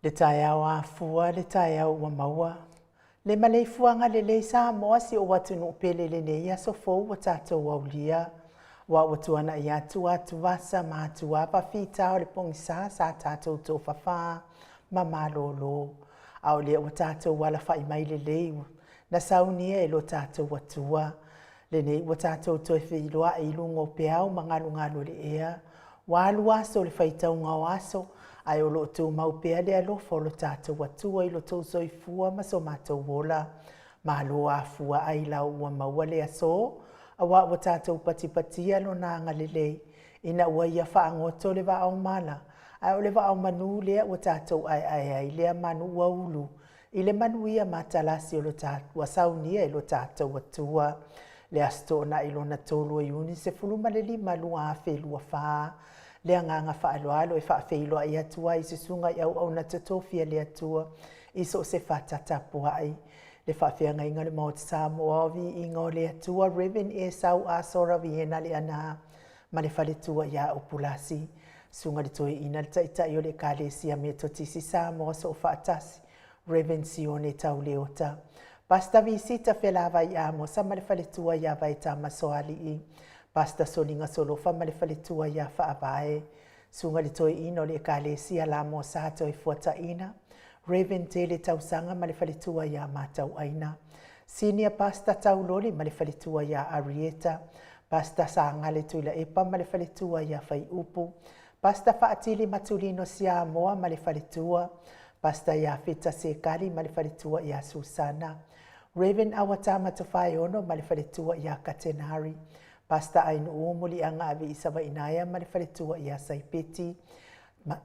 Le taeao afua, le taeao ua maua, le maleifuaga lelei Samoa si ou atunuu pele i lenei aso fou ua tatou aulia, aua ua tuanai atu atuvasa ma atuava fita o le pogisa sa tatou tofafa ma malolo, a o lea ua tatou alafai mai lelei na saunia e lo tatou Atua. Lenei ua tatou toe feiloai i luga o peau ma galugalu o le ea, ua alu aso o le faitauga o aso, ae o lo o tumau pea le alofa o lo tatou Atua i lo outou soifua ma so matou ola. Malo afua ailao ua maua le aso, aua ua tatou patipatia Lona agalelei ina ua Ia faagoto le vaa o mala, ae o le vaa o manu lea ua tatou aeae ai lea manu ua ulu i le manuia matalasi o lo ua saunia e lo tatou Atua. Le Aso Toonai lona 3 o Iuni 15 2024, le agaga faaaloalo e faafeiloai atu ai i susuga i auauna totofi a le Atua i so o se fata tapuai, le faafeagaiga o le Maota Samoa o Viiga o le Atua, Rev Esau Asora Viena Leaana ma le faletua ia Upulasi, Susuga i le Toeaina le Taitai o le Ekalesia Metotisi Samoa Soofaatasi, Rev Sione Tauleota, Pastor Visita Felavai Amosa ma le faletua ia Vaetama Soalii, Pastor Soliga Solofa ma le faletua ia Faavae, Susuga i le Toeaina o le Ekalesia Lamosa Toefuataiga, Rev Tele Tausaga ma le faletua ia Matauaina, Senior Pastor Tauloli ma le faletua ia Arieta, Pastor Sagale Tuilaepa ma le faletua ia Faiupu, Pastor Faatili Matulino Siamoa ma le faletua, Pastor Iafeta Sekali ma le faletua ia Susana, Rev Awatama Tofaeono ma le faletua ia Katenari, Pastor Ainuu Muliaga Aviisavainaea ma le faletua ia Saipeti,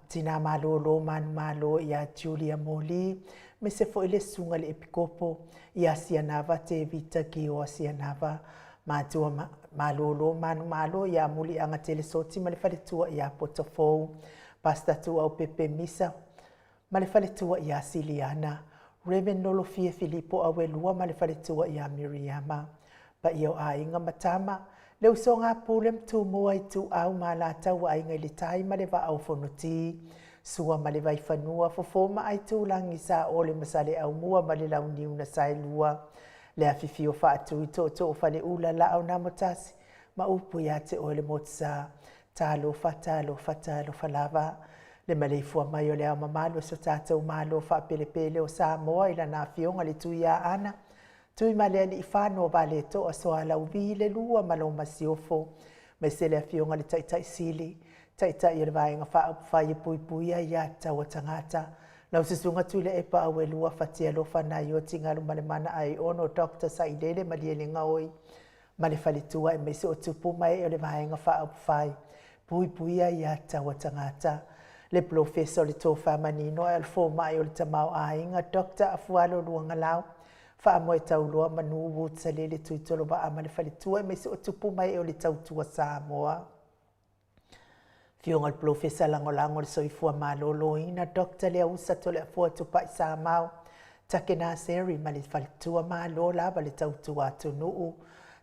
Tina Malolo Manumalo ia Julia Moli, me se foi le susuga le Epikopo ia Sianava Tevita Kioa Sianava, Matua Malolo Manumalo ia Muliaga Telesoti ma le faletua ia Potofou, Pastor Tuau Pepe Misa ma le faletua ia Siliana, Rev Nolofie Filipo Auelua ma le faletua ia Miriama, paia o aiga ma tama, le usoga a Pule ma Tumua Ituau ma Alataua Aiga i le Tai ma le Vaa o Fonoti, Sua ma le Vaifanua, Fofo ma Aitulagi, Saole ma Saleaaumua ma le Launiu na Saelua, le afifio Faatui, Tootoo o Faleula, Laau na Amotasi ma upu ia te oe le Motusa. Talofa, talofa, talofa lava. Le maleifua mai o le Ao Mamalu o so tatou Malo faapelepele o Samoa i lana Afioga i le Tuiaana, Tuimalealiifano Vaaletoa Sualauvi le Lua ma lau Masiofo, aemaise le Afioga i le Taitai Sili, Taitai o le Vaega Faaupufai e Puipuia Aia Tatau a Tagata, lau Susuga Tuilaepa Auelua Fatialofa Naioti Galumalemana Aiono Dr. Sailele Malielegaoi ma le faletua aemaise o tupu ma ee o le Vaega Faaupufai Puipuia Aia Tatau a Tagata, le Polofesa o le Tofa Manino ae o le Fomai o le Tamaoaiga Doctor Afualo Luagalau, Faamoe Tauloa Manu Woods Salele Tuitolovaa ma le faletua aemaise o tupu ma ee o le Tautua Samoa. Afioga i le Polofesa Lagolago o le Soifua Maloloina Doctor Leausa Toleafoa Tupai Samau Takena Seri ma le faletua malo lava le tautua atunuu.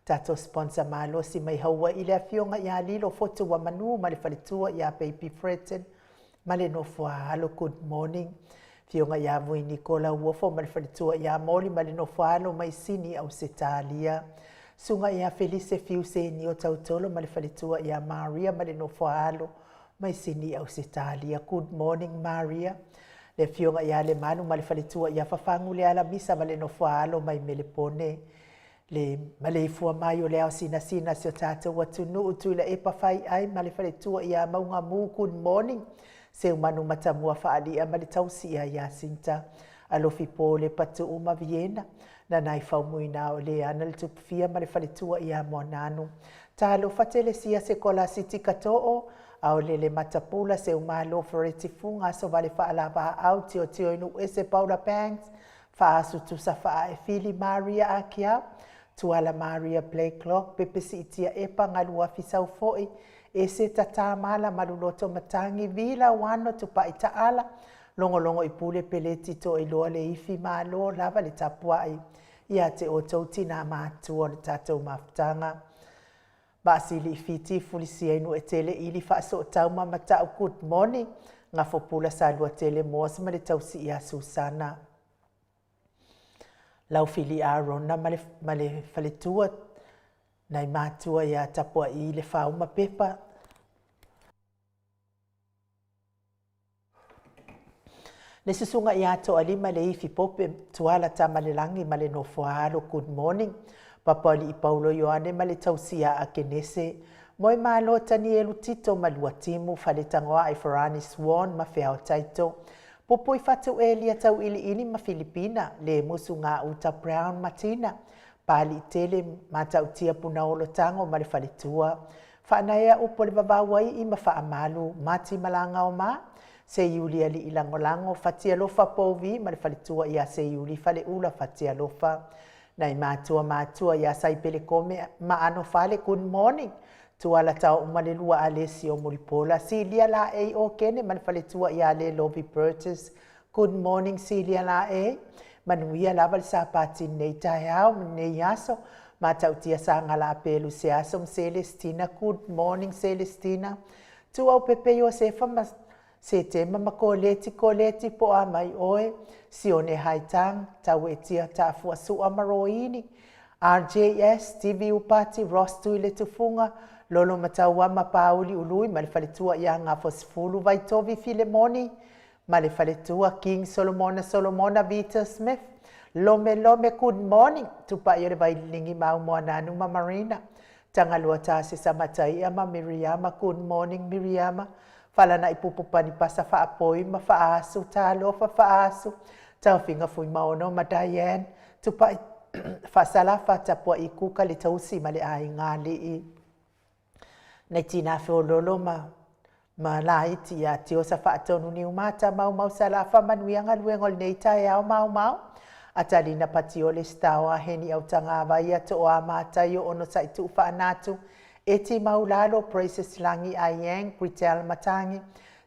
Tatou sponsor malosi mai Hawaii le afioga ia Lilo Fotu Manu ma le faletua ia Baby Freton ma le nofo a alo. Good morning. Afioga ia Vui Nikola Uofo ma le faletua ia Moli ma le nofo a alo mai Sini Ausetalia. Susuga ia Felise Fiuseni o Tautolo ma le faletua ia Maria ma le nofo a alo mai Sini Ausetalia. Good morning Maria. Le afioga ia Lemalu ma le faletua ia Fafagu le Alamisa ma le nofo a alo mai Melepone. Le maleifua mai o le ao sinasina si o tatou atunuu Tuilaepa Faiai ma le faletua ia Maugamu. Good morning. Seumanu Matamua Faalia ma le tausia ia Sinta Alofi Pole Patuu ma Viena Nanai Faumuina o Leana le Tupufia ma le faletua ia Moananu. Talofa Telesia Sekola Siti Kato'o Aolele Matapula Seumalo Fereti Fuga Asovale Faalavaau Tiotio Inu Ese Paula Banks Faasu Tusa Faaefili Maria Akiau Tuala Maria Blakelock Pepe Siitia Epa Galuafi Saufo'i Ese Tata Mala Maluloto Matangi Vila Wano Tupai Taala Logologo i Pule Peleti Toailoa le Ifi Malo lava le tapuai ia te outou tinā matua o le tatou mafutaga. Vaasili i Fiti, Fulisia i Nu'etele ili Faasootau ma Mata'u. Good morning. Gafopula Saluatele Moss ma le tausi ia Susana. Laufili Arona ma le, ma le faletua nai matua ia Tapua'i Lefau ma Pepa. Le susuga ia Toalima le Ifi Pope Tuala Tamalelagi ma le Nofoaalo Good morning Papalii Paulo Ioane ma le Tausia a Kenese Moe Malo Tanielu Tito ma Luatimu Faletagoae Farani Swan ma Feao Taito Pupui Fatu Elia Tauiliili ma Filipina Le Musu Gauta Brown ma Tina Pali Tele Matautia Punaolo Tago ma le Faletua Faanaea upu o le vavau ai i ma faamalu Mati Malaga o ma Seiuli Alii Lagolago Fatialofa Pouvi ma le faletua ia Seiuli Faleula Fatialofa Nai matua matua ia Saipele Kome ma Ano Fale Good morning Tuala tao uma le lua Alesio Mulipola Silia Laei o Kene ma le faletua ia Le Lovi Burgess Good morning Silia Laei Manuia lava le sapati nei taeao ma nei aso Matautia Sagala Pelu Seaso ma Celestina Good morning Celestina Tuau Pepe Iosefa ma Setema ma Koleti Koleti po a mai oe Sione Haitang Tauetia Taafuasua ma Roini RJS TV Upati Ross Tui le Tufuga Lolo Matauama Pauli Ului ma le faletua ia Gafosifulu Vaitovi Filemoni ma le faletua King Solomona Solomona Vita Smith Lome Lome Good morning Tupai o le Vaililingi Mau Moananu ma Marina Tagaloa Tasesa Mataia ma Miriama Good morning Miriama Falana'i Pupu Panipasa Faapoi ma Faasu Talofa Faasu Taofiga Fuimaono ma Diane Tupai Faasalafa Tapua'i Kuka le Tausi ma le Aiga Alii Nai Tina Feololo ma ma laiti ia Tiosa Faatonu Niumata Maumau Salafa Manuia galuega o lenei taeao Maumau Atalina Patiole Staoa Heni Autagavaia Tooa Mataio Ono Saituu Faanatu Eti Maulalo Praises Lagi Aiang Gritel Matangi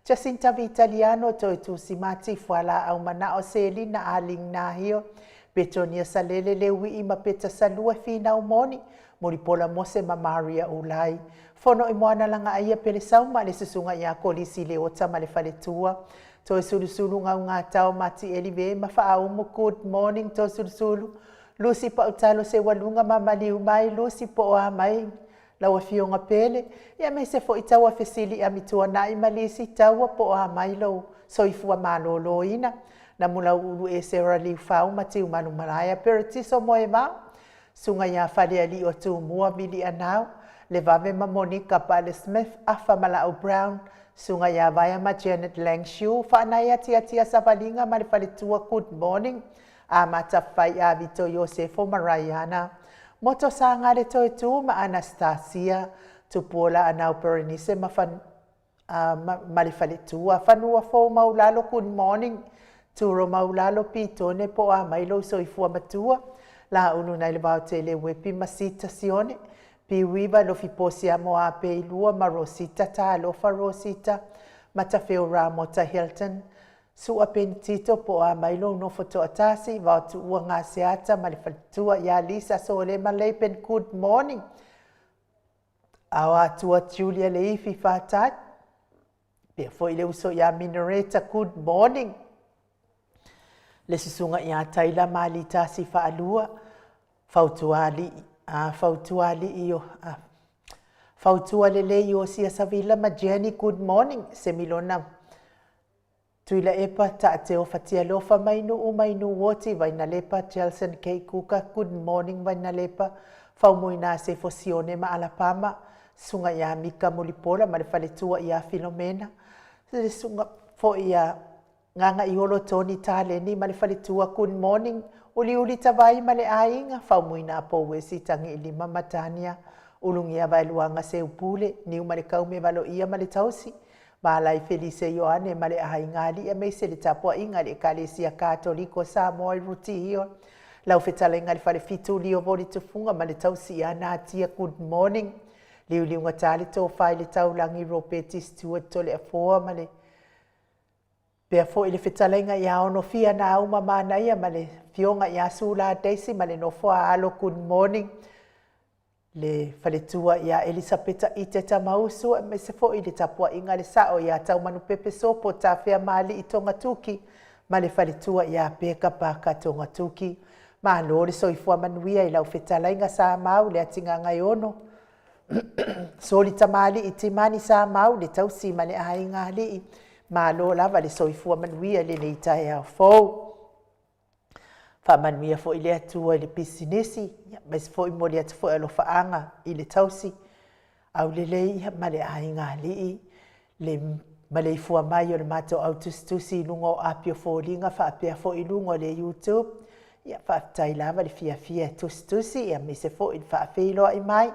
Jacinta Vitaliano Toe Tusi Mati Fualaau Manao Selina Aling Nahio Petonia Salele Leuii ma Peta Salua Finau Moni Mulipola Mose ma Maria Ulai Fono i Moana Lagaaia Pelesauma le susuga ia Kolisi Leota ma le faletua Toe Sulusulu Gaugatao Mati Elive ma Faaumu Good morning Toe Sulusulu Lusi Pautalo Seualuga ma Maliu mai Lusi po o a mai lau afioga Pele ia aemaise foi taua fesili amituanai ma lisi taua po o a mai lou soifua malōlōina Namulauulu e Sarah Liufau ma Tiumalu Malaea Peretiso Moevao Suga ia Falealii o Tumua Vilianau Levave ma Monica Pale Smith Afa ma Laau Brown Suga ia Vaea ma Janet Langshu Faanai Atiatia Savaliga ma le Faletua Good morning Amata Fai a Vito Iosefo ma Raiana Moto Saga le Toetū ma Anastasia Tupuola Anau Berenice ma Fan ma le faletua Fanua Fou Maulalo Good morning Turo Maulalo Pitone po o a mai lou soifua matua Laulu nai le Vaotele Uepi ma Sita Sione Piuiva Lofi Posia Moape i lua ma Rosita Talofa Rosita Matafeo Ramota Hilton Sua Penitito po o a mai lou nofo toatasi Vaotuua Gaseata ma le faletua ia Lisa Solema Leipen Good morning Aoatua Julia Leifi Fatai pea foi le uso ia Minareta Good morning Le susuga ia Taila Malitasi Faalua Fautualii a Fautualii o a Fautua lelei Iosia Savila ma Jenny Good morning Semilona Tuilaepa, Taateo Fatialofa Mainuu Mainuoti Vainalepa Jelson K Kuka Good morning Vainalepa Faumuina Sefo Sione ma Alapama Susuga ia Mika Mulipola ma le faletua ia Filomena Le susuga foi ia Gagaiolo Tony Taleni ma le faletua Good morning Uliuli Tavai ma le aiga Faumuina Pouesi Tagiilima ma Tania Ulugia Vaeluaga Seupule Niumalekaume Valoia ma le tausi Malai Felise Ioane ma le aiga alii aemaise le tapuaiga a le Ekalesia Katoliko Samoa i Rutihio. Lau fetalaiga le Falefitu Lio Voli Tufuga ma le tausi ia Natia Good morning. Liuliugata le tofa i le taulagi Ropeti Stewart Toleafoa ma le pea foi le fetalaiga ia Onofia Nauma Manaia ma le fioga ia Sula Daisy ma le nofo a alo Good morning. Le faletua ia Elisapeta Ite Tamausu aemaise foi le tapuaiga a le sao ia Taumanupepe Sopo Tafea Maalii Togatuki ma le faletua ia Peka Paka Togatuki. Malo le soifua manuia i lau fetalaiga Samau le Atigagaiono, Soli tamalii Timani Samau le tausi ma le aiga alii, malo lava le soifua manuia i lenei taeao fou. Faamanuia foi le Atua i le pisinisi, aemaise foi momoli atu foi alofaaga i le tausi aulelei ma le aiga alii, le maleifua mai o le matou au tusitusi i luga o api o foliga faapea foi luga o le YouTube. Ia faafetai lava le fiafia e tusitusi aemaise foi le faafeiloai mai,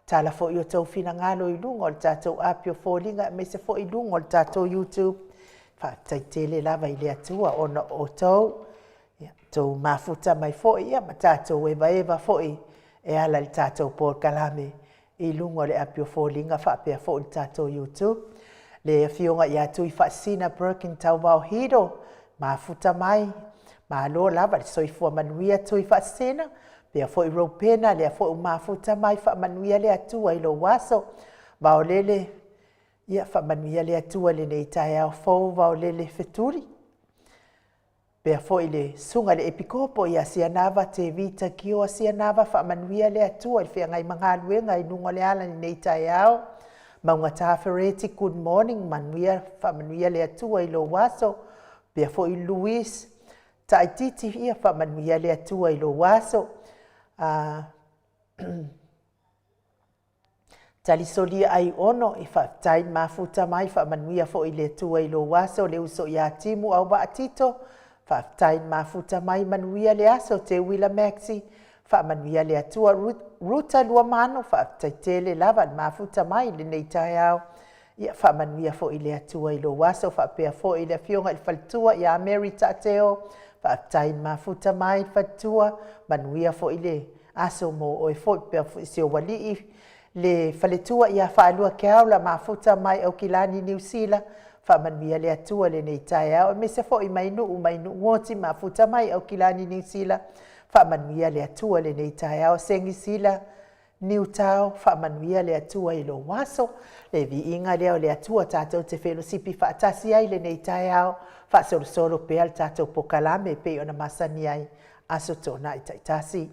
tala foi o outou finagalo i luga o le tatou api o foliga aemaise foi luga o le tatou YouTube. Faafetai tele lava i le Atua ona o outou, ua outou mafuta mai foi ma tatou evaeva foi e ala i le tatou polokalame i luga o le api o foliga faapea foi le tatou YouTube. Le Afioga ia Tuifaasisina Perkin Tauvao Hero, mafuta mai, malo lava le soifua manuia Tuifaasisina, faapea foi Ropena, lea foi ua mafuta mai, faamanuia le Atua i lou aso. Vaolele, ia faamanuia le Atua i lenei taeao fou Vaolele Fetuli. Faapea foi le susuga i le Epikopo ia Sianava Tevita Kioa Sianava, faamanuia le Atua i le feagai ma galuega i luga o le ala i lenei taeao. Maugata Fereti, good morning, manuia, faamanuia le Atua i lou aso. Faapea foi Louise Taititi, ia faamanuia le Atua i lou aso. Talisolia Aiono, e faafetai mafuta mai, faamanuia foi le Atua i lou aso. Le uso ia Timu Auvaa Tito, faafetai mafuta mai, manuia le aso. Teuila Maxie, faamanuia le Atua. Ruta Luamanu, faafetai tele lava le mafuta mai i lenei taeao. Ia faamanuia foi le Atua i lou aso. Faapea foi le afioga i le faletua ia Mary Taateo, faafetai mafuta mai le faletua, manuia foi le aso mo oe foi. Faapea foi si ou alii le faletua ia Faalua Keaula, mafuta mai Aukilani Niu Sila, faamanuia le Atua i lenei taeao, aemaise foi Mainuu mai Nuuoti, mafuta mai Aukilani Niu Sila, faamanuia le Atua i lenei taeao. Segisila Niutao, faamanuia le Atua i lou aso. Le viiga lea o le Atua tatou te felosipi faatasi ai i lenei taeao, faasolosolo pea le tatou pokalame e pei ona masani ai Aso Toonai taitasi.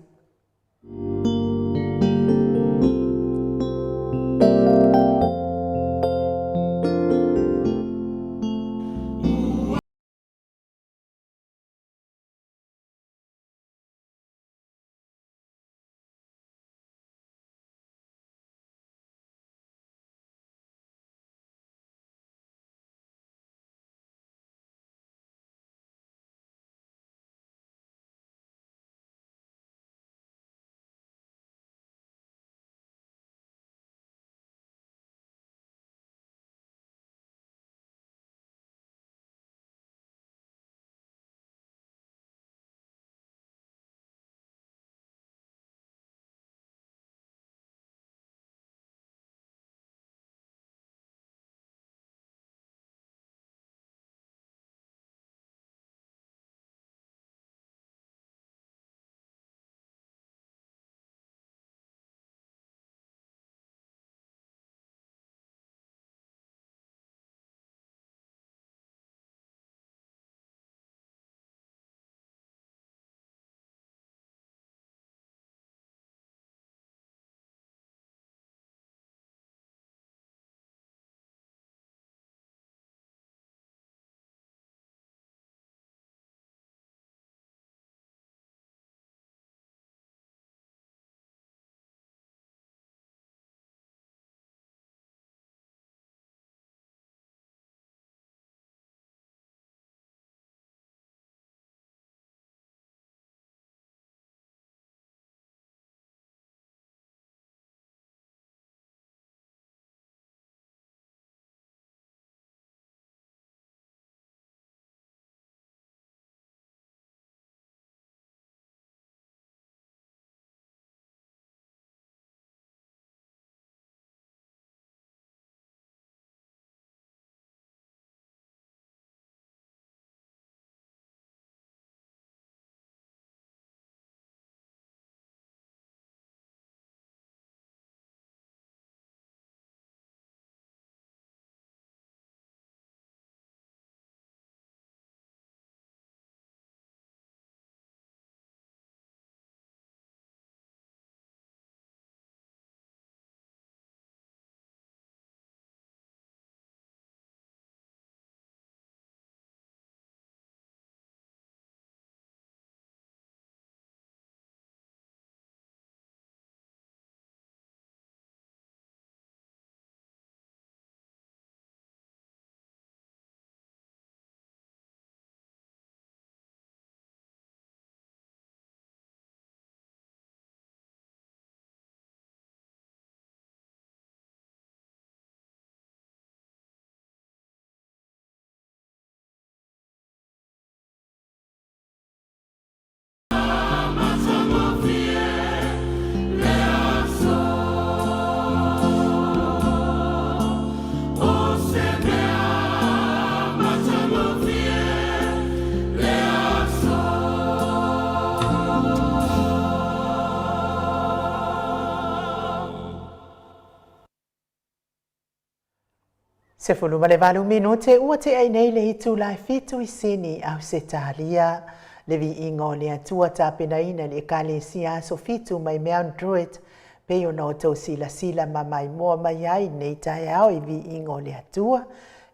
18 minute ua tea ai nei le itula e 7 i Sini, Ausetalia. Le viiga o le Atua tapenaina i le Ekalesia Aso Fitu mai Mount Druitt, pei ona outou silasila ma maimoa mai ai i lenei taeao i viiga o le Atua.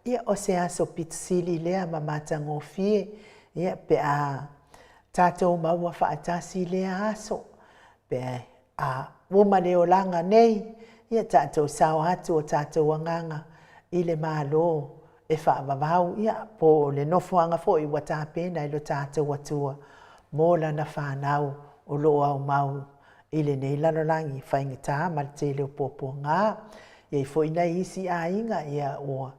Ia, o se aso pito sili lea ma matagofie, ia, pe a tatou maua faatasi lea aso, pe a uma le olaga nei, ia tatou sao atu o tatou agaga i le Malo e faavavau, ia, po o le nofoaga foi ua tapena e lo tatou Atua mo lana fanau o lo o aumau i lenei lalolagi faigata ma le tele o puapuaga. E i ai foi nai isi aiga, ia, ua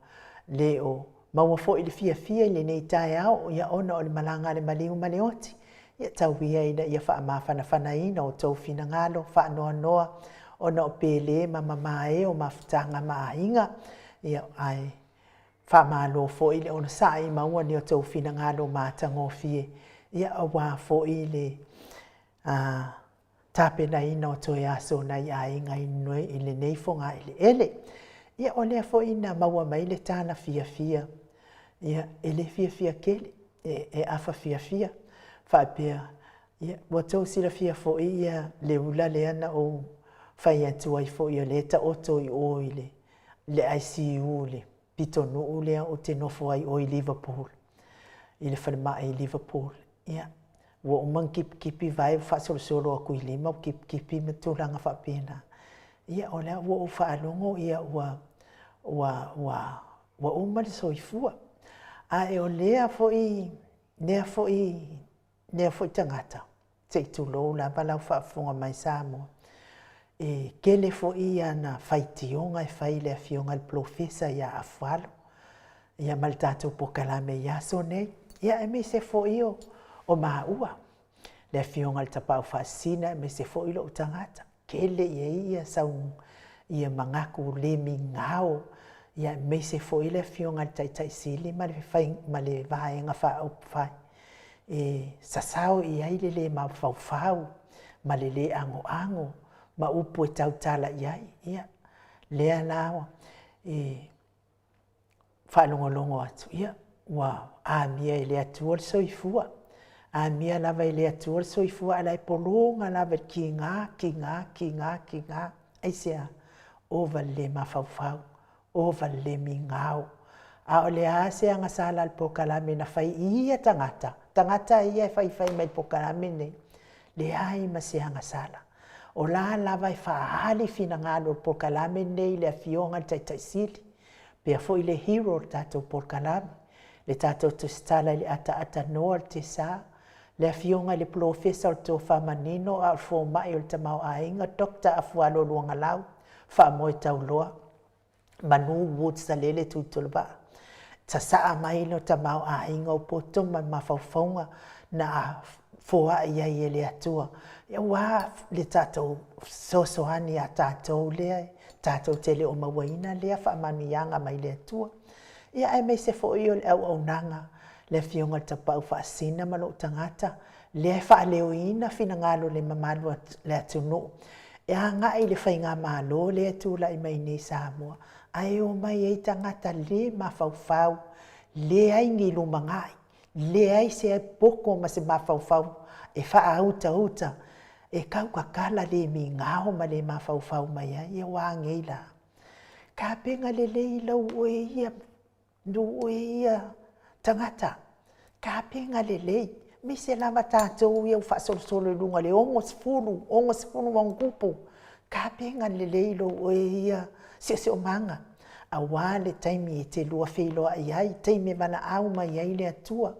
le o maua foi le fiafia i lenei taeao, ia, ona o le malaga a le maliu ma le oti. Ia tau ia ina ia faamafanafanaina outou finagalo faanoanoa ona o pele ma mamae o mafutaga ma aiga, ia, ae faamalo foi le onosai, maua ni o outou finagalo matagofie, ia, aua foi le tapenaina o toe aso o nai aiga i lenei fogaeleele. Ia, o lea foi na maua mai le tala fiafia, ia, e le fiafia tele, e afa fiafia, faapea, ia, ua outou silafia foi ia le ula lea na ou fai atu ai foi o lea e taoto i o i le ICU i le pitonuu lea ou te nofo ai i o i Liverpool, i le falemai i Liverpool. Ia, ua uma ona kipikipI vae ua faasolosolo atu i lima ua kipikipI ma tulaga faapena. Ia, o lea ua ou faalogo ia ua ua ua ua uma le soifua. Ae o lea foi lea foi lea foi tagata, se i tulou lava lau faafofoga mai Samoa, e tele foi ana faitioga e fai i le afioga i le polofesa ia Afualo, ia ma le tatou polokalame i aso nei, ia aemaise foi o maua, le afioga i le Tapaau Faasisina, aemaise foi lou tagata, tele i ai ia sau ia manatu le migao, ia aemaise foi le afioga i le Taitai Sili ma le fai ma le Vaega Faaupufai e sasao i ai le le mafaufau ma le le anoano ma upu e tautala i ai. Ia, lea la e faalogologo atu, ia, ua amia e le Atua le soifua, amia lava e le Atua le soifua, a o la e pologa lava i le kiga, kiga, kiga, kiga. Aisea? Ova i le le mafaufau, ova i le le migao. A o le a se agasala a le polokalame na fai i ia tagata, tagata ia e faifai mai i le polokalame lenei, leai ma se agasala. O la lava e faaali finagalo o le polokalame lenei i le afioga i le Taitai Sili, pea foi le hero o le tatou polokalame, le tatou tusitala i le ataata noa o le tiasa, le afioga i le polofesa o le tofa manino a o le fomai o le tamaoaiga, Doctor Afualo Luagalau, faamoe tauloa, Manu Woods Salele Tuitolovaa, sasaa mai le tamaoaiga o poto ma mafaufauga na foai ai e le Atua, aua le tatou fesoasoani ia tatou lea tatou te le o mauaina lea faamanuiaga mai le Atua. Ia aemaise foi o le auaunaga le afioga i le Tapaau Faasisina ma lou tagata, lea e faaleoina finagalo o le mamalu o le atunuu e agai i le faigamalo lea e tulai mai nei i Samoa, ae omai ai tagata le mafaufau, leai ni lumanai, leai se poto ma se mafaufau e faautauta, e tautatala le migao ma le mafaufau mai ai. Ia ua a nei la? Tapena lelei lau oe ia lou oe ia tagata, tapena lelei, aemaise lava tatou ia ua faasolosolo i luga o le 60, 60 ma ona tupu, tapena lelei lou oe ia siosiomaga, aua le taimi e te lua feiloai ai, taimi e valaau mai ai le Atua,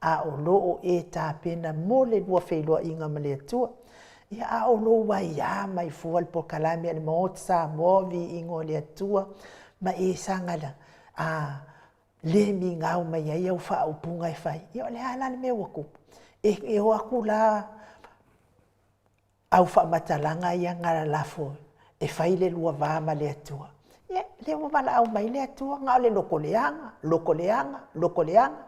a o lo o e tapena mo le lua feiloaiga ma le Atua. Ia, a o lou aia mai fua le polokalame a le Maota Samoa, viiga o le Atua, ma e saga a le migao mai ai au faaupuga e fai, ia o le a la le mea ua tupu? E o atu la au faamatalaga ia na lalafo e fai le lua va ma le Atua. Ia, lea ua valaau mai le Atua, na o le lotoleaga, lotoleaga, lotoleaga.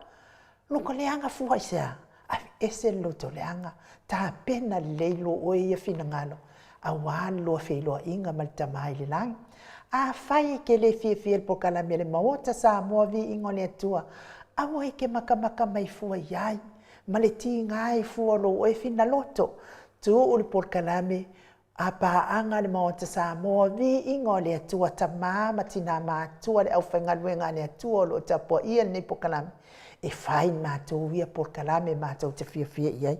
Lotoleaga fua i se a? Aveese le lotoleaga, tapena lelei lo oe ia finagalo, aua le lua feiloaiga ma le Tama i le Lagi. Afai e te le fiafia i le polokalame a le Maota Samoa Viiga o le Atua, aua e te matamata mai fua i ai ma le tiga ai fua o lou oe finaloto. Tuu le polokalame a paaga a le Maota Samoa Viiga o le Atua, tama ma tina matutua le aufaigaluega a le Atua o lo o tapuaia lenei polokalame, e fai matou ia polokalame matou te fiafia i ai.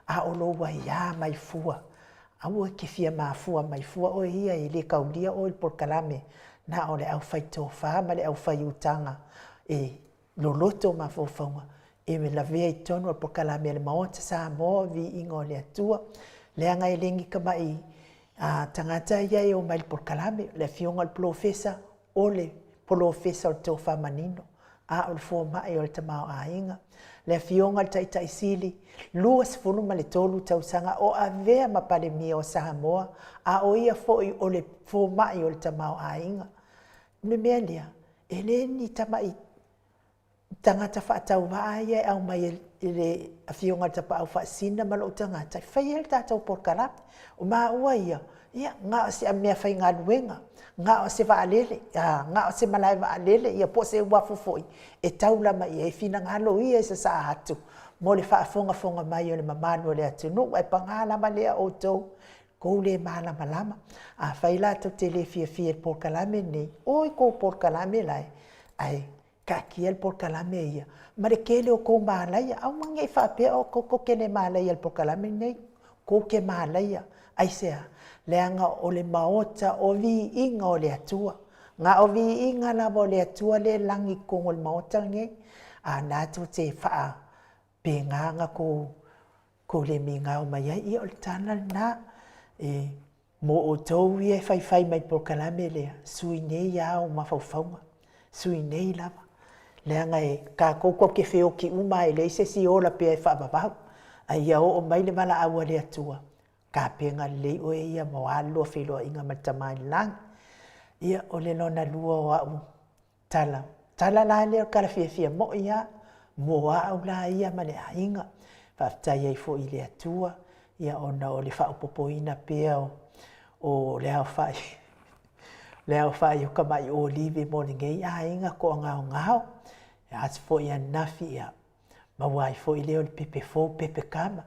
A o lou aia mai fua, aua e te fia mafua mai fua oe ia e le taulia oe i le polokalame, na o le aufai tofa ma le aufai utaga e loloto mafaufauga e lavea i totonu o le polokalame a le Maota Samoa, Viiga o le Atua, leaga e le ni tamai tagata ia e omai i le polokalame. O le afioga i le polofesa, o le polofesa o le tofa manino, a o le fomai o le tamaoaiga. Le afioga i le Taitai Sili, 23 tausaga o avea ma Palemia o Samoa, a o ia foi o le fomai o le tamaoaiga. O le mea lea, e le ni tamai tagata faatauvaa ia e aumai e le afioga i le Tapaau Faasisina ma lou tagata e faia le tatou polokalame. O maua ia, ia na o se meafaigaluega, na o se vaalele, na o se malae vaalele, ia po o se uafu foi e taula mai i ai finagalo ia e sasaa atu mo le faafogafoga mai o le mamalu o le atunuu. Ae paga lava lea outou, tou le malamalama. Afai la tou te le fiafia i le polokalame lenei, o i tou polokalame la e, ae taatia le polokalame ia ma le tele o tou malaia. Aua ne i faapea outou tou te le malaia i le polokalame lenei. Tou te malaia. Aisea? Leaga o le Maota o viiga o le Atua. Na o viiga lava o le Atua lea e lagi i totonu o le Maota lenei. A o lena tou te faapena ona tou le migao mai ai. Ia o le tala lena. E mo outou ia e faifai mai i le polokalame lea, sui nei lava ou mafaufauga, sui nei lava. Leaga e tatou tou te feoti uma lava e leai se isi e ola pea e faavavau. A ia oo mai le valaau a le Atua, tapena lelei oe ia aua le lua feiloaiga ma le Tama i le Lagi. Ia, o le lona lua o au tala, tala la lea o le tala fiafia moi lava, mo au la ia ma le aiga. Faafetai ai foi i le Atua ona o le faaopoopoina pea o le aofai o tamai olive mo lenei aiga toagaogao. O le aso foi ananafi, ia maua ai foi lea o le pepe fou, pepe kama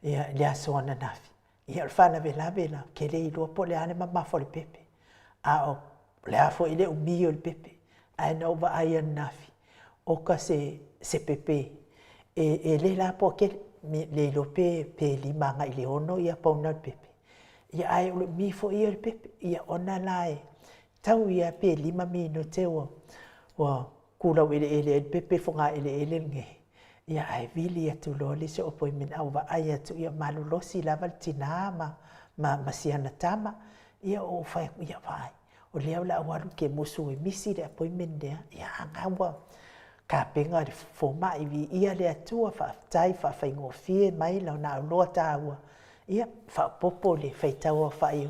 i le aso ananafi. Ia o le faalavelave la, ou te le iloa po o le a le mamafa o le pepe, a o le a foi le umi o le pepe. Ae na ou vaai ananafi, oka se pepe e le lapoa tele, le iloa pe 5 agai i le 6 pauna o le pepe, ae o le umi foi ia o le pepe. Ia ona la e tau ia pe 5 minute ua tulaueleele ai le pepe i le fogaeleele lenei, ia ae vili atu loa le isi appointment, ae ua vaai atu ua malolosi lava le tina ma si ana tama. Ia ou fai atu, ia vaai, o lea o le a ou alu ou te musu e misi le appointment lea, a o lena ua tapena e le fomai. Viia le Atua, faafetai faafaigofie mai Lona auloa taua, ia faaopoopo le faitau aofai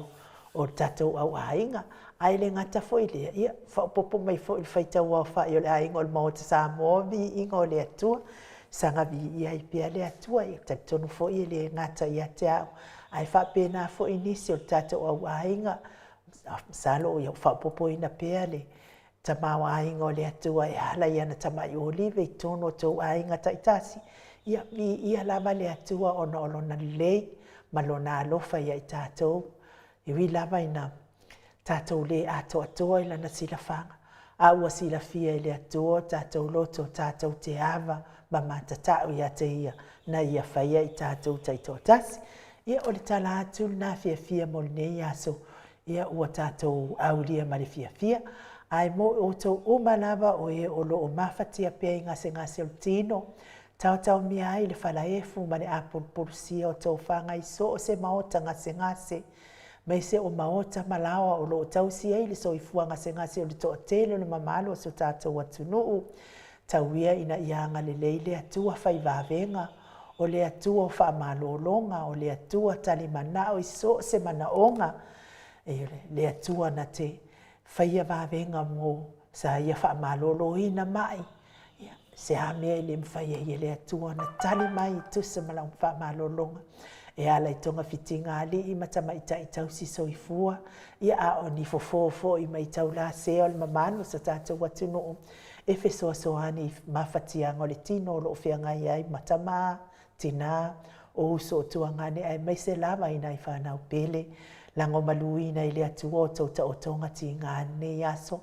o le tatou au aiga. Ae le gata foi i lea, ia faaopoopo mai foi i le faitau aofai o le aiga o le Maota Samoa, viiga o le Atua, saga viia ai pea le Atua. E talitonu foi e le gata ia te au, ae faapena foi nisi o le tatou au aiga. Masalo ua faaopoopoina pea le tamaoaiga o le Atua e ala i ana tamai olive i totonu o tou aiga taitasi. Ia viia lava le Atua ona o Lona lelei ma Lona alofa ia i tatou. E ui lava ina tatou le atoatoa i Lana silafaga, a ua silafia e le Atua o tatou loto tatou te ava ma matatau ia te Ia na Ia faia i tatou taitoatasi. Ia, o le tala atu lena fiafia mo lenei aso, ia ua tatou aulia ma le fiafia. Ae mo outou uma lava o e o lo o mafatia pea i gasegase o le tino, taotaomia ai le falaefu ma le apulupulusia o tofaga i so o se maota gasegase, aemaise o maota ma laoa o lo o tausi ai le soifua gasegase o le toatele o le mamalu o si o tatou atunuu. Tau ia ina ia agalelei le Atua fai vavega, o le Atua o faamalologa, o le Atua talimanao i so o se manaoga, e le Atua na te faia vavega mo sa ia faamaloloina mai. Ia, se a mea e le mafai ai e le Atua ona tali mai e tusa ma lau faamalologa. e ala i togafitiga a alii ma tamaitai tausi soifua, ia a o ni fofo foi mai taulasea o le mamalu o so tatou atunuu e fesoasoani i mafatiaga o le tino o lo o feagai ai ma tama, tina, o uso o tuagane aemaise lava i nai fanau pele. Lagomaluina i le Atua outou taotoga tiga i lenei aso.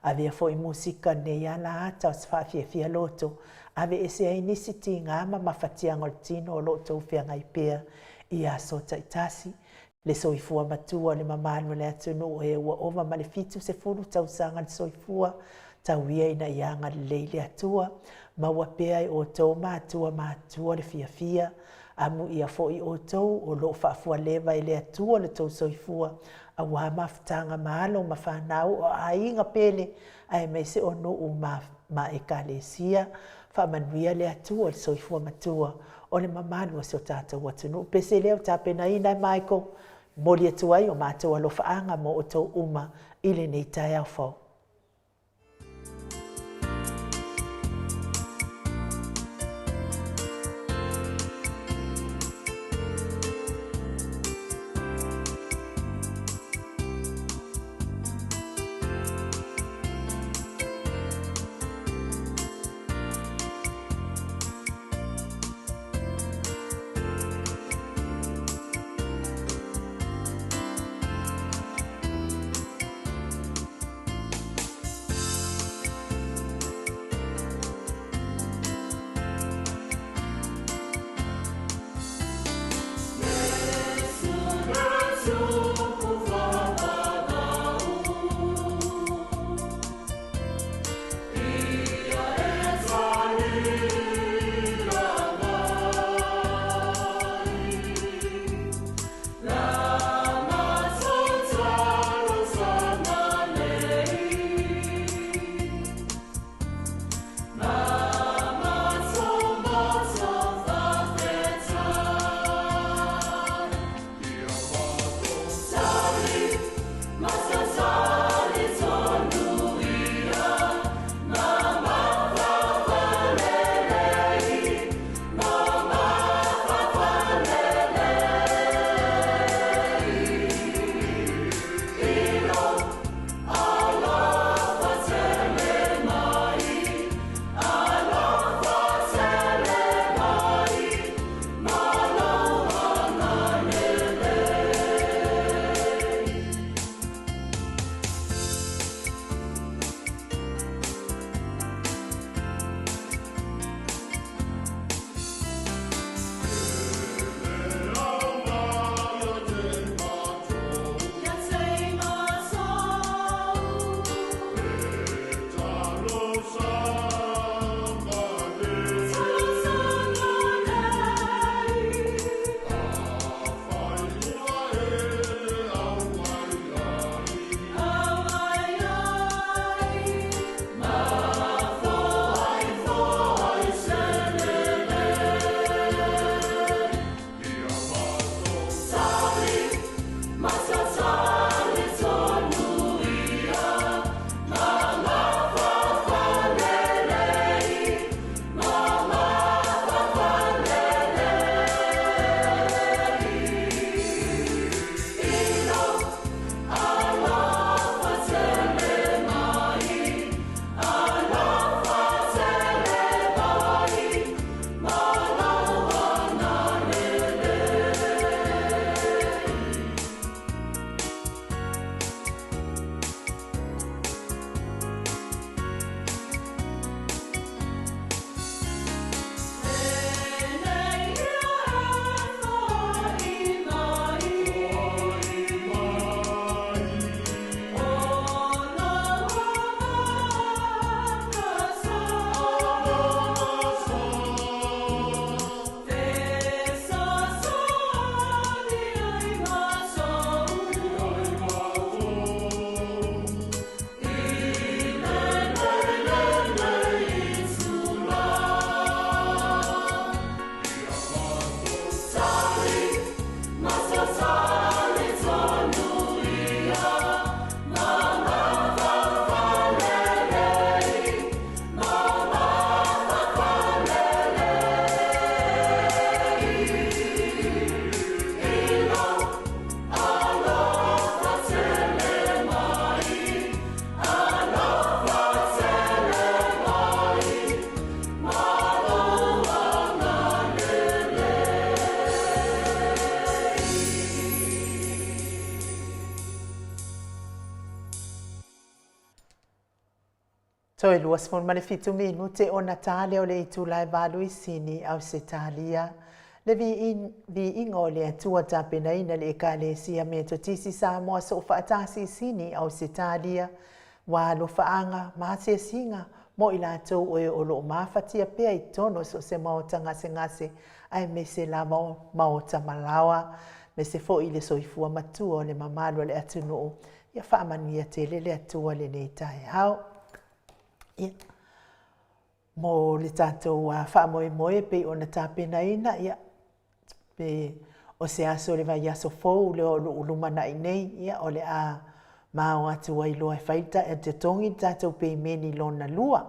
Avea foi musika i lenei ala ata o se faafiafia loto, aveese ai nisi tiga ma mafatiaga o le tino o lo o outou feagai pea i aso taitasi. Le soifua matua o le mamalu o le atunuu e ua ova ma le 70 tausaga le soifua, tau ia ina ia agalelei le Atua, maua pea e outou matua matutua le fiafia, amuia foi outou o lo o faafualeva e le Atua lo outou soifua aua mafutaga ma alo ma fanau, o aiga pele aemaise o nuu ma ekalesia. Faamanuia le Atua i le soifua matua o le mamalu o si o tatou atunuu. Pese lea ua tapenaina e Michael, momoli atu ai o matou alofaaga mo outou uma i lenei taeao fou. Toe 27 minute ona ta lea o le itula e 8 i Sini, Ausetalia. Le viiga o le Atua tapenaina le Ekalesia Metotisi Samoa Soofaatasi i Sini, Ausetalia, ua alofaaga ma asiasiga mo i latou o e o lo o mafatia pea i totonu o so o se maota gasegase aemaise lava o maota malaoa, aemaise foi le soifua matua o le mamalu o le atunuu. Ia faamanuia tele le Atua i lenei taeao. Ia, mo le tatou faamoemoe e pei ona tapenaina, ia, pe o se aso o le vaiaso fou lea o lo o lumanai nei, ia, o le a mao atu ai loa e fai e totogi le tatou pemeni lona lua.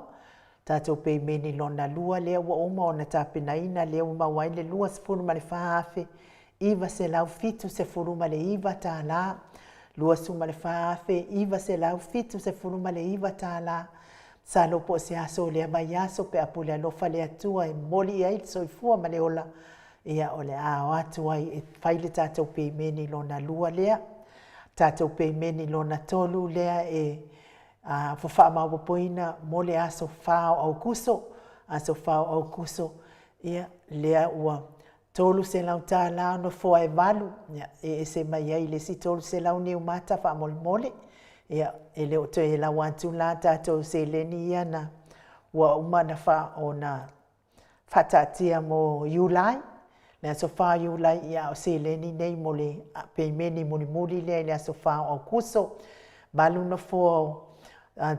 Tatou pemeni lona lua lea ua uma ona tapenaina, lea ua maua ai le $24,979, $24,979. Masalo po o se aso o lea vaiaso pe a pule alofa le Atua e momoli i ai le soifua ma le ola, ia o le a o atu ai e fai le tatou pemeni lona lua lea. Tatou pemeni lona tolu lea e faamaopoopoina mo le aso 4 o Aokuso, aso 4 o Aokuso, ia lea ua $300 nofoa e 8, ia e ese mai ai le isi $300 niumata faamolemole. Ia e le o toe laua atu la tatou seleni ia na ua uma ona faataatia mo Iulai, le aso 4 Iulai, ia a o seleni nei mo le pemeni mulimuli lea i le aso 4 o Aokuso. 8 nofoa o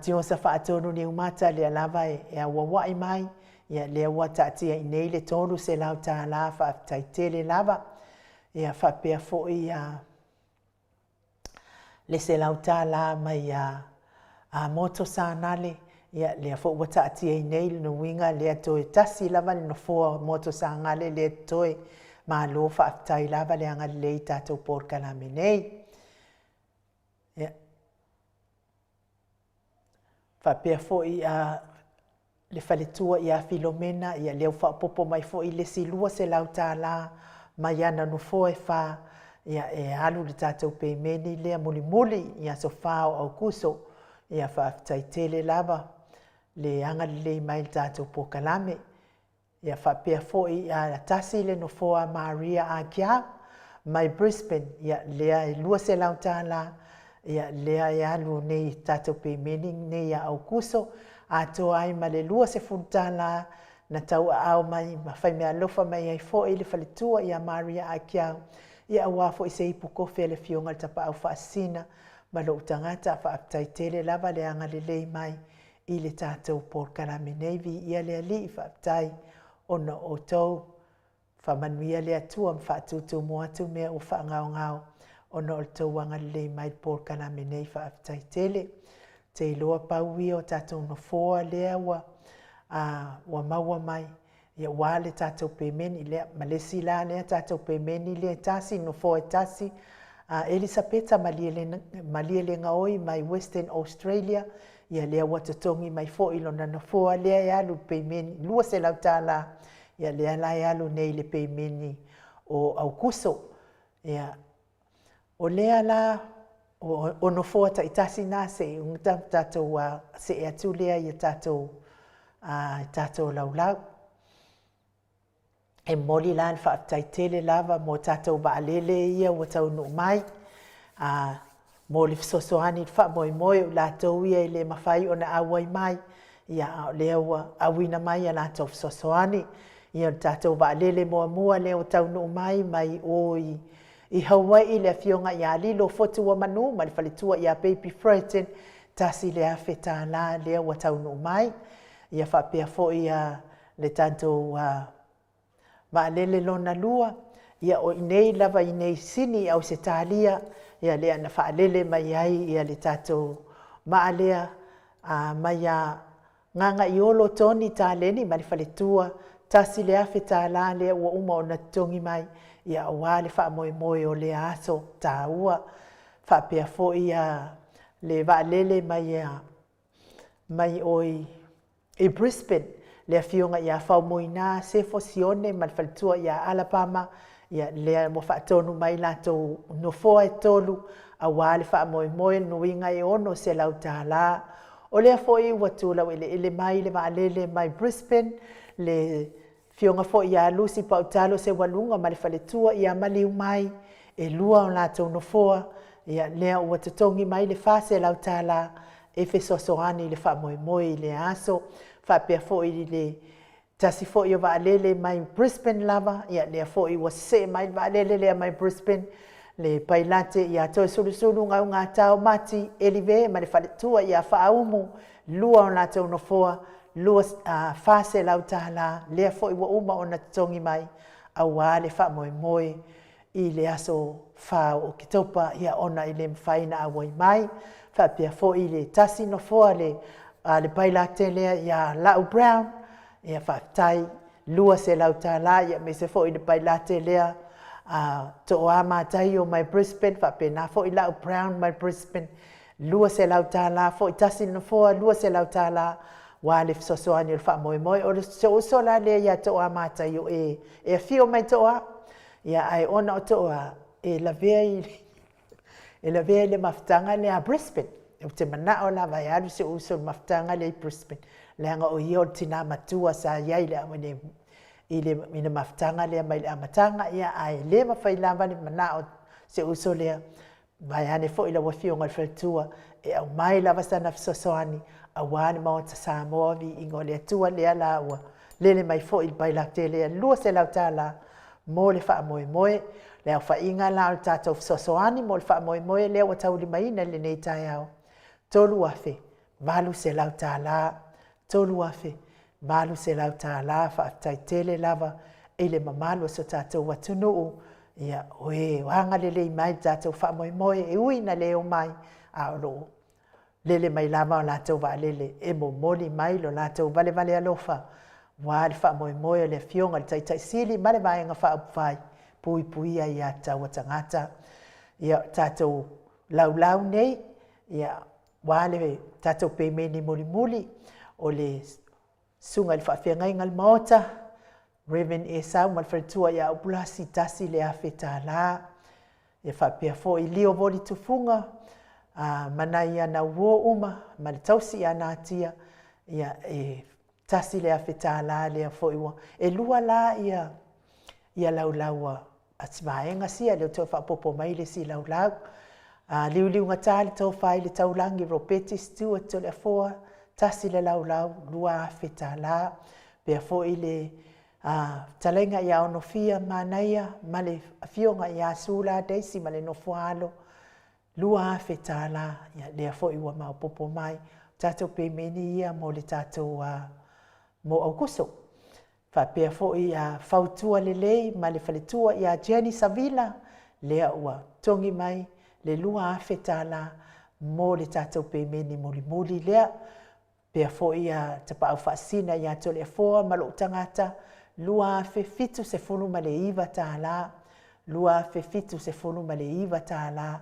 Tiosa Faatonu Niumata lea lava e auauai mai, ia lea ua taatia i inei le $300, faafetai tele lava. Ia faapea foi le $100 mai a Moto Sanale, ia lea foi ua taatia i inei le uiga lea toe tasi lava le nofoa o Moto Sanale lea toe. Malo faafetai lava le agalelei i tatou polokalame nei. Ia faapea foi le faletua ia Filomena, ia lea ua faaopoopo mai foi le isi $200 mai ana nofoa e 4, ia e alu le tatou pemeni lea mulimuli i aso 4 o Aokuso. Ia faafetai tele lava le agalelei mai i le tatou polokalame. Ia faapea foi tasi le nofoa Maria Akia mai Brisbane, ia lea e $200, ia lea e alu nei tatou pemeni nei ia Aokuso, atoa ai ma le $20 na tauaao mai ma faimeaalofa mai ai foi le faletua ia Maria Akia, ia aua foi se ipu kofi a le Afioga i le Tapaau Faasisina ma lou tagata. Faafetai tele lava le agalelei mai i le tatou polokalame nei. Viia le Alii, faafetai ona o outou. Faamanuia le Atua ma faatutumu atu mea ua faagaogao ona o le tou agalelei mai i le polokalame nei. Faafetai tele. Te iloa pau ia o tatou nofoa lea ua ua maua mai, ia ua le tatou pemeni lea ma le isi la lea tatou pemeni lea e tasi nofoa e tasi Elisapeta Malielegaoi mai Western Australia, ia lea ua totogi mai foi lona nofoa lea e alu i le pemeni $200, ia lea la e alu nei i le pemeni o Aokuso. Ia o lea la o nofoa taitasi na se i tatou see atu lea i tatou tatou laulau. E momoli la le faafetai tele lava mo tatou vaalele ia ua taunuu mai, mo le fesoasoani i le faamoemoe o latou ia e le mafai ona auai mai, ia a o lea ua auina mai a latou fesoasoani. Ia o le tatou vaalele muamua lea ua taunuu mai mai o i Hawaii, le afioga ia Lilo Fotuamanu ma le faletua ia Baby Fredgen, $1,000 lea ua taunuu mai. Ia faapea foi le tatou vaalele lona lua, ia o inei lava i inei i Sini i Ausetalia, ia lea na faalele mai ai ia le tatou maa lea mai ia Gagaiolo Toni Taleni ma le faletua, $1,000 lea ua uma ona totogi mai, ia aua le faamoemoe o lea aso taua. Faapea foi le vaalele mai mai oi i Brisbane, le afioga ia Faumuina Sefo Sione ma le faletua ia Alabama, ia lea ua faatonu mai latou nofoa e 3 aua le faamoemoe, nuiga e $600. O lea foi ua tulaueleele mai le vaalele mai Brisbane, le Afioga foi ia Lucy Pautalo Seualuga ma le faletua ia maliu mai, e 2 o latou nofoa, ia lea ua totogi mai le $400 e fesoasoani i le faamoemoe i lea aso. Faapea foi i le tasi foi o vaalele mai Brisbane lava, ia lea foi ua see mai le vaalele lea mai Brisbane, le pailate ia Toesulusulu Gaugatao Mati Elive ma le faletua ia Faaumu, 2 o latou nofoa, $400 lea foi ua uma ona totogi mai aua le faamoemoe i le aso 4 o Oketopa, ia ona e le mafai ona auai mai. Faapea foi le tasi nofoa o le pailate lea ia Lau Brown, ia faafetai $200, aemaise foi le pailate lea a Tooa Mataio mai Brisbane, faapena foi Lau Brown mai Brisbane, $200 foi tasi le nofoa, $200 aua le fesoasoani o le faamoemoe. O si ou uso la lea ia Tooa Mataio e afio mai Tooa, ae ona o Tooa e lavea i le mafutaga lea a Brisbane. Ou te manao lava e alu si ou uso i le mafutaga lea i Brisbane, leaga o ia o le tina matua sa i ai i le mafutaga lea mai le amataga, ae le mafai lava le manao o si ou uso lea, vaeane foi lau afioga i le faletua, e aumai lava sana fesoasoani aua le Maota Samoa, viiga o le Atua. Lea la ua lele mai foi le pailate lea $200 mo le faamoemoe. Le aofaiga la o le tatou fesoasoani mo le faamoemoe lea ua taulimaina i lenei taeao, $3,800, $3,800. Faafetai tele lava i le mamalu o si o tatou atunuu o e agalelei mai i le tatou faamoemoe, e ui ina le omai, ae o lo o lele mai lava a latou vaalele e momoli mai lo latou valevale alofa aua le faamoemoe o le Afioga i le Taitai Sili ma le Vaega Faaupufai e Puipuia Aia Tatau a Tagata. Ia, o tatou laulau nei, aua le tatou pemeni mulimuli o le susuga i le faafeagaiga o le Maota, Reverend Esau ma le faletua ia Upulasi, $1,000. E faapea foi Leo Voli Tufuga ma nai ana uo uma ma le tausi ia Natia, ia e $1,000 lea foi ua. E 2 la ia laulau a si vaega sia, lea ua toe faaopoopo mai le isi laulau. Liuliugata le tofa i le taulagi Ropeti Stewart Toleafoa, 1 le laulau, $2,000. Faapea foi le fetalaiga ia Onofia Manaia ma le afioga ia Sula Daisy ma le nofo a alo, $2,000. Ia lea foi ua maopoopo mai. Tatou pemeni ia mo le tatou mo Aukuso. Faapea foi ia Fautua Lelei ma le faletua ia Jenny Savila, lea ua togi mai le $2,000 mo le tatou pemeni mulimuli lea. Pea foi ia Tapaau Faasisina ia Toleafoa ma lou tagata, $2,079, $2,079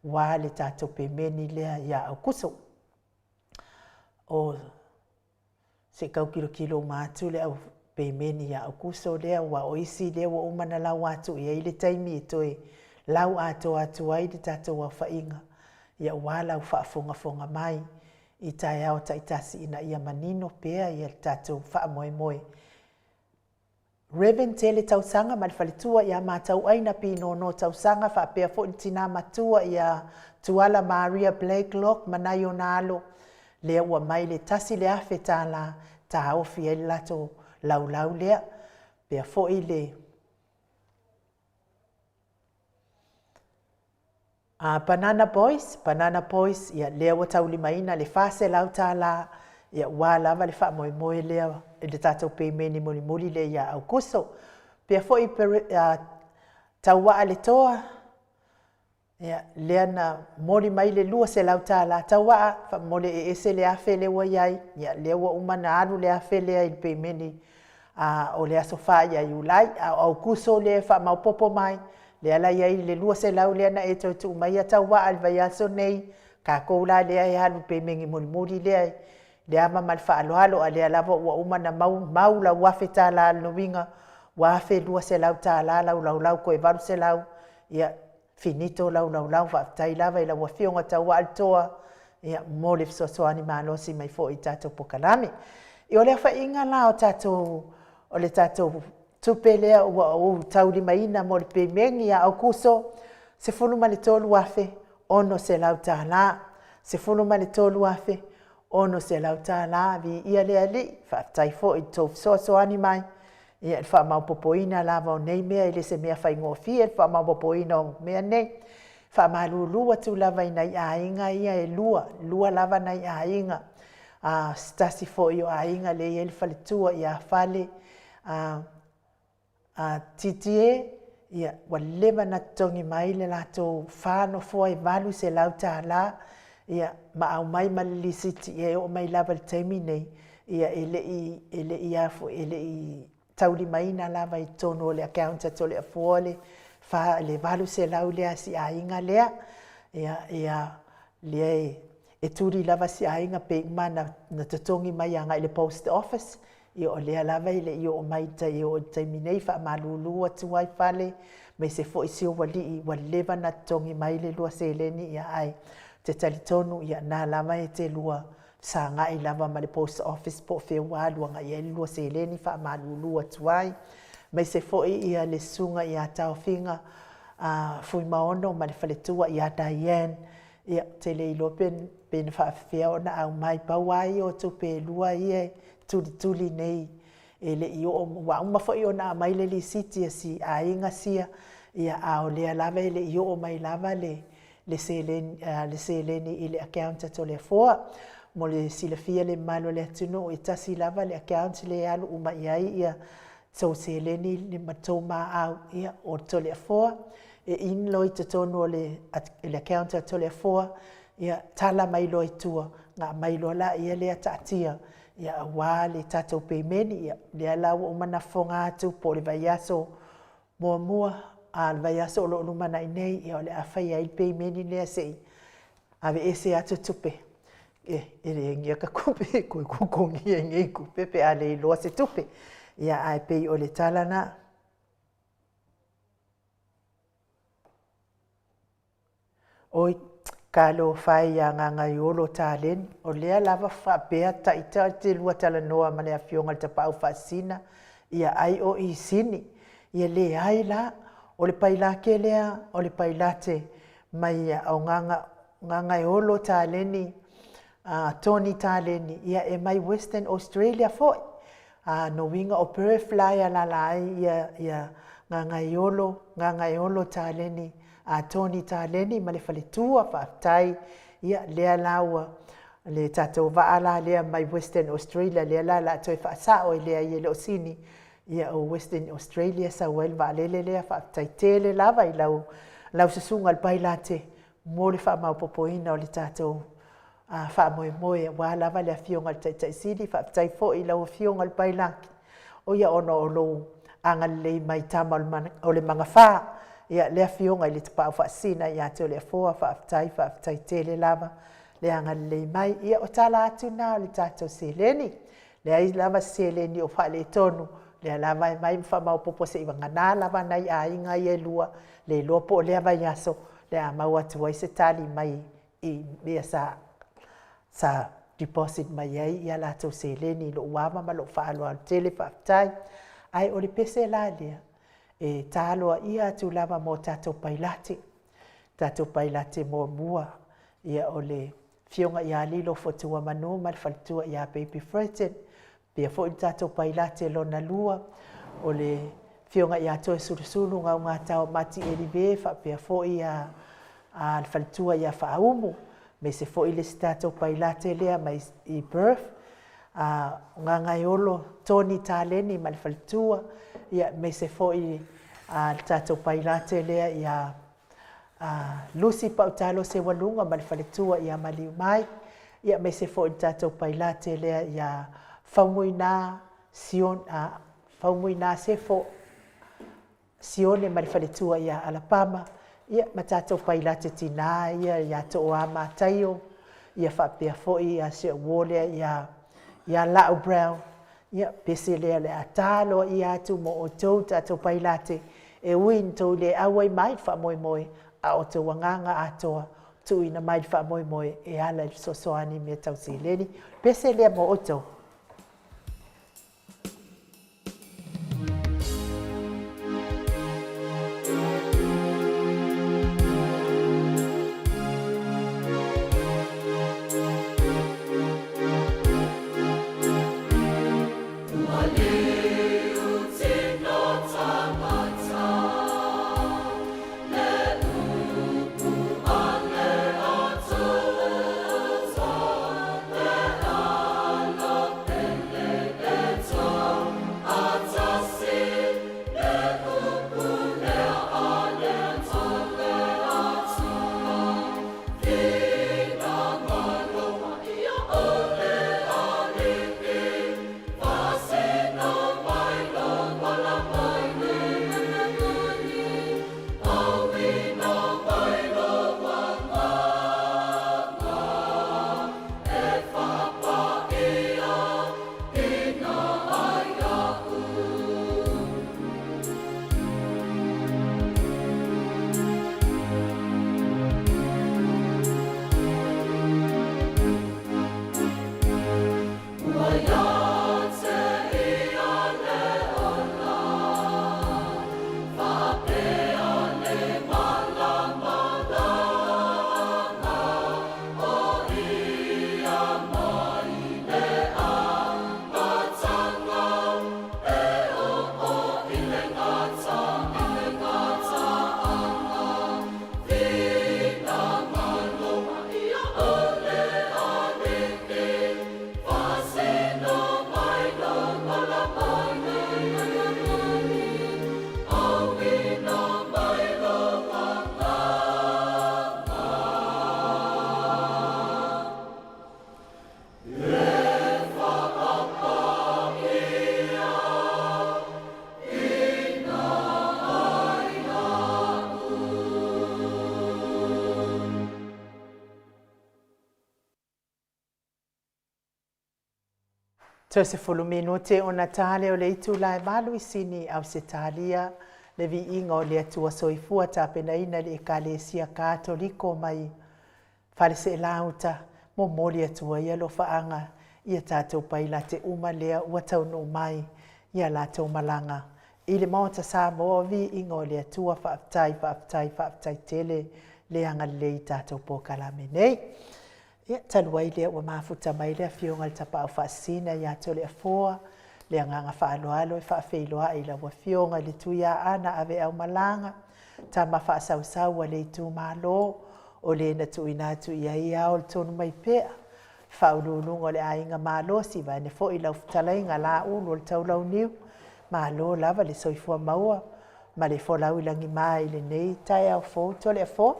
ua le tatou pemeni lea ia Aukuso. O se i tau tilotilo uma atu le au pemeni ia Aukuso lea, ua o isi lea ua uma ona lau atu i ai le taimi e toe lau atoa atu ai le tatou aofaiga, ia ua lau faafogafoga mai i taeao taitasi ina ia manino pea ia le tatou faamoemoe. Reverend Tele Tausaga ma le faletua ia Matauaina Pinono Tausaga, faapea foi le tina matua ia Tuala Maria Blakelock ma nai ona alo, lea ua mai le $1,000 taofi ai le latou laulau lea. Pea foi le Banana Boys, Banana Boys, ia lea ua taulimaina le $400, ia ua lava le faamoemoe lea i le tatou pemeni mulimuli lea ia Aukuso. Pea foi Tauaa le Toa, ia, lea na momoli mai le $200 Tauaa, faamomoli e ese le 1,000 lea ua i ai, ia lea ua uma ona alu le 1,000 lea i le pemeni o le aso 4 ia Iulai, a o Aukuso lea e faamaopoopo mai, lea la e i ai le 200 lea na e toe tuu maia Tauaa i le vaiaso nei, tatou la lea e alu i le pemeni mulimuli lea i le ava ma le faaaloalo, a o lea lava ua uma ona mau lau $1,000, o lona uiga ua $1,200 lau laulau toe $800, ia finito lau laulau. Faafetai lava i lau Afioga Tauaaletoa, Ia, mo le fesoasoani malosi mai foi i tatou polokalame. Ia, o le aofaiga la o tatou, o le tatou tupe lea ua ou taulimaina mo le pemeni ia Aokuso, $13,600. $13,600, viia le Alii, faafetai foi i le tou fesoasoani mai i le faamaopoopoina lava o nei mea, e le o se mea faigofie le faamaopoopoina o mea nei. E faamalulu atu lava i nai aiga ia e lua, lua lava nai aiga, se tasi foi o aiga lea e i ai le faletua ia Fale Tietie, ua leva ona totogi mai le latou 4 nofoa e $800, ia, ma aumai ma le lisiti, e oo mai lava i le taimi lenei, e le i taulimaina lava i totonu o le account a Toleafoa le $800 lea a si aiga lea. Ia, lea e tuli lava si aiga pei uma ona totogi mai agai i le post office, ia o lea lava e le i oo mai e oo i le taimi nei. E faamalulu atu ai Fale, aemaise foi si ou alii ua leva ona totogi mai le lua seleni, ae ou te talitonu o lena lava e te lua fesagai lava ma le post office po o fea ua alu agai i ai le lua seleni. E faamalulu atu ai. Aemaise foi le susuga ia Taofiga Fuimaono ma le faletua ia Diane, ia, ou te le iloa pe na faapefea ona aumai, pau lava ia o tupe e lua ia e tulituli nei e le i oo, ua uma foi ona aumai le lisiti a si aiga sia, a o lea lava e le i oo mai lava le seleni i le account a Toleafoa. Mo le silafia e le mamalu o le atunuu, e tasi lava le account lea e alu uma i ai tou seleni ma tou maau, o Toleafoa. E in loa i totonu o le account a Toleafoa, ia tala mai loa i tua, ona aumai loa lea taatia aua le tatou pemeni. Ia, lea la ua uma ona fofoga atu po o le vaiaso muamua, a o le vaiaso o lo o lumanai nei, o le a fai ai le pemeni lea se i aveese atu tupe, e leai ni ata tupe e toe totogia i nei tupe pe a le iloa se tupe. Ia, ae pei o le tala lena. Oi, talofa e ia Gagaiolo Taleni, o lea lava e faapea ita e te lua talanoa ma le afioga i le Tapaau Faasisina ia ai oe i Sini. Ia leai la, o le pailate lea, o le pailate mai o Gagaeolo Taleni, Tony Taleni, ia e mai Western Australia foi. Lona uiga o Perth la e alaala ai ia Gagaeolo, Gagaeolo Taleni, Tony Taleni ma le faletua, faafetai. Ia lea la ua le tatou vaa la lea mai Western Australia, lea la o le a toe faasao, e leai e le o Sini, o Western Australia e sau ai le vaalele lea. Faafetai tele lava i lau susuga i le Pailate mo le faamaopoopoina o le tatou faamoemoe aua lava le afioga i le Taitai Sili. Faafetai foi i lau afioga i le Pailate, ona o lou agalelei mai i tama o le magafa, ia le afioga i le Tapaau Faasisina ia Toleafoa, faafetai, faafetai tele lava le agalelei mai. Ia, o tala atu na o le tatou seleni. Leai lava se seleni o faaletonu, o lea lava e aumai ma faamaopoopo seivagana lava nai aiga ia e lua, le iloa po o lea vaiaso o le a maua atu ai se tali mai i mea sa deposit mai ai a latou seleni. I lou ava ma lou faaaloalo tele, faafetai. Ae o le pese la lea, e ta aloaia atu lava mo tatou pailate. Tatou pailate muamua, ia o le afioga ia Lilo Fotuamanu ma le faletua ia Baby Fredgen, faapea foi le tatou pailate lona lua, o le afioga ia Toesulusulu Gaugataua Mati Elive, faapea foi le faletua ia Faaumu, aemaise foi le isi tatou pailate lea mai i Perth, Gagaeolo Tony Taleni ma le faletua, aemaise foi le tatou pailate lea ia Lucy Pautalo Seualuga ma le faletua ia Maliu Mai, aemaise foi le tatou pailate lea ia Faumuina Sefo Sione ma le faletua ia Alapama, ia ma tatou pailate tina ia ia Tooa Mataio, ia faapea foi si au uo lea ia Lau Brown. Ia, pese lea o le a ta aloaia atu mo outou tatou pailate, e ui ina outou le auai mai i le faamoemoe, a o outou agaga atoa. tuuina mai le faamoemoe e ala i le fesoasoani i mea tau seleni. Pese lea mo outou. Toe 10 minute ona ta lea o le itula e 8 i Sini, Ausetalia, le viiga o le Atua Soifua tapenaina e le Ekalesia Katoliko mai Faleseelauta, momoli atu ai alofaaga ia tatou pailate uma lea ua taunuu mai ia latou malaga i le Maota Samoa, viiga o le Atua, faafetai, faafetai, faafetai tele le agalelei i tatou polokalame nei. Ia, talu ai lea ua mafuta mai le afioga i le Tapaau Faasisina ia Toleafoa, le agaga faaaloalo e faafeiloai i lau afioga i le Tuiaana Aveau Malaga, tama faasausau a le itumalo, o le na tuuina atu i ai ao le tonu mai pea, faauluuluga o le aiga malosi, vaeane foi lau fetalaiga Laulu o le Taulauniu, malo lava le soifua maua ma le folau i lagima i lenei taeao fou Toleafoa.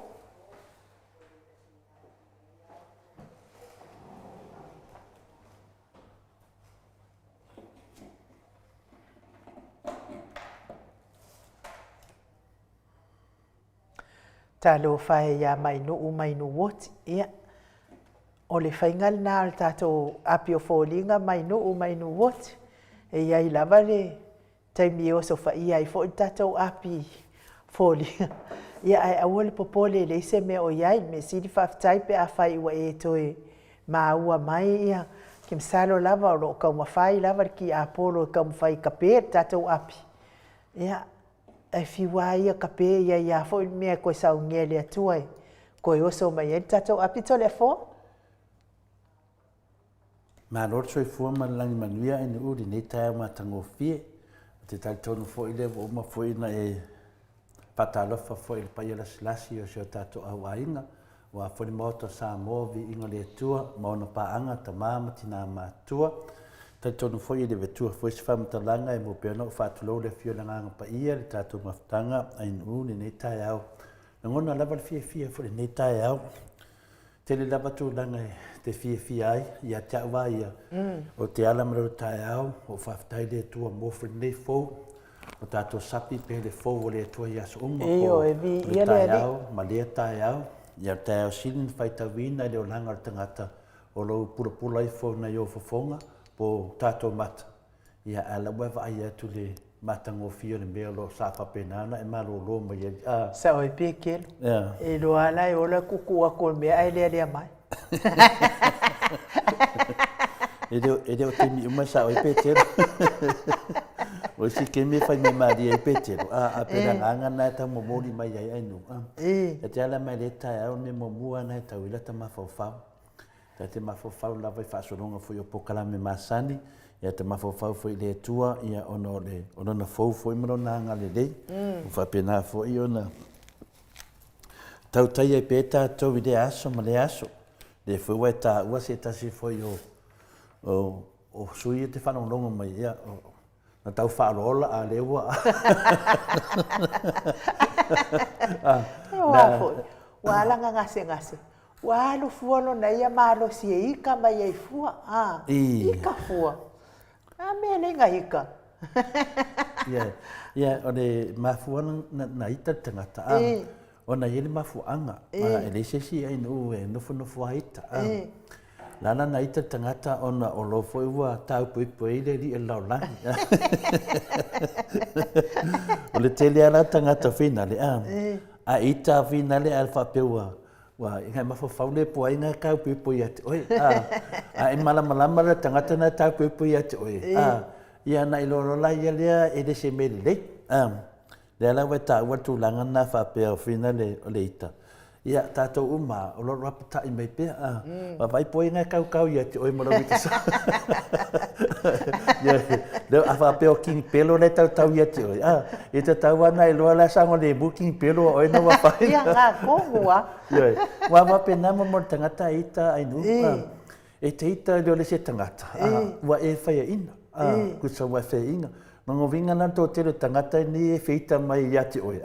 Talofa e ia Mainuu Mainuoti. Ia, o le faiga lena o le tatou api o foliga Mainuu Mainuoti. E i ai lava le taimi e osofaia ai foi le tatou api foliga. Ia, ae aua le popole, e leai se mea o i ai. Mea sili faafetai pe afai ua e toe maua mai. Ia, ke masalo lava o lo o taumafai lava le tiapolo e taumafai e tape le tatou api. Ia, ae fiu lava ia tape, e i ai lava foi le mea e toe saunia e le Atua e toe oso mai ai le tatou api. Toleafoa. Malo le soifua ma le lagi manuia ae-nuu i lenei taeao matagofie. Ou te talitonu foi lea ua uma foi ona e faatalofa foi i le paia lasilasi o si o tatou auaiga, aua foi le Maota o Samoa, viiga o le Atua ma ona paaga, tama ma tina matutua. Talitonu foi e le avatua foi se faamatalaga e mua pea ona ou faatulou le afio o le Agaga Paia i le tatou mafutaga ae-nuu i lenei taeao. Lagona lava le fiafia foi i lenei taeao. Tele lava tulaga e te fiafia ai ia te au a ia, o te ala ma lou taeao, o faafetai le Atua mo foi lenei fou, o tatou sapi pe le fou o le Atua i aso uma, po o le taeao ma lea taeao, ia le taeao sili na faitauina i le olaga o le tagata, o lou pulapula ifo nai ou fofoga, po o tatou mata, ia a la ua e vaai atu le matagofie o le mea o lo o sa faapena ona e malolo mai ai. A. Sao ai pe kelo. Yeah. E iloa la e ola kuku aku o le mea ae lealea mai. E le, e le o taimi uma e sao ai Petelo. O isi kemi e fai mea malie ai Petelo, a, a pe le agaga lena e tau momoli mai ai ai nuu. A. E te ala mai le taeao, o le mea muamua lena e tau ai lata mafaufau. Ta te mafaufau lava i faasologa foi o polokalame masani, ia te mafaufau foi i le Atua, ia ona o le, o Lona fou foi ma Lona agalelei. Ua faapena foi ona tautai ai pea tatou i lea aso ma lea aso. Lea foi ua e taua se tasi foi o, o, o sui e te faalogologo mai, ia, o, na tau faaoloolo a lea ua Ua foi, ua ala nga gasegase. Ua alu fua lona ia malosi e ika mai ai fua. A, ika fua. A mea lei nga ika. Ia, ia, o le mafua na, na ita le tagata. A, ona i ai le mafuaaga. E leai se isi ainu e nofonofo a ita. A, lana na ita le tagata ona o lo foi ua taupuipui ai le alii o le lalolagi. O le tele lava la o tagata finale, a, a ita finale ae faapea ua Ua inga mafaufau le po ai nga taupuipui ia te oe. A, a e malamalama le tagata na taupuipui ia te oe. A, ia na i loa la ia lea e le se mea lelei. A, lea la ua e taua le tulaga lena faapea o fina le, o le ita. Ia, tatou uma, o lo o lapatai mai pea. A, vaavaai po o ai nga e kaukau ia te oe ma lau ita sao. Ia, lea, a faapea o King Pelo la e tautau ia te oe. A, E tatau ana e loa la saogalemu king pelo a oe na ua whai. Ia ngā kongu a. Ioe. Ua wapena mo mo le tangata e ita ai nu. E te ita i le se tangata. Ua e whaia ina. Kusa ua e whaia ina. Nongo winga na tō tele tangata ni e whiita mai ia te oe.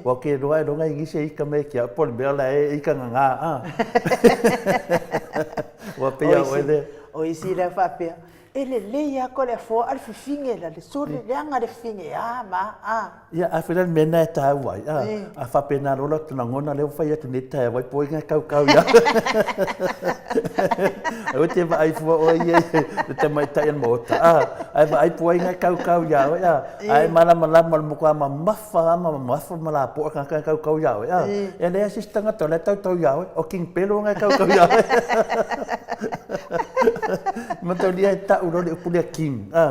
Ua ke roa e ronga i ngise ika mai kia po le mea la e ika ngā. Ua pea oe le. O isi lea whapea. E lelei a ko le afoa a le fifine la le sole leaga le fifine a ma a. Ia, a whai la le mea na e tāu ai, a, a whapena loa la tona ngona lea ua whai atu nei tae wai poi ngai kaukau ia. Aua te vaai fua oe ia i le tamaitai o le maota, a, ae vaai pua ai ngai kaukau ia oe, a, ae malamalama le matua mamafa lava ma mamafa ma lapoa le tagata e kaukau ia oe, a, e leai se isi tagata o la e tautau ia oe, o King Pelo ngai kaukau ia oe. Mataulia e tau loa le upu lea king. A.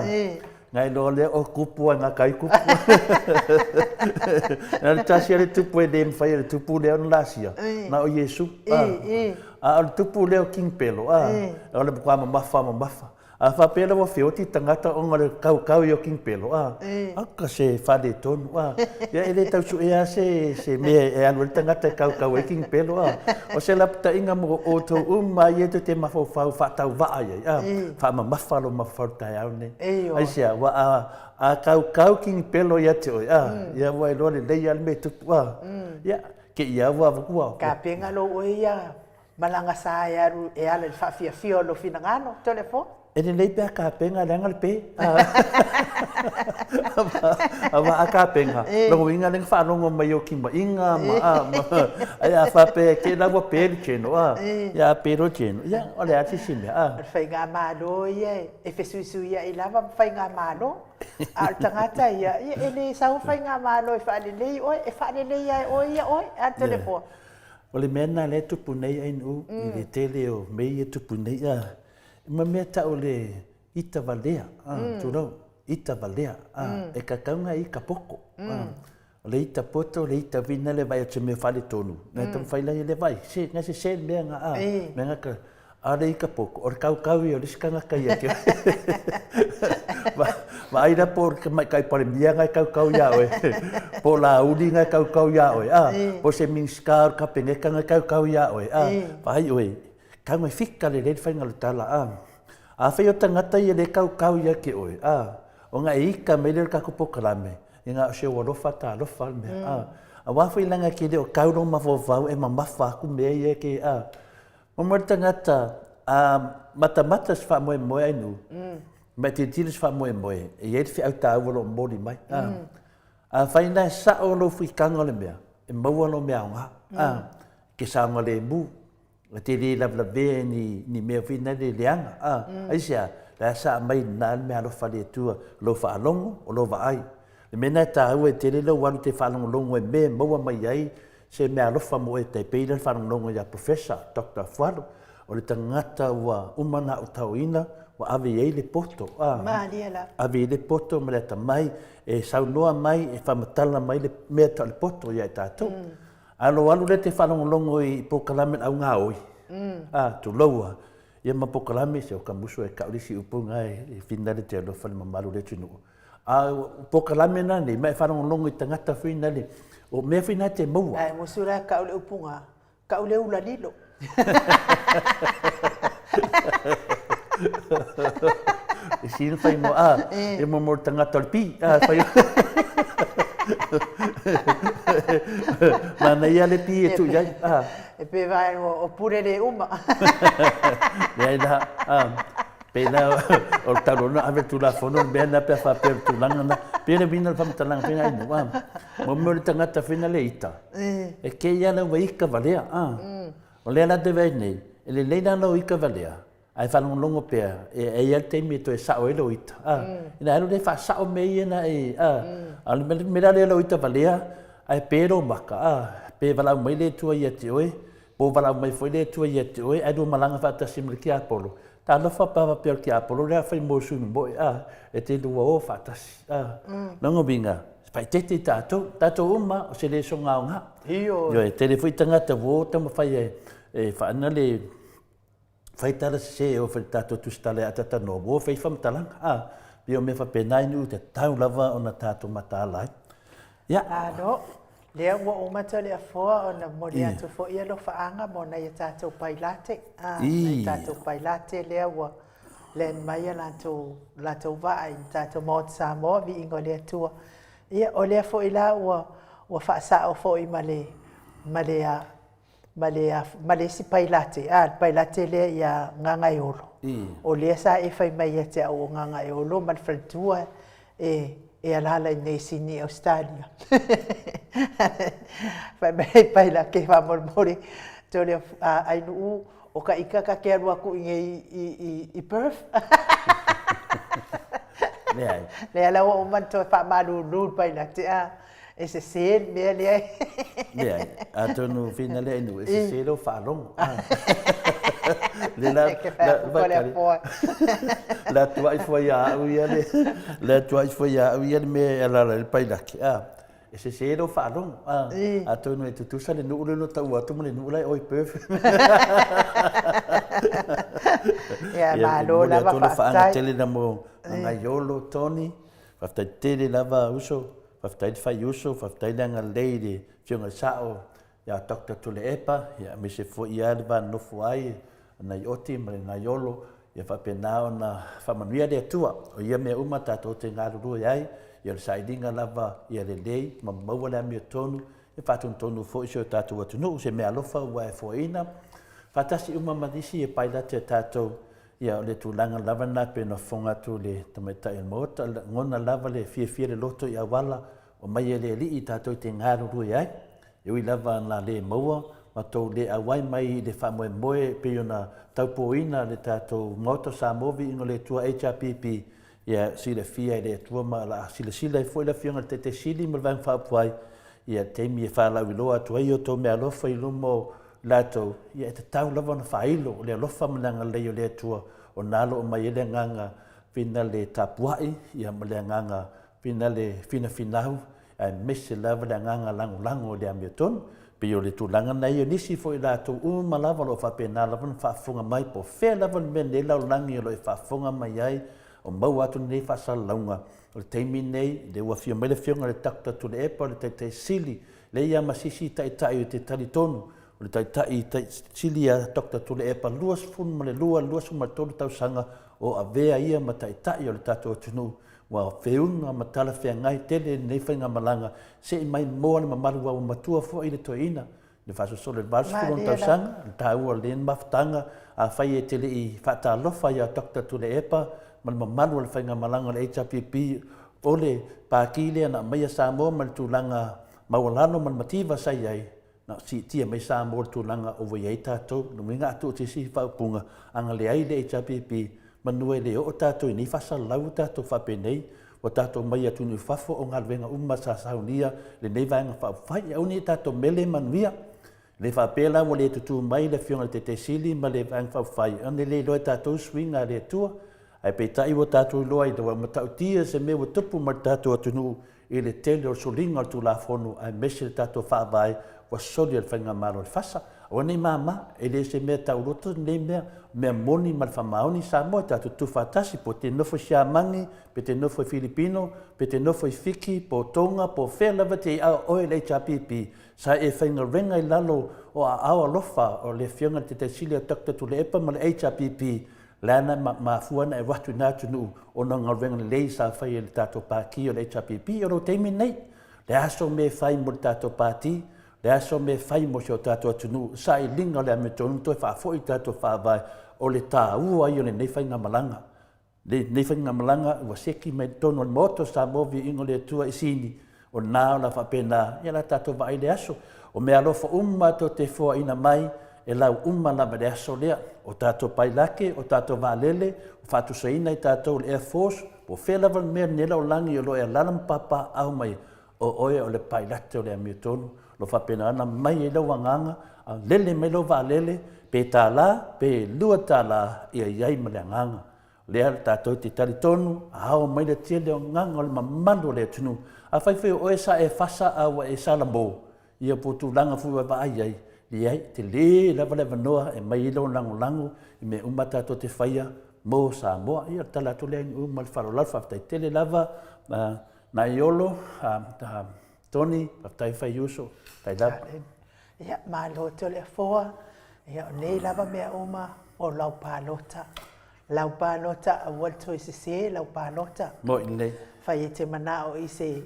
Ngai loa lea o kupu ai ngā kai kupu. Na le tasi a le tupu e le mawhai e le tupu lea ona lasia. Na o Iesu. A. A o le tupu lea o King Pelo. A. O le matua mamafa mamafa. A faapea la ua feoti tagata ona o le kaukau ia o King Pelo, a, aka se faaletonu, a. Ia e le tau suea se, se mea e alu ai le tagata e kaukau ai King Pelo, a. O se lapataiga mo outou uma ia tou te mafaufau faatauvaa i ai, a. Faamamafa lou mafaufau i le taeao lenei. Aisea, ua a, a kaukau King Pelo ia te oe, a, ia ua iloa lelei lava le mea e tupu, a. Ia, te i lava ua, ua. Kapena lou oe ia Malaga sa e alu e ala i le faafiafia o lou finagalo, Toleafoa. E lelei pe a kapenga leaga le pe. Aua a kapenga, lona uiga lea na faalogo mai o kimaiga ma a ma ae a faapea e te la ua pe le tino a, ia a pe loa le tino, ia o le a se isi mea a. O le faigamalo ia e fesuisuiai lava ma faigamalo, a o le tagata ia, ia e le sau faigamalo e faalelei oe, e faalelei lava e oe ia oe, a Toleafoa. O le mea lena lea e tupu nei Ainuu i le tele o mea ia e tupu nei, a, ma mea tau o le ita valea, a, tulou, ita valea, a, e kakauga i ka poto, a, o le ita poto, o le ita vina le vai o se mea faaletonu, na e taumafai la ia le vai, se, na sese le mea nga, a, mea nga ka, A o le ika poto, o le kaukau ia o le isi tagata ia te oe. Vaai la po o le tamaitai Palemia na e kaukau iā oe, po o Laauli na e kaukau iā oe, a, po o se Minisita o le Kapeneta na e kaukau iā oe, a, vaai oe, tau e fika lelei le faiga o le tala, a. Afai o tagata ia le kaukau ia te oe, a, ona e ika mai lea o le tatou polokalame, ina o se ua alofa talofa le mea, a. Aua foi leaga e te le o tau lou mafaufau e mamafa atu mea ia e te, a. Momoe le tagata, a matamata se faamoemoe ai nuu, ma e tilotilo se faamoemoe, e i ai le feau taua o lo o momoli mai. A, afai na e sao lou fuikaga o le mea, e maua lou mea aoga. A, ke saogalemu, e te le lavelavea i ni, ni mea foi na le leaga. A, aisea, la e saa mai lena le mea alofa a le Atua, lou faalogo, o lou vaai. Le mea lena e taua e tele lou alu te faalogologo i mea e maua mai ai se meaalofa mo oe tai pei la le faalogologo ia Professor Doctor Fualo, o le tagata ua uma ona autaoina ua ave i ai le poto, a, Malie lava. ave i ai le poto ma le atamai e saunoa mai, e faamatala mai le mea tau le poto ia i tatou. A lou alu lea e te faalogologo i polokalame a le augaoi, a, tulou a, ia ma polokalame, se o ka musu e kau le isi upu lena e finagalo te alofa i le mamalu o le atunuu. A o polokalame na nei, ma e faalogologo i tagata foi na le, o mea foi na e te maua. Ae musu la kau le upu nga, kau le ula lilo. E sina fai mo a, e mo mo tagata o le pi. A fai. Manaia le pi e tu iai. A. E pe vai o pure le uma. Leai la, a. Pei la o le talu ona ave le Tulafono le mea lena pe a faapea o le tulaga lena. Pei o le uiga o le faamatalaga foi lena inu, a. Mo mea o le tagata foi lena le ita, e kei lava lau ika valea, a. O lea la te vaai nei, e lelei la lou ika valea, ae faalogologo pea, e i ai lava le taimi e toe sao ai lou ita, a. Ina alu lea faasao mea ia na e, a. A o le mea la lea o lou ita valea, ae pe lou maka, a, pe valaau mai le Atua ia te oe, po o valaau mai foi le Atua ia te oe, ae lua malaga faatasi ma le tiapolo, Talofa pe a faapea o le tiapolo lea a fai mo sui momoe, a, e te lua o faatasi, a. Lona uiga, faaeteete i tatou, tatou uma o se lesona aoga. Ioe. E tele foi tagata ua o taumafai e, e faana le fai tala sese e oo foi i le tatou tusitala e atatanoa, ua o fai faamatalaga, a. Pei o mea faapena i nuu e tatau lava ona tatou mataala ai. Ia. Malo. Lea ua uma Toleafoa ona momoli atu foi alofaaga mo nai a tatou pailate, a, nai tatou pailate lea ua land mai a latou, latou vaa i le tatou Maota Samoa, viiga o le Atua. Ia, o lea foi la ua, ua faasao foi ma le, ma le, ma le, ma le isi pailate, a, le pailate lea ia Gagaeolo, o lea sa e fai mai ia te au o Gagaeolo ma le faletua e, e alaala i inei i Sydney, Ausetalia. Fai mai ai pailate faamolemole, tole Ainuu, o ka ika ka te alu atu i inei i, i, i Perth. Leai. Lea la ua uma ona toe faamalulu le pailate, a. E sese le mea lea. Leai, atonu whina lea inu, e sese lou faalogo. Le la, la, la, la tuai fua ia au ia le, la tuai fua ia au ia le mea e alala i le pailake. A, e sese lou faalogo. A, atonu e tutusa le nuu lea na tau atu ma le nuu la e oi Perth. Ia, malo lava faafetai. Tele na mo Ngaiolo, Tony, faafetai tele lava uso. Faafetai le fai uso, faafetai le agalelei i le Afioga i le Sao ia Doctor Tuilaepa, ia aemaise foi ia le va nonofo ai a Naioti ma le Naiolo, ia faapena ona faamanuia le Atua. O ia mea uma tatou te galulue ai, ia o le sailiga lava ia lelei ma maua le amiotonu, ia faatonutonu foi si o tatou atunuu, se meaalofa ua e foaina faatasi uma ma nisi e pailate a tatou. Ia, o le tulaga lava lena pei ona fofoga atu le tamaitai o le Maota, lagona lava le fiafia le loto i auala ua mai e le Alii tatou te galulue ai. E ui lava na le maua ma tou le auai mai i le faamoemoe e pei ona taupoina le tatou Maota o Samoa Viiga o le Atua HRPP, ia silafia e le Atua ma o le a silasila ai foi le Afioga i le Taitai Sili ma le Vaega Faaupufai ia taimi e faalauiloa atu ai outou meaalofa i luma o latou, ia e tatau lava ona faailo le alofa ma le agalelei o le Atua o na alo mai ai le agaga finale tapuai, ia ma le agaga finale finafinau, aemaise lava le agaga lagolago i le amiotonu. Pei o le tulaga lena ia, o nisi foi latou uma lava o lo o faapena lava ona faafofoga mai, po o fea lava le mea nei lalolagi o lo o e faafofoga mai ai, o maua atu lenei faasalalauga. O le taimi lenei, lea ua afio mai le Afioga i le Doctor Tuilaepa, o le Taitai Sili Lea ia ma sisi taitai o te talitonu, o le taitai sili ia Doctor Tuilaepa 22, 23 tausaga o avea ia ma taitai o le tatou atunuu, ua feuga ma talafeagai tele lenei faigamalaga se i mai moa le mamalu ua ua matua foi le toeaina le faasolosolo i le 80 ona tausaga, le taua o lenei mafutaga, afai e te le i faatalofa ia Doctor Tuilaepa ma le mamalu o le faigamalaga o le HRPP, O le Pāti lea na aumaia Samoa mai le tulaga maualalo ma le mativa sa i ai, na siitia mai Samoa i le tulaga ua i ai tatou. Lona uiga a tuu atu isi faaupuga, ana leai le HRPP, manu e le oo tatou i nei faasalalau ua tatou faapenei, Ua tatou omai i atunuu i fafo o galuega uma sa saunia lenei Vaega Faaupufai. Aua ne i tatou mele manuia. E le faapea la ua le tutū mai le Afioga i le Taitai Sili ma le Vaega Faaupufai ona e le iloa e tatou suiga a le Atua. Ae peitai ua tatou iloa ai ua matautia se mea ua tupu mai le tatou atunuu i le tele o le soliga o le Tulafono aemaise le tatou Faavae ua soli e le Faigamalo a le FASA. Aua ne i mama, e le o se mea tauloto lenei mea, o mea moni ma le faamaoni Samoa, tatou tutu faatasi, po o te nofo i Siamani, pe te nofo i Filipino, pe te nofo i Fiti, po o Tonga, po o fea lava e te i ai, a o oe le HRPP, sa e faigaluega i lalo o aao alofa o le Afioga i le Taitai Sili o Doctor Tuilaepa ma le HRPP, lea na mafua ona e alu atu i na atunuu ona o galuega lelei sa faia e le tatou Pati o le HRPP. O lou taimi lenei, le a so mea e fai mo le tatou Pati, le a so mea e fai mo si o tatou atunuu, sailiga o le amiotonu toe faafoi le tatou Faavae, o le taua ia o lenei faigamalaga. Lenei faigamalaga ua seki mai totonu o le Maota o Samoa, viiga o le Atua i sini, o na o le a faapena, ia o le a tatou vaai i le aso. O meaalofa uma tou te foaina mai, e lau uma lava i le aso lea. O tatou pailate, o tatou vaalele, ua faatusaina i tatou le Air Force, po o fea lava le mea i lenei lalolagi o lo o e alaala ma papaaao mai ai, o oe o le pailate o le amiotonu. O lo o faapena ona aumai ai lou agaga, a lele mai lou vaalele, pe $1, pe $2, ia i ai ma le agaga. O lea tatou te talitonu, a ao mai le tele o agaga o le mamalu o le atunuu. Afai foi o oe sa e fasa a ua e salamo, ia po o tulaga foi ua e vaai ai, leai, e tele lava le avanoa e aumai ai lou lagolago i mea uma tatou te faia mo Samoa. Ia, o le tala atu lea i nuu ma le faaaloalo. Faafetai tele lava Naiolo, Tony, faafetai Faiuso, faafetai lava. Ia, malo Toleafoa. Ia, o nei lava mea uma o lau palota. Lau palota, aua le toe sese lau palota. Moi lelei. Fai e te manao i se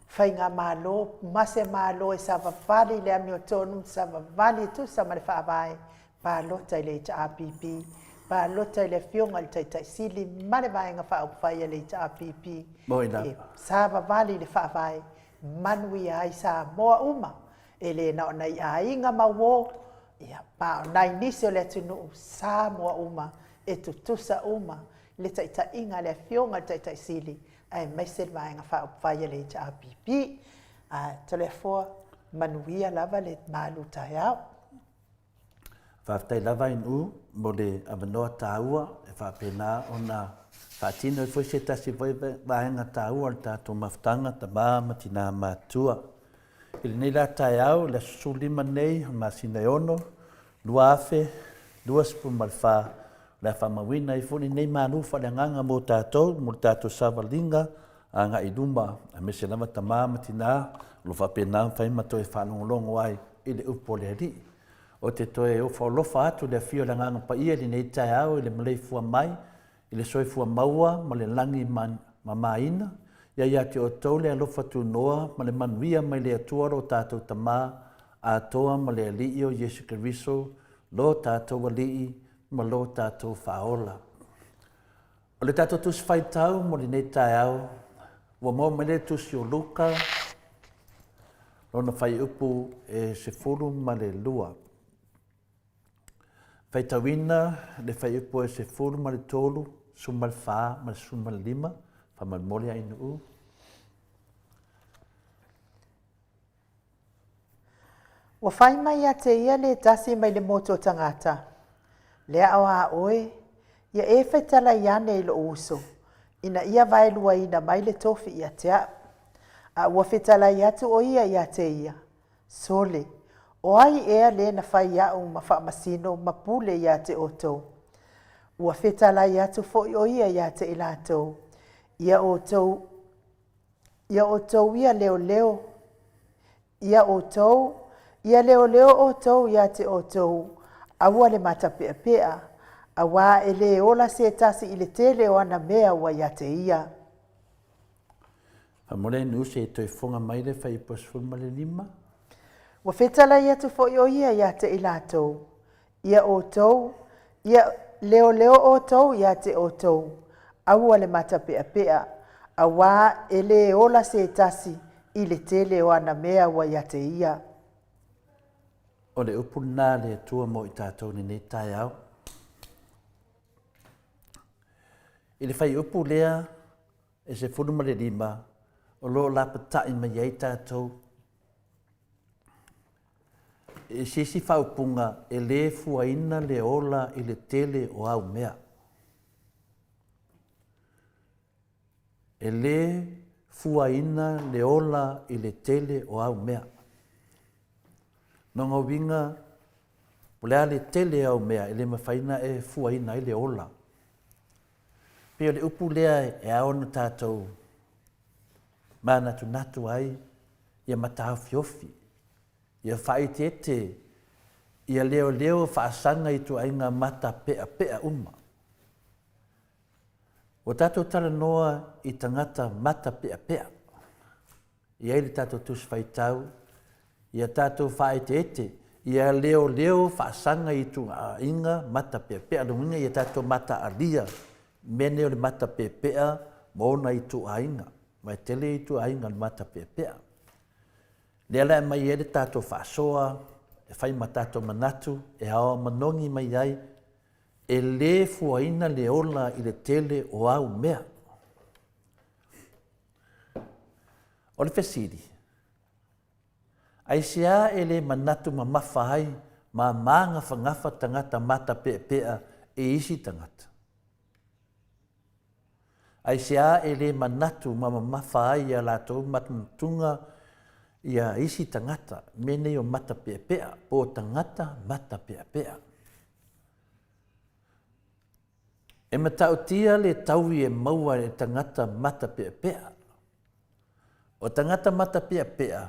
faigamalo ma se malo e savavali i le amiotonu, savavali e tusa ma le faavae, palota i le HRPP, palota i le Afioga i le Taitai Sili ma le Vaega Faaupufai a le HRPP, e savavali i le faavae, manuia ai Samoa uma, e le na o nai aiga ma uo, ia, ma o nai nisi o le atunuu, Samoa uma, e tutusa uma le taitaiga a le Afioga i le Taitai Sili aemaise le Vaega Faaupufai a le HRPP. Ae, Toleafoa, manuia lava le malu taeao. Faafetai lava Inu mo le avanoa taua e faapena ona faatino ai foi se tasi foi vaega taua o le tatou mafutaga tama ma tina matutua. I lenei la taeao i le aso 15 nei o le masina e 6, 2024, o le a faamauina ai foi lenei malu faaleagaga mo tatou, mo le tatou savaliga agai i luma, aemaise lava tama ma tina o lo o faapena ona fai ma toe faalogologo ai i le upu a le Alii. Ou te toe ofaolofa atu i le afio o le Agaga Paia i lenei taeao i le maleifua mai i le soifua maua ma le lagi mamaina, ia ia te outou le alofa tunoa ma le manuia mai le Atua lo tatou Tama atoa ma le Alii o Iesu Keriso, lo tatou Alii ma lo tatou Faaola. O le tatou Tusi Faitau mo lenei taeao, ua maua mai le Tusi o Luka, lona fuaiupu e 12. Faitauina le fuaiupu e 13, 14 ma le 15, faamolemole Ainuu. Ua fai mai ia te ia le tasi mai le motu o tagata, Lea o a oe, ia e fetalai ane i lou uso, ina ia vaeluaina mai le tofi ia te au. A ua fetalai atu o ia ia te ia, Sole, o ai ea le na fai iaʻu ma faamasino ma pule ia te outou? Ua fetalai atu foi o ia ia te i latou, Ia outou, ia outou ia leoleo, ia outou, ia leoleo outou ia te outou, aua le matapeapea, auā e lē ola se tasi i le tele o ana mea ua ia te ia. Faamole Nusi e toe fofoga mai le fuaiupu 15. Ua fetalai atu foi o ia ia te i latou, Ia outou, ia leoleo outou ia te outou, aua le matapeapea, auā e lē ola se tasi i le tele o ana mea ua ia te ia. O le upu lena a le Atua mo i tatou i lenei taeao. I le fuaiupu lea. e 15 o lo o lapatai mai ai tatou i se isi faaupuga e lē fuaina le ola i le tele o au mea. E lē fuaina le ola i le tele o au mea. Lona uiga, o le a le tele o au mea e le mafai ona e fuaina ai le ola. Pei o le upu lea e ao ona tatou manatunatu ai ia mataofiofi, ia faaeteete, ia leoleo faasaga i ituaiga matapeapea uma. Ua tatou talanoa i tagata matapeapea. E i ai le tatou Tusi Faitau, ia tatou faaeteete, ia leoleo faasaga i ituaiga matapeapea. Lona uiga ia tatou mataalia mea nei o le matapeapea ma ona ituaiga, aua e tele ituaiga o le matapeapea. Lea la e aumai ai le tatou faasoa, e fai ma tatou manatu, e aoao manogi mai ai, e lē fuaina le ola i le tele o au mea. O le fesili, aisea e le manatu mamafa ai ma magafagafa tagata matapeapea i isi tagata? Aisea e le manatu ma mamafa ai ia latou matumatuga ia isi tagata, mea nei o matapeapea po o tagata matapeapea? E matautia le taui e maua e tagata matapeapea. O tagata matapeapea,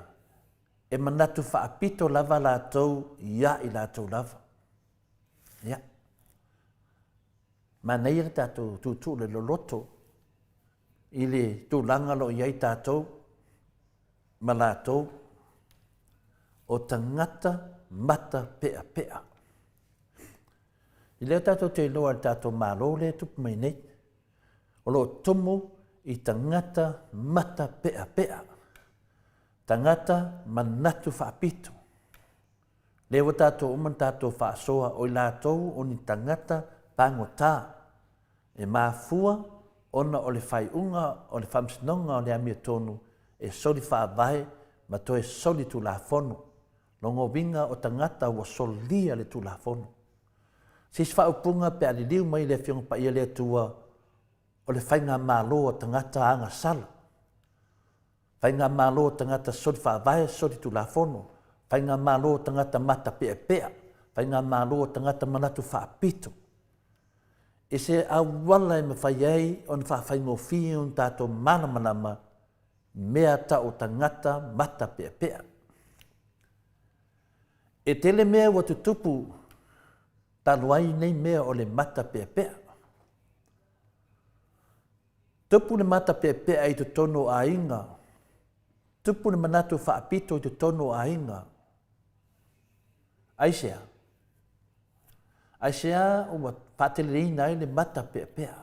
e manatu faapito lava latou iā i latou lava. Ia. Manaia le tatou tuutuu le loloto i le tulaga o lo o i ai tatou ma latou o tagata matapeapea. I lea tatou te iloa i le tatou Malo lea e tupu mai nei, o lo o tumu i tagata matapeapea, tagata manatu faapito. Lea ua tatou uma ona tatou faasoa o i latou o ni tagata pagota e mafua ona o le faaiuga o le Faamasinoga o le Amiotonu e soli faavae ma toe soli tulafono. Lona uiga o tagata ua solia le tulafono. Se isi faaupuga pe a liliu mai le Afioga Paia le Atua o le faigamalo a tagata agasala, faigamalo a tagata soli faavae, soli tulafono, faigamalo a tagata matapeapea, faigamalo a tagata manatu faapito. I se auala e mafai ai ona faafaigofie ona tatou malamalama mea tau tagata matapeapea. E tele mea ua tutupu talu ai nei mea o le matapeapea. Tupu le matapeapea i totonu o aiga, tupu le manatu faapito i totonu o aiga. Aisea? Aisea ua faateleina ai le matapeapea?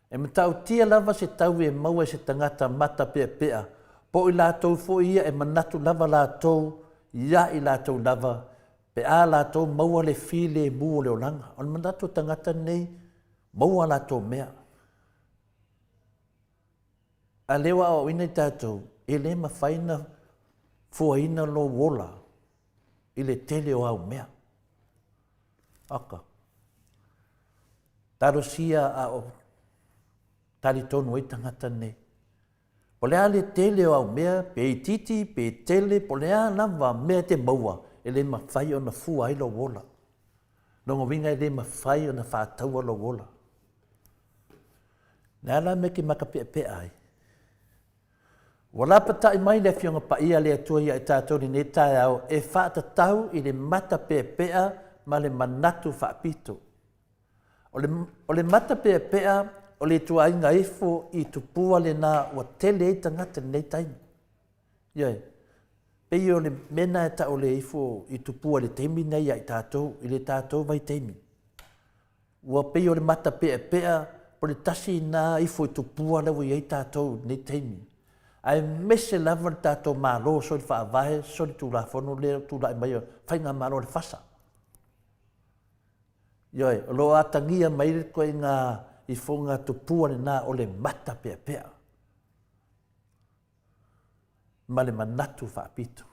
E matautia lava se taui e maua e se tagata matapeapea, po o i latou foi ia e manatu lava latou iā i latou lava pe a latou maua le filemu o le olaga. O le manatu o tagata nei, maua a latou mea. A lea ua aoaoina i tatou, e le mafai ona fuaina lou ola i le tele o au mea. Aka. Talosia a o talitonu ai tagata nei. Po o le a le tele o au mea, pe itiiti, pe tele, po o le a lava mea e te maua, e le mafai ona fua ai lou ola. Lona uiga e le mafai ona faataua lou ola. Le a la mea e te makapeapea ai? Ua lapatai mai le Afioga Paia a le Atua ia i tatou i lenei taeao e faatatau i le matapeapea ma le manatu faapito. O le, o le matapeapea o le ituaiga ifo i tupua lena ua tele ai tagata i lenei taimi. Ioe. Pei o le mea lena e tau o le ifo i tupua i le taimi lenei ia i tatou, i le tatou vaitaimi. Ua pei o le matapeapea o le tasi lena ifo i tupua lea ua i ai tatou i lenei taimi. Aemaise lava le tatou Malo soli faavae, soli tulafono lea ua tulai mai o Faigamalo a le FASA. Ioe, o lo o atagia mai le ituaiga ifogatupua lena o le mata peapea ma le manatu faapito.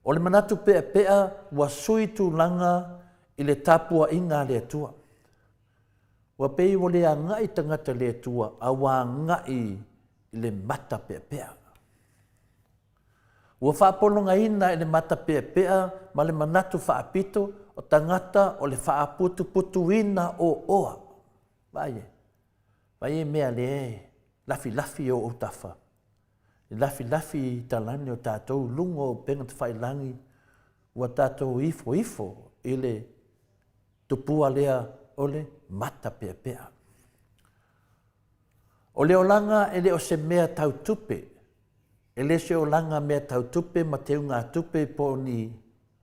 O le manatu peapea ua sui tulaga i le tapuaiga a le Atua. Ua pei ua le agai tagata i le Atua, a ua agai i le mata peapea. Ua faapologaina e le mata peapea ma le manatu faapito o tagata o le faaputuputuina o oa. Vaai e, vaai e mea lea e lafilafi i ou autafa, e lafilafi i talani o tatou i luga o upega tafailagi, ua tatou ifoifo i le tupua lea o le mata peapea. O le olaga e le o se mea tau tupe, e le o se olaga mea tau tupe ma teugatupe po o ni,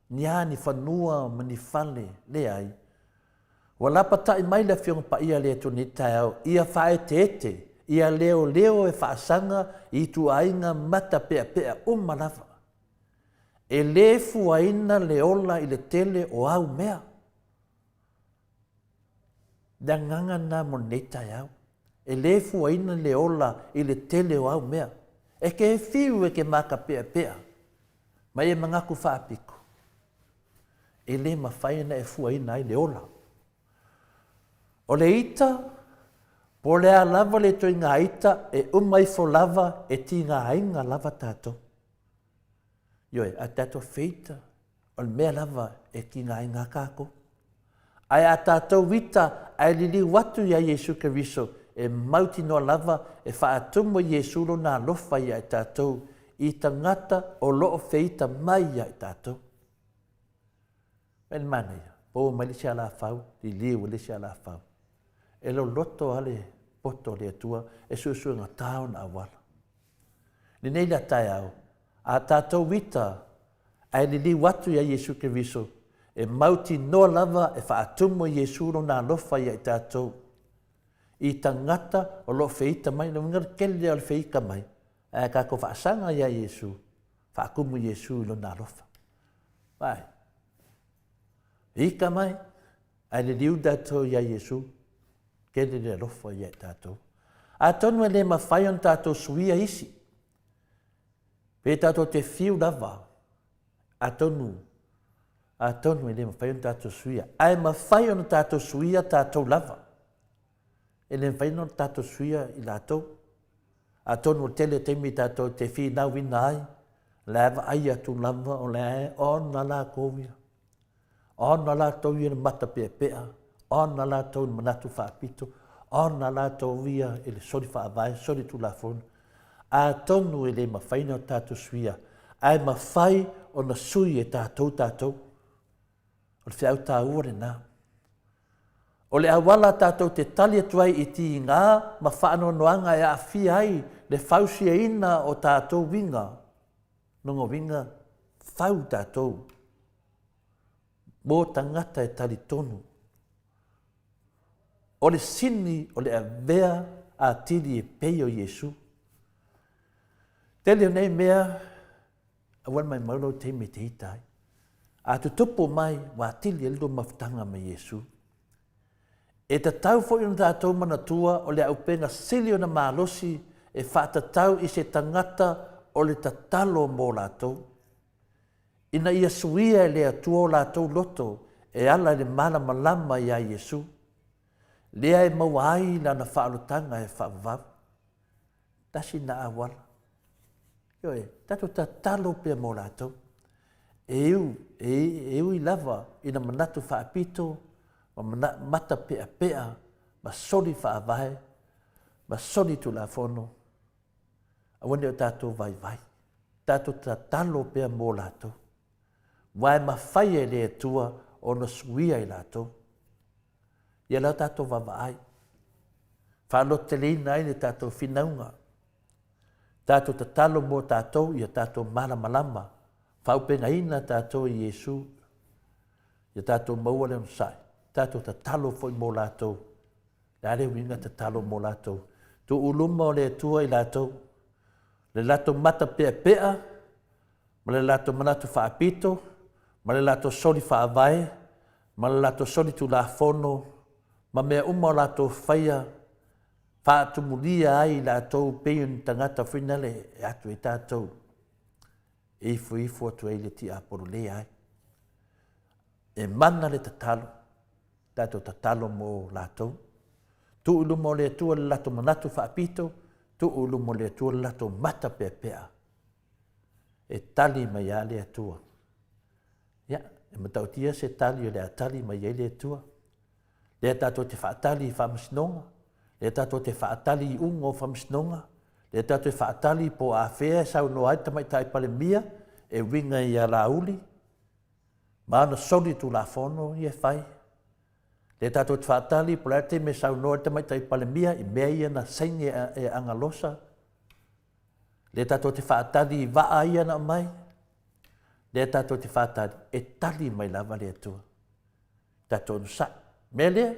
ni a ni fanua ma ni fale, leai. Ua lapata'i mai le Afioga Paia a le Atua i lenei taeao, ia faaeteete, ia leoleo e faasaga i ituaiga matapeapea uma lava. E le fuaina le ola i le tele o au mea. Le agaga lena mo lenei taeao. E le fuaina le ola i le tele o au mea. E ke fiu e ke makapeapea ma e manatu faapito, e le mafai ona e fuaina ai le ola. O le ita, po o le a lava le ituaiga ita, e uma ifo lava e tigaina lava tatou. Ioe, a tatou feita, o le mea lava e tigaina a tatou. Ae a tatou ita ae liliu atu iā Iesu Keriso, e mautinoa lava e faatumu e Iesu lona alofa iā i tatou i tagata o lo o feita mai iā i tatou. Vaai le manaia, po mai le isi alafau, liliu i le isi alafau. E loloto lava le poto o le Atua e suesuegata ona auala. Lenei la taeao, a tatou ita ae liliu atu iā Iesu Keriso, e mautinoa lava e faatumu e Iesu lona alofa iā i tatou, i tagata o lo o feita mai, lona uiga o le tele lea o le feita mai, ae a tatou faasaga iā Iesu, faatumu Iesu i lona alofa. Vaai, ita mai, ae liliu tatou iā Iesu, tele le alofa ia i tatou. Atonu e le mafai ona tatou suia isi, pe tatou te fiu lava, atonu, atonu e le mafai ona tatou suia, ae mafai ona tatou suia tatou lava. E le mafai ona tatou suia i latou. Atonu o le tele o taimi tatou te finauina ai, o la e vaai atu lava o la e ona latou ia. Ona latou ia i le matapeapea, ona latou i le manatu faapito, ona latou ia i le soli faavae, soli tulafono. Atonu e le mafai ona tatou suia, ae mafai ona sui e tatou tatou. O le feau taua lena. O le auala tatou te tali atu ai i tiga ma faanoanoaga e aafia ai le fausiaina o tatou uiga, lona uiga, fau tatou mo tagata e talitonu. O le sini o le avea atili e pei o Iesu. Tele o nei mea, aua le maimau lau taimi e te ita ai. A tutupu mai, ua atili ai le lua mafutaga ma Iesu. E tatau foi ona tatou manatua o le auupega sili ona malosi e faatatau i se tagata o le tatalo mo latou, ina ia suia e le Atua o latou loto e ala i le malamalama iā Iesu, lea e maua ai lana faaolotaga e faavavau. Tasi lena auala. Ioe, tatou tatalo pea mo latou. E u, e, e ui lava ina manatu faapito ma mana, mata peapea ma soli faavae ma soli tulafono, aua ne i o tatou vaivai. Tatou tatalo pea mo latou. Aua e mafai e le Atua ona suia i latou. Ia la tatou vaavaai. Faalototeleina ai le tatou finauga. Tatou tatalo mo tatou ia tatou malamalama. Faaupegaina tatou e Iesu. Ia tatou maua le onosai. Tatou tatalo foi mo latou. Le a le uiga tatalo mo latou. Tuu luma o le Atua i latou. Le latou mata peapea ma le latou manatu faapito ma le latou soli faavae ma le latou soli tulafono. ma mea uma o latou faia faatumulia ai i latou pei o ni tagata foi nale e atu ai tatou e ifoifo atu ai le tiapolo leai. E mana le tatalo, tatou tatalo mo latou. Tuu i luma o le Atua le latou manatu faapito, tuu i luma o le Atua le latou mata peapea. E tali mai lava le Atua. Ia, e matautia se tali o le a tali mai ai le Atua. Lea tatou te faatali i faamasinoga, lea tatou te faatali i iuga o faamasinoga, lea tatou te faatali po o afea e saunoa ai le Tamaitai Palemia e uiga ia Laauli ma ana soli Tulafono ia e fai. Lea tatou te faatali po o le a le taimi e saunoa ai le Tamaitai Palemia i mea ia na saini e Agalosa. Lea tatou te faatali i vaa ia na aumai. Lea tatou te faatali e tali mai lava le Atua. Tatou onosai. Mea lea,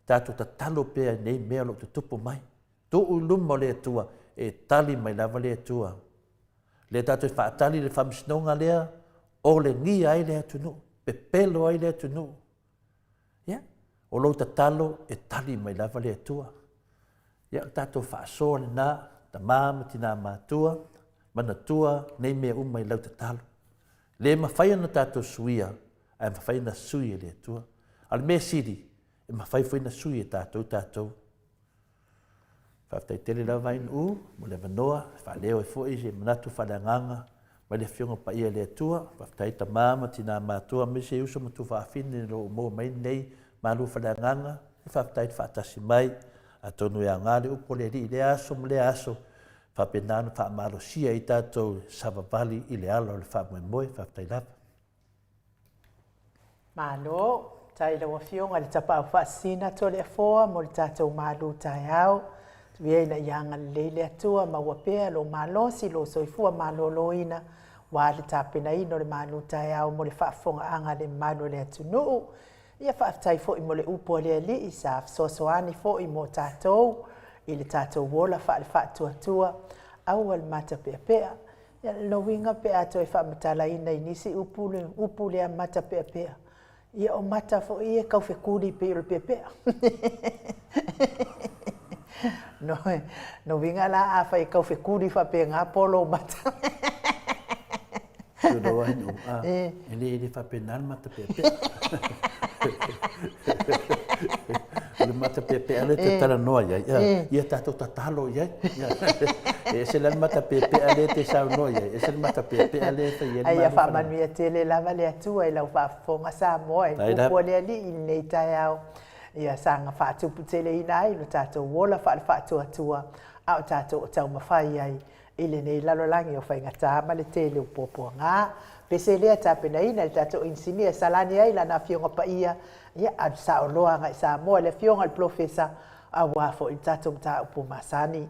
tatou tatalo pea i nei mea o lo o tutupu mai. Tuu i luma o le Atua, e tali mai lava le Atua. Lea tatou te faatali i le faamasinoga lea, olegia ai le atunuu, pepelo ai le atunuu. Ia, o lou tatalo e tali mai lava le Atua. Ia, o le tatou faasoa lena, tama ma tina matua, manatua nei mea uma i lau tatalo. Le mafai ona tatou suia, ae mafai ona sui e le Atua. A o le mea sili, e mafai foi ona sui e tatou tatou. Faafetai tele lava Ainuu mo le avanoa e faaleo ai foi se manatu faaleagaga mai le Afioga Paia i le Atua. Faafetai tama ma tina matua aemaise uso ma tufaafine o lo o maua mai lenei malu faaleagaga. Faafetai le faatasi mai. Atonu e aoga le upu a le Alii i lea aso ma lea aso, faapena ona faamalosia ai tatou savavali i le ala o le faamoemoe. Faafetai lava. Malo, faafetai i lau Afioga i le Tapaau Faasisina Toleafoa mo le tatou malu taeao. Tuia ina ia agalelei le Atua, maua pea lou malosi, lou soifua maloloina, aua le tapenaina o le malu taeao mo le faafofogaaga a le mamalu o le atunuu. Ia faafetai foi mo le upu a le Alii sa fesoasoani foi mo tatou i le tatou ola faale-faatuatua, aua le matapeapea. Ia, lona uiga pe a toe faamatalaina i nisi upu le upu lea matapeapea, ia o mata foi ia e tau fetuli pei o le peapea. Lona uiga la afai e tau fetuli faapena po o lou mata. Tuloa ai nuu, a, e le le faapena le mata peapea. O le mata peapea lea e te talanoa i ai, ia tatou tatalo i ai. E ese la le mata peapea lea e te saunoa i ai, ese le mata peapea lea e fai ai le Ai ia faamanuia tele lava le Atua i lau faafofoga Samoa i le upu a le Alii i lenei taeao. Ia saga faatuputeleina ai lo tatou ola faale-faatuatua a o tatou o taumafai ai i lenei lalolagi o faigata ma le tele o puapuaga. Pese lea tapenaina e le tatou inisinia e salani ai lana Afioga Paia, ia alu sao loa agai Samoa le Afioga i le Polofesa aua foi le tatou mataupu masani.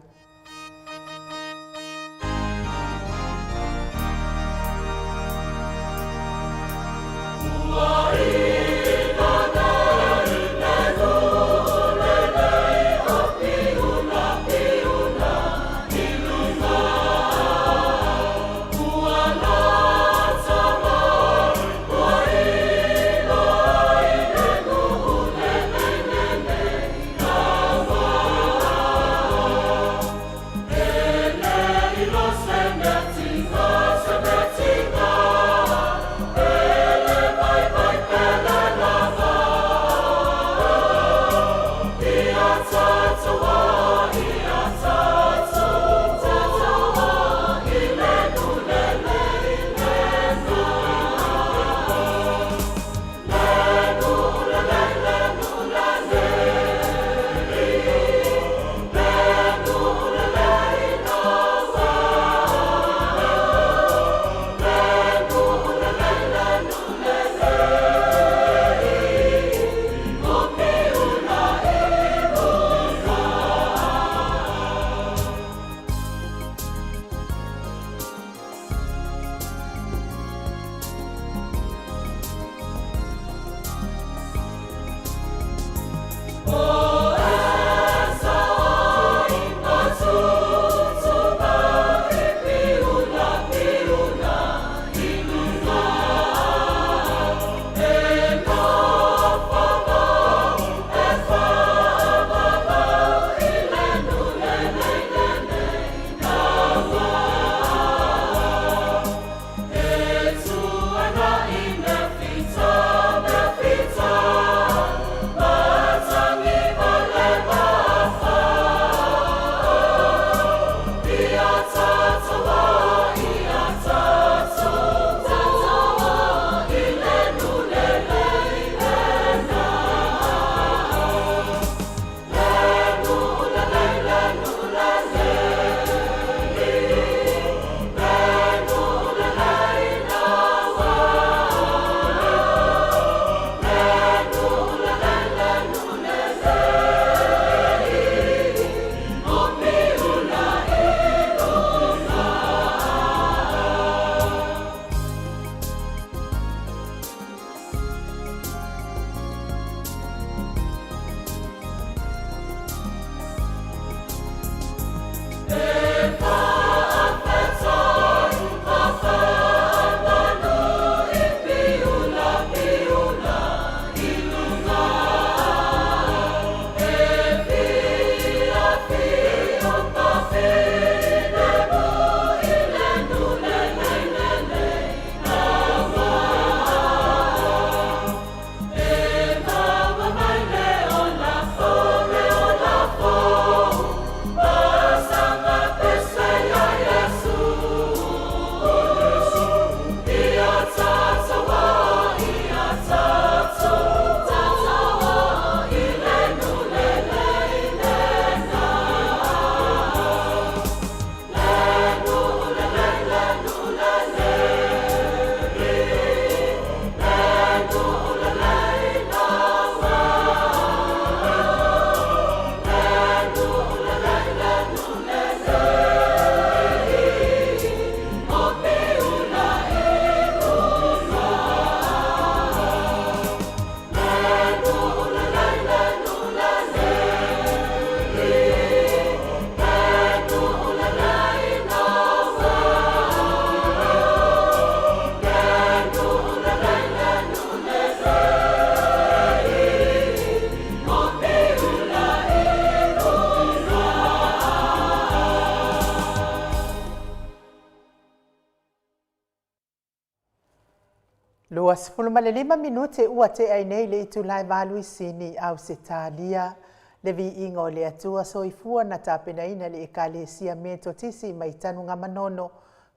15 minute ua tea ai nei le itula e 8 i Sini, Ausetalia. Le viiga o le Atua soifua na tapenaina le Ekalesia Metotisi mai Tanugamanono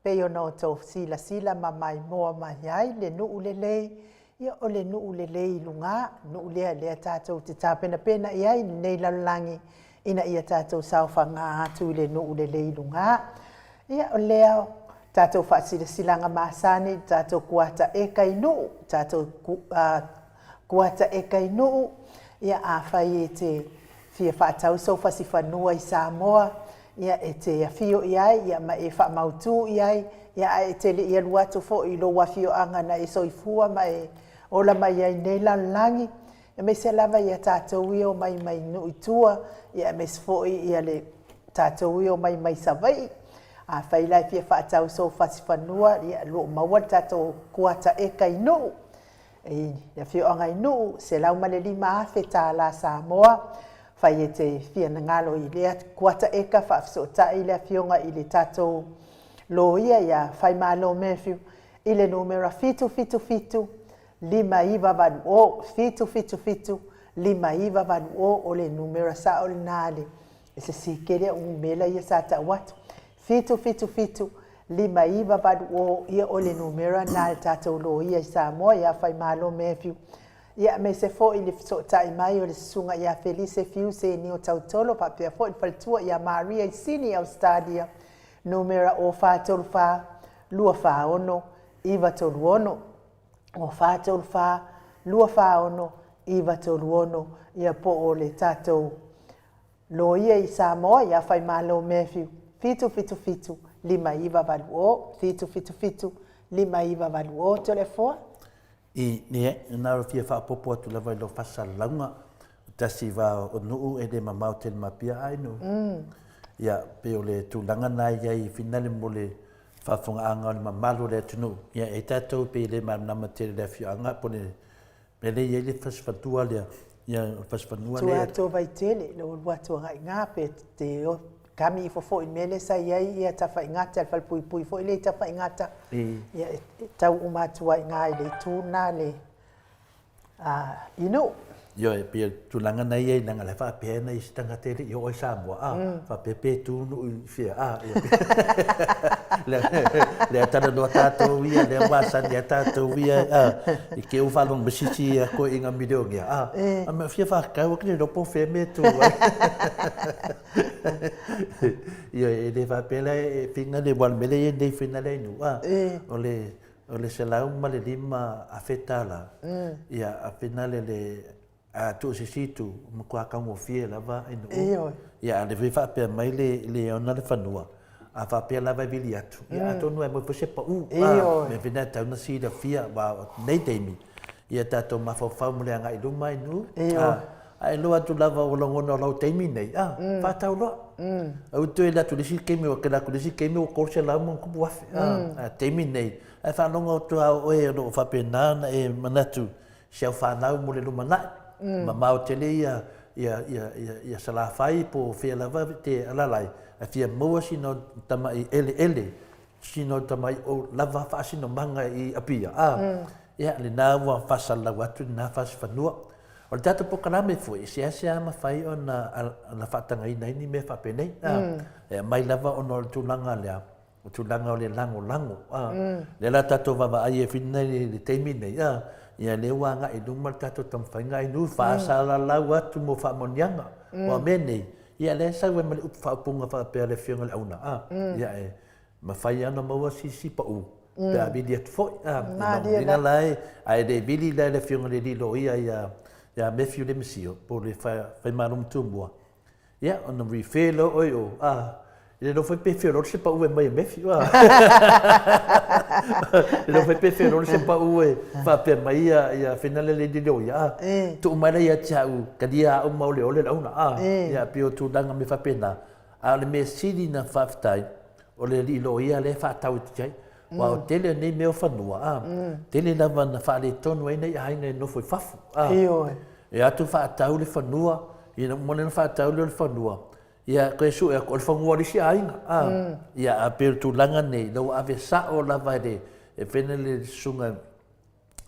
pei ona outou silasila ma maimoa mai ai le nuu lelei. Ia o le nuu lelei i luga, nuu lea lea tatou te tapenapena i ai i lenei lalolagi ina ia tatou saofaga atu i le nuu lelei i luga. Ia o lea tatou faasilasilaga masani, tatou kuata eka i nuu, tatou kuata eka i nuu. Ia afai e te fia faatau sou fasifanua i Samoa, ia e te afio i ai, ia ma e faamautu i ai, ia ae e te le i alu atu foi i lou afioaga na e soifua ma e ola mai ai i lenei lalolagi, aemaise lava ia tatou ia omai mai nuu i tua, ia aemaise foi ia le tatou ia omai mai Savaii. Afai la e fia faatau sou fasifanua, ia o lo o maua le tatou kuata eka i Nuu, i le afioaga i Nuu, $105,000 tala Samoa. Fai e te fia nagalo i lea kuata eka, faafesootai le afioga i le tatou loia ia Faimalo Matthew i le numera 777 5980, 777 5980. O le numera sao lena le e sese tele au numera ia sa tau atu. 777 5980, ia o le numera lena a le tatou loia i Samoa ia Faimalo Matthew. Ia aemaise foi le fesootai mai o le susuga ia Felise Fiuse Nio Tautolo faapea foi le faletua ia Maria i Sini, Ausetalia, numera 0434 246 936, 0434 246 936. Ia po o le tatou loia i Samoa ia Faimalo Matthew, 777 5980, 777 5980. Toleafoa. I, ia, na o fia faaopoopo atu lava i lau faasalalauga, tasi va o nuu e le mamao tele ma Apia ai nuu. Ia, pei o le tulaga na i ai i finale mo le faafofogaaga o le mamalu o le atunuu. Ia, e tatou pei e le malamalama tele i le afioaga po o le mea lea e i ai le fasifanua lea. Ia, o le fasifanua lea. Tua atu o Vaitele, lou alu atu agai i ina, pe te kami ifo foi i le mea lea sa i ai ia Tafaigata, le falepuipui foi lea i Tafaigata. Ia, e tau uma atu ai i ina i le itu lena le i Nuu. Ioe, pei o le tulaga na i ai, leaga o la e faapea nai isi tagata e le i oo i Samoa, a, faapea pe tu Nuu i fea, a, ia, lea talanoa tatou ia, lea masani a tatou ia, a, i te i ua faalogo mai se isi toeaiina milionea, a, a mea fia faatau atu le iloa po o fea mea e tu ai. Ioe, e le faapea la e fina le, aua o le mea lea e i ai nei fina lea i Nuu, a, o le, O le $105,000, ia, a finale le, a tuu se isi itu, matua taugofie lava i Nuu. Ia, a o lea foi e faapea mai le, le ona le fanua, a faapea lava e vili atu, ia atonu e aumai foi se pau. A, mea foi lena e tatau ona silafia, aua o lenei taimi, ia tatou mafaufau mo le agai i luma i Nuu. A, a e iloa atu lava ua lagona o lau taimi nei, a, faatau loa. Aua e toe alu atu i le isi taimi, aua e te alu atu i le isi taimi ua $300+,000. A, taimi nei, ae faalogo atu lava o oe o lo o faapena ona e manatu i si au fanau mo le lumanai. Mamao tele ia, ia, ia, ia, ia Salafai po o fea lava te alaala ai, ae fia maua sina tamai eleele, sina tamai o lava faasinomaga i Apia, a, ia, lena ua faasalalau atu lena fasifanua. O le tatou polokalame foi, e seasea mafai ona, ona faatagaina ai ni mea faapenei, a, e aumai lava ona o le tulaga lea, o tulaga o le lagolago, a. Lea la tatou vaavaai ai foi i le taimi lenei, a, ia lea ua agai i luma le tatou taumafaiga ai nuu faasalalau atu mo faamanuiaga. Aua o mea nei, ia lea e sau ai ma le upu faaupuga faapea a le Afioga i le Auna, a, ia e mafai lava ona maua si isi pau pe a vili atu foi, a. Lona uiga la e, a e le vili la e le Afioga i le Alii Loia ia, ia Matthew Lemisio po o le Faimalomatumua, Ia, ona refer loa oe i o, a, e le iloa foi pe feoloolo se pau e aumai e Matthew, a. E le iloa foi pe feoloolo se pau e faapea mai ia, ia fena le lady lawyer, a. Tuu mai la ia te au, talia au ma oleole le auna, a. Ia, pei o tulaga mea faapena. A o le mea sili ona faafetai, o le alii loia lea e faatau atu i ai. Aua o le tele o nei mea o fanua, a, tele lava ina faaletonu ai nai aiga e nofo i fafo, a. E o atu faatau le fanua, ina uma lea ona faatau lea o le fanua, ia toe sue atu, o le fanua o le isi aiga, a. Ia, a pei o le tulaga lenei, ina ua ave sao lava e le, e fai le susuga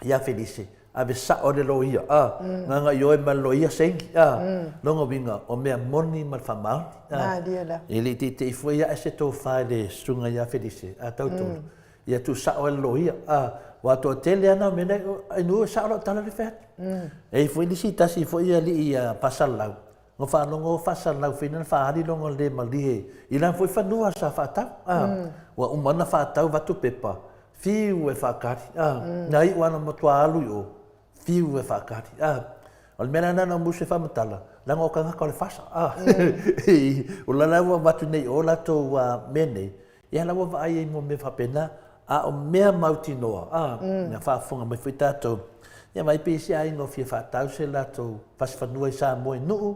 Ia Felise, ave sa'o le loia, a, gaga i oe ma le loia saini, a, lona uiga, o mea moni ma le faamaoni, a. Malie lava. E le i teitei foi ae se tofa i le susuga ia Felise, a, Tautolo, ia tuusa'o ai le loia, a, aua toatele lava na o mea nei, ai nuu e sa'o lau tala lea e fai atu. E i ai foi le isi tasi foi alii ia Faasalalau, na faalogo o Faasalalau foi na faaali lona le malie i lana foi fanua sa faatau, a, ua uma ona faatau avatu pepa, Fiu e faakali, a, na iu lava na matua alu i o, fiu e faakali, a. O le mea la lena na musu e faamatala, leaga o tagata o le fasa, a. O la la ua avatu nei i o latou mea nei, ia la ua vaai ai mo mea faapena, a o mea mautinoa, a, ina faafofoga mai foi tatou, ia vaai pe i se aiga o fia faatau se latou fasi fanua i Samoa i Nuu,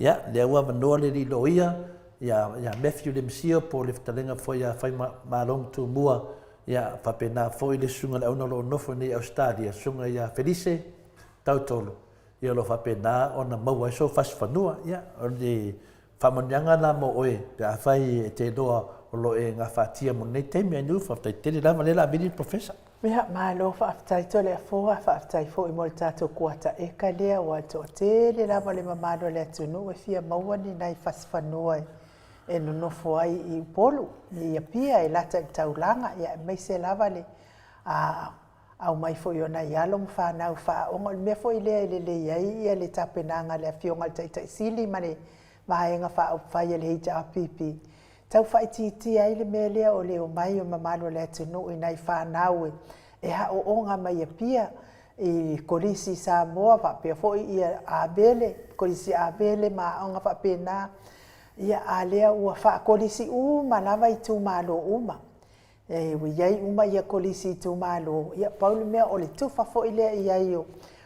ia, lea ua avanoa le alii loia, ia ia Matthew Lemsio po o le fetalaiga foi ia Faimaloga Tumua, ia faapena foi le susuga i le auauna o lo o nofo nei i Ausetalia, susuga ia Felise Tautolo, ia o lo o faapena ona maua ai sou fasi fanua. Ia o le faamanuiaga lena mo oe pe afai e te iloa o lo o e gafatia mo lenei taimi. Ainuu, faafetai tele lava, lea o le a vili le Professor. Ia, malo faafetai Toleafoa, faafetai foi mo le tatou kuata eka lea, ua toatele lava le mamalu o le atunuu e fia maua ni nai fasi fanua e nonofo ai i Upolu, i Apia e lata i le taulaga, ia aemaise lava le aumai foi o nai alo ma fanau faaaoga. O le mea foi lea e lelei ai ia le tapenaga a le Afioga i le Taitai Sili ma le Vaega Faaupufai a le HRPP, tau faaitiitia ai le mea lea o le omai o mamalu o le atunuu i nai fanau e aooga mai Apia i Kolisi i Samoa faapea foi ia Avele, Kolisi Avele ma aoga faapena. Ia, a lea ua faakolisi uma lava itumalo uma. E, ua i ai uma ia kolisi itumalo, ia pau le mea o le tufa foi lea i ai o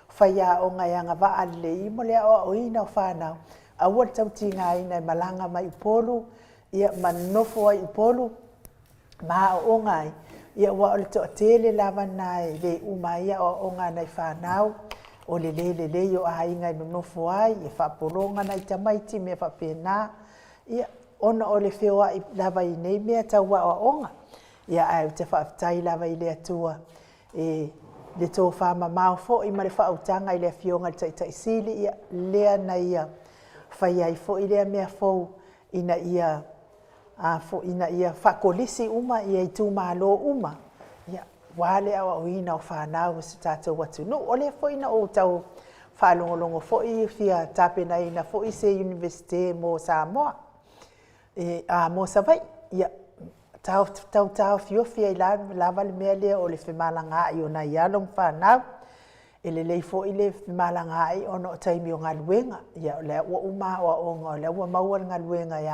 faiaoga e agavaa lelei mo le aoaoina o fanau, aua le tau tigaina e malaga mai Upolu, ia ma nonofo ai i Upolu ma aooga ai, ia aua o le toatele lava lena e le uma ai aoaoga a nai fanau, o le le lelei o aiga e nonofo ai, e faapologa nai tamaiti, mea faapena, ia ona o le feoai lava i nei mea tau aoaoga. Ia ae ou te faafetai lava i le Atua i le tofa mamao foi ma le faautaga i le Afioga i le Taitai Sili, ia lea na ia faia ai foi lea mea fou ina ia a foi ina ia faakolisi uma ia itumalo uma, ia aua le aoaoina o fanau o si tatou atunuu. O lea foi na ou tau faalogologo foi fia tapenaina foi se Iunivesite mo Samoa, e, a, mo Savaii. Ia, tau, tau taofiofi ai lava le mea lea o le femalagaai o nai alo ma fanau. E lelei foi le femalagaai ona o taimi o galuega. Ia, o lea ua uma aoaoga, o lea ua maua le galuega e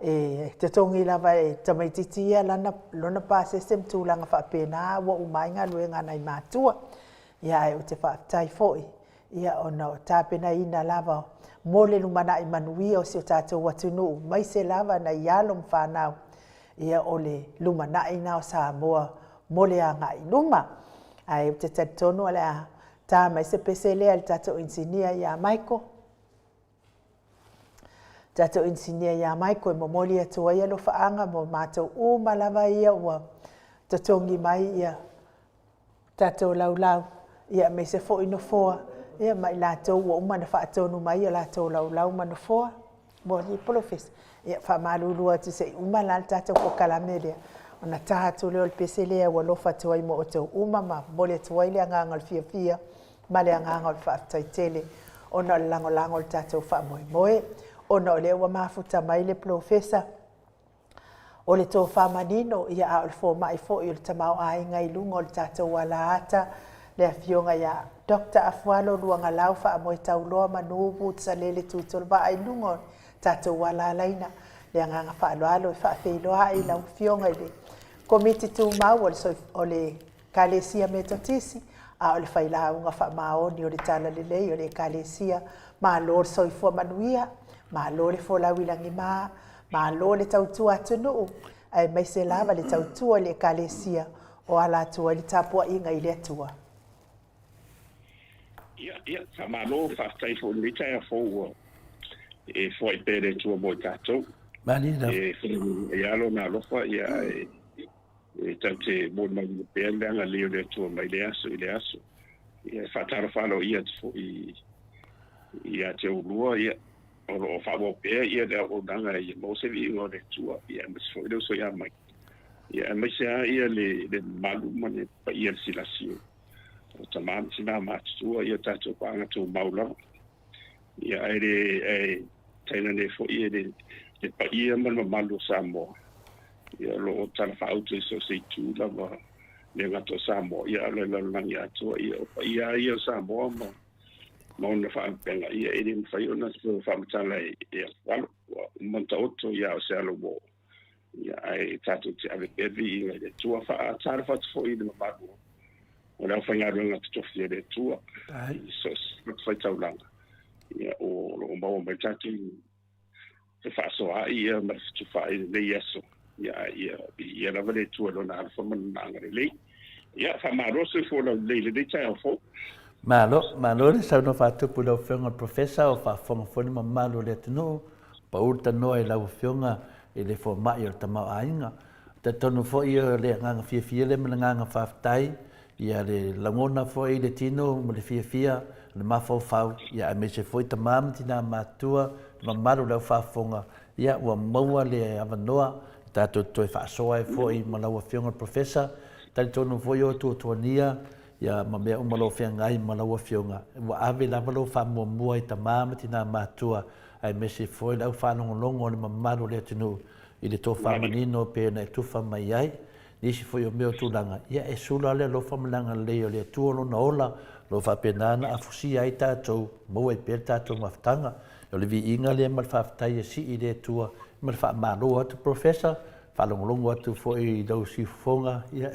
e totogi lava e tamaitiiti ia lana, lona pasese ma tulaga faapena ua uma ai galuega a nai matua. Ia ae ou te faafetai foi ia ona o tapenaina lava mo le lumanai manuia o si o tatou atunuu, maise lava nai alo ma fanau, ia o le lumanai na o Samoa mo le agai i luma. Ae ou te talitonu o le a ta mai se pese lea i le tatou inisinia ia Michael. Tatou inisinia ia Michael e momoli atu ai alofaaga mo matou uma lava ia ua totogi mai ia tatou laulau, ia aemaise foi nofoa, ia ma i latou ua uma ona faatonu mai o latou laulau ma nofoa. Mo le polofesa, ia faamalulu atu se i uma la le tatou polokalame lea, ona ta atu lea o le pese lea ua alofa atu ai mo outou uma ma momoli atu ai le agaga o le fiafia ma le agaga o le faafetai tele ona o le lagolago o le tatou faamoemoe, ona o lea ua mafuta mai le polofesa o le tofa manino, ia a o le fomai foi o le tamaoaiga i luga o le tatou alaata, le afioga ia Doctor Afualo Luagalau Faamoetauloa Manu Woods-Salele Tuitolovaa i luga o le tatou alalaina. Le agaga faaaloalo e faafeiloai i lau afioga i le Komiti Tumau o le Ekalesia Metotisi, a o le failauga faamaoni o le Talalelei o le Ekalesia. Malo le soifua manuia, malo le folau i lagima, malo le tautua atunuu, aemaise lava le tautua i le Ekalesia o ala atu ai le tapuaiga i le Atua. Ia, faamalo, faafetai foi i lenei taeao fou ua e foai pea le Atua mo i tatou. Malie lava. E ia lona alofa, ia, ae E tatou te molimauina pea le agalelei o le Atua mai lea aso i lea aso. Ia, e faatalofa aloaia atu foi ia te oulua, ia, o lo o faaauau pea ia le auaunaga ia maua se viiga o le Atua, ia, aemaise foi le uso ia Mike, ia, aemaise lava ia le mamalu ma le paia lasilasi o tama ma tina matutua, ia, tatou paaga tumau lava. Ia, ae le, ae tainane foi e le paia ma le mamalu o Samoa, ia, o lo o talafaauto i so o se itu lava, le gata o Samoa, ia, a o le lalolagi atoa, ia, o paia lava ia o Samoa ma ona faalupega, ia, e le mafai ona toe faamatala e alo, ua uma ona taoto, ia, o se alo ua oo, ia, ae tatou te ave pea le viiga i le Atua. Faatalofa atu foi i le mamalu o le aufaigaluega totofi a le Atua i so o se fatafaitaulaga, ia, o lo o maua mai tatou fefaasoaai ia ma le fetufaai i lenei aso, ia, a ia viia lava le Atua i Lona alofa ma Lona agalelei. Ia, faamalo le soifua laulelei i lenei taeao fou. Malo, malo le saunoa faatupu i lau Afioga i le Professor, o faafofoga foi le mamalu o le atunuu, pau le tanoa i lau Afioga i le fomai o le tamaoaiga. Talitonu foi o le agaga fiafia lea ma le agaga faafetai, ia le lagona foi i le tino ma le fiafia, le mafaufau, ia aemaise foi tama ma tina matutua, le mamalu o le au faafofoga, ia ua maua le avanoa e tatou te toe faasoa ai foi ma lau Afioga i le Professor. Talitonu foi o tuatuania ia ma mea uma o lo o feagai ma lau Afioga, ua ave lava lou faamuamua i tama ma tina matutua, aemaise foi le au faalogologo o le mamalu o le atunuu i le tofa manino pei ona e tufa mai ai nisi foi o mea o tulaga, ia e sula le alofa ma le agalelei o le Atua Lona ola, o lo o faapena ona afusia ai tatou, maua ai pea le tatou mafutaga. O le viiga lea ma le faafetai e sii i le Atua ma le faamalo atu Professor, faalogologo atu foi i lau siufofoga, ia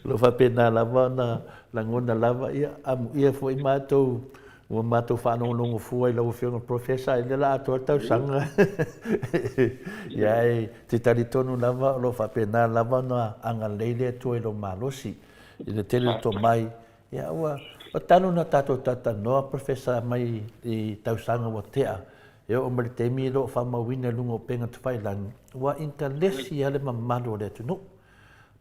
o lo o faapena lava ona lagona lava, ia amuia foi matou Ua matou faalogologo fua i lau Afioga Professor i le la atoa le tausaga. Ia e te talitonu lava o lo o faapena lava ona agalelei le Atua i lou malosi i le tele o tomai. Ia ua talu ona tatou talatalanoa Professor mai i tausaga ua tea e oo mai le taimi e le o faamauina i luga o upega tafailagi, ua intalesi lava le mamalu o le atunuu.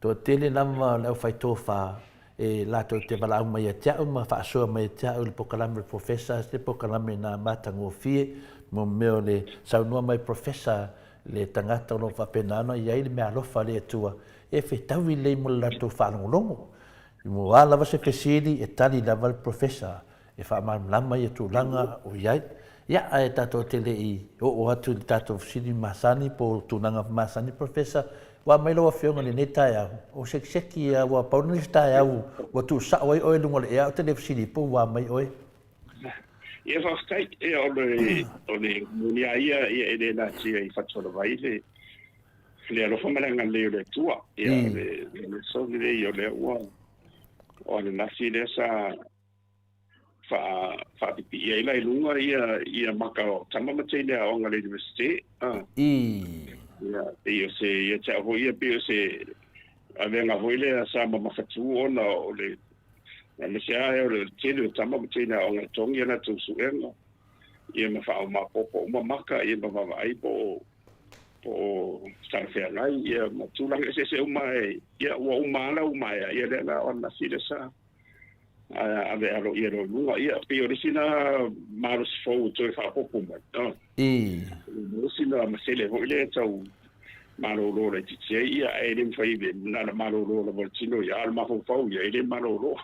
Toatele lava o le aufaitofa e latou te valaau mai ia te a'u ma faasoa mai ia te a'u i le polokalame o le Professor, se polokalame na matagofie mo mea o le saunoa mai Professor le tagata o lo o faapena ona i ai le meaalofa a le Atua e fetaui lelei mo le latou faalogologo. Mo a lava se fesili e tali lava le Professor e faamalamalama ia tulaga o i ai. Ia, ae tatou te le i oo atu i le tatou fesili masani po o tulaga masani, Professor, ua aumai lau Afioga i lenei taeao, o sekiseki ia, ua pau lenei se taeao ua tuusao ai oe i luga o le ea, ou te le fesili po ua aumai oe. Ia, faafetai. Ia, o le, o le moni lava ia, ia e le natia i Fatualavai le, le alofa ma le agalelei o le Atua. Ia, o le, o le aso lenei, o lea ua, o ananafi lea sa, faapipii ai la i luga ia ia maka o tama ma teine aoga le Universite. Ah. I. Ia, pei o se, ia te au foi ia, pei o se avega foi lea sa mamafatu ona o le, aemaise lava o le tele o tama ma teine aoga e togi a latou suega, ia ma faaomapopo uma maka, ia ma vaavaai po o, po o talafeagai, ia ma tulaga eseese uma e, ia ua uma lava la ua maea, ia lea la o ananafi lea sa ave aloaia loa i luga. Ia, pei o le isi lena malosi fou e toe faaopoopo mai. Oh. I. O le isi lena masele foi lea e tau malolo laitiiti ai, ia, ae le mafai na ona malolo lava o le tino, ia, a o le mafaufau, ia, e le malolo.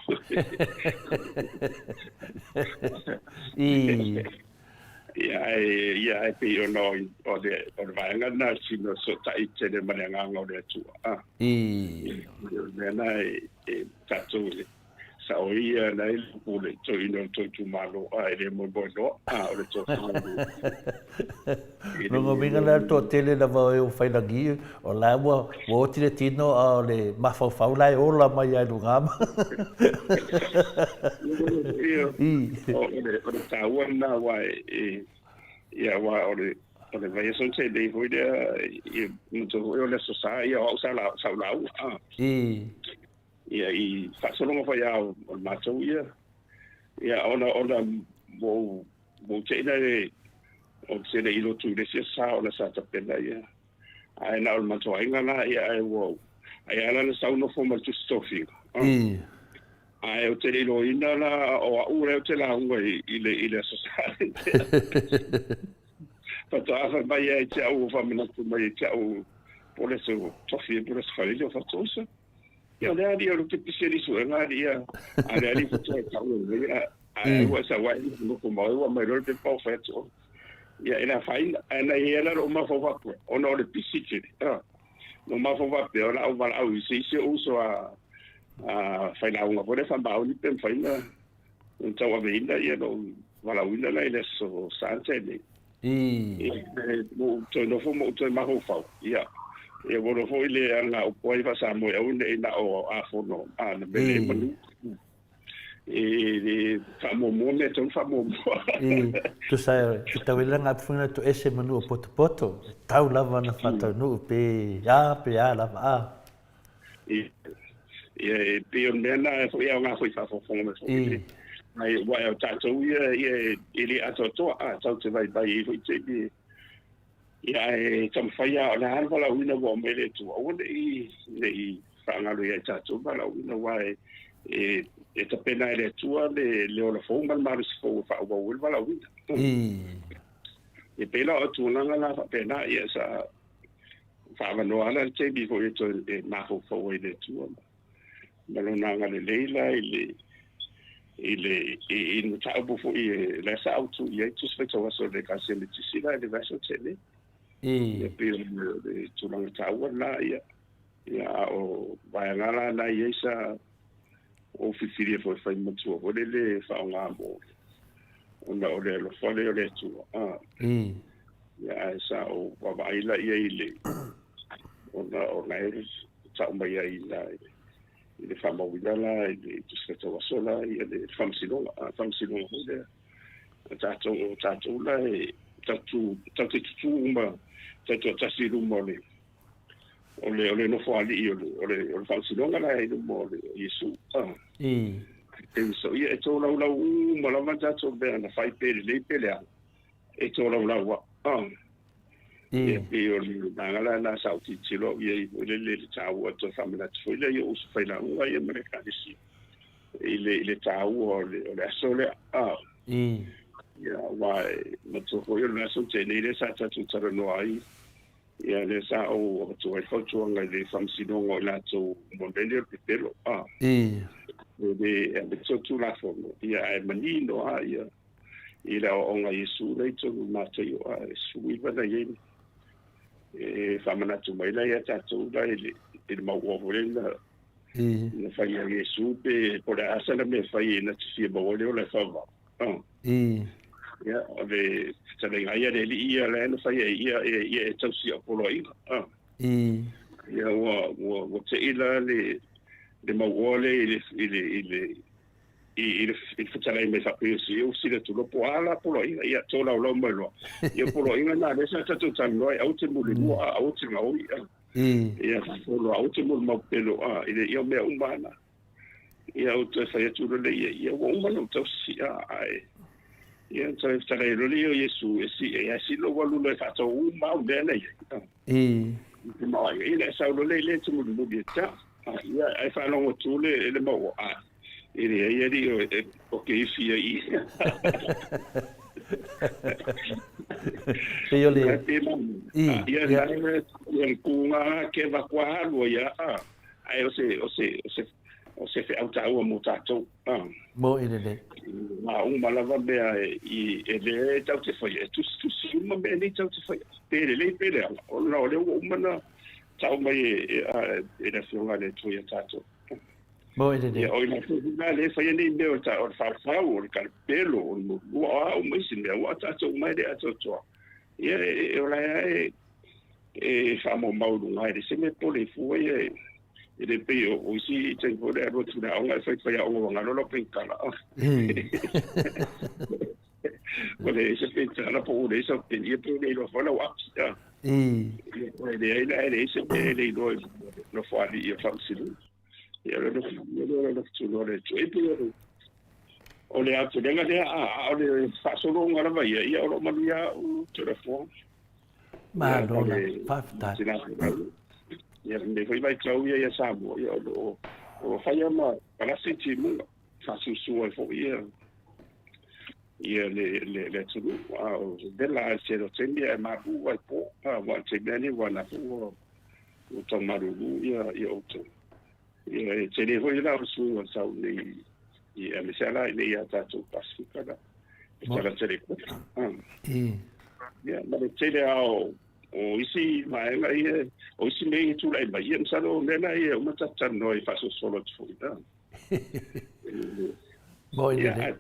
I. Ia, ae, ia, ae pei ona o le, o le vaega lena o le tino e fesootai tele ma le agaga o le Atua. Ah. I. O le mea lena e, e tatou e sao ai ia na e le pule toeaina o le tou itumalo, a e le moemoe loa, a o le tofa e le. Lona uiga lea o le toatele lava o e o Failagi, o la ua oti le tino a o le mafaufau la e ola mai lava i luga ma. O le taua lena aua e, ia aua o le o le vaiaso na tea nei foi lea, ia manatua foi o le Aso Sa, ia o au sa sa ou lauga. Ia i faasologa foi lava o le matou ia, ia ona ona ua ou ua ou te'i lea ou te le i lotu i le isi aso sa ona sa tapena ia. Ae na o le matou aiga la, ia ae ua ai ala na sau nofo ma le tusi tofiga. Ae ou te le iloaina la o au lea ou te lauga i le i le Aso Sa. Faatoa fai mai ia te au, faamanatu mai ia te au po o le aso tofi po o le aso Faraile o faatoesa. Ia o le alii o le pipisi alii suega alii ia a le alii faatoa e tau e ia ae ua sau ai nofo mai ua mai loa le pepa o fai atu oe. Ia e le afaina, ae na i ai la lou mafaufau faapea, ona o le pisi tele, a. Lou mafaufau faapea, o le a ou valaau i se isi ou uso a failauga foi lea faamaoni pe mafai ona tauaveina ia lou valaauina la i le aso Sa na tea nei. Ia, ua ou toe nofo ma ou toe mafaufau, ia, ia ua iloa foi le alagaupu ai faa-Samoa e aua ne i na o Afono a na mele ai manu. E le faamuamua mea tonu faamuamua. I, tusa e tau ai langa apufuina to ese manu o potopoto, e tau lava na whataunuu pe a pe a lava a. I, ia e pei o le mea na e foi ao ngā foi whaafofoga mai foi. I. Ai, wa e o tātou ia, ia e le atoatoa, a tau te vai vai e foi te i. Ia e taumafai lava, o le a le valaauina ua aumai e le Atua, aua ne i, ne i faagalo ia i tatou valaauina, aua e, e, e tapena e le Atua le, le ola fou ma le malosi fou e faaauau ai le valaauina. E pei la o tulaga la faapena, ia sa faaavanoa lava le taimi foi e toe e mafaufau ai i le Atua ma, ma lona agalelei la i le, i le i, i le mataupu foi e la sa autu i ai Tusi Faitau Aso o le Ekalesia Metisi la i le vaiaso tea nei. Ia pei o le tulaga taua lena ia. Ia a o vaega la na i ai sa ou filifilia foi e fai matua foi lele e faaaoga mo ona o le alofa lea o le Atua. Ia ae sa ou vaavaai la i ai i le ona o la e tau mai ai i la i le faamauina la i le Tusi Faitau Aso la ia le Faamasinoga, a Faamasinoga foi lea. O tatou, o tatou la e tatou, tatou te tutū uma taitoatasi i luma o le o le o le nofoalii o le o le o le Faamasinoga la i luma o le Iesu. Ah. E so ia e tolaulau uma lava tatou mea na fai pe lelei pe leaga. E tolaulau lava. Ah. Ia pei o le vaega la lena sa ou tilotilo au i ai foi lele i le taua toe faamanatu foi lea i ou uso failauga ia ma le Ekalesia i le i le taua o le o le aso lea. Ah. Ia aua e manatua foi o le aso na tea nei lea sa tatou talanoa ai ia lea sa ou avatua ai le fautuaga i le Faamasinoga o i latou mo le mea lenei o le pepelo. Ah. E le aemaise o Tulafono ia ae manino lava ia i le aoaoga a Iesu lea i totonu o Mataio a e 19 na i ai e faamanatu mai la ia tatou la i le i le mauoa foi lea na na fai a Iesu pe po o le a sana mea e fai na te fia maua ai le ola e faavavau. Ia, o le fetalaiga ia le Alii ia la na fai ai ia e ia e tausi au poloaiga. Ia ua ua ua te'i la le le mauoa lea i le i le i le i le fetalai mai faapea se o sila tu lopo a la poloaiga ia tolaulau mai loa ia poloaiga na lea sa tatou talanoa ai aua te mulimua a aua te gaoi a ia faapolo aua te molimau pelo a i le ia mea uma ana ia ou toe fai atu lole ia ia ua uma na ou tausi a ae ia toe fetalai lole ia o Iesu e si e asi lou alu loa e faatau uma au mea na i ai i le sau lole le te mulimuli e ta ia ai faalogo atu le le mau a e leai alii o o ke isi ai i Pei o le ia ia le kūga ke va kua halua ia a ai o se o se o se o se feau taua mo tatou. Mo i lelei. Ngā uma lava mea i e le tau te whaia, e tusitusi uma mea nei tau te whaia. Pe lelei pe leaga, ona o lea ua uma na tau mai e, e, a, e le afioga a le Atua ia tatou. Mo i lelei. Ia, o i latou foi la lea e faia nei mea o le, o le faufau, o le kalapelo, o le mulua, o a uma isi mea, ua tatou uma e le atoatoa. Ia, e, e, o la e, e faamaumau i luga, e le se mea pole fua ia e, e le pei o o isi taimi foi lea alu atu i le aoga e fai faiaoga ua galo lau penkala. Ua leai se penkala po ua leai sau peni, ia pe ua le iloa foi lau api. Ia, e leai la e leai se mea e le iloa i nofoalii o Faamasinoga. Ia, o le alofa tunoa o le Atua. E pei o o le aotelega lea, a o le faasologa lava ia, ia o lo o manuia au Toleafoa. Malo lava. Faafetai. Ia, lenei foi vaitau ia ia Samoa, ia, o lo o, o lo o faia ma palasi timuga, faasuasua ai foi ia, ia le, le, le atunuu. A o vela lava i le tele o taimi ae malu ai po, aua o le taimi lava lenei ua na foi ua, ua tau malulu ia, ia outou. Ia, e tele foi la o le suiga o le tau nei, i, aemaise lava la i nei ia tatou Pasefika la, e talatele ai. Ia, ma le tele lava o, o isi vaega ia, o isi mea ia e tulai mai, ia masalo o mea na ia e uma tatou talanoa ai faasolosolo atu foi. Moi lelei.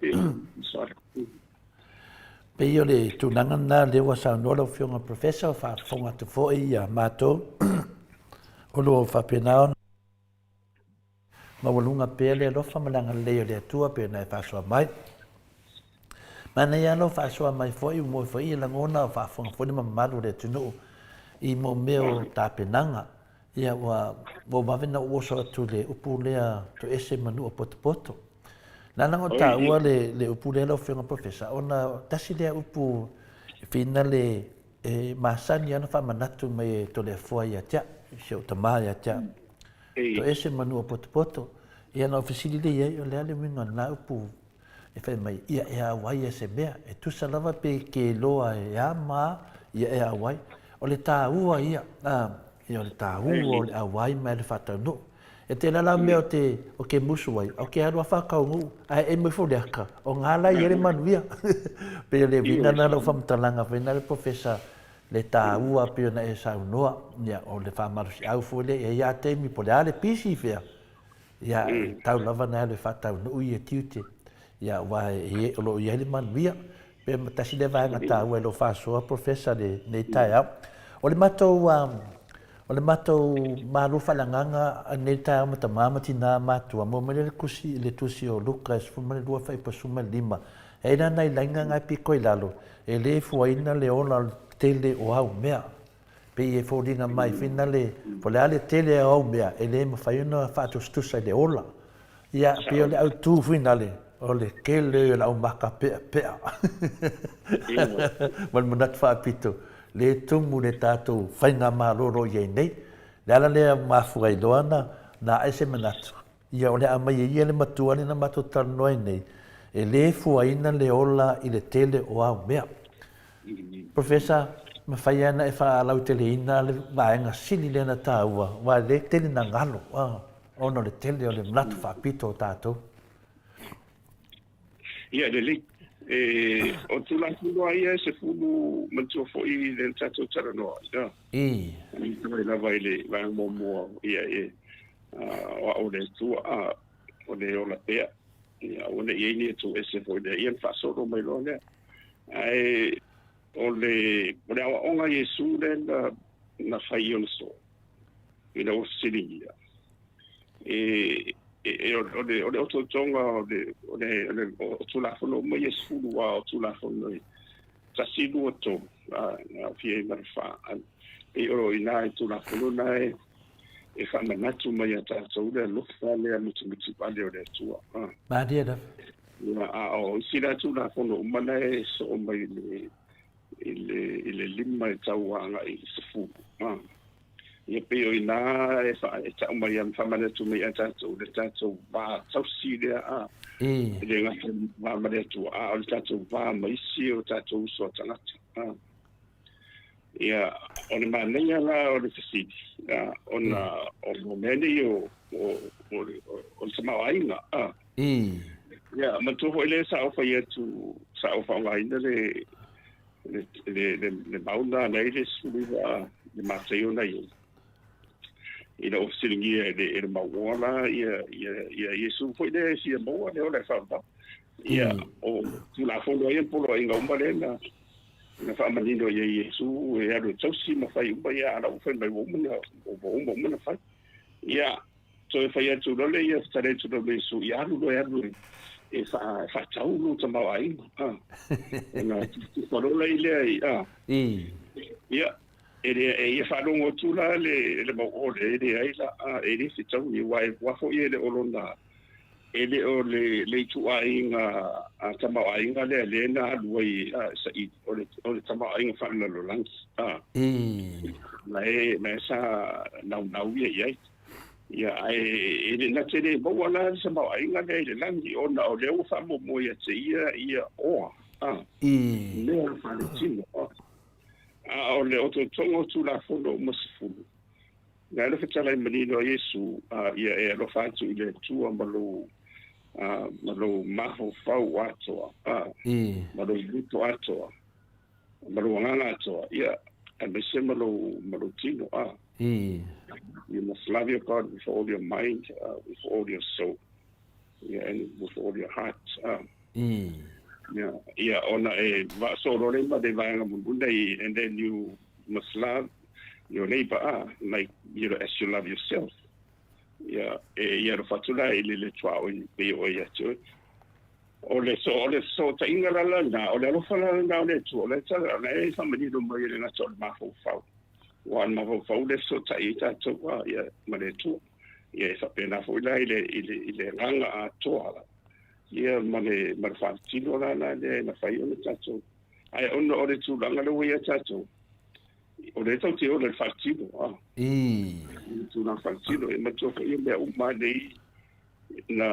Pei o le tulaga lena lea ua saunoa lau Afioga Professor, faafofoga atu foi ia matou o lo o faapena ona maualuga pea le alofa ma le agalelei o le Atua pei ona e faasoa mai. Manaia lava lou faasoa mai foi, ua moe foi i lagona o faafofoga foi le mamalu o le atunuu i mo mea o tapenaga. Ia ua ua vave na ou oso atu i le upu lea toese ma nuu potopoto. Na ala ona taua le le upu lea lau Afioga Professor ona tasi lea upu e fina le e masani lava ona faamanatu mai e Toleafoa ia te au, si ou tama ia te au. Toese ma nuu potopoto. Ia na ou fesili lea i ai, o le a le uiga o lena upu e fai mai, ia e auai e se mea, e tusa lava pe ke loa e a ma a, ia e auai. O le tāua ia, a, ia o le tāua o le auai mai le whātaunuu. E te lala mea o te, o ke musu ai, o ke alu a whākaunuu, ae e mai fo le aka, o ngā lai e le manuia. Pe o le wina na lau whamtalanga, whai na le professor, le tāua pe ona e saunoa, ia, o le whāmarusi au fo le, e ia te mi po le a le pisi whea, Ia, e tau lava na alu e faataunuu ia tiute, ia, aua e, o lo o i ai le manuia. Pe ma tasi lea vaega taua e lo faasoa Professor lenei taeao. O le matou, o le matou malo faaleagaga lenei taeao ma tama ma tina matua, maua mai lea le tusi, le tusi o Luka e 12 fuaiupu 15. E ai la nai laina na e pito i lalo, e le fuaina le ola o le tele o au mea. Pei e foliga mai finale, po o le a le tele o au mea, e le mafai ona faatusatusa i le ola. Ia, pei o le autu finale, o le tele o le aumaka peapea. Ma le manatu faapito, le tumu le tatou faigamalo o lo o i ai nei. Le ala lea ua mafua ai loa ona ae se manatu, ia o le a aumai e ia le matua lea na matou talanoa ai nei, e le fuaina le ola i le tele o au mea. Professor, mafai lava ona e faalauteleina le vaega sili lea na taua, aua o lea e tele na galo, ona o le tele o le manatu faapito o tatou. Ia, lelei. E, o Tulafono lava ia e 10, manatua foi lea na tatou talanoa ai, a? I. I lava i le vaega muamua, ia, e, o au o le Atua, a, o le ola pea. Ia, aua ne i i ai ni atu ese foi lea, ia ona faasolo mai loa lea. Ae o le, o le aoaoga a Iesu lea na, na fai i ona soo, ina ua fesiligia, e, e, o, o le, o le otootoga o le, o le, o le o Tulafono uma ia e 10 lava o Tulafono e 1, 2, 3, a, na aofia ai ma le 4. Pei o i ina i Tulafono na e, e faamanatu mai ia tatou le alofa lea mutimutivale o le Atua. A. Malie lava. Ia, a o isi la Tulafono uma na e soo mai i le, i le, i le 5 e tau agai i le 10. A. Ia pei o ina e, fa, e tau mai a faamanatu mai ia tatou le tatou va tausi lea a. E le gata va ma le Atua, a o le tatou va ma isi o tatou uso a tagata. A. Ia, o le manaia la o le fesili, a, ona o mea nei o, o, o, o le tamaoaiga. A. Ia, manatua foi lea sa ou fai atu, sa ou faaaogaina le, le, le, le, le mau lena na i le 19 le Mataio na i ai. Ina ua fesiligia e le, e le mauoa la ia, ia, ia Iesu foi lea e fia maua le ola e faavavau. Ia, o Tulafono ia ma poloaiga uma lea na, na faamanino i ai Iesu e alu e tausi ma fai uma ia, a la ua fai mai ua uma na, ua uma uma na fai. Ia, toe fai atu loa lea ia fetalai atu loa ma Iesu, ia alu loa e alu e, e faa, faatau lou tamaoaiga. A. Ona tufa loa la i lea i, a. Ia, e le, e ia faalogo atu la le, le mauo lea e leai la, a, e le fetaui, aua e, aua foi e le o lona, E le o le ituaiga tamaoaiga lea lea na alu ai saili, o le tamaoaiga faalelalolagi na e sa naunau ia i ai. Ia, ae e le na te le maua la le tamaoaiga lea i le lagi, ona o lea ua faamuamua ia te ia ia oa, mea faaletino. A o le otootoga o Tulafono uma 10, Na le fetalai manino a Iesu, ia e alofa atu i le Atua ma lou ma lou mafaufau atoa, ma lou loto atoa, ma lou agaga atoa, ia, aemaise ma lou tino. You must love your God with all your mind, with all your soul, yeah, and with all your heart. Ia, ona e vaasolo le ma le vaega mulimuli nei, and then you must love your neighbor, like, you know, as you love yourself. Ia, e ia alofa atu la i le tuaoi pei o ia te oe. O le so o le fesootaiga la lena, o le alofa la lena o le Atua, o le tala na e faamanino mai e le gata o le mafaufau. Aua o le mafaufau le fesootai ai tatou ia ma le Atua. Ia e faapena foi la i le agaga atoa la. Ia ma le faaletino la la lea e mafai ona tatou. Ae ona o le tulaga lea ua ia tatou, o lea tatou te ola i le faaletino. Le tulaga faaletino, e manatua foi ia mea uma nei na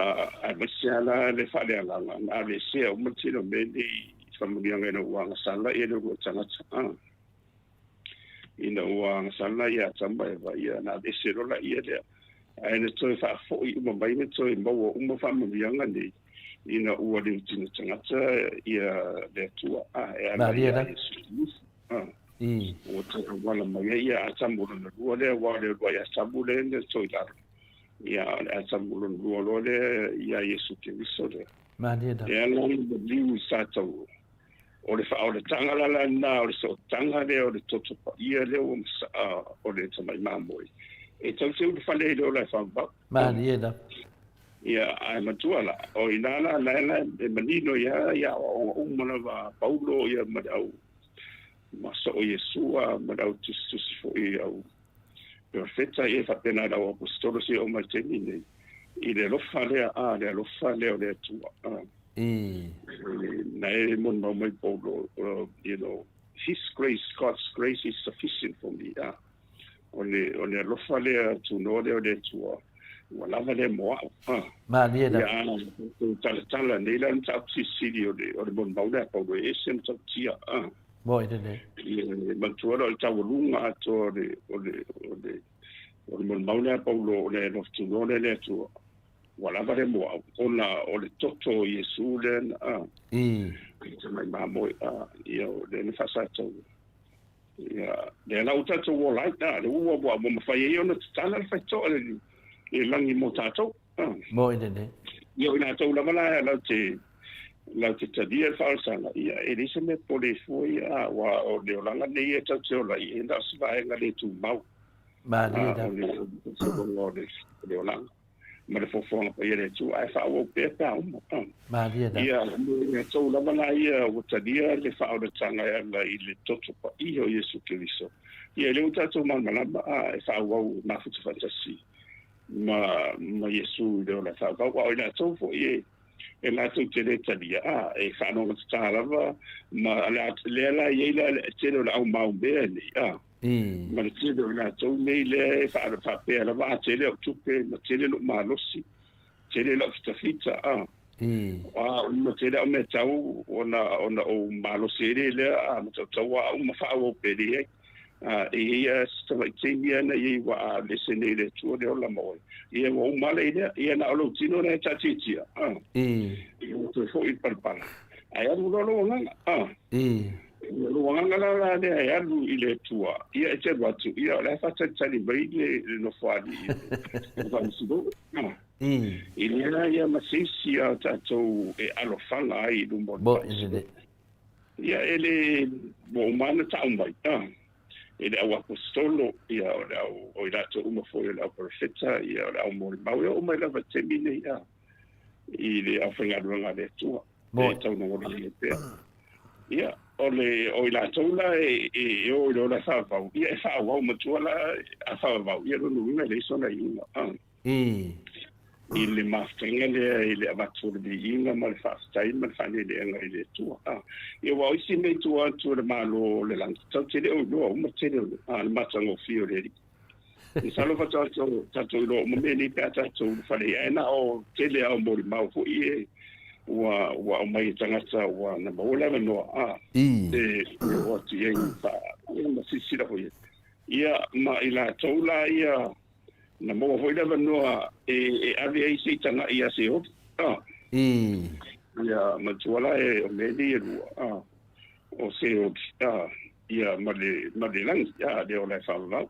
aemaise lava la le faaleagaga na aveesea uma le tele o mea nei i faamanuiaga ina ua agasala ia le uluai tagata. Ina ua agasala ia Atama ma Eva, ia na aveese loa laia lea. Ae na toe faafoi uma mai ma toe maua uma faamanuiaga nei ina ua liutino tagata ia le Atua, e ala ia Iesu Keriso. Ua toe auala mai ai ia Atamu lona lua lea, aua o le uluai Atamu lea na toe i lalo. Ia, o le Atamu lona lua loa lea ia Iesu Keriso lea. E ala ona maliu i sa taua. O le faaolataga la lena o le sootaga lea o le toto paia lea ua masaa o le tamai mamoe e tau te ulufale ai le ola e faavavau. Malie lava. Ia, ae matua la, o i ina la, la la e manino ia ia aoaoga uma lava a Paulo ia ma le au ma soo Iesua ma le au tusitusi foi au perofeta ia e faapena le au aposetolo seia oo mai i le taimi nei i le alofa lea, a le alofa lea o le Atua. Na e molimau mai Paulo, you know, His grace, God's grace is sufficient for me. O le alofa lea tunoa lea o le Atua, ua lava lea mo au. Malie la. Ia, talatala nei la mataupu silisili o le molimau lea a Paulo, e ese matautia. Moi lelei. Ia, manatua loa o le taualuga atoa o le molimau lea a Paulo, o le alofa tunoa lea o le Atua. Ua lava lea mo au, ona o le toto o Iesu lea na i tamai mamoe, ia o lea na faasataua. Ia, lea la ua tatou ola ai, lea ua ua mafai ai ona tatala le faitoa le lagi mo tatou. Moi lelei. Ia o i latou lava la lau te talia le faaolasaga, ia e leai se mea pole ai fua ia, aua o le olaga lenei e tatou te ola ai, e na o se vaega le tumau. Malie lava. O le olaga ma le foafoaga paia le Atua, ae faaauau pea pe a uma. Malie lava. Ia, o tou lava la ia ua talia le faaolataga e ala i le toto paia o Iesu Keriso. Ia, e le ua tatou malamalama, e faaauau e mafuta faatasi ma Iesu i le ola faavau. A o i latou foi e latou te le talia, e faalogotatā lava, ma lea la e i ai la le tele o le au maumea nei, Ma le tele o i latou nei lea e faapea lava, a tele au tupe, ma tele lou malosi, tele lau fitafita, a. A ma tele au mea tau, ona ou malosi ai lea, a matautau au ma faaauau pea lea ai. A, e i ai lava si tamai taimi lava na i ai ua a lese nei le Atua le ola ma oe. Ia ua uma la i lea, ia na o lou tino lea e taatiatia, a. Ia ua toe foi i le palapala. Ae alu loa lou agaga, a. Lou agaga la la lea e alu i le Atua, ia e te alu atu, ia o le a faatalitali mai le Nofoalii i le Faamasinoga. I lea ia ma se isi a tatou e alofaga ai i luma o le Faamasinoga. Ia e le ua uma ona tau mai, e le au aposetolo, ia o le au, o i latou uma foi o le au perofeta, ia o le au molimau, ia oo mai lava i le taimi nei, i le aufaigaluega a le Atua. E tau logologo pea. Ia, o le, o i latou la e o i le ola faavavau, ia e faaauau matua la a faavavau, ia lona uiga e leai sona iuga. I le mafutaga lea i le avatu o le viiga ma le faafetai ma le faaleeleega i le Atua. A, ia aua o isi mea i tua atu o le Malo o le lagi, tatou te le o iloa uma tele o le, a, le matagofie o le Alii. Masalo faatoa tatou iloa uma mea nei pe a tatou ulufale ai, ae na o tele lava o molimau foi e ua, ua aumai e tagata ua na maua le avanoa, a, e oo atu i ai fa, ia ma silasila foi i ai. Ia, ma i latou la ia Na maua foi le avanoa e ave ai se i tagai ia Seoli. A. Ia, manatua la e o mea nei e lua, a, o Seoli, a, ia, ma le, ma le lagi, a, le ola e faavavau.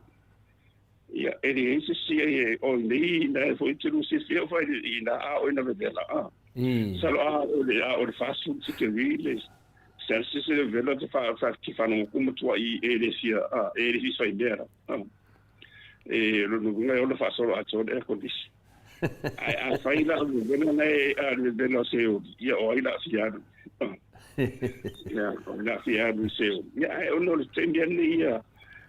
Ia, e leai se isi e, o nei na e foi te lusi fia o fai i na a o ina vevela, a. Salo a o le, a o le 40 tikeri le Celsius le vevela te fa, fa, te whanongo matua i e le fia, a, e le fia fai mea la. A. E lona uiga e ola faasolo atoa le air condition. Ae afai la o le vevela na e a le vevela o Seoli, ia o ai la a fia alu. Ia, o ai la a fia alu i Seoli. Ia ae ona o le taimi lava lenei ia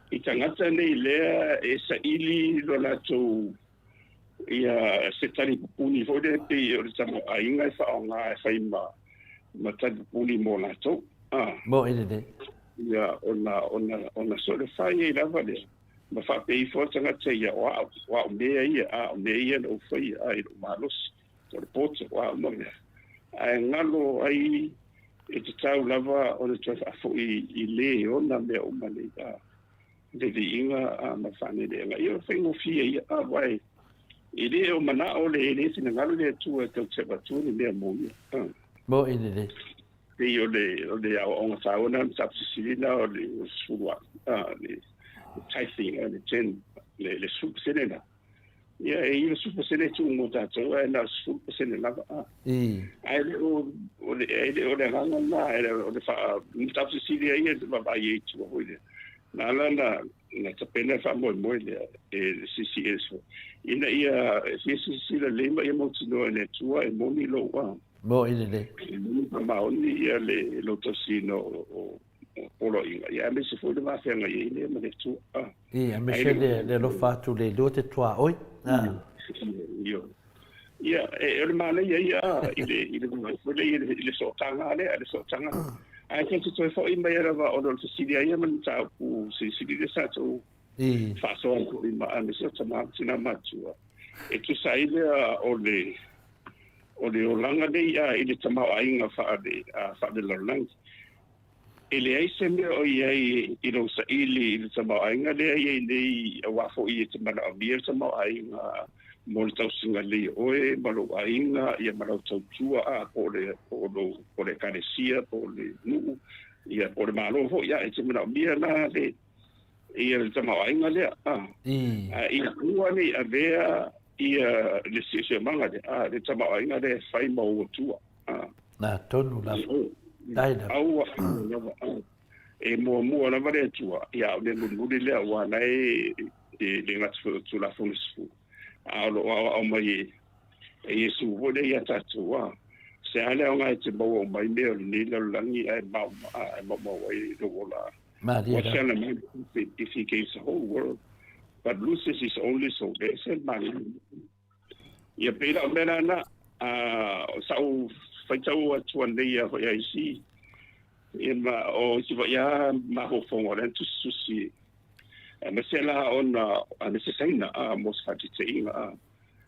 i tagata nei lea e saili lo latou ia se tali pupuni foi lea pei o le tamaoaiga e faaaoga e fai ma ma tali pupuni mo latou. Ah. Mo i lelei. Ia, ona, ona, ona sole fai ai lava lea, ma faapea ifo le tagata ia, o au, o au mea ia, a o mea ia na ou faia, a i lou malosi, o le poto, o a uma mea. Ae galo ai e tatau lava ona toe faafoi i le ona mea uma nei, a, le viiga a ma le faaneleega. Ia, o le faigofie ia, a, aua e, e le o manao le, e le finagalo le Atua e tau te avatua ni mea mo ia. A. Mo i lelei. Pei o le o le aoaoga taua lena mataupu sisili lena o le 10 a le tithing le 10 le 10% lena. Ia e 90% tuu mo tatou ae na o le 10% lava a. Ae le o o le e le o le agaga lena e o le faa mataupu sisili ai e vaavaai ai i tua foi lea. Na ala na na tapena le faamoemoe lea e le CCS ina ia fia silasila lelei ma ia mautinoa e le Atua e moni lou a. Mo i lelei. E moni ma maoni ia le lou tausiga o poloaiga, ia aemaise foi le vafeagai ai lea ma le Atua. Ah. I, aemaise le, le alofa atu le lua te tuaoi. Ah. Ioe. Ia, e, o le manaia ia i le, i le, foi le, i le sootaga lea, le sootaga. Ae tatou toe foi mai lava ona o le fesili a ia ma le mataupu silisili lea sa tou faasoa ai foi ma aemaise o tama ma tina matua. E tusa ai lea o le, O le olaga nei a i le tamaoaiga faale-lalolagi. E leai se mea o i ai i lou saili i le tamaoaiga lea e i ai nei aua foi e te manaomia le tamaoaiga mo le tausiga lelei o oe ma lou aiga ia ma lau tautua a po o le po o lou po o le ekalesia po o le nuu ia po o le Malo foi a e te manaomia la le ia le tamaoaiga lea a a ina aua ne i avea ia le siosiomaga lea a le tamaoaiga lea e fai ma ou atua a. Na tonu lava. Dai lava. Aua lava a. E muamua lava le Atua, ia o le mulimuli lea aua la e e le gata foi o Tulafono 10, a o lo o aoao mai e e Iesu foi lea ia tatou a. Se a le aoga e te maua uma ai mea o lenei lalolagi ae ae maumau ai lou ola. Malie What shall a man profit if he gains the whole world but loses his only soul? E ese le manaia. Ia pei la o mea lana, o sa'u faitau atu anei ia foi a isi, ia ma o isi foi a mafaufauga o lea na tusitusi aemaise la ona aemaise Saina a mo se faataitaiga a.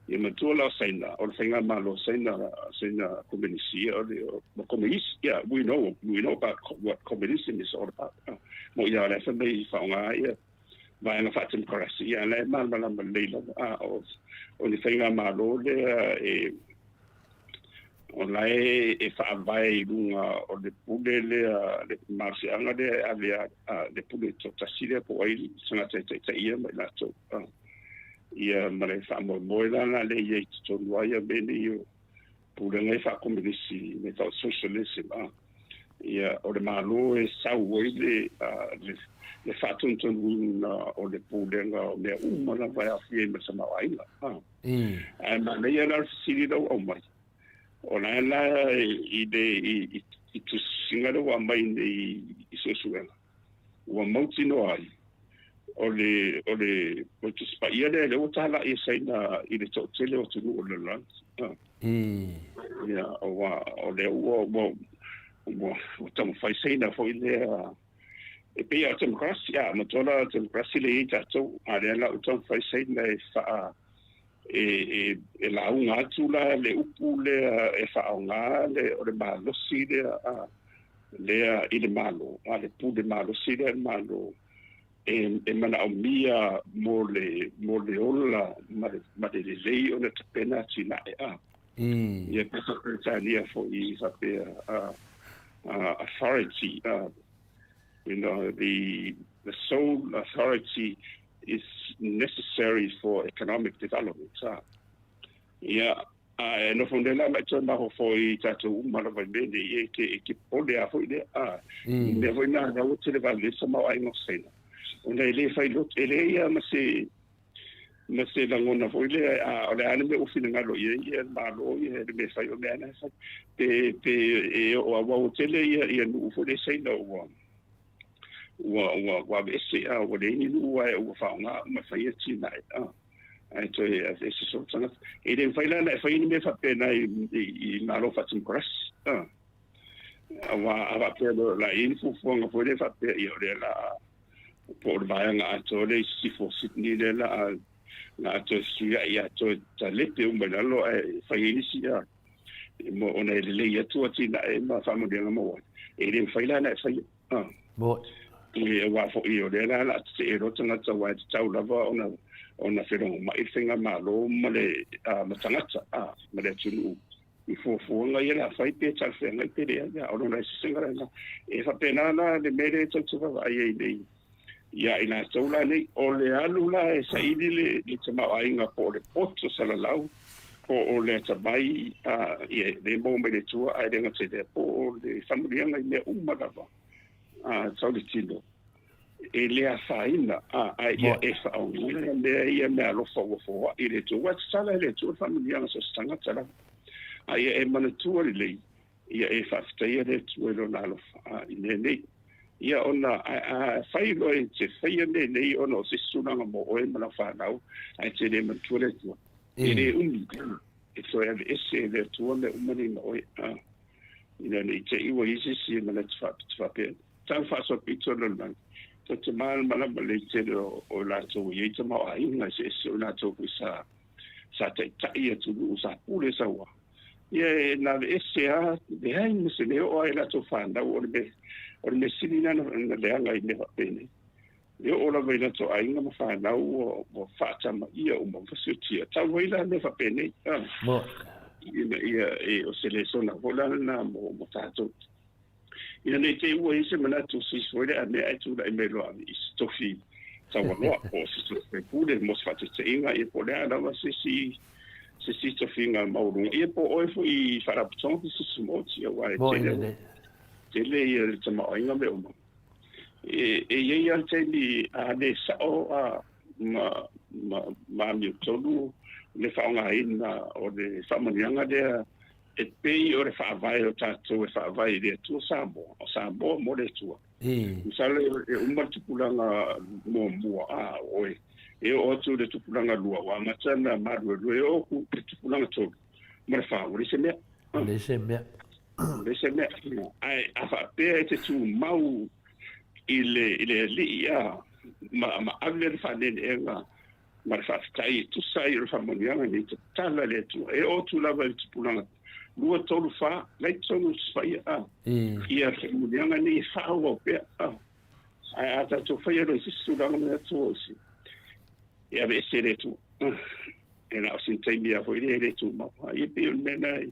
Ia matua la o Saina, o le faigamalo o Saina, Saina Komenisi, o le o Komenisi, yeah, we know about what communism is all about. Mo ia o le fai mai i faaaoga ai ia vaega faatemokarasi, ia la e malamalama lelei lava, a o le faigamalo lea e o la e e faavae i luga o le pule lea, le malosiaga lea e ave a le pule toatasi lea po o ai le tagata e taitaia ma i latou. Ia ma le faamoemoe la na lea i ai i totonu lava ia mea nei o pulega e faakomenisi me tau socialism a. Ia o le Malo e sau ai le le faatonutonuina o le pulega o mea uma lava e aofia ai ma le tamaoaiga a. Ae manaia la le fesili la ua aumai, o la la i le i tusitusiga lea ua aumai nei i suesuega, ua mautinoa ai. O le o le o le Tusi Paia lea lea ua talai e Saina i le toatele o atunuu o le lalolagi. Ia, aua o lea ua ua ua ua taumafai Saina foi lea e pei lava o democracy, a manatua la democracy lea e i ai tatou, a o lea la ua taumafai Saina e faa e e e lauga atu la le upu lea e faaaoga le o le malosi lea a lea i le Malo, a le pule malosi lea i le Malo e, e manaomia mo le, mo le ola ma le, ma le lelei ona tapena atinae a. Ia pe Peretania foi i faapea authority, you know, the sole authority is necessary for economic development. Ia, a e nofo nei la ma e toe mafaufau i tatou uma lava i mea nei, e ke, e ke popole a foi lea, a, i mea foi na ua tele vale le tamaoaiga o Saina. Ona e le fai loto, e leai lava ma se, ma se lagona foi lea, a, o le a le mea ua finagalo i ai ia le Malo, ia le mea e fai o mea na e fai. Pe, pe e oo aua ua tele ia, ia nuu foi lea Saina ua, ua, ua, ua aveese, a, ua leai ni nuu ae ua faaaoga uma e fai atinae, a. Ae toe aveese soo tagata. E le mafai la ona e faia ni mea faapena i, i, i Malo faatemokarasi. A. Aua a faapea loa o le a i ai ni fuafuaga foi lea faapea, ia o lea la a po o le vaega atoa lea i sisifo o Sydney lea la a la a toe fesuiai a toe talepe uma i lalo ae fai ai nisi a mo ona e lelei atu atinae ma faamanuiaga maua ai. E le mafai la ona e faia. A. Mo. E aua foi o lea la o le a tetee loa tagata aua e tatau lava ona ona felogomai le faigamalo ma le ma tagata a ma le atunuu i fuafuaga ia o le a fai pe talafeagai pe leai. A o lona eseesega lena. E faapena la le mea lea e tou te vaavaai ai nei ia i latou la nei. O le alu la e saili le le tamaoaiga po o le poto salalau po o le atamai a ia le maua mai le Atua ae le gata i lea po o le faamanuiaga i mea uma lava a tau le tino e le afaina a ae ia e faaaogaina mea ia meaalofa ua foai e le Atua. Aua e tatala e le Atua le faamanuiaga so o se tagata lava a ia e manatua lelei ia e faafetaia le Atua i lona alofa a i mea nei. Ia ona a, a fai loa e te faia mea nei ona o se isi tulaga mo oe ma lau fanau ae te le manatua le Atua. E le umi e toe aveese e le Atua mea uma nei ma oe a ina ne i te i ua i ai se isi e manatu faapea. Tau faasoapito le lalolagi, tou te malamalama lelei tele o, o latou e i ai tamaoaiga eseese o latou foi sa, sa taitai atunuu, sa pule sauā. Ia e na aveese lava, leai ma se mea e oo lava i latou fanau, o le mea, o le mea sili lena na leaga i mea faapenei. E oo lava i latou aiga ma fanau ua, ua faatamaia uma, ua fasiotia. Talu ai la mea faapenei, a, ina ia e, o se lesona foi la lena mo, mo tatou. Ina ne i te i ua i ai se manatu o se isi foi lea mea ae tulai mai loa i se tofi taualoa po o se tofi faipule mo se faataitaiga, ia po o le a lava se isi se isi tofiga maualuga, ia po o oe foi i faalapotopotoga pe se isi maoti, aua e tele, tele ia le tamaoaiga mea uma. E, e i ai lava le taimi a le sao a ma, ma, ma amiotonu le faaaogaina o le faamanuiaga lea E pei o le faavae o tatou e faavae i le Atua Samoa, o Samoa mo le Atua. Masalo e uma le tupulaga muamua a oe, e oo atu i le tupulaga lua ua amata ona maluelue, e oo atu i le tupulaga tolu ma le fa ua leai se mea. Ua leai se mea. Ua leai se mea. Ae a faapea e te tumau i le, i le Alii a, ma, ma ave le faaneeneega ma le faafetai e tusa ai o le faamanuiaga nei tatala e le Atua e oo atu lava i le tupulaga 2, 3, 4, la i totonu o le Tusi Paia a ia faamanuiaga nei e faaauau pea a. Ae a tatou faia loa i se isi tulaga ma le Atua o se e aveese e le Atua e na o sina taimi lava foi lea e le tumau. A ia pei o le mea lena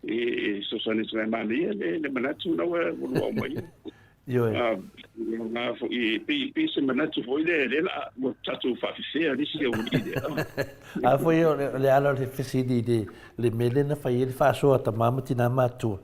e fesoasoani atu ai manaia le, le manatu na ua lua mai. Ioe. Nga foi pei pei se manatu foi le le la ua tatou faafefea le isi aualii lea. A foi o le ala o le fesili i le le mea lea na fai ai le faasoa a tama ma tina matua,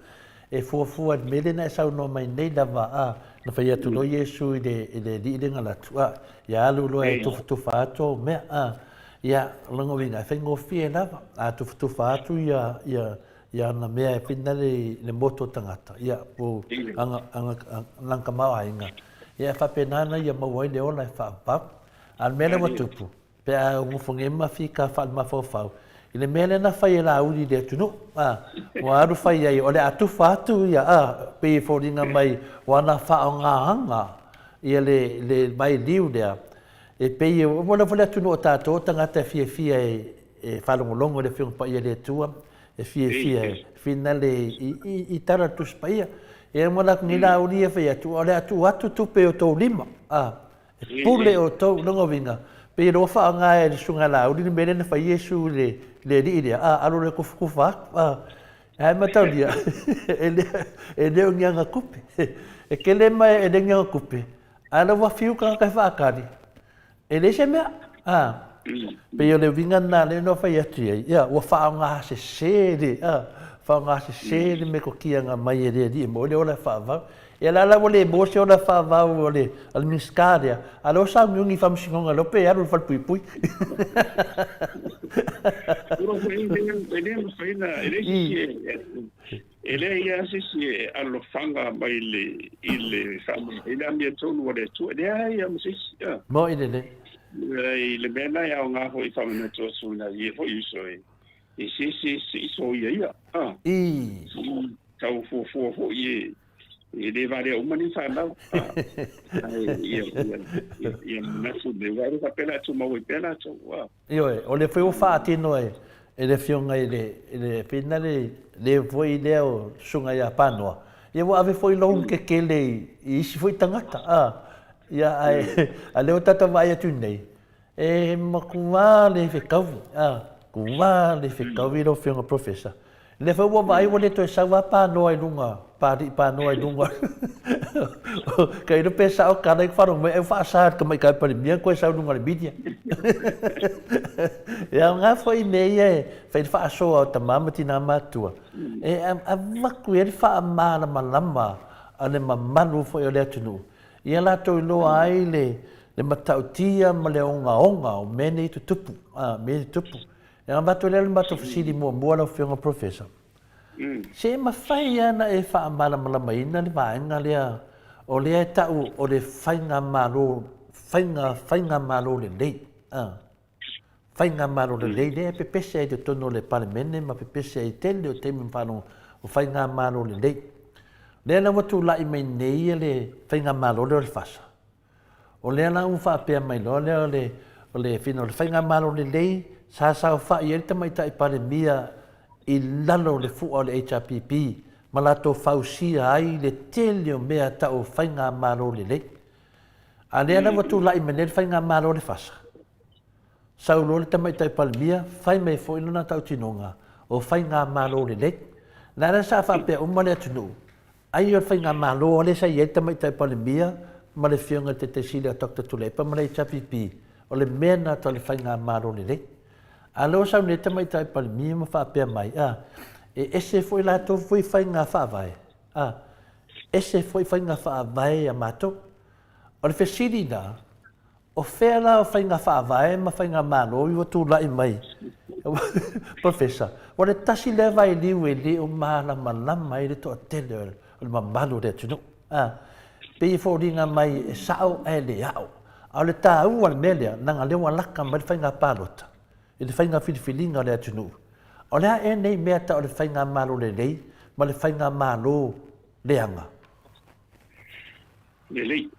e fuafua i le mea lea na e saunoa mai nei lava a, na fai atu loa Iesu i le i le alii lea na alu atu, a, ia alu loa e tufatufa atu au mea, a, Ia, o lona uiga, e faigofie lava, a tufatufa atu ia, ia, ia ana mea e whina le, le motu o tagata, ia, po anga, anga, lana tamaoaiga, ia, e faapena ana ia maua ai le ola e faavavau. A o le mea lea ua tupu, pe a ogofogia ma fika faalemafaufau i le mea lea na fai e Laauli i le atunuu, a, ua alu fai ai, o le a tufa atu ia, a, pei e foliga mai ua ana faaaogaina ia le, le vailiu lea, e pei e, ua leva le atunuu o tatou, o tagata e fiafia e, e faalogologo i le Afioga Paia i le Atua, e fiafia e finale i, i, i tala le Tusi Paia. Ia ma latou nei Laauli ia fai atu, o le a tuu atu tupe i o outou lima, a, E pule outou, lona uiga, pei o lea ua faaaoga e le Susuga ia Laauli le mea lea na fai Iesu i le, le alii lea, a, alu loa e tufutufa atu, a, ae mataulia, e le, e le o ni agatupe. E tele ma e le o ni agatupe, a o la ua fiu tagata e faatali, e leai se mea, a. Pei o le uiga lena lea na fai atu i ai, ia, ua faaaoga sese le, a, faaaoga sese le metotia na aumai e le Alii e maua ai le ola e faavavau. Ia la la ua le maua se ola faavavau a le, a le Minisita lea, a o lea ua sauniuni i Faamasinoga lea pe alu i le falepuipui. E le mafai ona, e leai se isi e, e leai lava se isi e alofaga mai i le, i le amiotonu a le Atua, e leai lava ma se isi. Moni lelei. I le mea lena e aoga foi e faamanatu atu i nai e foi uso e e se se se i soia ia. Ah. I. Tau fuafua foi e e le valea uma ni whanau. Ah. Ai ia ia ia ia manatu le wa ka pela tu mau i pela tu. Ah. Ioe, o le foi ua faatino e e le afioga i le i le pina le le foi lea o Susuga ia Panoa. Ia ua ave foi loan kekele i i isi foi tagata. Ah. Ia, ae, a lea ua tatou vaai atu nei, e matua le fetaui, a, matua le fetaui lau Afioga Professor. Lea foi ua vaai ua le toe sau lava panoa i luga, pali'i panoa i luga. Ka iloa pe sao tala i ku faalogo mai ai ua faasa e le Tamaitai Palemia ona toe sau i luga o le media. E aoga foi mea ia e fai le faasoa o tama ma tina matutua, e avatu i ai le faamalamalama a le mamalu foi o le atunuu Ia latou iloa ai le, le matautia ma le ogaoga o mea nei tutupu, a, mea nei tutupu. E avatu lea le matou fesili muamua lau Afioga Professor. Se mafai lava ona e faamalamalamaina le vaega lea o lea e tau o le faigamalo, faiga, faigamalo lelei, a. Faigamalo lelei lea e pepese ai i totonu o le Palemene ma pepese ai i tele o taimi ma faalogo o faigamalo lelei. Lea la ua tulai mai nei le faigamalo lea o le FASA. O lea la ua faapea mai loa lea o le o le fina o le faigamalo lelei sa saofai ai le Tamaitai Palemia i lalo o le fua o le HRPP ma latou fausia ai le tele o mea tau o faigamalo lelei. A lea la ua tulai mai nei le faigamalo o le FASA. Sau loa le Tamaitai Palemia, fai mai foi lona tautinoga, o faigamalo lelei. La la sa faapea uma le atunuu, ai o le faigamalo lea sa i ai le Tamaitai Palemia ma le Afioga i le Taitai Sili a Doctor Tuilaepa ma le HRPP, o le mea lena tau le faigamalo lelei. A lea ua sau nei le Tamaitai Palemia ma faapea mai, a, e ese foi latou foi faiga faavae, a, ese foi faiga faavae a matou. O le fesili la, O fea la o faiga faavae ma faigamalo i ua tulai mai? Professor, o le tasi lea vailiu e le o malamalama ai le toatele o le mamalu o le atunuu. A, pei e foliga mai e sao ae le ao. A o le taua o le mea lea, leaga lea ua laka mai le faiga palota i le faiga filifiliga o le atunuu. O le a ea nei mea tau o le faigamalo lelei ma le faigamalo leaga? Lelei.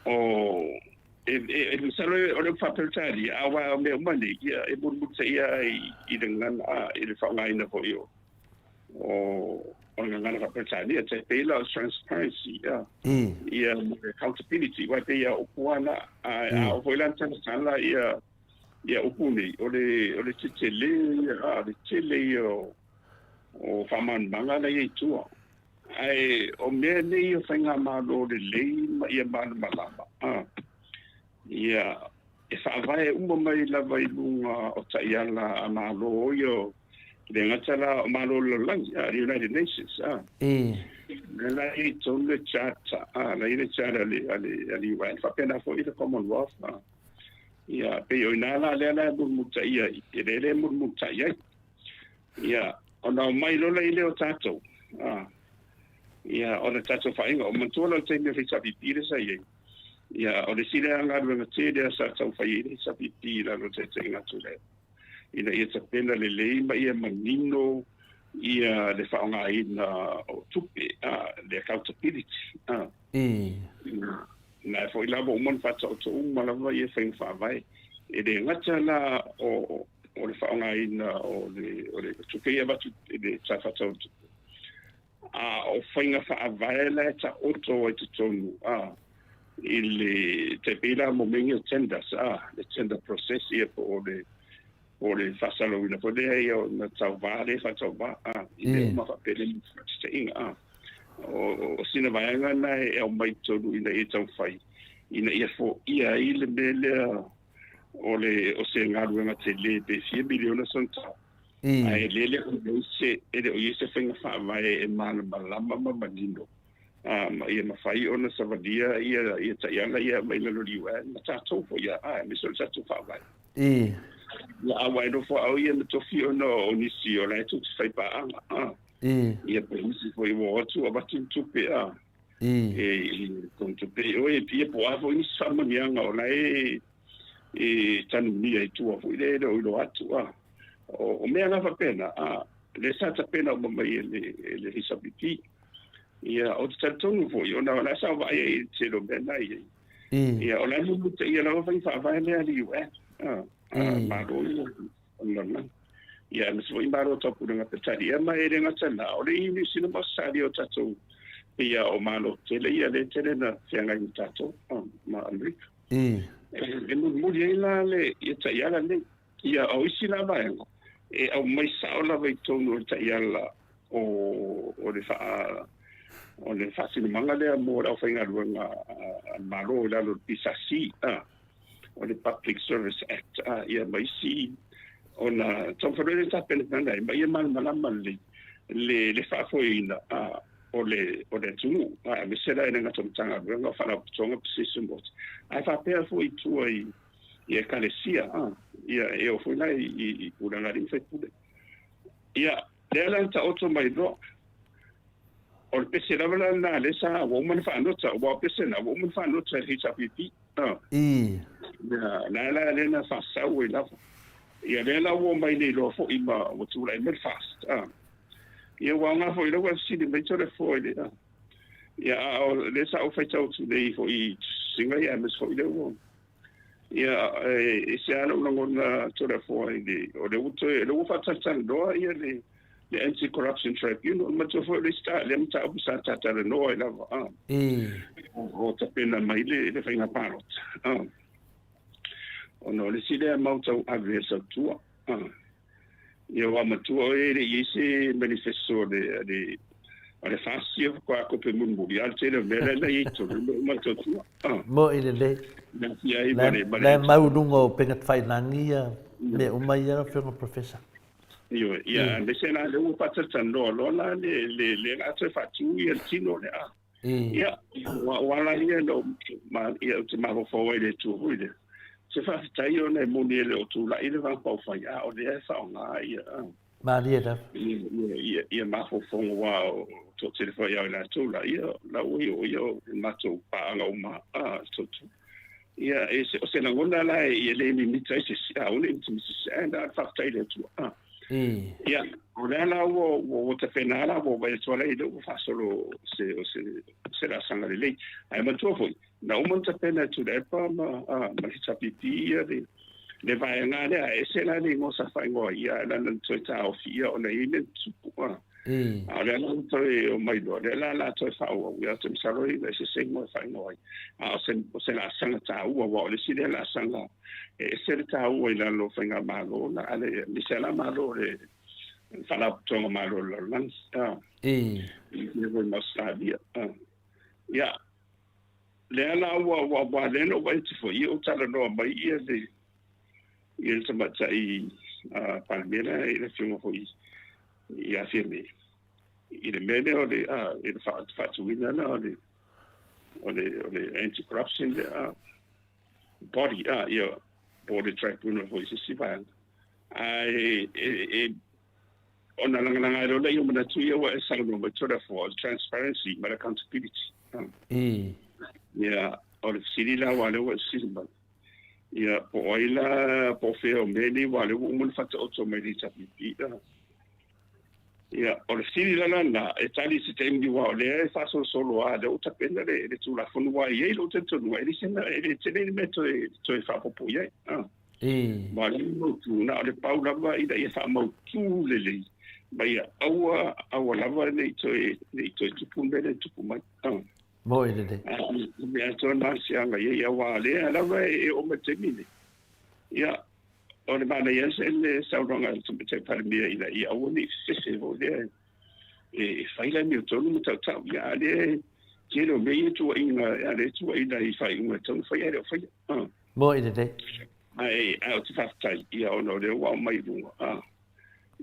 O, e, e, e masalo o le faa-Peretania, aua o mea uma nei, ia, e mulimulitaia ai i le gagana, a, i le faaaogaina foi o, o, o le gagana faa-Peretania, tai pei la o transparency, ia, ia, ma le accountability, aua e pei lava o upu lava na, a, a oo foi la ina talatala ia, ia upu nei, o le, o le tetele ia, a, o le tele ia o, o faamalamalamaga la e i ai i tua. Ae o mea nei o faigamalo lelei ma ia malamalama, a, ia, e faavae uma mai lava i luga o taiala a Malo ia, e le gata la o Malo o le lalolagi, a, le United Nations, a. Lea la e i ai tonu le charter, a, la e i ai le charter a le, a le, a le UN, faapena foi le Commonwealth, a. Ia, pei o i ina la lea la e mulimulitaia ai, e lele e mulimulitai ai. Ia, ona omai loa lea o tatou, a, ia, o le tatou faaiga. O manatua la le taimi o le HRPP lea sa i ai. Ia, o le isi lea galuega tele sa taumafai ai le HRPP i lalo o le taitaiga a Tuilaepa, ina ia tapena lelei ma ia manino ia le faaaogaina o tupe, le accountability. Na foi la ua uma ona faataoto uma lava ia faiga faavae. E le gata la o le faaaogaina o le tupe ia avatu i le Tala Faatatau o le Tupe, A o faiga faavae la e taoto ai totonu a i le tai pei la mo mea ia o tenders a le tender process ia po o le po o le faasalauina foi lea ia ona tauva lea e faatauva a i mea uma faapea le faataitaiga a o sina vaega na e aumai i totonu ina ia taumafai ina ia foia ai le mea lea o le o se galuega tele pe fia miliona sona tau. Ae le le o i ai se, e le o i ai se faiga faavae e malamalama ma manino, a, ma ia mafai ona savalia ia, ia taiala ia mai lalo i le UN, ma tatou foi, a, aemaise o le tatou faavae. Ia, a ua e nofo au ia ma tofi ona o nisi o la e tou te fai paaga, a, ia pe nisi foi ua o atu avatu ni tupe, a, e, i tou tupe, oi, ia po o a foi nisi faamanuiaga o la e, e tanumia i tua foi lea e le o iloa atu, a. O mea la faapena, a, lea sa tapena uma mai e le, e le HRPP. Ia, ou te talitonu foi, ona o la sa ou vaai ai i le tele o mea na i ai. Ia, o la e mulimulitaia lava faiga faavae lea a le UN, a, a Malo ia o le lalolagi. Ia, aemaise foi Malo o Taupulega Peretania, ma e le gata i lena, o le Niu Sila ma Ausetalia o tatou, pei lava o Malo tetele ia lea e tele na feagai ma tatou, ma Amerika. E mulimuli ai la le, ia taiala nei. Ia, o isi la vaega, e aumai sao lava i totonu o le taiala o, o le faa, o le faasinomaga lea mo le aufaigaluega a le Malo i lalo o le PSC, a, o le Public Service Act, a, ia ma isi ona taumafai loa lea e tapenapena ai, ma ia malamalama lelei le, le faafoeina, a, o le, o le atunuu, a, aemaise la e le gata o Matagaluega, o Faalapotopotoga, Position Boards, ae faapea foi i tua i i Ekalesia, a, ia, e oo foi la i, i, i pulega a alii ma faipule. Ia, lea la na taoto mai loa, o le pese lava la lena lea sa ua uma ona faanota, aua o pese na ua uma ona faanota e le HRPP. A, ia, la la lea na faasau ai lava. Ia, lea la ua omai nei loa foi ma ua tulai mai le FAST. A, ia, ua aoga foi lau fesili mai Toleafoa i le, a, ia, a o lea sa ou faitau atu nei foi i tusiga ia, aemaise foi lea ua Ia, e ese lava lou lagona Toleafoa i le, o lea ua toe, o lea ua faatalatalanoa ia le, le Anti-Corruption Tribunal, manatua foi o le isi ta, lea mataupu sa ta talanoa ai lava, a, o tapena mai le, le faiga palota, a, ona o le isi lea mau tauave a le Sautua, a. Ia aua matua oe e le i ai se manifesto a le, a le, a le FAST ia faatoa kope mulimuli, a o le tele o mea la na i ai i totonu, e uma tautua. Ah. Mo'i lelei. Na aafia ai ma le, ma le. La e mau i luga o upega tafailagi ia mea uma ia lau Afioga Professor. Ioe, ia aemaise la lea ua faatalatalanoa loa la le, le, le la toe faatu ia le tino lea. Ia, ua, ua ala ia na ou, ma, ia, ou te mafaufau ai i le Atua foi lea. Se faafetai ona e moni e le o tulai le Vaepaufai, a o lea e faaaoga ia, Malie lava. ia, ia, ia, ia mafaufauga aua o toatele foi ia i latou la, ia, la ua i o ia o matou paaga uma, a, toto. Ia, e se, o se lagona la e, e le mimita ai se isi, a, aua ne i mitamita se isi, ae na o le faafetai i le Atua, a. Ia, o lea la ua, ua, ua tapena la, ua vaai atu lava i lea ua faasolo se, o se, se laasaga lelei. Ae manatua foi, na uma ona tapena e Tuilaepa ma, a, ma le HRPP ia le, le vaega lea, ae ese la le igoa sa faaigoa ai, ia, leaga na toe taofi ia ona e i ai mea na tutupu, a. A o lea la ua toe omai loa, lea la o le a toe faaauau, ia ou te masalo e ese se igoa e faaigoa ai. A o se, o se laasaga taua, aua o le isi lea laasaga e ese le taua i lalo o faigamalo la, a le, aemaise lava la Malo o le Faalapotopotoga Malo o le Lalolagi, a, ia foi ma Ausetalia, a. Ia, lea la ua, ua, ua lea na ou vaai atu foi, ia ua talanoa mai ia le, ia le tamaitai Palemia lea, le Afioga foi ia Fiame, i le mea lea o le, a, i le faatuina lea o le, o le, o le anti-corruption lea, a, body, a, ia, po o le tribunal foi i se isi vaega. Ae, e, e, ona lagalaga ai loa lea o manatu ia ua e saunoa mai Toleafoa, o le transparency ma le accountability. Ia. O le fesili la aua o lea ua e fesili mai, ia, po o ai la, po o fea o mea nei aua o lea ua uma ona faataoto mai le HRPP. Ia, o le fesili la lena, e tali i se taimi aua o lea e faasolosolo lava, o lea ua tapena le, le Tulafono aua e i ai lou talitonuga, e leai se mea, e le tele ni mea e toe faaopoopo i ai. Aua o lea ua mautu, na o le pau lava ina ia faamautu lelei, ma ia aua, aua lava ne i toe, ne i toe tupu le mea lea e tupu mai. Moe lelei. O mea atoa na se aga i ai, aua o lea lava e oo mai le taimi lenei. Ia, o le manaia se le saunoaga a le Tamaitai Palemia ina ia aua ne i fefe foi lea e fai le amiotonu ma tautau. Ia, a o lea e tele o mea ia tuuaiga, a lea e tuuaiina i faaiuga e tatau ona faia ae le o faia. Moe lelei. Ae ou te faafetai, ia, ona o lea ua aumai i luga,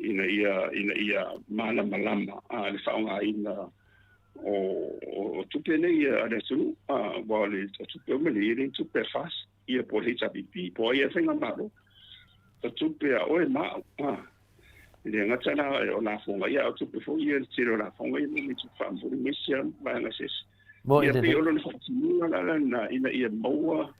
ina ia, ina ia malamalama le faaaogaina o tupe nei a le atunuu, aua o le tupe uma nei, e le ni tupe a le FAST, ia po o le HRPP, po o ai lava faigamalo, o tupe a oe ma au. E le gata la o lafoga, ia a o tupe foi ia, le tele o lafoga ia maua mai tupe faamomoli ma isi lava vaega eseese. Ia pei o lona faatinoga la lena ina ia maua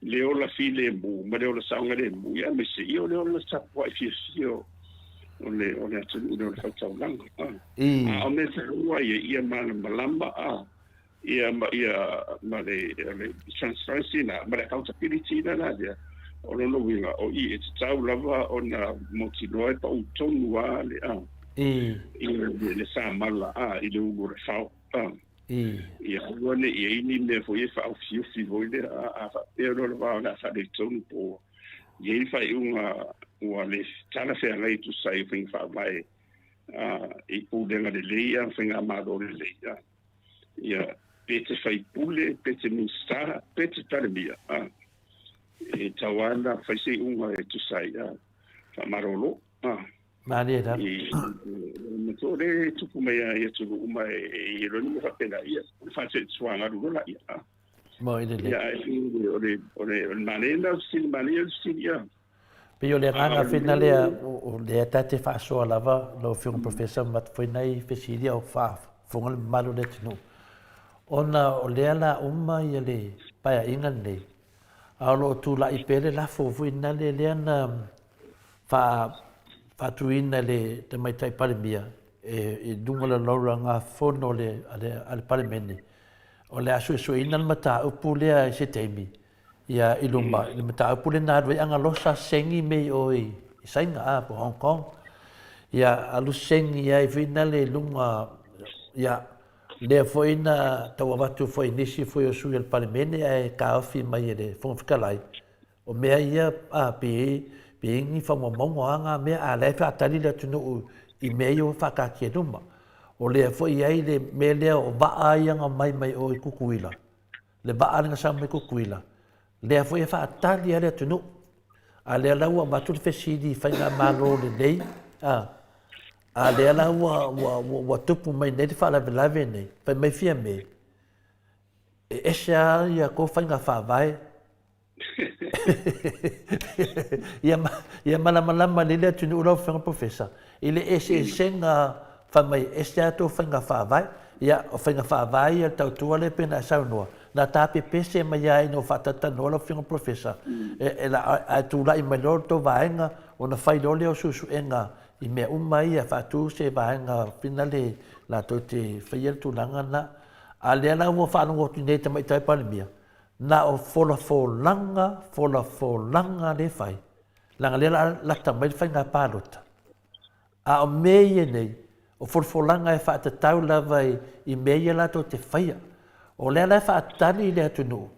le ola filemu ma le ola saogalemu, ia aemaise ia o le ola tapuai fiafia o le o le atunuu le ola faitaulaga. A o mea taua ia, ia malamalama a ia ma ia ma le le transparency na ma le accountability na la lea. O lona uiga o i e tatau lava ona mautinoa e pau tonu a le a i le samala a i le ulu o le fao. Ia aua ne i i ai ni mea foi e faaofiufi foi lea, a faapea loa le va o le a faaletonu po ua i ai le faaiuga ua le talafeagai e tusa ai o faiga faavae i pulega lelei a ma faigamalo lelei. Ia, pe te faipule, pe te Minisita, pe te Palemia, e tatau lava ona fai se iuga e tusa ai, faamalolo. Malie lava. I matua o lea e tupu mai lava i atunuu uma e i ai loa ni mea faapena, ia, o le faatuatuaga alu loa laia. Moi lelei. Ia, ae o le, o le, o le manaia lena o le fesili, manaia le fesili, ia. Pei o le agaga fena lea, o lea ta te faasoa lava lau Afioga Professor ma avatu foi nai fesili a o faafofoga le mamalu o le atunuu, ona o lea la uma ia le paeaiga lenei, a o lo o tulai pea le lafo foi lena lea na faatuina e le Tamaitai Palemia i luga o le lauga-fono a le Palemene, o le a suesueina le mataupu lea i se taimi ia i luma, i le mataupu lea na alu ai Agalosa segi mea i o i Saina a po o Hong Kong. Ia alu segi ai foi nale i luga, ia lea foi na tau avatu foi i nisi foi o sui o le Palemene ae taofi mai e le Fofoga Fetalai. O mea ia a pe pe ni faamaumauga a ngā mea, a la e faatali le atunuu i mea ia ua faataatia i luma. O lea foi e i ai le mea lea o vaa ia na omai mai o i Tutuila, le vaa lea na sau mai Tutuila, lea foi e faatali lava le atunuu. A lea la ua avatu le fesili i faigamalo lelei, a, a lea la ua, ua, ua, ua tupu mai nei le faalavelave nei, fai mai Fiame, e ese lava ia tou faiga faavae. Ia, ia malamalama lelei le atunuu lau Afioga Professor i le eseesega fai mai e ese a tou faiga faavae. Ia, o faiga faavae ia le tautua lea pei ona e saunoa, na ta pepese mai lava ina ua faatalatalanoa lau Afioga Professor, e, e, ae tulai mai loa le tou vaega ona fai loa lea o suesuega i mea uma ia, faatu se vaega finale latou te faia le tulaga lena. A lea la ua faalogo atu nei i le Tamaitai Palemia, Na o folafolaga, folafolaga lea e fai, leaga lea la lata mai le faiga palota. A o mea ia nei, o folafolaga e faatatau lava i mea ia latou te faia. O lea la e faatali le atunuu,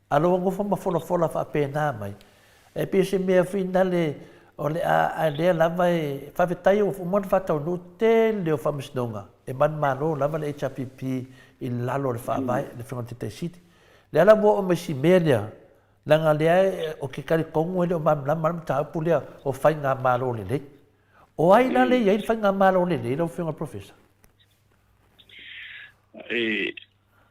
a lo nofo ma folafola faapena mai, e pei o se mea foi nale o le a, a lea lava e faafetai ua uma ona faataunuu tele o faamasinoga e manumalo lava le HRPP i lalo o le Faavae, le Afioga i le Taitai Sili. Lea la ua oo mai si mea lea, leaga lea ou te talitonu e le o malamalama le mataupu lea o faigamalo lelei. O ai la lea e i ai le faigamalo lelei lau Afioga i le Professor? E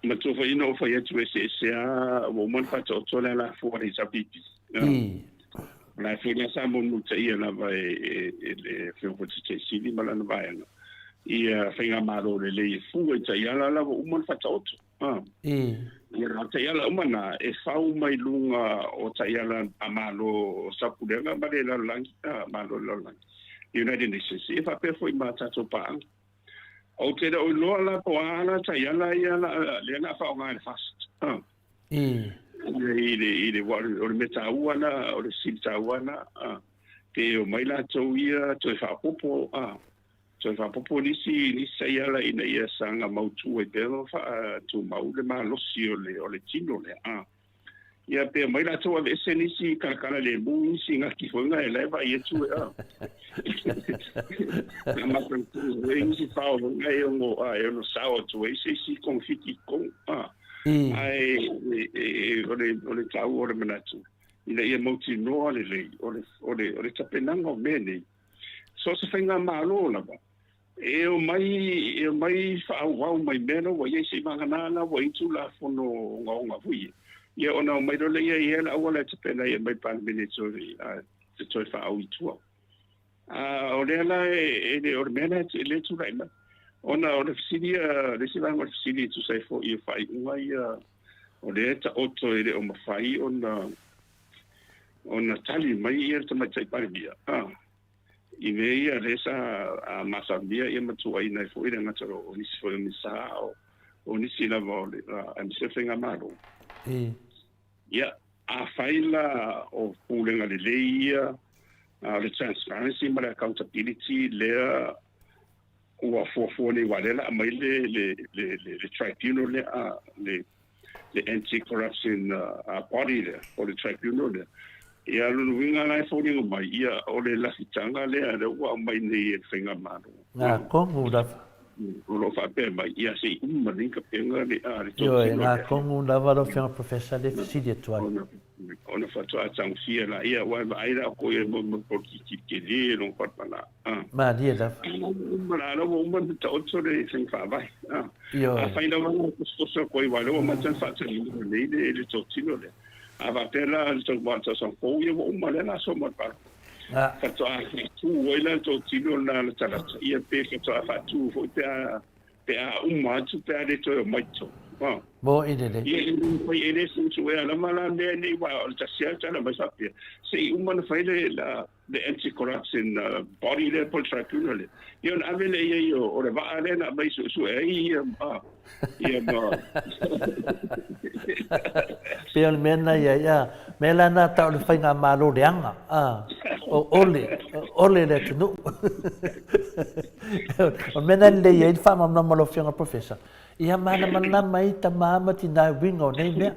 matua foi ina ou fai atu eseese lava, ua uma ona faataoto le alafua a le HRPP. O la e foi la sa mulimulitaia lava e le Afioga foi i le Taitai Sili ma lana vaega. Ia faigamalo lelei e fua i taiala la ua uma ona faataoto. Ia o taiala uma na e fau mai luga o taiala a Malo o Saupulega ma le lalolagi, Malo o le lalolagi, United Nations, ia faapea foi ma tatou paaga. Ou te le o iloa la po o a la taiala ia lea o le a faaaoga e le FAST. I le, i le, o le mea taua na, o le fesili taua na, pe omai latou ia toe faaopoopo, toe faaopoopo nisi, nisi taiala ina ia saga mautu ai pea ma faatumau le malosi o le, o le tino lea. Ia pe omai latou aveese nisi kalakala lemu, nisi gaki foi na e la e vaai atu e a. Na mataitu foi nisi fao foi na e ono, e ono sao atu ai se isi kogafiti i totonu. Ae o le, o le taua o le manatu, ina ia mautinoa lelei o le, o le, o le tapenaga o mea nei, so o se faigamalo lava, e omai, e omai faaauau mai mea la ua i ai seiavagana la ua i ai Tulafono ogaoga foi ia, ia ona omai loa lea i ai le auala e tapena ai e aumai i le Palemene e toe, e toe faaau i tua. A o lea la e le o le mea lea e tulai mai. Ona o le fesili ia, le isi vaega o le fesili e tusa ai foi o faaiuga ia o lea e taoto e le o mafai ona ona tali mai ia le Tamaitai Palemia a i mea ia lea sa masalomia ia ma tuuaiina ai foi le gata o nisi foi o Minisita o nisi lava o le aemaise o le Faigamalo. Ia, afai la o pulega lelei ia, o le transparency ma le accountability lea ua fuafua nei, aua o lea o le a aumai le, le, le, le, le tribunal lea, le, le anti-corruption body lea, po o le tribunal lea. Ia, o lona uiga la e foliga mai, ia, o le lafitaga lea, lea ua aumai nei e le Faigamalo. Ngā kongu lava. O lo o faapea mai, ia se i uma nei kapega le a le totino lea. Ioe, ngā kongu lava lau Afioga Professor lea e fesili atu ai. Ona faatoa tagofia laia, aua e vaai la outou i le mo polokiki tele lona palapala. Malie lava. Uma la, la ua uma ona taoto le faiga faavae. Ioe. Afai lava na tosotoso atu ai, aua o lea ua amata ona faatinoina nei le totino lea. A faapea la le tausaga fou, ia ua uma lea la aso mo le palota. Faatoa faatu ai la le totino lena latalata, ia pe faatoa faatu foi pe a pe a uma atu pe a le toe omai i totonu. A. Mo'i lelei. Ia e le mafai e le suesuea lava la mea nei aua o le tasi lava le tala mai faapea, se i uma ona fai le le anti-corruption body lea po o le tribunal lea, ia ona ave lea i ai o le vaa lea na aumai e suesue ai ia ia ma Pei o le mea lena i ai, a mea la lena tau o le faigamalo leaga, a o ole, o ole le atunuu. O le mea lena e lelei ai le faamalamalama a lau Afioga Professor, ia malamalama ai tama ma tina i uiga o nei mea.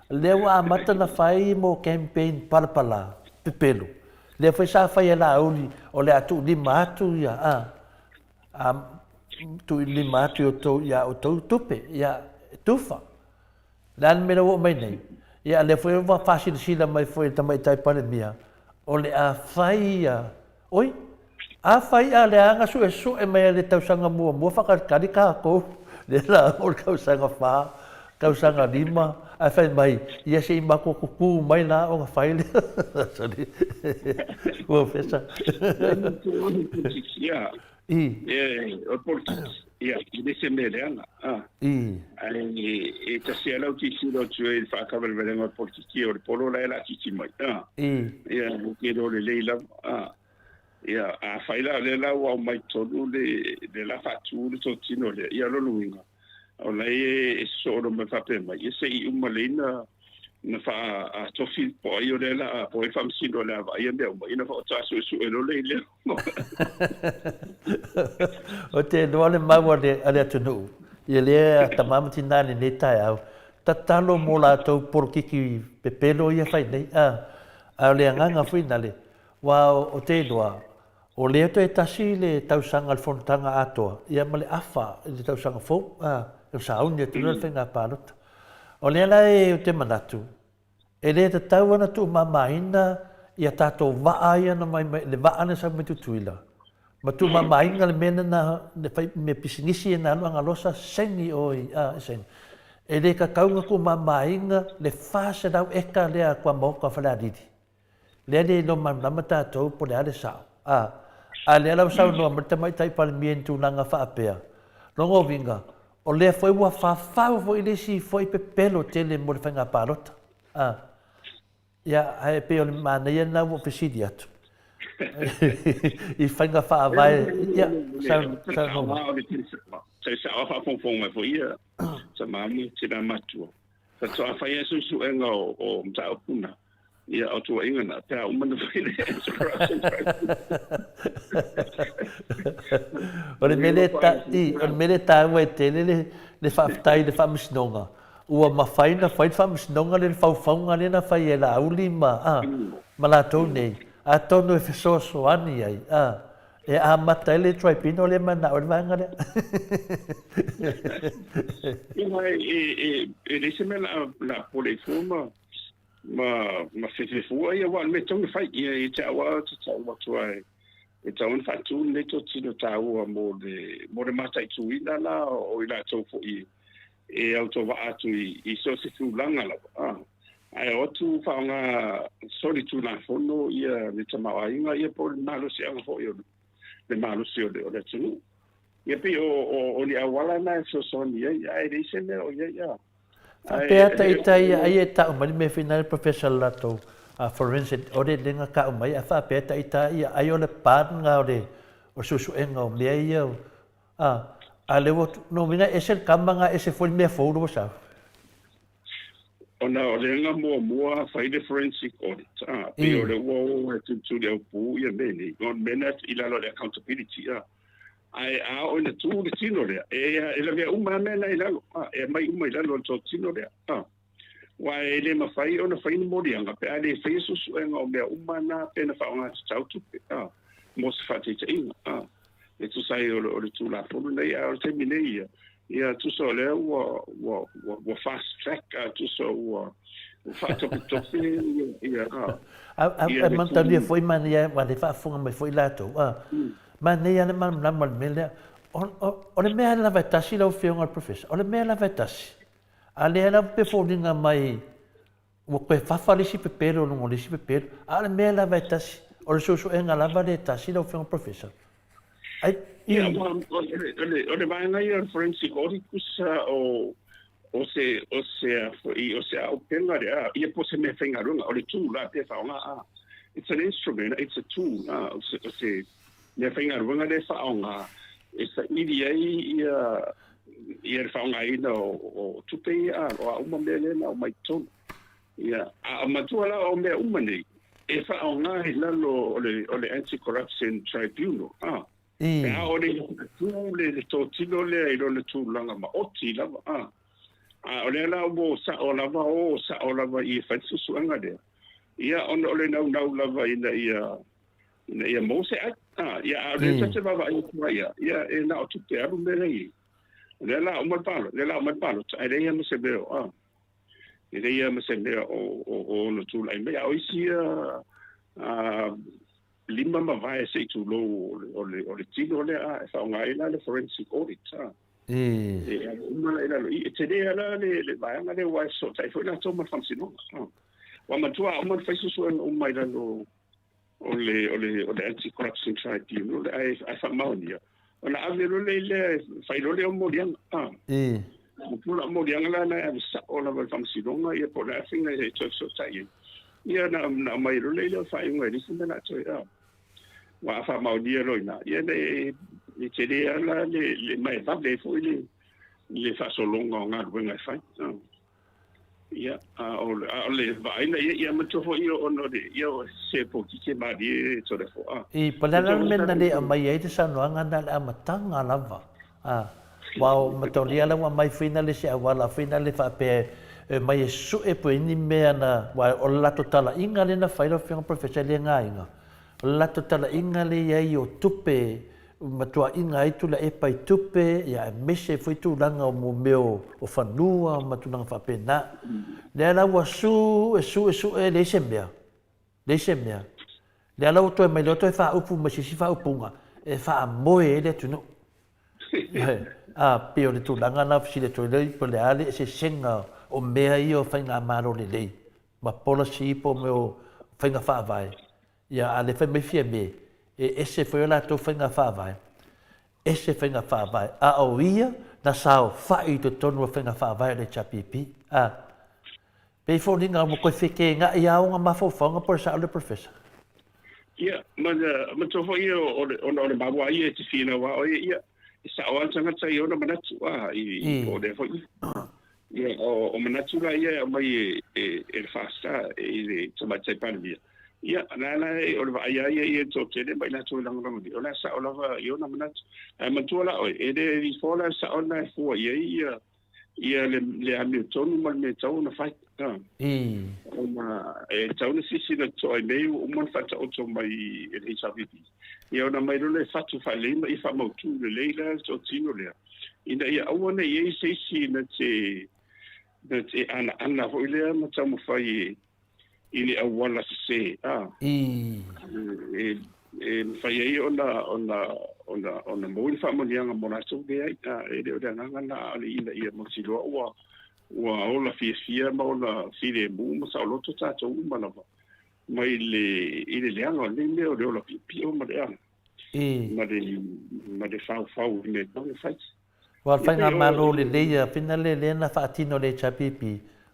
Lea ua amata ona fai mo campaign palapala, pepelo. Lea foi sa fai e Laauli o le a tuulima atu ia, a, a tuulima atu i outou, ia outou tupe, ia tufa. Le a le mea lea ua oo mai nei? Ia, lea foi ua faasilasila mai foi e le Tamaitai Palemia, o le a fai ia, oi, a fai a leaga suesue mai a le tausaga muamua faakalikali tatou, lea la o le tausaga fa, tausaga lima, ae fai mai, ia se i matou tutu mai la ona fai lea. Sorry. Professor. Ia, I. O le politiki, ia, e le se mea leaga. I. Ae e tasi lava lau tilotilo atu ai i le faatavalevalega o le politiki, o le polo la e laitiiti mai. I. Ia, ou te iloa lelei lava. Ia, afai la o lea la ua aumai i totonu le, le la faatu le totino lea, ia o lona uiga, o la e sosoo loa mai faapea mai, ia se i uma lelei na, na faatofi po o ai o lea la a, po o ai faamasino o le a vaaia mea uma, ia ona faatoa suesue loa lea i lea. Ou te iloa le mau a le, a le atunuu, ia lea a tama ma tina i lenei taeao, tatalo mo latou polokiki pepelo ia fai nei, a, a o le agaga foi nale, aua ou te iloa, o lea toe tasi le tausaga o le fonotaga atoa, ia ma le afa i le tausaga fou, a, e sauni atu loa le faiga palota. O lea la e ou te manatu, e le tatau ona tuumamaina ia tatou vaa ia na mai, le vaa na sau mai Tutuila, ma tuumamaina le mea lena, le fai mea pisinisi ia na alu agalosa seni oi, a, e seni. E le tatau ona tuumamaina le 400 eka lea a Tuamaota o Falealili. Lea le iloa malamalama tatou po o le a le sao. A. A lea la ua saunoa mai le Tamaitai Palemia i ni tulaga faapea. Lona uiga, o lea foi ua fafau foi le isi foi pepelo tele mo le faiga palota. A. Ia, ae pei o le manaia lena ua ou fesili atu i faiga faavae. Ia, saunoa mai. Sai sao faafogafoga mai foi ia tama ma tina matua. Faatoa fai ai suesuega o mataupu na, ia o tuuaiga na, pe a uma ona fai le anti-corruption tribunal. O le mea lea ta, i, o le mea lea e taua ai tele le, le faafetai i le Faamasinoga, ua mafai ona fai le Faamasinoga lea, le faufauga lea na fai e Laauli ma, a, ma latou nei, atonu e fesoasoani ai, a, E amata ai le tribunal lea manao ai le vaega lea. Ia, e leai se mea la a pole ai fua ma ma fefefua ia, aua o le mea e tatau ona fai. Ia, ia te au lava ou te tau atu ai, e tatau ona faatu lenei totino taua mo le mo le mataituina la o i latou foi e autovaa atu i so o se tulaga lava. Ae o atu faaaoga solitulafono ia le tamaoaiga ia po o le malosiaga foi o le malosi o le atunuu. Ia pei o ni auala na e fesoasoani ai, ae leai se mea o i ai. A. Faapea ta ita ia ai e tau mai le mea foi na le professor le latou forensic audit lea na tau mai ae faapea ta ita ia ai o le part na o le suesuega o mea ia a a lea ua lona uiga e ese le kama na ese foi le mea fou lea ua sau. Ona o lea na muamua fai le forensic audit, a, pei o lea ua o e tulituli aupu ia mea nei, o le mea lena i lalo o le accountability, a. Ae a oo ina tu le tino lea, e lavea uma lava mea na i lalo, a, e aumai uma i lalo o le totino lea, a. Aua e le mafai ona fai ni moliaga pe a le faia suesuega o mea uma na pe na faaaoga tatau tupe, a, mo se faataitaiga, a, e tusa ai o le Tulafono lenei. A o le taimi nei ia, Ia, tusa o lea ua, ua, ua, ua fast track, a tusa ua, ua faatopetope ia, ia, a. A, a, a manatua foi manaia, aua o lea e faafofoga mai foi latou, a, manaia lava le malamalama o le mea lea. O, o, o le mea lava e tasi lau Afioga i le Professor, o le mea lava e tasi, a lea lava pe foliga mai Ua toe fafa le isi pepelo i luga o le isi pepelo, a o le mea lava e tasi, o le suesuega lava lea e tasi lau Afioga Professor. Ai, i... Ia, o le vaega ia o le forensic audit tusa o o se o se a foi o se auupega lea ia po o se mea faigaluega o le tool a pe faaaoga a it's an instrument it's a tool a o se o se mea faigaluega lea e faaaoga e saili ai ia ia le faaaogaina o tupe ia, o a uma mea lea na aumai i totonu. Ia, a matua la o mea uma nei, e faaaoga i lalo o le, o le Anti-Corruption Tribunal, a. Pe a o le tu le, le totino lea i lona tulaga maoti lava, a. A o lea la ua sao lava, o sao lava i e fai le suesuega lea, ia, ona o le naunau lava ina ia ina ia maua se ai. A, ia, a o lea ta te vaavaai atu ai ia, ia, e na o tupe alu mea lea i ai. O lea la uma le palota, lea la uma le palota, ae leai lava ma se mea o, a, e leai lava ma se mea o, o, o ono tulai mai. A o isi ia, a, lima mavae se i tulou o le, o le, o le tino lea, a, e faaaoga ai la le forensic audit, a. E alu uma la i lalo i, e tele lava la le, le vaega lea aua e fesootai foi latou ma le faamasinoga, a. Ua matua uma ona fai suesuega uma i lalo o le, o le, o le Anti-Corruption Tribunal, ae, ae faamaonia, ona ave loa lea i lea, e fai loa lea o moliaga. A. O pula o moliaga la na e ave sao lava i le faamasinoga, ia po o le a faiga e toe fesootai ai. Ia na, na aumai loa lea i lea o faaiuga e le isi mea la toe, a. Aua a faamaonia loa i ina, ia e, e tele lava la le, le, ma e vave ai foi le, le faasologa o galuega e fai. A. Ia, a o le vaaiga ia, ia manatua foi ia ona o le, ia o se polokiki e malie Toleafoa. I, po o le a la le mea na le aumai ai le saunoaga na i le amataga lava, a, aua o mataulia la ua aumai foi na le isi auala foi na le faapea e omai e sue po o i ai ni mea na, aua o le latou talaiga lea na fai lau Afioga Professor e le gaina, o le latou talaiga lea i ai o tupe Matuaiga ai Tuilaepa i tupe, ia aemaise ai foi tulaga o mo mea o fanua ma tulaga faapena. Lea la ua sue, sue, sue, leai se mea. Leai se mea. Lea la ua toe mai loa toe faaupu ma se isi faaupuga e faamoe ai le atunuu. A, pei o le tulaga lena fesili atu ai lea, po o le a le eseesega o mea ia o faigamalo lelei ma policy po o mea o faiga faavae. Ia, a le fai mai Fiame, E ese foi o latou faiga faavae, ese faiga faavae, a o ia na saofai i totonu o faiga faavae o le HRPP. A pei foliga ua toe fekegaʻi a ona mafaufauga po o le sao lea Professor? Ia, ma manatua foi ia o le, ona o le maua ia e te finau a oe, ia, e sao lava le tagata i ona manatu, a, i, po o lea foi. Ia, o manatu la ia e aumai e, e, e le FAST i le Tamaitai Palemia, ia, la la o le vaai lava ia i le toatele ma i latou e lagolago nei, o le a sao lava i ona manatu. Ae manatua la oe, e le lifo la le sao lena e fua i ai ia, ia le, le amiotonu ma le mea e tatau ona fai. Ona e tatau ona silasila totoa i mea ia ua uma ona faataoto mai e le HRPP. Ia ona aumai loa lea e fatu faalelei ma ia faamautu lelei la le toatino lea, ina ia aua ne i i ai se isi na te, na te anaana foi lea ma taumafai i le auala sese, a, e, e mafai ai ona, ona, ona, ona maua ni faamanuiaga mo latou. Leai, a, e le o le agaga lena, a o le ina ia mautinoa ua, ua ola fiafia ma ola filemu ma saoloto tatou uma lava mai le, i le leaga o lenei mea o le ola piopio ma le, a, ma le, ma le faufau i mea e tatau ona fai. Aua o le faigamalo lelei a finale lea na faatino e le HRPP,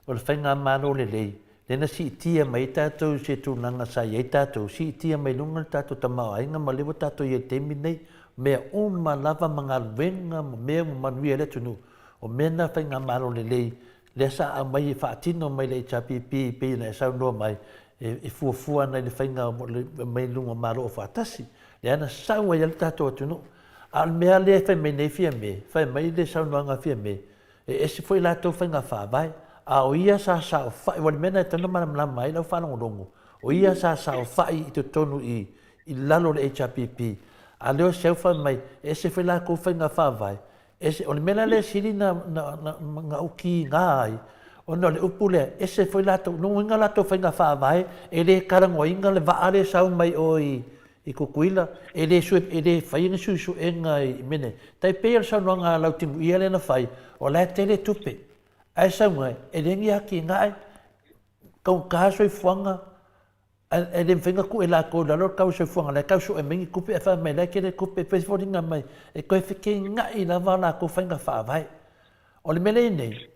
o le faigamalo lelei lea na siitia mai ai tatou i se tulaga sa i ai tatou, siitia mai luga le tatou tamaoaiga ma lea ua tatou i ai i le taimi lenei, mea uma lava ma galuega ma mea ua manuia ai le atunuu, o mea na faigamalo lelei lea sa aumai e faatino mai le HRPP e pei ona e saunoa mai, e fuafua ana i le faiga mai luga o Malo Aufaatasi, lea na sau ai lava le tatou atunuu. A o le mea lea e fai mai nei Fiame, fai mai le saunoaga a Fiame, e ese foi latou faiga faavae, a o ia sa saofai, aua o le mea lena e tatau ona malamalama ai lau faalogologo, o ia sa saofai i totonu i i lalo o le HRPP, a lea o si au fai mai, e ese foi latou faiga faavae, Ese, o le mea la lea e sili na, na, na, na ou kiga ai, ona o le upu lea, ese foi latou, lona uiga latou faiga faavae, e le talanoaina le vaa lea e sau mai o i, i Tutuila, e le sue, e le faia ni suesuega i mea nei. Tai pei o le saunoaga a Lautimuia lea na fai, o la e tele tupe, ae sau ai, e le ni atinae, taugata soifuaga, Ae le mafai ona tuu e latou i lalo le tau o le soifuaga, o la e tau sue mai ni tupe ae fai mai o la e tele tupe, e pei e foliga mai e toe fekega'i lava a latou faiga faavae. O le mea lea e i ai nei,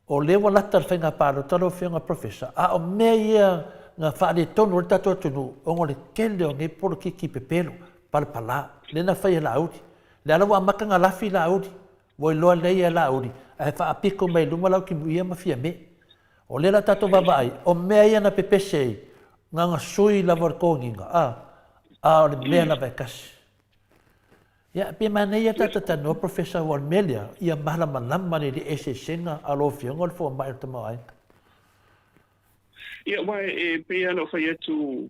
o lea ua lata le faiga palota lau Afioga Professor, a o mea ia na faaletonu ai le tatou atunuu ona o le tele o nei polokiki pepelo, palapala, lea na fai e Laauli. Lea la ua amata ona lafi Laauli, ua iloa lelei e Laauli, ae faapito mai luma Lautimuia ma Fiame. O lea la tatou vaavaai, o mea ia na pepese ai, na ona sui lava o le toniga, a, a o le mea lava e tasi. Ia, pe manaia ta talanoa Professor aua o le mea lea, ia malamalama lelei le eseesega a lau Afioga o le fomai o le tamaoaiga. Ia, aua e pei lava ona ou fai atu,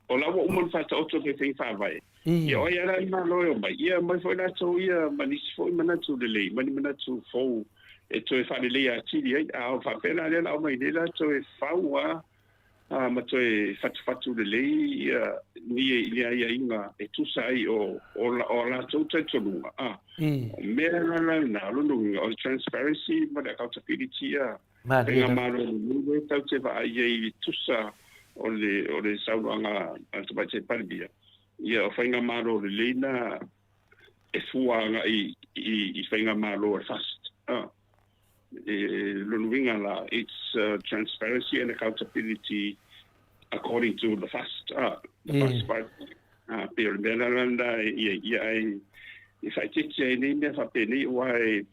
O la ua uma ona faataoto le faiga faavae. Ia o ai lava la le Malo e omai, ia aumai foi latou ia ma nisi foi manatu lelei, ma ni manatu fou e toe faaleleia atili ai. A faapea la lea o le a omai nei latou e fau lava ma toe fatufatu lelei ia ni ni aiaiga e tusa ai o o o latou talitonuga. A o mea la lena, o lona uiga o le transparency ma le accountability ia. Faigamalo lelei lea tatou te vaai ai i le tusa o le o le saunoaga a le Tamaitai Palemia, ia o faigamalo lelei na e fua agai i i faigamalo a le FAST. E lona uiga la, it's transparency and accountability according to the FAST, the FAST party. Pei o le mea la lena ia ia ai e faaeteete ai nei mea faapenei aua e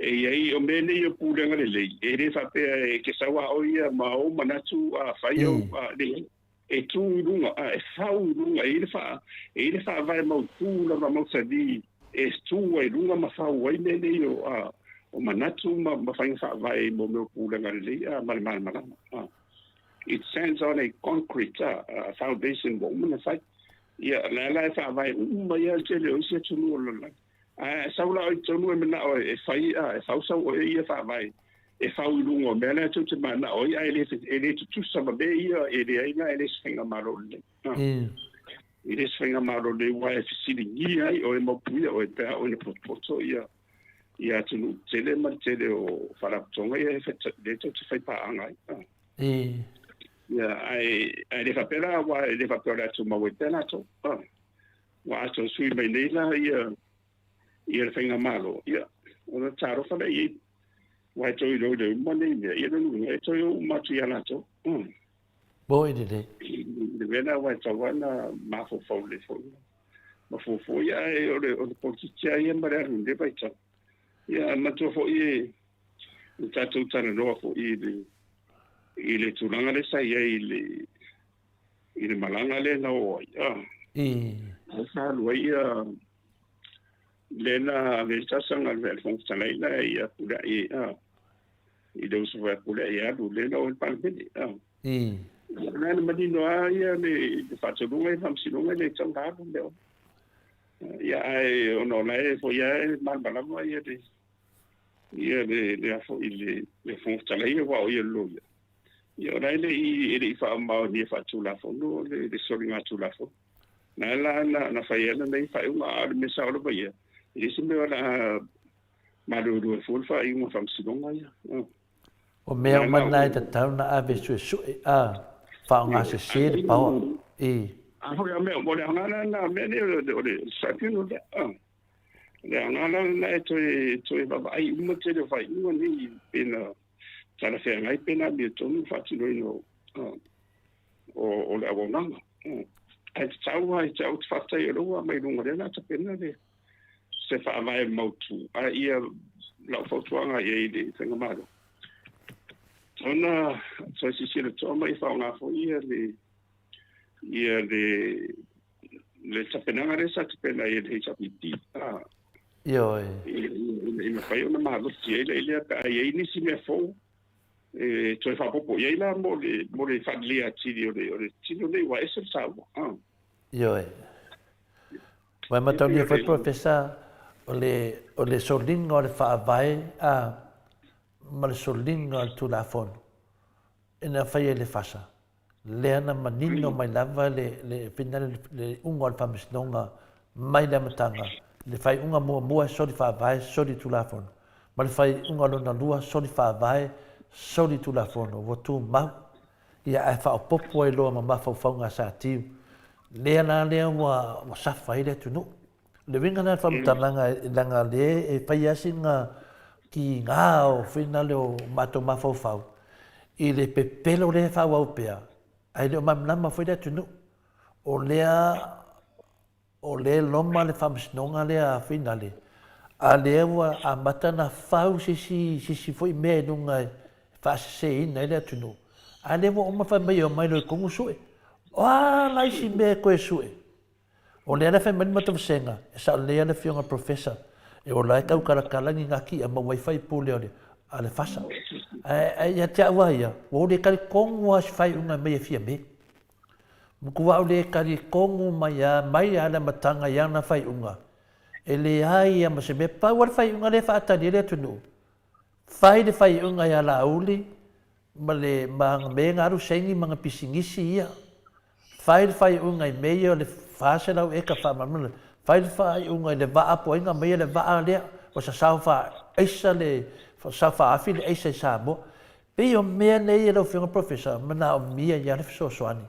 E i ai, o mea nei o pulega lelei, e le faapea e te sau a oe ia ma ou manatu a fai au, a, leai. E tū i luga, a, e fau i luga, e i ai le wha, e i ai le faavae mautū lava mausali e tū ai i luga ma fau ai mea nei o, a, o manatu ma, ma faiga faavae mo mea o pulega lelei, a, ma le malamalama, a. It stands on a concrete, a, a foundation ua uma ona fai. Ia, o lea la e faavae uma ai lava le tele o isi atunuu o le lalolagi. Ae sau la oe i totonu e manao e fai, a, e fau sau oe ia faavae e fau i luga o mea la tou te manao ai, ae le, e le tutusa ma mea ia, e leai la, e le se faigamalo lelei. A. E le se faigamalo lelei aua e fesiligia ai oe maupuia oe pe a oe na potopoto ia, ia atunuu tetele ma le tele o faalapotopotoga ia e lea tou te fai paaga ai. A. Ia, ae, ae le faapea la aua e le faapea o le a tumau ai pea latou. A. Ua atoa sui mai nei la ia ia le faigamalo, ia ona talofa lea i ai, aua e toe iloilo uma nei mea, ia lona uiga e toe oo uma atu ia latou. Moi lelei. I le mea lena aua e tatau lava ona mafaufau lelei foi ma fuafua, ia ae o le o le polokiki lava ia ma le alu i lenei vaitau. Ia manatua foi e na tatou talanoa foi i le i le tulaga lea sa i ai i le i le malaga lea na oo ai, a. Lea sa alu ai ia lea na ave ai le talosaga a le Fofoga Fetalai la ia Pulai, a, i le uso foi a Pulai e alu lea na oo i le Palemene, a. O lea na manino lava ia le faatonuga i le Faamasinoga e le tatau ona alu mea uma. Ia ae ona o la e foi lava e malamalama ia le ia le le a foi le le Fofoga Fetalai aua o ia le loia. Ia o la e le i e le i faamaonia faatulafono le le soligatulafono. Na la na na fai ai lana ia faaiuga, a o le mea sao lava ia, e leai se mea o le a malolo ai fua le faaiuga o Faamasinoga ia. O mea uma na e tatau ona ave suesue a faaaogasese le power i. A foi a mea, o le aoga la lena o mea nei o le tribunal lea. O le aoga la lena e toe toe vaavaai uma le tele o faaiuga nei pe na talafeagai pe na amiotonu le faatinoina o le auaunaga. Ae tatau lava ia te au, ou te faafetai o lea ua aumai i luga, lea o le a tapena le se faavae mautu. A ia lau fautuaga i ai i le faigamalo, ona toe silasila totoa ma ia faaaoga foi ia le ia le le tapenaga lea sa tapena ai e le HRPP. A Ioe. Ina ia mafai ona malosi ai lea pe a i ai nisi mea fou e toe faaopoopo i ai la mo le mo le faaleleia atili o le o le tino nei, ua ese le taua. Ioe. Ua mataulia foi Professor o le o le soliga o le Faavae a ma le soliga o le Tulafono ina faia i le FASA lea na manino mai lava le le finale le iuga o le Faamasinoga mai le amataga, le faaiuga muamua e soli Faavae, soli Tulafono, ma le faaiuga lona lua soli Faavae, soli Tulafono ua tumau. Ia ae faaopoopo ai loa ma mafaufauga a Satiu, lea la lea ua ua safa ai le atunuu. O le uiga lena o le faamatalaga leaga lea e fai lava sina kiga o finale o matou mafaufau i le pepelo lea e faaauau pea, ae le o malamalama foi le atunuu. O lea O lea e loma le faamasinoga lea a Finale, a lea ua amata ona fau se isi, se isi foi mea i luga e faaseseina ai le atunuu. A lea ua uma fai mai e omai loa i totonu sue. O a la isi mea e toe sue? O lea la e fai mai le matou vasega, e sao lelei lava le afioga i le Professor, e ola ai taukalatala ni nati a maua ai faipule o le, a le FASA. Ae, ae ia te au lava ia, ua ou le talitonu lava i se faaiuga e aumai e Fiame. Matua au le talitonu mai a mai a le amataga i ana faaiuga, e leai a ma se mea. Pau lava le faaiuga lea e faatali ai le atunuu, fai le faaiuga ia Laauli ma le ma ana mea na alu saini ma ana pisinisi ia. Fai le faaiuga i mea ia o le 400 eka faamalamalama, fai le faaiuga i le vaa po o ai na aumaia le vaa lea ua sasao faa-aisa le sasao faa-afi le aisa i Samoa. Pei o mea nei e lau Afioga Professor, manaomia ai lava le fesoasoani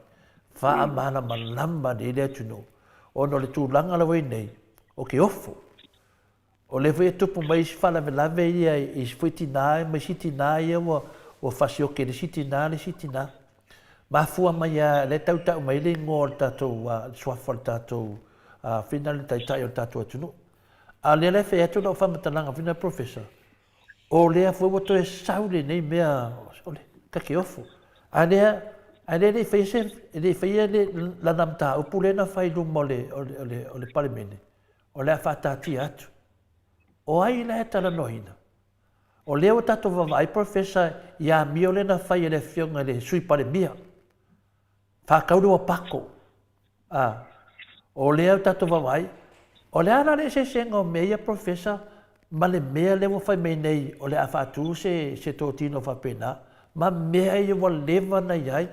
faamalamalama nei le atunuu, ona o le tulaga la ua i ai nei, o ke ofo. O lea foi e tupu mai isi faalavelave ia i isi foi tina ma isi tina ia ua ua fasioki e le isi tina le isi tina. Mafua mai lava, lea e tautau mai ai le igoa o le tatou le suafa o le tatou fina le taitai o le tatou atunuu. A o lea la e fai atu lau faamatalaga foi lea Professor, O lea foi ua toe sau lenei mea o le kake ofo. A lea, a lea e le i faia se, e le i faia le, lana mataupu lea na fai i luma o le, o le, o le, o le Palemene, o le a faataatia atu. O ai la e talanoaina? O lea ua tatou vaavaai Professor i amio lea na fai e le Afioga i le Sui Palemia. Faatau le uapako. A, o lea ua tatou vaavaai, o le a la le eseesega o mea ia Professor ma le mea lea ua fai mai nei o le a faatu se, se totino faapena, ma mea ia ua leva ona i ai,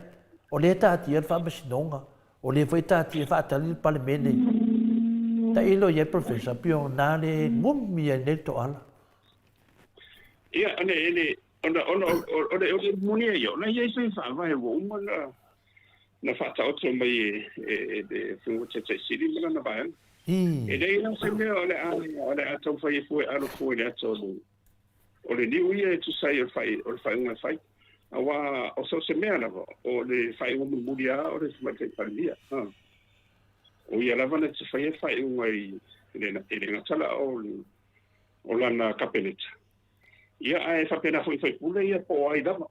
o lea e taatia le Faamasinoga, o lea foi e taatia e faatali le Palemene. Tailo i ai Professor, pei o na le gumi ai nei le toala. Ia, ona ele, ona, ona, o le, o le moni ia, ona i ai se faavae ua uma na, na faataoto mai e, e, e le Afioga Taitai Sili ma lana vaega. E leai la se mea o le a o le a taumafai ai fua e alo fua i le ata o le o le niu ia e tusa ai o le fai o le faaiuga e fai. Aua o so o se mea lava, o le faaiuga mulimuli lava o le Tamaitai Palemia. O ia lava na te faia le faaiuga i le e le gata la o le o lana Kapeneta, ia ae faapena foi i faipule ia po o ai lava.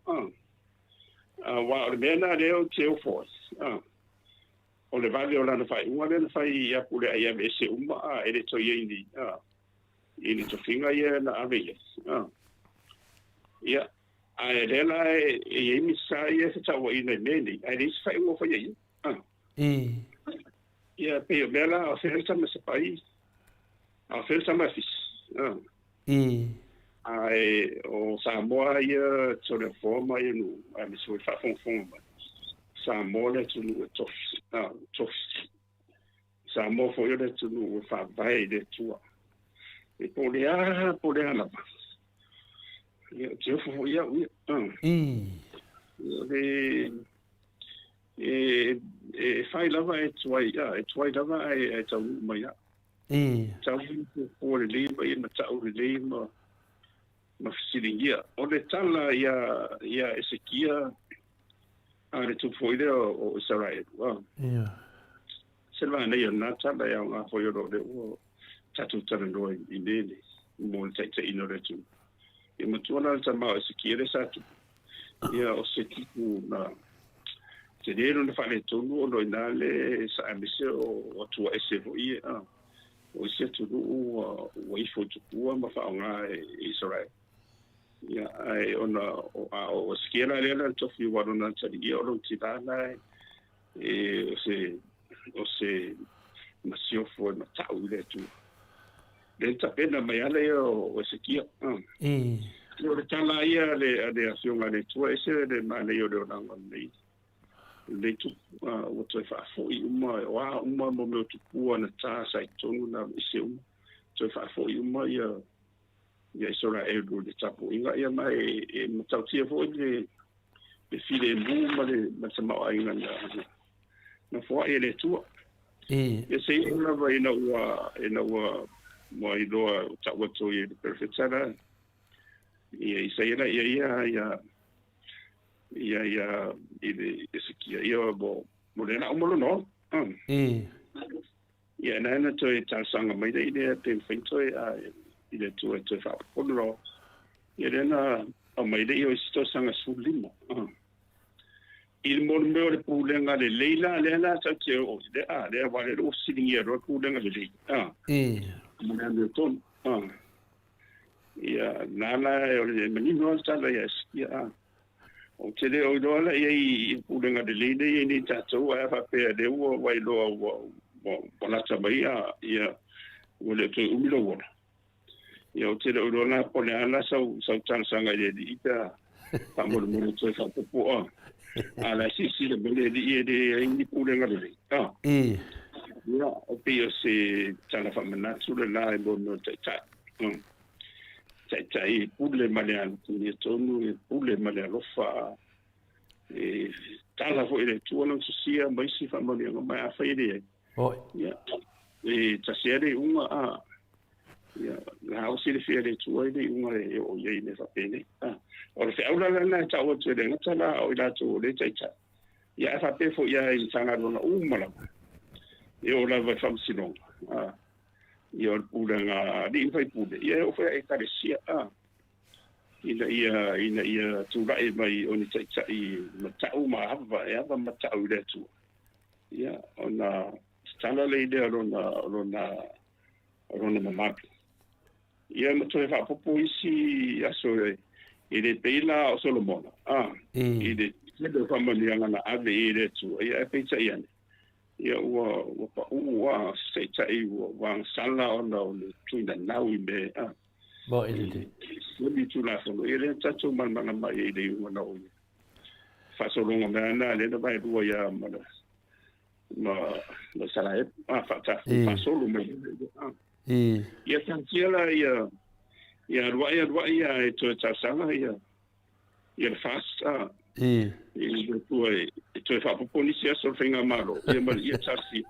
Aua o le mea lena lea ou te ofo ai, o le vave o lana faaiuga lea na fai ia Pule a ia aveese uma, a e le toe i ai ni, a, i ni tofiga ia na ave i ai. A. Ia, ae lea la e i ai Minisita ia e fetauaiina i mea nei, ae leai se faaiuga o faia i ai. A. Ia, pei o mea la, o fea le tama sapai, a o fea le tama e fisi. A. Ae o Samoa ia Toleafoa ma ia nuu, aemaise foi le faafogafoga mai, Samoa le atunuu e tofi, a, tofi. Samoa foi o le atunuu e faavae i le Atua. E po o le a, po o le a lava. Ia, ou te ofo foi au ia. A. O le, e, e fai lava e tuai, a, e tuai lava ae, ae taunuu mai lava. Tau fuafua lelei ma ia matau lelei ma ma fesiligia. O le tala ia ia Esekia a le tupu foi lea o Isaraelu. A. Se le manaia o lena tala e aoga foi o lea ua tatou talanoa i mea nei mo le taitaiina o le atunuu. Ia matua la le tama o Esekia lea sa tupu. Ia o se tupu na tele lona faaletonu ona o i ina le sa aemaise o atua ese foi ia, a. O isi atunuu ua ifo i tupua ma faaaoga e Isaraelu. Ia, ae ona o, a o Esekia la lea na tofi aua o lona atalii o lona tina la e, o se, o se masiofo e matau i le Atua. Lea na tapena mai lava lea o Esekia. O le tala ia a le, a le Afioga a le Atua, ese le manaia o le olaga o lenei, lenei tupu. Ua toe faafoi uma, o a uma mo mea o tupua na ta sa i totonu na ese uma. Toe faafoi uma ia, ia Isaraelu i le tapuaiga, ia ma e, e matautia foi le, le filemu ma le, ma le tamaoaiga na, na foai e le Atua. Ia se i lava ina ua, ina ua, ua iloa tau atu i le perofeta la, ia Isaia la, ia ia, ia, ia, ia, i le Esekia, ia mo, mo le lau mo lona ola. Ia na na toe talosaga mai lea i lea pe mafai toe a i le Atua e toe faaopoopo loa. Ia lea na aumai lea o isi tausaga 15. I le mo le mea o le pulega lelei la lea la tatou te oo i le a lea aua lea ua fesiligia loa le pulega lelei. Ma le amiotonu. Ia na la o le manino lava le tala ia Hesekia a. Ou te le o iloa la i ai i pulega lelei lea e i ai nei tatou, ae a faapea lea ua ua iloa ua ua ua lata mai a ia ua le o toe umi lou ola. Ia ou te le o iloa la po o le a la sau sau talosaga i le Alii pe a faamolemole toe faaopoopo a. A la e silasila mai le Alii e leai ni pulega lelei. A. Ia, e pei o se tala faamanatu lena i mo mea o taitai. Taitai e pule ma le amiotonu, e pule ma le alofa, e tala foi i le Atua lona sosia ma isi faamanuiaga mai, afai e leai. Ia, e tasi lava le iuga, a, ia, la ua silafia e le Atua le iuga e oo i ai i mea faapenei. A, o le feau la lena e tau atu e le gata la o i latou o lea e taitai, ia ae faapea foi lava i Matagaluega uma lava, e oo lava i Faamasinoga. A, ia o le pulega a alii ma faipule, ia e oo foi a Ekalesia, a, ina ia, ina ia tulai mai o ni taitai matau ma ava, e ava matau i le Atua. Ia, ona tatala lea lea o lona, o lona, o lona mamalu. Ia ma toe faaopoopo isi aso e, e le pei la o Solomona, a, i le tele o faamanuiaga na ave i ai le Atua, ia ae peitai ane, Ia ua ua paʻū a se taitai ua ua agasala ona o le tuinanau i mea a. Moʻi lelei. I Tulafono, ia lea tatou malamalama ai i le iuga na oo i ai. Faasologa mai ana lea na vaelua ia ma le ma ma Isaraelu, a faatafu faasolo mai. Ia taatia la ia ia alu ae alu ae ia e toe talosaga ia ia le FAST a i le Atua e toe faaopoopo nisi aso o le faigamalo ia ma ia tasi.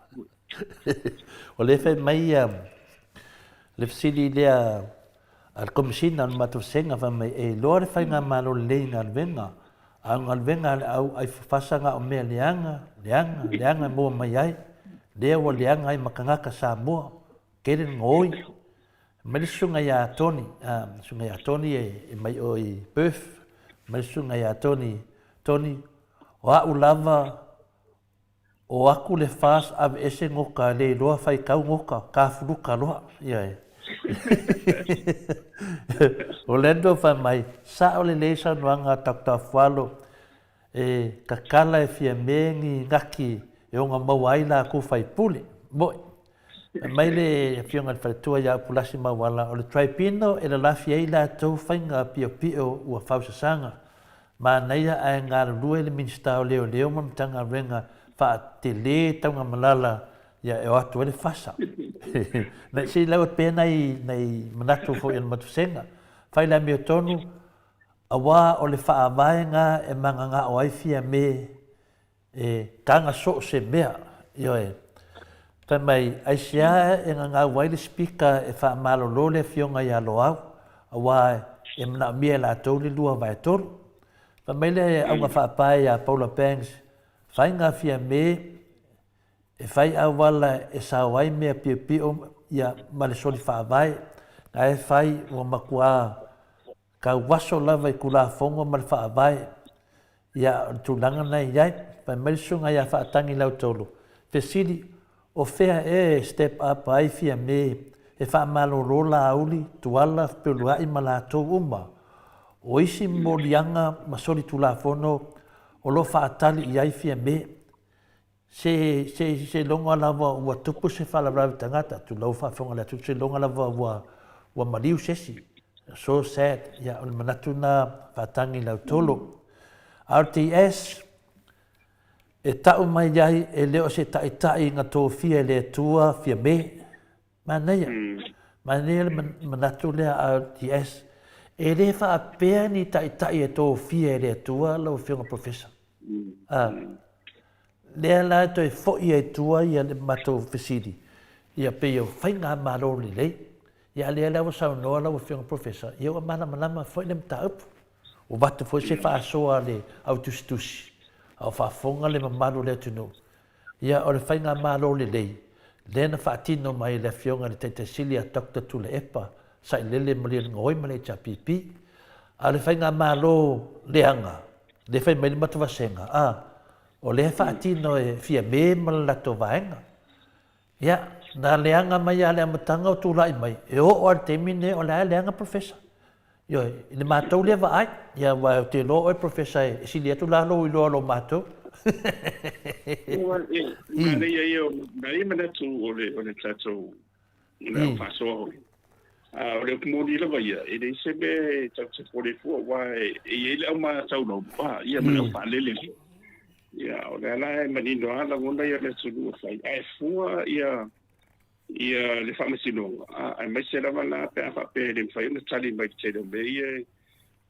O lea e fai mai ia le fesili lea a le Komesina o le matou vasega fai mai e iloa le faigamalo lelei i galuega, a o galuega a le au ai fafasa na o mea leaga, leaga, leaga e maua mai ai, lea ua leaga ai ma tagata Samoa, tele le gaoi. Fai mai le susuga ia Tony, le susuga ia Tony e mai o i Perth, fai mai le susuga ia Tony, Tony, o a'u lava O atu le fas aveese goka le iloa faitau goka kafuluka loa ia e. Orlando fai mai, Sao lelei saunoaga a Doctor Afualo e tatala e Fiame ni gaki e ona maua ai latou faipule. Moe. Fai mai le afioga i le faletua ia Upulasi Mauala, o le tribunal e lalafi ai latou faiga piopio ua fausasaga. Manaia ae galulue le Minisita o Leoleo ma le Matagaluega faatele taugamalala ia e o atu ai le fasa. Nai se i lau atu pea nai nai manatu foi o le matusega. Fai le amiotonu aua o le faavaega e magagao ai Fiame E taga so o se mea, ioe. Fai mai, aisea e gagau ai le Speaker e faamalolo le Afioga ia Loau, aua e manaomia e latou le 2/3. Fai mai le auga faapae ia Paula Banks, faiga Fiame e fai auala e sao ai mea piopio ia ma le soli faavae, na e fai ua matua Tauaso lava i Tulafono ma le Faavae, ia, o le tulaga lena e i ai. Fai mai le susuga ia Faatagi Lautolo, Fesili, O fea ea e step up ai Fiame e faamalolo Laauli, Tuala, Fepeulua'i ma latou uma? O isi moliaga ma solitulafono o lo o faatali i ai Fiame? Se, se, seiloga lava ua tupu se faalavelave tagata, tulou faafofoga le atunuu, seiloga lava ua, ua maliu se isi. So sad. Ia, o le manatu lena faatagi i Lautolo. RTS, e tau mai ai e le o se taitai na tofia e le Atua Fiame. Manaia. Manaia le manatu lea a RTS. E le faapea ni taitai e tofia e le Atua lau Afioga Professor. A, lea la e toe foi ai tua ia le matou fesili, ia pei o faigamalo lelei. Ia a lea la ua saunoa lau Afioga Professor, ia ua malamalama foi le mataupu. Ua avatu foi se faasoa a le au tusitusi, a o faafofoga le mamalu o le atunuu. Ia o le faigamalo lelei, lea na faatino mai e le Afioga i le Taitai Sili a Doctor Tuilaepa Sailele Malielegaoi ma le HRPP. A o le faigamalo leaga, lea e fai mai le matou vasega, a, o lea e faatino e Fiame ma le latou vaega. Ia, na leaga mai lava i le amataga o tulai mai, e oo lava i le taimi lenei o la e leaga Professor. Ioe, i le matou lea vaai, ia aua ou te iloa oe Professor e sili atu la lou iloa i lo matou. Ua, e, manaia ia, manaia manatu o le, o le tatou, o le au faasoa foi. A o le upu moni lava ia, e leai se mea e tatou te popole fua, aua e i ai le au mataulau, ia ma le au faalele foi. Ia, o lea la e manino lava lagona ia o le atunuu e fai, ae fua ia ia le faamasinoga, aemaise lava la pe a faapea e le mafai ona tali mai i le tele o mea ia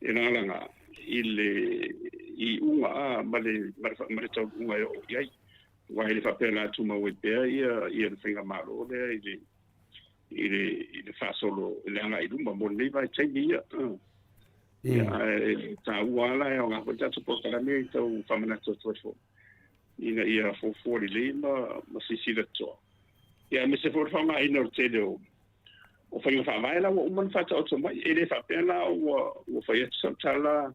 e lagalaga i le iuga a ma le ma le taunuuga e oo i ai. Aua e le faapea o le a tumau ai pea ia ia le faigamalo lea i le i le i le faasolo i le agai i luma mo lenei vaitaimi ia. Ia, ae taua lava la e aoga foi le tatou polokalame e tau faamanatu atu ai foi ina ia fuafua lelei ma ma silasila totoa. Ia aemaise foi o le faaaogaina o le tele o o faiga faavae la ua uma ona faataoto mai. E le faapea la ua ua fai atu sau tala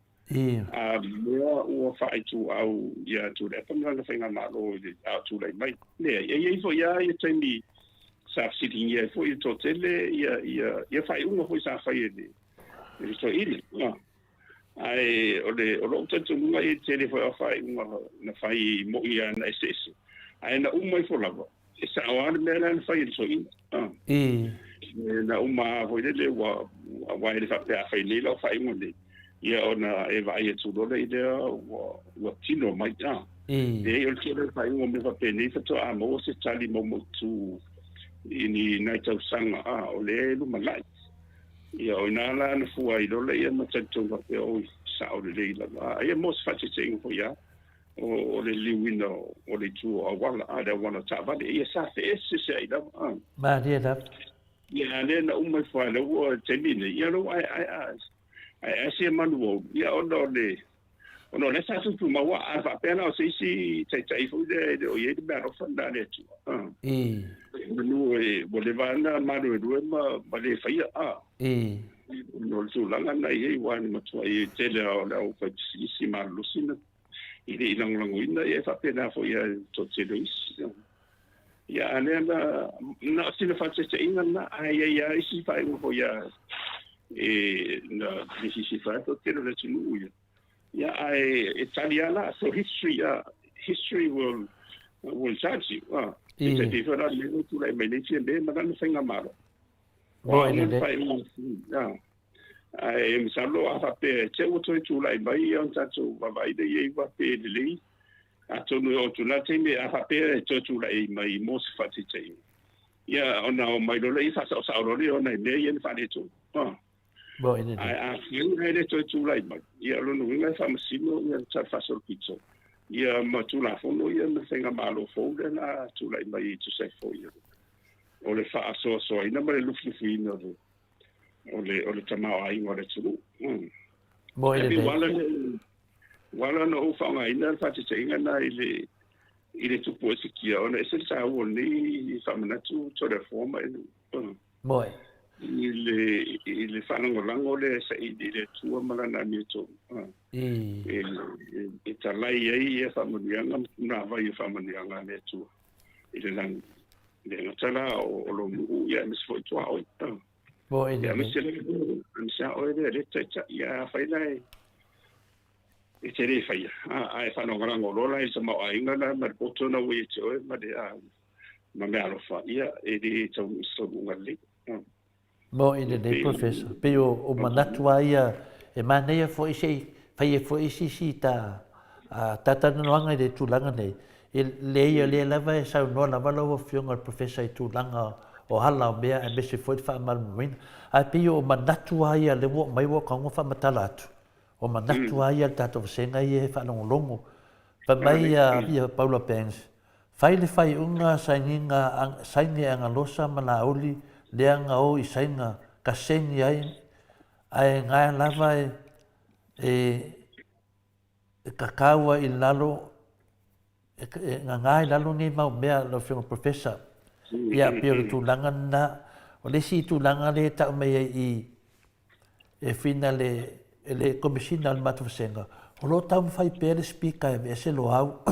a mea ua faaituau ia Tuilaepa ma lana faigamalo i le a o tulai mai. Leai, e i ai foi lava ia taimi sa fesiligia ai foi e le toatele ia ia ia faaiuga foi sa fai e le e le toeaina. Ae o le o lou talitonuga e tele foi o faaiuga na fai mo'i lava na eseese, ae na uma ifo lava, e sao lava le mea la na fai e le toeaina. Na uma lava foi lele ua aua e le faapea a fai nei lau faaiuga nei, ia ona e vaai atu loa lea i lea ua ua tino mai. Leai, o le tele o faaiuga o mea faapenei faatoa maua se tali maumautu i ni nai tausaga, o lea e lumanai. Ia, o i ina la na fua ai loa lea ma talitonu faapea, oi, sao lelei lava. Ia mo se faaeteeteiga foi lava. O le liuina o le itu o auala, a le auala taavale, ia sa feeseeseai lava. A. Malie lava. Ia, a lea na uma ifo lava lea ua taimi nei, ia lea ua aeae aeae sia manu ua ulu, ia ona o le ona o lea sa tutumau a faapea la o se isi taitai foi lea e le o i ai le meaalofa lena a le Atua. A. I. Manu e ua leva lava ona maluelue ma le faia, a. I. Ona o le tulaga lena e i ai, aua na matuai tele lava o le aufaipisinisi malolosi na e le i lagolagoina, ia e faapena foi ia le toatele o isi. Ia, a lea na, na o sina faataitaiga lena, ae i ai lava isi faaiuga foi ia e na fififi ai le toatele o le atunuu ia. Ia, ae e tali lava la, so history, history will judge you. E tai pei foi la le mea lea e tulai mai nei Fiamē ma lana faigamalo. Moe lelei. Ae masalo a faapea e te ua toe tulai mai ia ona tatou vaavaai lea i ai aua pe lelei. Atonu e oo atu i lena taimi a faapea e toe tulai mai mo se faataitaiga, ia ona omai loa lea faasaosao loa lea o nai mea ia na faaletonu. Moe lelei. Ae afai e le toe tulai mai, ia o lona uiga e faamasino ia le Tala Faasolopito ia ma Tulafono ia ma le Faigamalo fou lea na tulai mai e tusa ai foi o le faasoasoaina ma le lufilufiina o le o le o le tamaoaiga o le atunuu. Mo e lelei. Ua ala ona ou faaaogaina le faataitaiga lena i le i le tupu o Esekia, ona e ese le taua o lenei faamanatu Toleafoa ma Elu. Moe. I le i le faalagolago lea e saili i le Atua ma lana amiotonu. I. E talai ai ia faamanuiaga ma punavai o faamanuiaga a le Atua i le lagi. Le gata la o lou nuu, ia aemaise foi tuaoi. Mo e lelei. Aemaise le aemaise a oe lea le taitai. Ia afai la e te le faia, ae faalagolago loa la i le tamaoaiga la ma le poto na ua ia te oe ma le ma meaalofa, ia e le taunuu i se taunuuga lelei. Mo i lenei Professor, pei o manatu lava ia e manaia foi se i fai ai foi se isi ta talanoaga i le tulaga nei. E leai o lea lava e saunoa lava lau Afioga i le Professor i tulaga o ala o mea aemaise foi le faamalamalamaina. Ae pei o manatu lava ia lea ua aumai ua tago faamatala atu, o manatu lava ia a le tatou vasega ia e faalogologo. Fai mai ia Paula Bangs, Fai le faaiuga sainiga saini agalosa ma lauli leaga o i saiga kaseni ai ae gae lava e e kakau ai i lalo e gaga i lalo nei mau mea lau afioga Professor. Ia pei o le tulaga lena. O le isi tulaga lea e tau mai ai i e whina le e le Komesina o le matou vasega, o lo o taumafai pea le Speaker e aveese Loau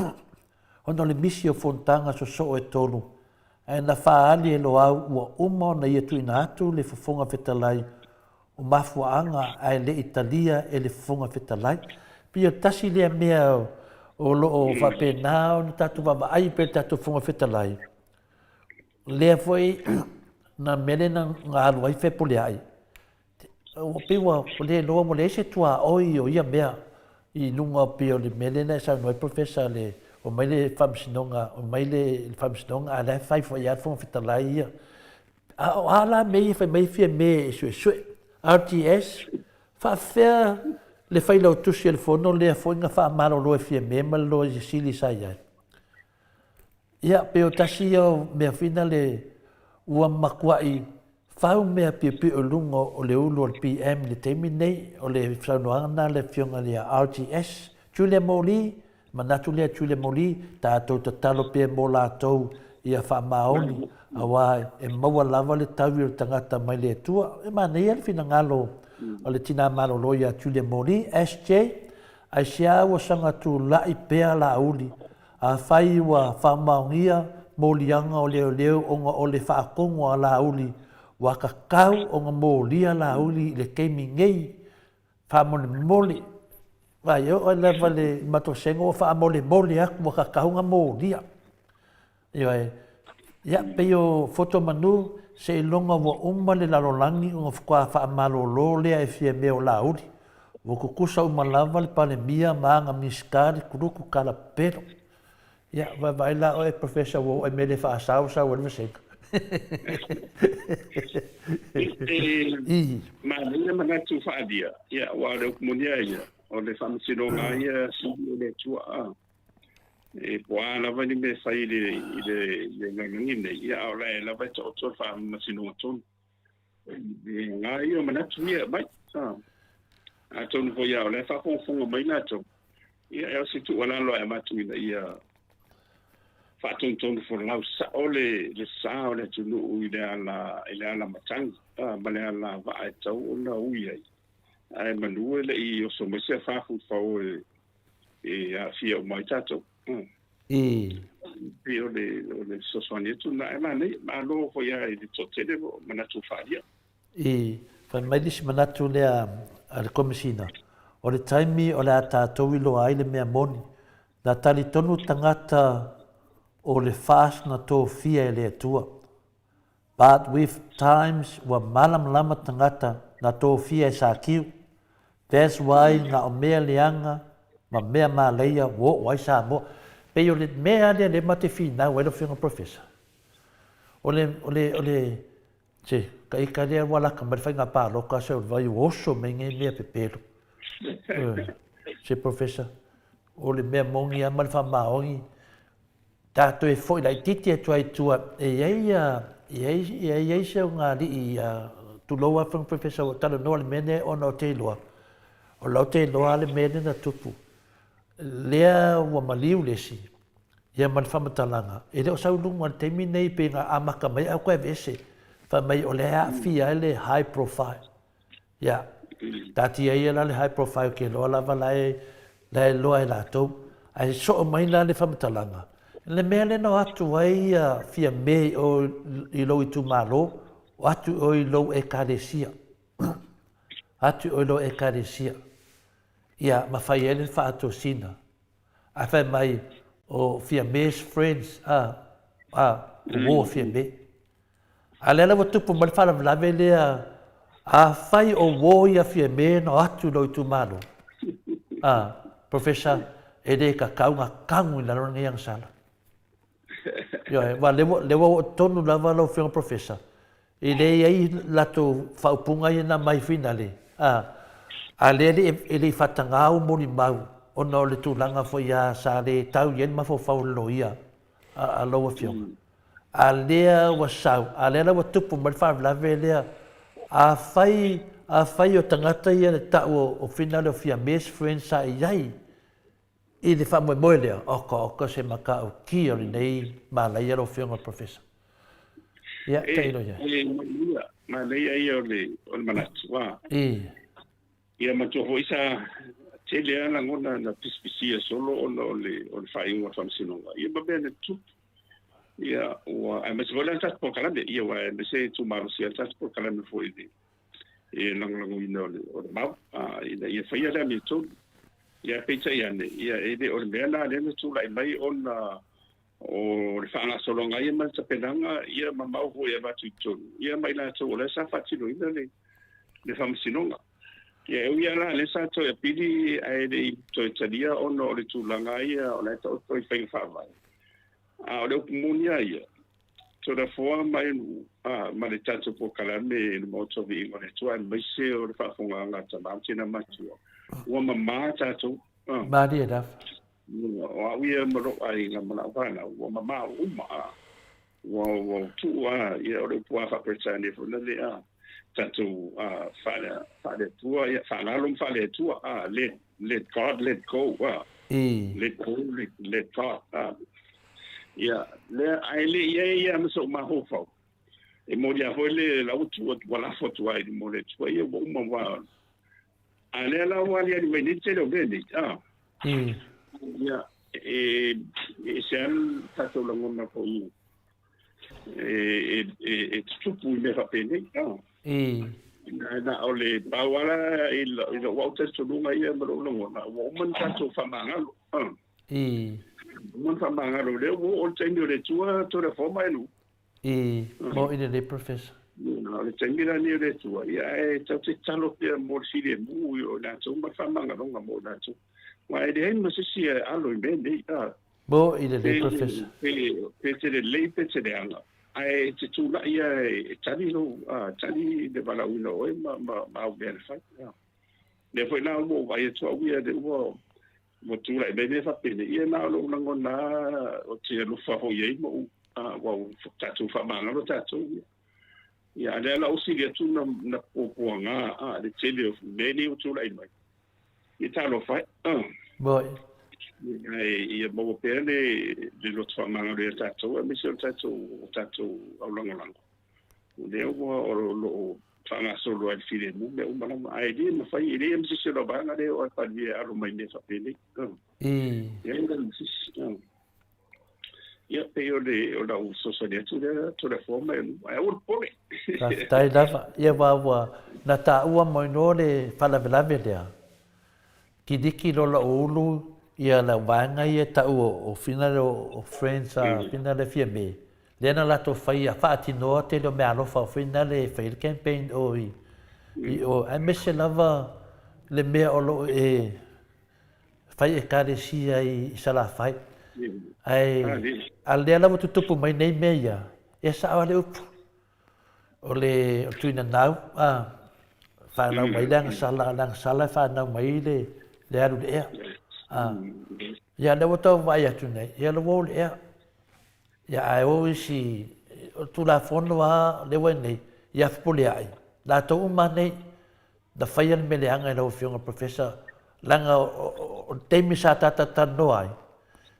ona o le misi o fonotaga sosoo e tolu, ae na faaali e Loau ua uma ona ia tuuina atu le Fofoga Fetalai o mafuaaga ae le i talia e le Fofoga Fetalai. Pei o le tasi lea mea o lo o faapena ona tatou vaavaai pea i le tatou Fofoga Fetalai, lea foi na mea lea na alu ai Fepuleai, ua pei ua le iloa ua leai se tuaoi o ia mea i luga pei o le mea lea na e saunoa ai Professor le omai le Faamasinoga omai le Faamasinoga a o la e fai foi lava le Fofoga Fetalai ia. A o a la mea ia fai mai fia me e suesue? RTS, faafefea le failautusi o le Fono lea foi na faamalolo e Fiame ma le Loia Sili sa i ai? Ia, pei o tasi ia o mea fina le ua matuai fau mea piopio i luga o le ulu o le PM i le taimi lenei, o le saunoaga lena a le Afioga ia RGS. Julia Morley, manatu lea Julia Morley, tatou tatalo pea mo latou ia faamaoni, aua e maua lava le taui o le tagata mai le Atua. E manaia le finagalo o le tina malolo ia Julia Morley, SJ, aisea ua saga tulai pea Laauli Afai ua faamaonia moliaga o leoleo ona o le faatono a Laauli, ua tatau ona molia Laauli i le taimi nei, faamolemole, vaai e oo ai lava le matosega ua faamolemole atu ua tatau ona molia. Ioe. Ia, pei o Foto Manu, seiloga ua uma le lalolagi ona faatoa faamalolo lea e Fiamē o Laauli. Ua tutusa uma lava le Palemia ma ana Minisita le kuluku tala pepelo. Ia, vaevae la oe Professor ua oo i mea le faasaosao ai le vasega. E manaia manatu faaalia, ia, aua o le upu moni lava ia, o le faamasinoga lava ia sili o le Atua. E po o a lava ni mea e fai i le, i le, i le lalolagi nei, ia, a o la e lava e taoto le faamasinoga tonu. E aoga ia o manatu ia e aumai. Atonu foi a o la e faafogafoga mai latou, ia, e ao se tuualalo e avatu ina ia faatonutonu folau sao le, le sa o le atunuu i le ala, i le ala matagi, ma le ala vaa e tatau ona ui ai. Ae manu e le i oso mai se afa fuifao e, e aafia uma ai tatou. I. Pei o le, o le fesoasoani atu lena. Ae manaia, malo foi lava i le toatele o manatu faaalia. I. Fai mai le isi manatu lea a le Komesina, o le taimi o le a tatou iloa ai le mea moni, na talitonu tagata o le FAST na tofia e le Atua. But with times ua malamalama tagata na tofia e Sakiu, that's why na o mea leaga ma mea malaia ua oo ai Samoa. Pei o le mea lea lea ma te finau ai lau Afioga Professor. O le, o le, o le, se, ka ika lea ua laka mai le faiga paloka se o le vai ua oso mai nei mea pepelo. Se Professor, o le mea moni lava ma le faamaoni, Tatou e foi laitiiti atu ai i tua, e i ai ia, e i ai, e i ai se ogaali'i ia, tulou lava Afioga Professor ua talanoa i le mea lea ona ou te iloa, o la ou te iloa lava le mea lea na tupu. Lea ua maliu le isi, ia ma le faamatalaga, e le o sau i luga i le taimi lenei pei na amata mai ae toe aveese, fai mai o lea e aafia ai le high profile. Ia, taatia ia la le high profile ke loa lava la e, la e loa e latou. Ae soo mai la le faamatalaga, le mea lea na o atu ai ia Fiame i o i lou itumalo, o atu i o i lou ekalesia. Atu i o i lou ekalesia. Ia, ma fai ai le faatosina. Ae fai mai, o Fiame's friends, a, a, o uo a Fiame. A lea la ua tupu mai le faalavelave lea, afai o uo ia Fiame na o atu i lou itumalo, a, Professor, e le tatau ona tagu i lalo lenei agasala. Ioe, aua lea ua, lea ua oo tonu lava lau Afioga Professor, e le i ai latou faaupuga ia na aumai finale, a, a lea e le, e le i faataga au molimau ona o le tulaga foi a sa le tau i ai le mafaufau o le loia a, a lau Afioga. A lea ua sau, a lea la ua tupu mai le faalavelave lea, afai, afai o tagata ia na tau o, o finale o Fiame's friends sa i ai i le faamoemoe lea, oka oka se matautia o lenei malaia lau Afioga i le Professor. Ia, tailo i ai. E, manaia, manaia ia o le, o le manatu, a. I. Ia matua foi sa tele lava lagona na pisipisia solo ona o le, o le faaiuga o le Faamasinoga, ia ma mea na tutupu. Ia, ua, aemaise foi la le tatou polokalame, ia, aua aemaise e tumalosia le tatou polokalame foi i le, i le lagolagoina o le, o le mau, a, ina ia faia le amiotonu. Ia, peitai ane, ia, e le o le mea lena lea na tulai mai ona o le faagasologa ia ma le tapenaga, ia ma mau foi e avatu i totonu, ia ma i latou o la sa faatinoina le, le faamasinoga. Ia, e ui lava la lea sa toe apili ae le i toe talia ona o le tulaga ia o la e taoto i faiga faavae. A o le upu moni lava ia, Tolafoa mai a, ma le tatou polokalame i le Maota o Viiga o le Atua aemaise o le faafofogaaga a tama ma tina matua, ua mamā tatou. A. Malie lava. O au ia ma lou aiga ma lau fanau, ua mamā uma. A. Ua, ua tuu a, ia o le upu lava faa-Peretania foi lale, a, tatou a, faale, faale-Atua, ia, faalalo ma faale-Atua, a, let, let God let go, a. Let go, let, let God, a. Ia, lea, ae le i ai lava ma sou mafaufau, e moni lava foi le la ua tuu atu, ua lafo atu ai i luma o le Atua, ia ua uma ua, a lea la ua aliali mai nei le tele o mea nei, a. Ia, e, e ese lava le tatou lagona foi e, e, e tutupu i mea faapenei, a. Na o le pau lava la i lou au talitonuga ia ma lou lagona, ua uma ona tatou faamagalo, a. Uma ona faamagalo, lea ua oo le taimi o le Atua Toleafoa ma Elu. Mo i lenei Professor. O le taimi la lenei o le Atua, ia ae tatou te tatalo pea mo le filemu o i latou ma le faamagaloga mo i latou. Aua e leai ma se isi e alo i mea nei, a. Mo i lenei Professor. Pe te lelei pe te leaga, ae e te tulai lava e tali lou, a, tali le valaauina o oe ma au mea na fai. Lea foi la ua ou vaai atu au ia, lea ua Ua tulai mai mea faapenei, ia na o lou lagona lava ou te alofa foi i ai ma ou, aua ua tatou faamagalo tatou. Ia, ia a o lea la ua sili atu ona na puapuaga a le tele o mea nei ua tulai mai. Ia talofa e. Moi. Ae ia maua pea le le loto faamagalo ia tatou aemaise o le tatou o tatou aulagolago. O lea ua o lo o faagasolo ai le filemu mea uma lava, ae le mafai, e leai ma se isi o lau vaega lea e oo lava i le Palemia e alo mai i mea faapenei. E leai ma se isi. Ia, pei o le o lau fesoasoani atu lea Toleafoa ma ae aua le popole. Faafetai lava. Ia aua ua na taua mai no le faalavelave lea, kiliki loa lou ulu ia lau vaega ia e tau o fina lea o friends a fina lea Fiame, lea na latou faia faatinoa tele o meaalofa foi nale e fai ai le campaign o i i o aemaise lava le mea o lo o e fai ekalesia i Salafai. Ae a lea la ua tutupu mai nei mea ia, e sao lava le upu. O le tuinanau, a, fanau mai le agasala, le agasala e fanau mai le, le alu i le ea. A, ia lea ua tau vaai atu nei, ia lea ua o i le ea. Ia ae o isi, o le Tulafono lava lea ua i nei, ia fepuleai, latou uma nei, na faia le mea leaga i lau Afioga Professor, leaga o le taimi sa ta talatalanoa ai,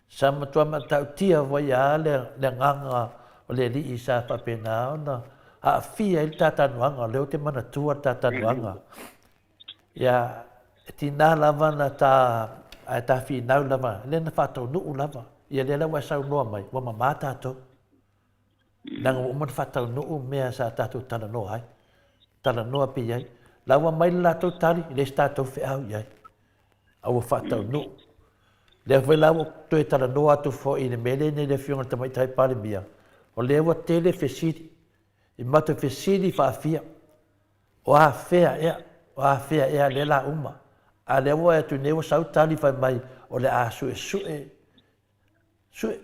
sa matua matautia foi lava le agaga o le Alii sa faapena ona aafia ai le ta talanoaga, o lea ou te manatua le ta talanoaga. Ia, e tiga lava na ta, ae ta finau lava, lea na faataunuu lava. Ia lea la ua e saunoa mai, ua mama tatou. Leaga ua uma ona faataunuu mea sa tatou talanoa ai. Talanoa pea i ai. La ua mai le latou tali, e leai se tatou feau i ai. A ua faataunuu. Lea foi la ua toe talanoa atu foi i le mea lea nei le Afioga i le Tamaitai Palemia, o lea ua tele fesili, i matou fesili faafia, O afea ea? O afea ea lea la uma? A lea ua atu nei ua sau tali fai mai o le a suesue sue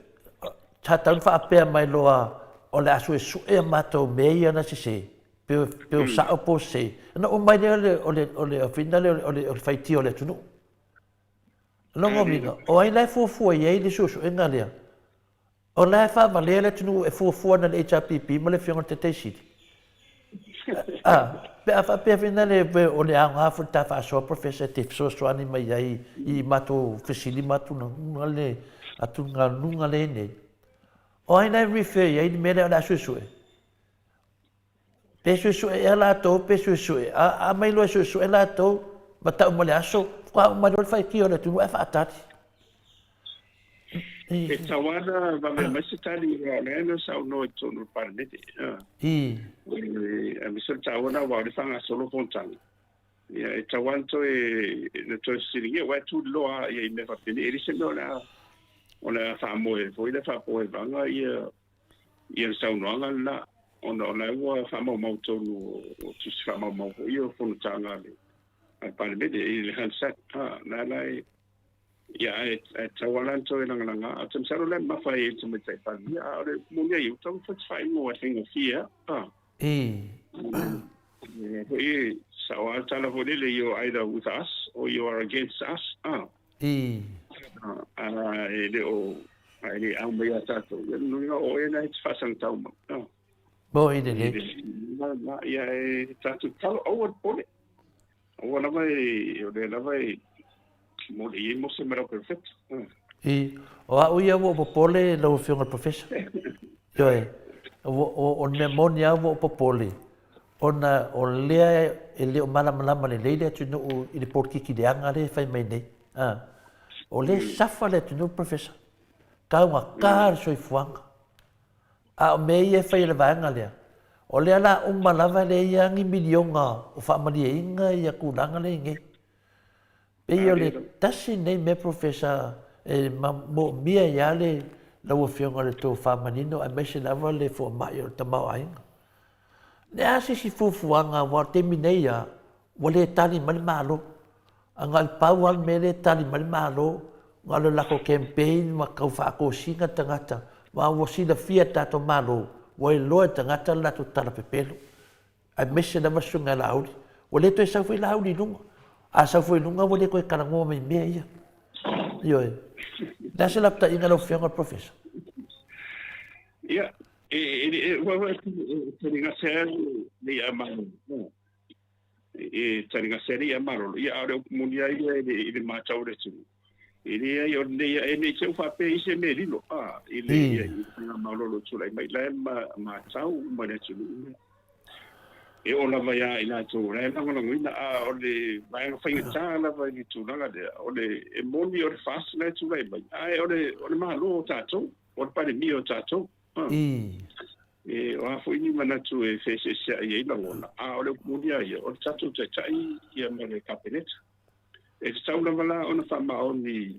sa tau na faapea mai loa o le a suesue a matou mea ia na sese pe pe o sao po o sese ona uma mai lea o le o le o le ofina lea o le o le faitio a le atunuu. O lona uiga, o ai la e fuafua i ai le suesuega lea? O la e faavalea le atunuu e fuafua ana le HRPP ma le Afioga i le Taitai Sili. A, pe a faapea foi na le o le aoga foi le ta faasoa Professor e te fesoasoani mai ai i matou fesili ma atugaluga le atugaluga le nei. O ai la e refer i ai le mea lea o le a suesue? Pe suesue ea latou pe suesue, a aumai loa e suesue latou ma tau mai le aso, faatoa uma loa le faitio a le atunuu ae faatali. E tatau lava ona vave mai se tali aua o lea na saunoa i totonu o le Palemene. Aemaise o le taua lena aua o lea e faagasolo fonotaga. Ia e tatau lava ona toe ona toe fesiligia aua e tuliloa lava i mea faapenei. E leai se mea o le a o le a faamoe foi le faapoevaga ia ia le saunoaga lena ona o la ua faamaumau tonu o tusi faamaumau foi ia o fonotaga a le Palemene i le Hansard. A, la la e ia ae ae tatau lava la ona toe lagalaga. Ae ou te masalo o la e mamafa ai e le Tamaitai Palemia, a o le moni ai, ua tatau ona fai se faaiuga e faigofie lava. A. Foi sao lava le tala foi lele, you are either with us or you are against us. A. A, e le o, a e le au mai ia tatou, ia lona uiga o oe lena e te faasagatau mai. A. Moi lelei. Ia e tatou tatalo, aua le popole. Aua lava e, o lea lava e mo le i ai Mose ma lau perfect. I, o au ia ua ou popole lau Afioga i le Professor. Ioe, o le mea moni lava ua ou popole, ona o lea e le o malamalama lelei le atunuu i le polokiki leaga lea e fai mai nei. A, o lea e safa le atunuu Professor. Taugata le soifuaga. A o mea ia e fai e le vaega lea, o lea la uma lava e leai lava ni miliona o faamalieina ia tulaga lea i nei. Pei o le tasi lenei mea Professor e moomia ai lava le lau Afioga i le tofa manino aemaise lava le fomai o le tamaoaiga. Le a se isi fuafuaga aua o le taimi nei lava ua le tali mai le Malo. A na o le pau lava le mea lea e tali mai le Malo, na o le latou campaign ma tau faatosina tagata, aua ua silafia e le tatou Malo, ua iloa e tagata le latou tala pepelo, aemaise lava susuga ia Laauli. Ua le toe sau foi Laauli i luga. A sau foi i luga ua le toe talanoa mai i mea ia. Ioe. O le a se lapataiga lau Afioga i le Professor? Ia, e, e, e, ua, e, taligase le ia malo. E taligase le ia malolo. Ia, a o le upu moni ai ia i le matau le atunuu. E leai o lenei e nei te faapea i se mea lilo a i le ia i le malolo tulai mai la e matau uma le atunuu. E oo lava ia i latou o la e lagolagoina, a o le vaega faigata lava i le tulaga lea, o le e moni o le FAST la e tulai mai, ae o le o le Malo o tatou, o le Palemia o tatou. E o a foi ni manatu e feeseeseai ai lagona, a o le upu moni lava ia, o le tatou taitai ia ma le Kapeneta. E tatau lava la ona faamaoni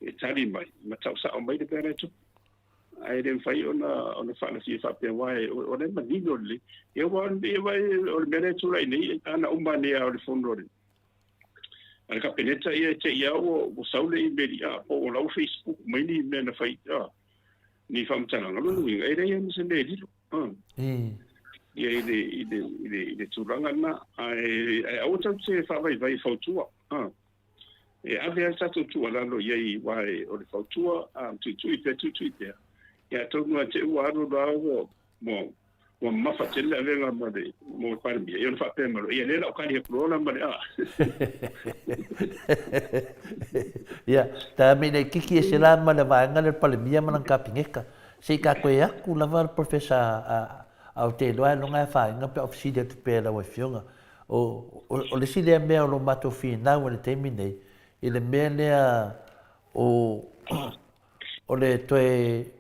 e tali mai ma tau sao mai le mea la e tupu. Ae le mafai ona faalafia faapea aua o lea e manino lelei. Ia aua o le mea lea e tulai nei, ana uma ane lava o le fono a le Kapeneta ia e te i lava ua sau le imeli a po o lau Facebook mai ni mea na fai a ni faamatalaga. Lona uiga e leai lava ma se mea e lilo. Ia i le i le i le i le tulaga lena ae aua tatou te faavaivai e fautua. E ave ai le tatou tuualalo i ai aua o le fautua a tuitui pea tuitui pea. Ia atonu lava te i ua alu loa ua ua mamafa tele le avega ma le mo le Palemia, ia ona faapea mai loa, ia lea la o kali atu loa la ma le a. Ia, ta me nei kiki ese la ma le vaega lea o le Palemia ma lana Kapeneta. Se i ka koe aku lava le Professor a a o te iloa ailoga e afaina pe a ou fesili atu pea i lau Afioga. O, o, o le isi lea mea o lo matou finau i le taimi nei, i le mea lea o, o le toe,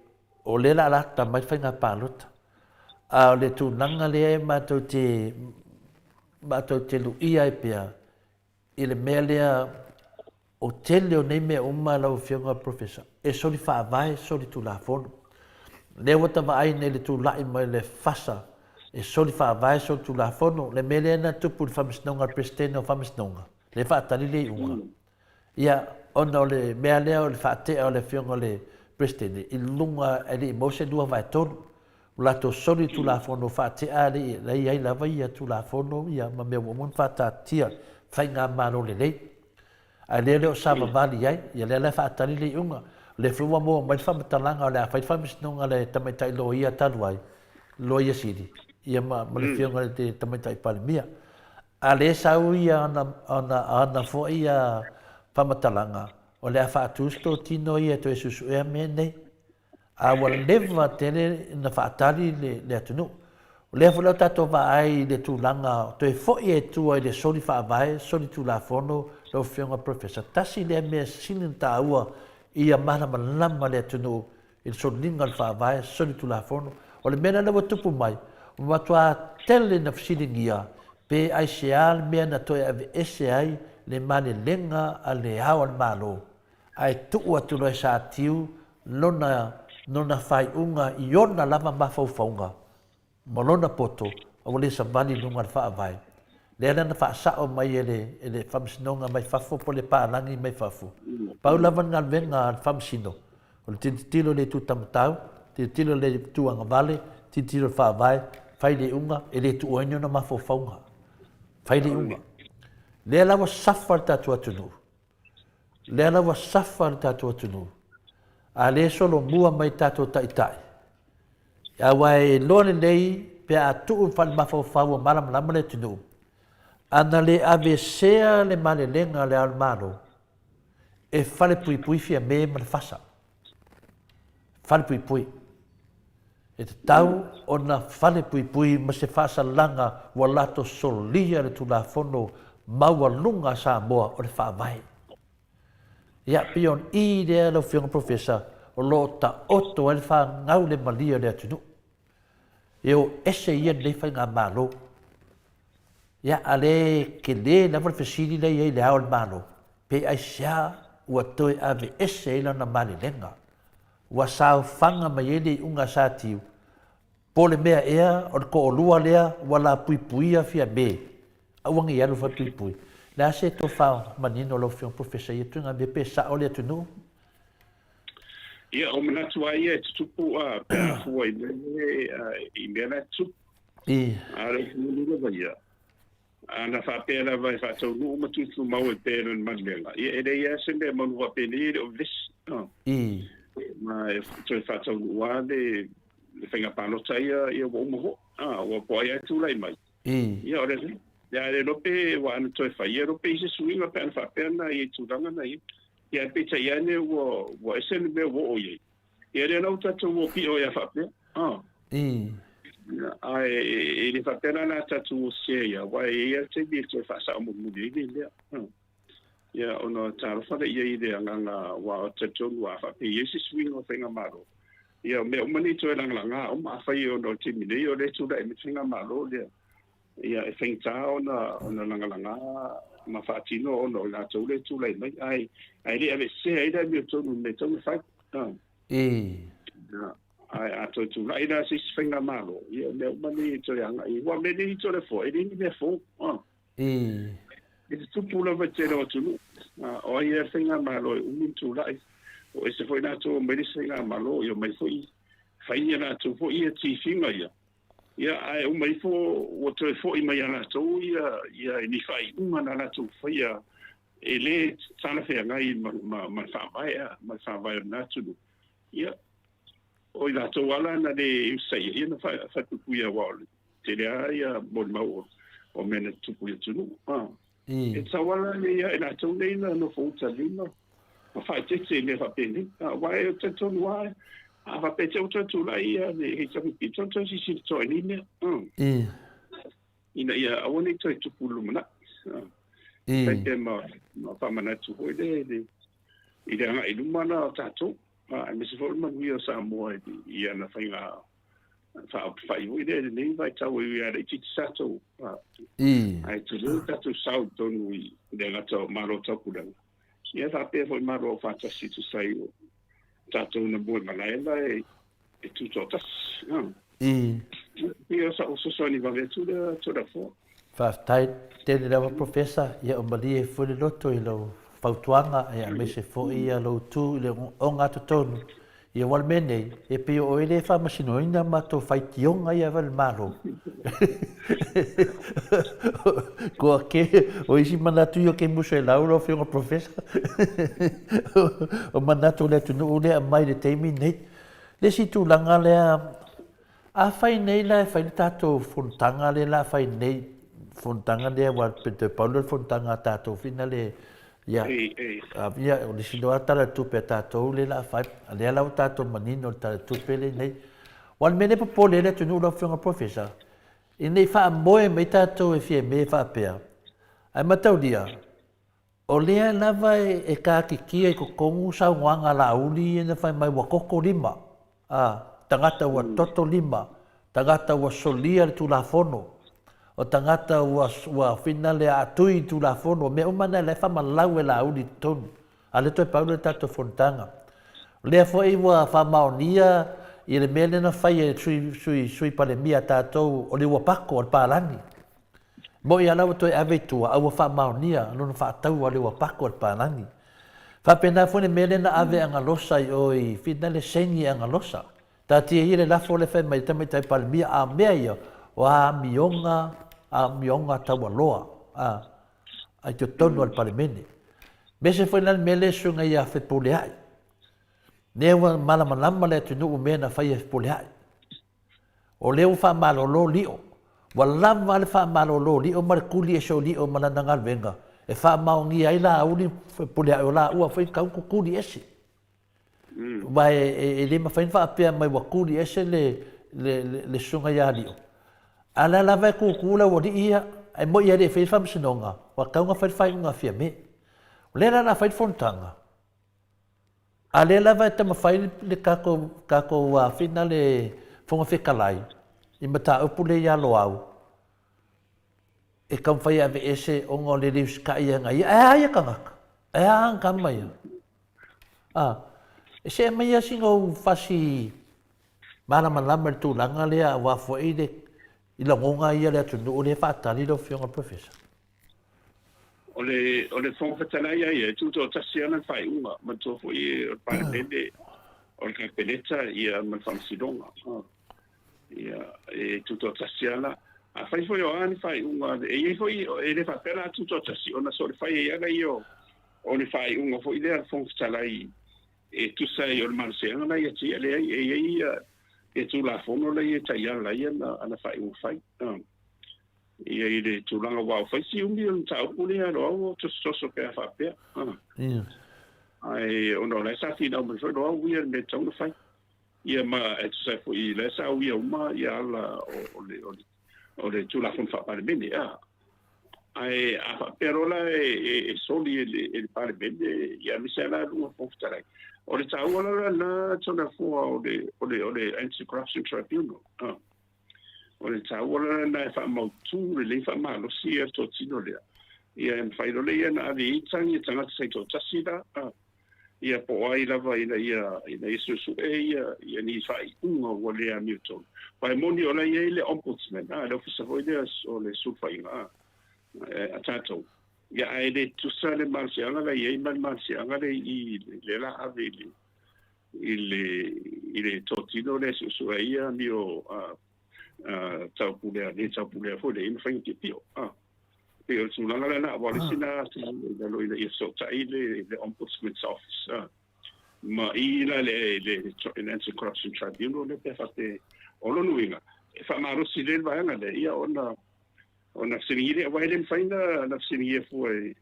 o lea o le a lata mai le faiga palota. A o le tulaga lea e matou te, matou te luia ai pea, i le mea lea o tele o nei mea uma lau Afioga Professor, e soli faavae, soli tulafono. Lea ua ta vaai nei i le tulai mai le FASA, e soli faavae, soli tulafono, le mea lea na tupu i le Faamasinoga, le Peresetene o Faamasinoga, lea e faatali le iuga. Ia, ona o le mea lea o le faatea o le Afioga i le Peresetene i luga e le i maua se 2/3. Ua latou soli le Tulafono faatea alii la e i ai lava ia Tulafono ia ma mea ua uma ona faataatia faigamalo lelei. Ae lea le o savavali ai, ia lea la e faatali le iuga. O lea foi ua maua mai le faamatalaga o le a fai le faamasinoga a le tamaitai loia talu ai, Loia Sili, ia ma, ma le Afioga i le Tamaitai Palemia. A lea e sau ia ana, ana, ana foi ia faamatalaga, o le a faatu se totino ia e toe suesuea mea nei. A ua leva tele na faatali le, le atunuu. O lea foi la ua tatou vaai i le tulaga toe foi ai tua i le soli faavae, soli tulafono, lau Afioga Professor. Tasi lea mea sili ona taua ia malamalama le atunuu i le soliga o le faavae, soli tulafono. O le mea la lea ua tupu mai, ua matua tele na fesiligia pe aisea le mea na toe aveese ai le malelega a le Ao o le Malo ae tuu atu loa e Satiu lona lona faaiuga i ona lava mafaufauga ma lona poto a ua le savali i luga o le faavae. Lea la na faasao mai e le e le Faamasinoga mai fafo po o le palagi mai fafo. Pau lava le galuega a le Faamasino, o le tilotilo i le itu taumatau, tilotilo i le itu agavale, tilotilo i le faavae, fai le iuga, e le tuua ai ni ona mafaufauga. Fai le iuga. Lea la ua safa le tatou atunuu. Lea la ua safa le tatou atunuu, a lea e solomua mai tatou taitai, aua e iloa lelei pe a tuu faale-mafaufau ua malamalama le atunuu, ana le aveesea le malelega a le Ao o le Malo, e falepuipui Fiame ma le fasa. Falepuipui. E tatau ona falepuipui ma se faasalaga ua latou solia le Tulafono maualuga a Samoa o le Faavae. Ia, pei o i lea lau Afioga Professor o lo o taoto ai le fagau le malie o le atunuu. E o ese ia lenei faigamalo. Ia, a le tele lava le fesili lea i ai i le Ao o le Malo, pe aisea ua toe aveese ai lana malelega Ua saofaga mai ai le iuga a Satiu, po o le mea ea o le toalua lea ua lapuipuia Fiame, aua ne i alu falepuipui. Le a se tofa manino lau Afioga Professor ia ituaiga mea pe sao le atunuu? Ia, o manatu lava ia e tutupu pe a fua i mea i mea la e tutupu. I. A o le upu moni lava ia. Ana faapea lava e faataunuu ma tutumau ai pea lona manuiaga, ia e leai lava se mea manu faapenei e le o vevesi. Ma e toe faataunuu lava le faiga palota ia ia ua uma foi. Ua po ai lava e tulai mai. Ia o le a le iloa pe ua ana toe fai, ia iloa pe i se suiga pe ana faapea na i ai tulaga na i ai. Ia ae peitai ane ua ua ese le mea ua oo i ai. Ia lea la ua tatou o pio ai faapea. Ia, ae e le faapea la la tatou o sese ai, aua e i ai lava le taimi e toe faasao mulimuli ai le mea. Ia, ona talofa lea i ai i le agaga, aua ou te talitonu a faapea e i ai se suiga o faigamalo, ia o mea uma nei toe lagalaga uma. Afai ona o le taimi nei o lea e tulai mai le faigamalo lea, ia e faigata ona ona lagalaga ma faatino ona o i latou lea e tulai mai, ae ae le aveesea ai le amiotonu i le mea e tatau ona fai. Ia, ae a toe tulai la se isi faigamalo, ia o mea uma nei e toe agai i ai. Aua o mea nei i Toleafoa, e le ni mea fou. E tutupu lava i le tele o atunuu. O ai lava le faigamalo e umi ona tulai, o ese foi latou omai le isi faigamalo, ia omai foi fai ia latou foi ia tifiga ia. Ia, ae uma ifo ua toe foi mai ia latou ia ia ni faaiuga na latou faia e le talafeagai ma ma ma le faavae a, ma le faavae o lena atunuu. Ia, o i latou lava la na le usaia, ia na faatupuia aua o le tele lava ia molimau o, o mea na tutupu i atunuu. A. E tatau lava la ia i latou nei na nofo uta lima ma faaeteete i mea faapenei. Aua e talitonu lava, a faapea te i ua toe tulai ia le HWP, e tatau ona toe silasila totoa i nei mea, ina ia aua ne i toe tupu i le lumanai. E fai pea ma faamanatu foi lea i le agai i luma la o tatou, aemaise foi o le manuia o Samoa i ana faiga faaupufai foi lea i lenei vaitau e ui lava laitiiti tatou, ae tele le tatou sao i totonu i le gata o Malo Taupulega, ia faapea foi Malo Aufaatasi e tusa ai o tatou na moemalae la e tutoatasi. Ia o sa'u fesoasoani vave atu lea Toleafoa. Faafetai tele lava Professor, ia o malie foi le loto i lau fautuaga aemaise foi lou tu i le ogatotonu. Ia aua o le mea nei, e pei o oe lea e faamasinoina matou faitioga ia a le Malo. Kua ke, o isi manatu ia ke musu e lau lau Afioga Professor. O manatu o le atunuu lea e aumai i le taimi nei. Le isi tulaga lea, afai nei la e fai le tatou fonotaga lea la a fai nei, fonotaga lea aua e toe pau lea o le fonotaga a tatou foi lea, ia, ia, o le isi loa Tala o le Tupe a tatou lea la a fai, a lea la ua tatou manino i le Tala o le Tupe lenei. Aua o le mea lea e popole ai le atunuu lau Afioga Professor, ina ne i faamoe mai tatou e Fiame faapea, ae mataulia, O lea lava e katitia i totonu saunoaga a Laauli ia na fai mai ua toto lima, a, tagata ua toto lima, tagata ua solia le Tulafono, o tagata ua, ua finale aatui i le Tulafono, o mea uma na la e faamalau e Laauli i totonu, a lea toe pau lea o le tatou fonotaga. O lea foi ua faamaonia i le mea lea na fai e le Sui, Sui, Sui Palemia a tatou o le uapato a le palagi. Moʻi a la ua toe ave i tua, a ua faamaonia lona faatau a le uapato a le palagi. Faapena foi le mea lea na ave e Agalosa i o i Finale saini e Agalosa. Taatia ia le lafo lea fai mai le Tamaitai Palemia a mea ia o amioga, amioga taualoa a, i totonu o le Palemene. Mese foi la le mea lea susuga ia Fepuleai. Lea ua malamalama le atunuu mea na faia e Fepuleai. O lea ua faamalolo Lio. Ua lava le faamalolo Lio ma le tuli ese o Lio ma lana galuega e faamaonia ai Laauli Fepuleai o laua foi tau tutuli ese. Aua e le mafai ona faapea mai ua tuli ese le susuga ia Lio, a o la lava e tutu le aualii ia, ae moi e le i faia le faamasinoga, ua tatau ona fai le faaiuga a Fiame. O lea la o le a fai le fonotaga, A lea lava e taumafai le tatou tatou afina le Fofoga Fetalai i mataupu lea ia Loau e taumafai e aveese ona o le le usitai ia ia. Ae a ia tagata? Ae a ana tama ia? A, e see mai ia sina ou fasi malamalama i le tulaga lea aua foi le i lagona ia le atunuu lea e faatali lau Afioga i le Professor. O le, o le Fofoga Fetalai lava ia, e tutoatasi lava lana faaiuga, manatua foi o le Palemene, o le Kapeneta ia ma le Faamasinoga. Ia, e tutoatasi lava la. Afai foi o a ni faaiuga a le, e i ai foi, e le faapea la tutoatasi, ona so o le fai ai lava ia o le faaiuga foi lea a le Fofoga Fetalai e tusa ai o le malosiaga la ia te ia, leai, e i ai ia Tulafono la ia e taiala ai ana faaiuga fai. Ia i le tulaga aua ua fai si umi o le mataupu lea a Loau o tosotoso pe a faapea. Ae ona o la e sa finau mai foi Loau ia i le mea e tatau ona fai. Ia ma e tusa ai foi la sa uia uma ia ala o le o le o le Tulafono Faa-Palemene a. Ae a faapea loa la e e soli e le e le Palemene ia aemaise lava la luga o le Fofoga Fetalai. O le taua la lena Toleafoa o le o le o le Anti-Corruption Tribunal a. O le taua la lena e faamautu lelei faamalosi ia le totino lea. Ia e mafai loa lea ona ave i ai tagi a tagata taitoatasi la a. Ia po o ai lava ina ia ina ia suesue ia ia ni faaiuga ua le amiotonu. Aua e moni o la e i ai le Ombudsman, a, le ofisa foi lea o le sulufaiga a, a tatou. Ia ae le tutusa le malosiaga la e i ai ma le malosiaga lea i i lea la ave i le i le i le totino lea e suesue ai ia amio a, a taupulea le taupulea foi lea i ma faiga piopio. A. Pei o le tulaga lena, aua o le isi lena tulaga i lalo ina ia fesootai le le Ombudsman's Office a, ma i la le le le Anti-Corruption Tribunal lea pe faapea o lona uiga e faamalosi lelei le vaega lea ia ona ona fesiligia lea aua e le mafai ona ona fesiligia fua e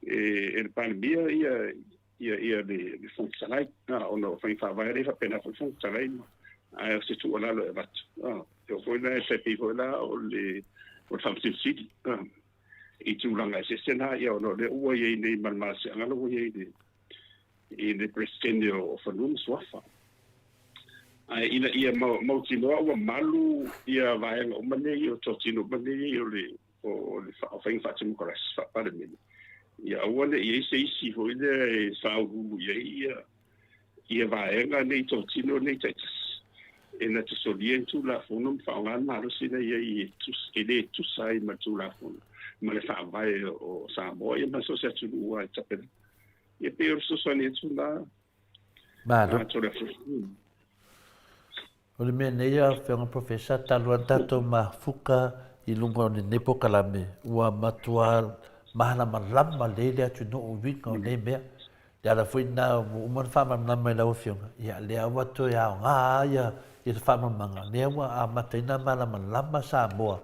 e le Palemia ia ia ia le le Fofoga Fetalai a, ona o faiga faavae lea e faapena foi le Fofoga Fetalai ma ae o se tuualalo e avatu a, e oo foi la e tai pei foi la o le o le Faamasino Sili a, i tulaga eseese na ia ona o lea ua i ai nei ma le malosiaga la ua i ai i le i le Peresetene o Fanua ma Suafa. Ae ina ia mautinoa ua malu ia vaega uma nei o totino uma nei o le o le faiga faatemokarasi faa-Palemene, ia aua ne i i ai se isi foi lea e faauluulu i ai ia ia vaega nei totino nei taitasi e na te solia ni Tulafono ma faaaoga le malosi na i ai e e le tusa ai ma le Tulafono ma le Faavae o Samoa ia ma so o se atunuu lava e tapena. Ia pei o le fesoasoani atu lena. Malo. O le mea nei a Afioga Professor, talu lava tatou mafuka i luga o lenei polokalame, ua matua malamalama lelei le atunuu i uiga o nei mea. Le ala foi lena ua uma ona faamalamalama mai lau Afioga, ia lea ua toe aoga lava ia le faamalamalamaga, lea ua amata ai ona malamalama Samoa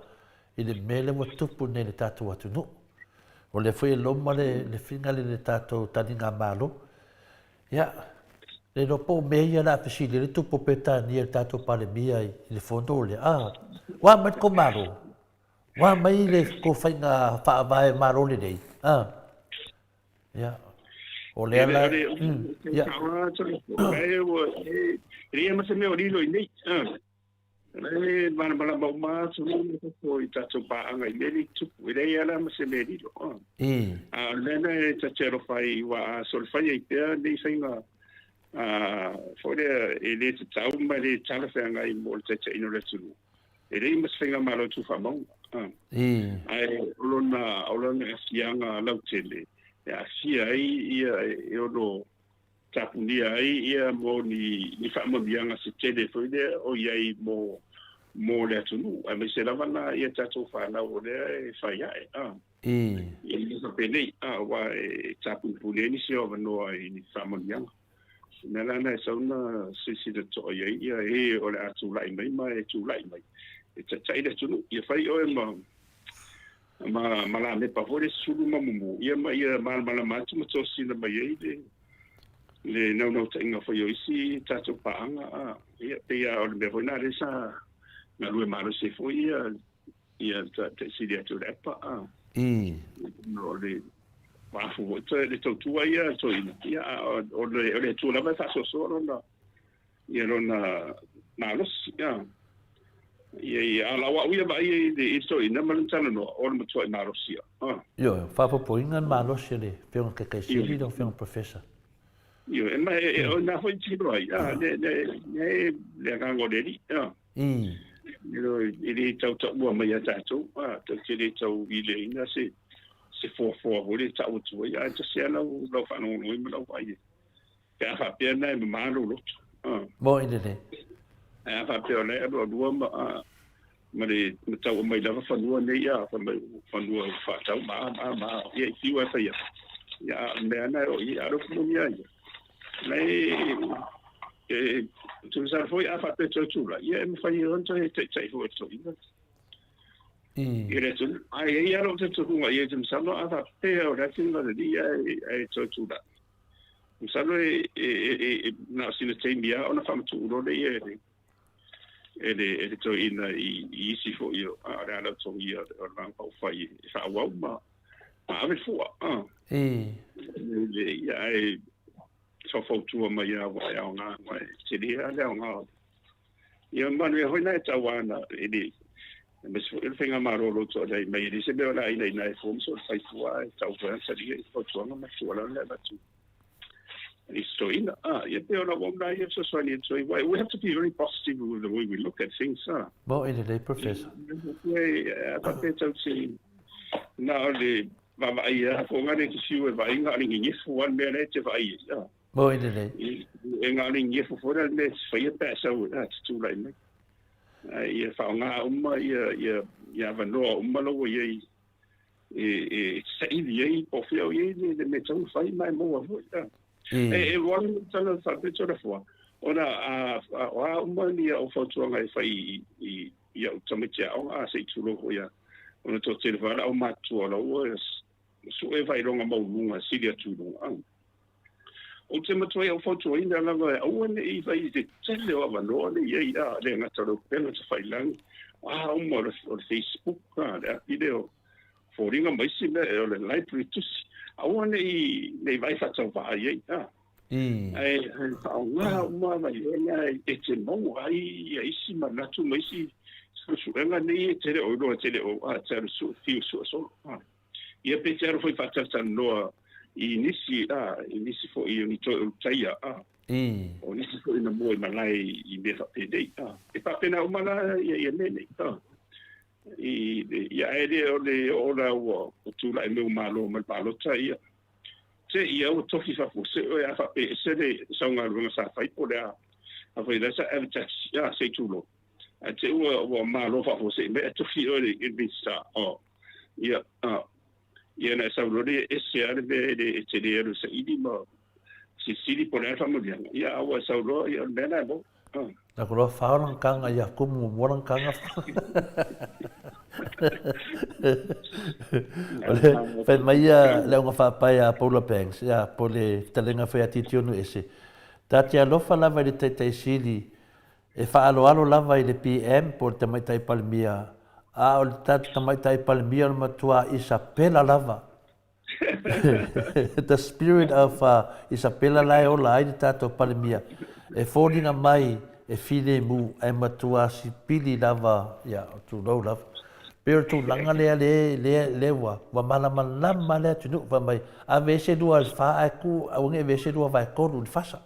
i le mea lea ua tupu nei i le tatou atunuu. O lea foi e loma le fingal i le tatou taligamalo. Ia, le iloa po o mea ia o le a fesili ai le Tupu o Peretania i le tatou Palemia i le fono lea. A, ua mai le tou Malo? Ua mai le tou faiga faavae Malo lelei? A, ia, o lea la... Ia. E leai ma se mea o lilo i nei. E malamalama uma atu nei ma fafo i tatou paaga i mea nei tupu. E leai lava la ma se mea lilo. A o le mea lena e ta te alofa ai aua a solofai ai pea nei faiga foi lea e le tatau ma e le talafeagai mo le taitaiina o le atunuu, e leai ma se faigamalo e tuufaamauga. Ae o lona o lona aafiaga lautele e aafia ai ia e ono tapunia ai ia mo ni ni faamanuiaga se tele foi lea o i ai mo mo le atunuu, aemaise lava la ia tatou fanau o lea e fai ae a. Ia le faapenei a, aua e tapunipuni ai nisi o avanoa i ni faamanuiaga. O le mea la lena e tatau ona silasila totoa i ai ia e o le a tulai mai ma e tulai mai e taitai le atunuu. Ia fai oe ma ma ma lamepa foi le sulu ma mumu ia ma ia malamalama atu ma tosina mai ai le le naunautaiga foi o isi tatou paaga a ia pei lava o le mea foi lena lea sa galue malosi ai foi ia ia taisili atu le apa a o le maafu foi toe le tautua ia toeaina ia a o le o le Atua lava e faasoasoa lona ia lona malosi ia ia ia a o au ia vaai i le i le toeaina ma le talanoa o le matuai malosi ia a. Ioe, faaopoopoina le malosi o le Afioga Taitaisili lau Afioga Professor. Ioe, ma e o lena foi e tino ai a le le le le agaga o le Alii a. E le tau taua mai ia tatou, a tatou te le tau ileina se se foafoa foi lea e tau atu ai, ae tasi lava lau lau faalogologo ma lau vaai pe a faapea na e mama lou loto. Moni lelei. Ae a faapea o la e alualua ma a. Ma le ma tau aumai lava fanua nei a fai mai o fanua ua faatau ma a ma a ma a ia i fiu ae fai atu ia a o le mea na e oo i ai a o le upu moni a ia na e e tusa foi a faapea toe tulai ia e mafai ai ona toe taitai foi e le toeaina i le atunuu ae i ai lava lou talitonuga i ai masalo a faapea o le ati le alii ae toe tulai masalo e e e na o sina taimi lava ona faamatuu loa lea e le e le e le toeaina i i isi foi o a o le a le togia o le Vaega Faaupufai e faaauau ma ma ave le fua a. Le ia ae faufautua mai lava aua e aoga aua e tele lava le aoga o ia manuia foi na e tauana e le aemaise foi o le faigamalo o lo o toalai mai e leai se mea o le a inaina ai fua ma soona fai fua ae tau foi lava talia i fautuaga ma tuualalo le avatu Ah, ia pei o lau auauna ia fesoasoani atu ai. We have to be very positive with the way we look at things, ah. Mo e lelei, Professor. A faapea tau te na o le vaavaai a ko ngā te fiu e vaai ngā o le ngegefu a le mea lea e te vaai ai, ah. Mo e lelei. E ngā o le ngegefu foi le mea e te whaia pe a sau a te tūlai mai. Ia whaonga uma ia ia ia avanoa uma laua ia i e saili ai po o fea o i ai le mea tatau ona fai ma e maua foi. E ua alu le tala faapito le fua, ona o a uma ni au fautuaga e fai i au tamaiti aoga, a se i tulou foi a, ona toatele foi lava le aumatutua o la ua sue faailoga maualuluga e sili atu i luga. Ou te matua i au fautuaina lava e aua ne i fai i te tele o avanoa le i ai, a, le gata o le upega tafailagi, a uma o le, o le Facebook, a, le api lea o foliga ma isi mea, o le library tusi. Aua ne i, ne i vaai faatauvaa i ai, a. Ae, ae faaaoga uma avanoa na e te maua ai ia isi manatu ma isi suesuega nei e te le o iloa, e te le o, a, te alu sue, fiu sue solo, a. Ia pe te alu foi faatalatalanoa i nisi, a, i nisi foi o ni toe Ulutaia, a, o nisi foi na moe malae i mea faapenei, a. E faapena uma la ia, ia mea nei, a. I, ia ae le o le oo la ua tulai mai ua malo mai le palota, ia, te ia ua tofi faafuasei oe a faapea e ese le saugaluega sa fai po o le a. Afai la sa advertise, a, se i tulou. Ae te i ua, ua malo faafuasei mai ae tofi oe i le Minisita, o. Ia, a, ia na e sau loa lea e ese lava le mea e le, e te le alu e saili ma silisili po o le a le faamanuiaga, ia a ua e sau loa, ia o le mea lena e maua. A. Na ku loa fao lana kanga ia kumu muamua lana kanga. O le fai mai ia le auga faapae a Paula Banks, ia po o le fetalaiga foi a Titionu Ese, ta te alofa lava i le Taitai Sili E faaaloalo lava i le PM po o le Tamaitai Palemia, a o le tatou Tamaitai Palemia o le matua Isapela lava. The spirit of Isapela la e ola ai le tatou Palemia. E foliga mai e filemu ae matua sipili lava, ia, tulou lava. Pei o le tulaga lea le, le, le ua, ua malamalama le atunuu, fai mai, aveese lua i le fa ae ku, aua ne i aveese lua vae tolu i le fasa.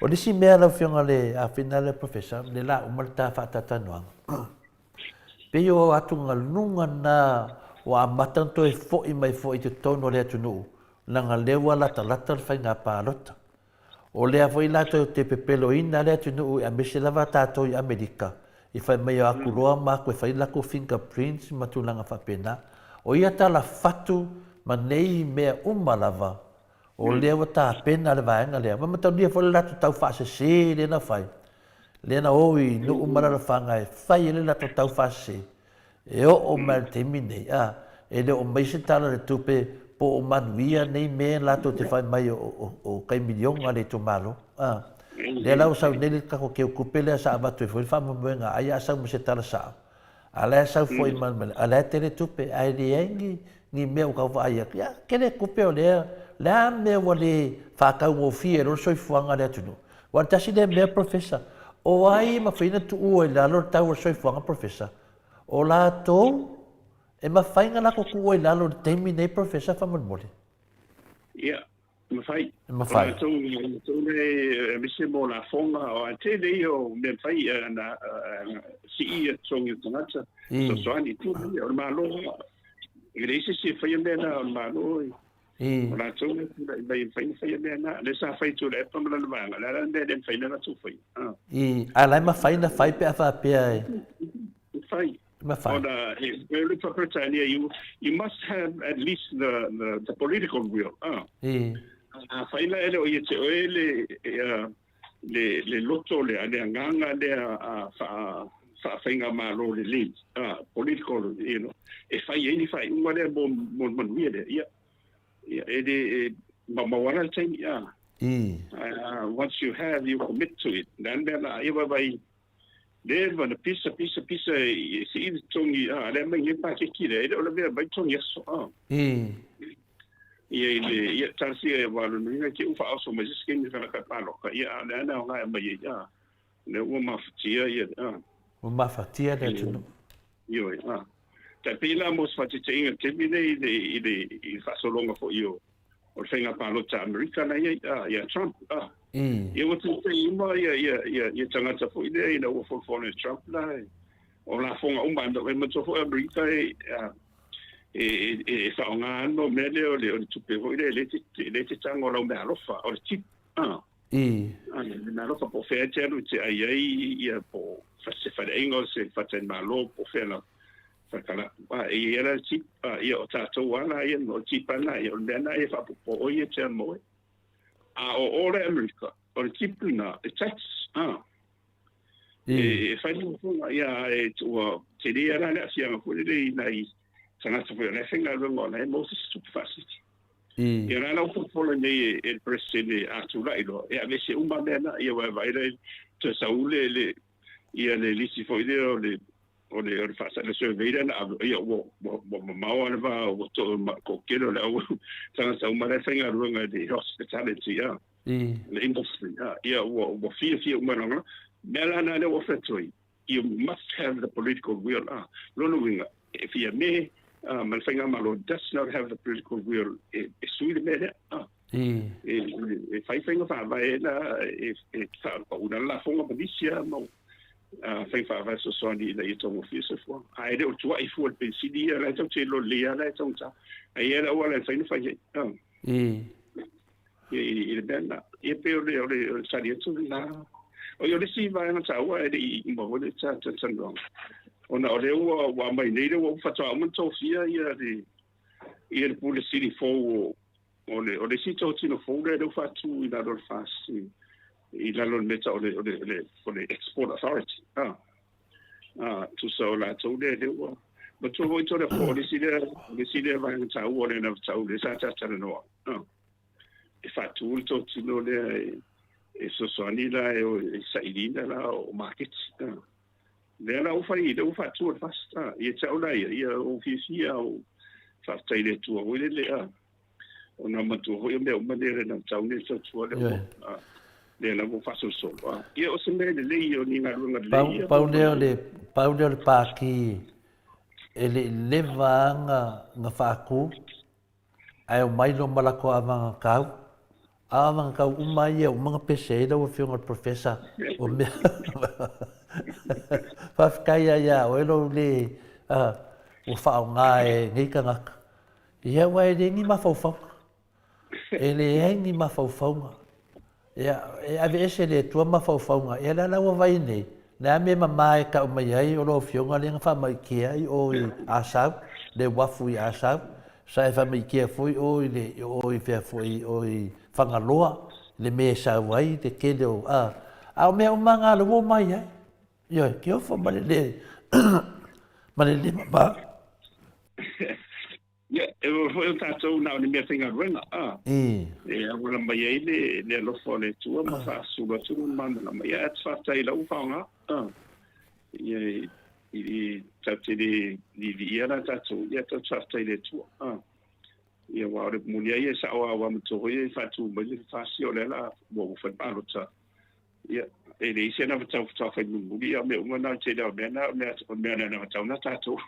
O le isi mea lau Afioga le afina lea Professor, le la uma le ta faatatalanoaga. Pei o atugaluga na ua amata ona toe foi mai foi i totonu o le atunuu, leaga lea ua latalata le faiga palota. O lea foi la toe te pepeloina le atunuu aemaise lava tatou i Amerika, i fai mai o aku loa ma aku e fai lakou fingerprints ma tulaga faapena. O ia tala fatu ma nei mea uma lava, O lea ua tapena le vaega lea. Ma mataulia foi le latou tau faasese lea na fai, lea na o i nuu ma alalafaga e fai ai le latou tau faasese. E oo mai le taimi nei, a, e le o mai se tala o le tupe po o manuia nei mea latou te fai mai o tai miliona a le itumalo. A, lea la ua sau nei le tatou keukupe lea sa avatu ai foi le faamoemoega ai a sau ma se tala sao. A la e sau foi ma, a la e tele tupe, ae leai ni, ni mea ua tau vaai atu, ia, tele tupe o lea, le a mea ua le faataugofie ai loa le soifuaga a le atunuu. Aua o le tasi lea mea Professor, o ai e mafai ona tuua i lalo le tau o le soifuaga Professor? O latou e mafai ona latou tuua i lalo i le taimi nei Professor faamolemole? Ia, E mafai. E mafai. O latou, latou le aemaise mo lafoga, o a tele ia o mea mafai na sii ia totogi o tagata, fesoasoani, tu ia, o le Malo, e leai se isi e faia mea na, o le Malo. O latou lea e tulai mai e mafai ona faia mea na. Lea sa fai e Tuilaepa ma lana vaega, o le a la le mea e le mafai ona latou faia? A la e mafai ona fai pe a faapea e. Mafai. Mafai. Ona e o le Peretania, you must have at least the political will. Afai la e le o ia te oe le le loto lea, le agaga lea faafaigamalo lelei, political, you know, e fai ai ni faaiuga lea mo le manuia lea, ia, ia, e le, e maumau lava la le taimi, a. Once you have, you commit to it. Le a le mea la, ia vaivai, leva na pisa, pisa, pisa, e sii le totogi, a, lea mai nei paketi lea, e le o lavea mai totogi aso, a. Ia i le, ia, talosia ia aua o lona uiga i te i ua faaoso mai se isi taimi tagata palota, ia, a o le a le aoga e aumai ai, a, lea ua mafatia ia, a. Ua mafatia le atunuu. Ioe, a. Tai pei la mo se faataitaiga i le taimi nei i le, i le, i le faasologa foi o, o le faiga palota a Amerika na i ai, a, ia Trump, a. Ia ua taitai uma ia, ia, ia, ia tagata foi lea ina ua folafolaina e Trump la, o lafoga uma, e manatua foi Amerika e, a, e faaaoga lava le mea lea o le tupe foi lea e te tago lau meaalofa, o le tip. Le meaalofa po o fea e te alu e te ai ai ia po o se faleaiga o se faletalimalo po o fea lava, falekalapu. E i ai la le tip, ia o tatou lava la ia, o le tip lava lena, ia o le mea lena e faaopoopo o ia te alu ma oe. A o o le Amerika, o le tip lena, e tax. E fai lafoga, ia, e ua tele lava le aafiaga foi lele i nai tagata foi o la e faigaluega o la e maua se isi tupe faasili. Ia o la ua folafola nei e le Peresetene a tulai loa, e aveese uma mea na, ia aua e vaai la toe sau le le ia le lisi foi lea o le o le o le faasa le survey lea na ave, ia ua ua mamao lava le va ua toatele o le au tagata uma la e faigaluega i le hospitality a. Le industry, ia ua fiafia uma lagona. Mea la na lea ua fai atu ai, you must have the political will. Lona uiga, e Fiame ma le Faigamalo does not have the political will e sui le mea lea. E fai faiga faavae la e faapauna le lafoga ma nisi lava mau faiga faavae fesoasoani ina ia taugofie le soifuaga. Ae le o tuai fua le penisini ia, la e tatou te iloa lelei lava la e taugata. Ae i ai le auala e mafai ona fai ai. I le mea lena. Ia pei o le, o le, o le tali atu lena. O ia, o le isi vaega taua e le i uma foi le talanoaga, ona o lea ua, ua aumai nei lea ua faatoa uma ona tofia ia le, ia le Pule Sili fou o, o le, o le isi totino fou lea lea ua faatu i lalo o le FAST, i lalo o le mea tau o le, o le, o le, o le Export Authority. Ah. Ah, tusa o latou lea lea ua matua foi tole fo o le isi lea, o le isi lea vaega taua o le anavatau lea sa talanoa. Ah. E faatu le totino lea e fesoasoani la e o e sailiina la o maketi. Ah. Lea la ua fai, lea ua faatu le FAST. Ah. Ia te au la ia, ia o fiafia o faafetai i le Atua foi lele. Ah. Ona matua foi o mea uma lea le anavatau nei tautua lea ua, ah, lea lava ua faasolosolo. Ah. Ia o se mea lelei o ni galuega lelei ia. Pau lea o le, pau lea o le pākī e le i leva lava na faatu Ae omai loa ma latou avaga kau, a o avaga kau uma ia uma na pese ai lau afioga i le Professor o mea Faafetai lava ia oe lou le ua faaaoga e nei tagata. Ia aua e leai ni mafaufauga. E leai ni mafaufauga. Ia, e aveese e le Atua mafaufauga, ia lea la ua vaai nei, le a mea mama e tau mai ai o lau Afioga lea na faamaikia i o i Asau, le uafu i Asau, sa e faamaikia foi o i le, o i fea foi, o i Fagaloa, le mea e sau ai le tele o, a, a o mea uma na lea ua omai ai. Ioe, tiofa ma le le, ma le le mama. Ia, e oo foi o tatou na o ni mea faigaluega, a. E auala mai ai le, le alofa o le Atua ma faasulu atu lona malamalama. Ia, ae faafetai i lau faaaoga, a. Ia, i, i, tatou te le liiliia la tatou, ia, tatou te faafetai i le Atua, a. Ia, aua o le moni lava ia e sao lava, aua matua foi e faatu mai le FAST, o lea la ua ua fai palota. Ia, e leai se anavatau faatoa fai mulimuli, ia o mea uma na, o le tele lava o mea na, o mea, o mea na anavatau na tatou.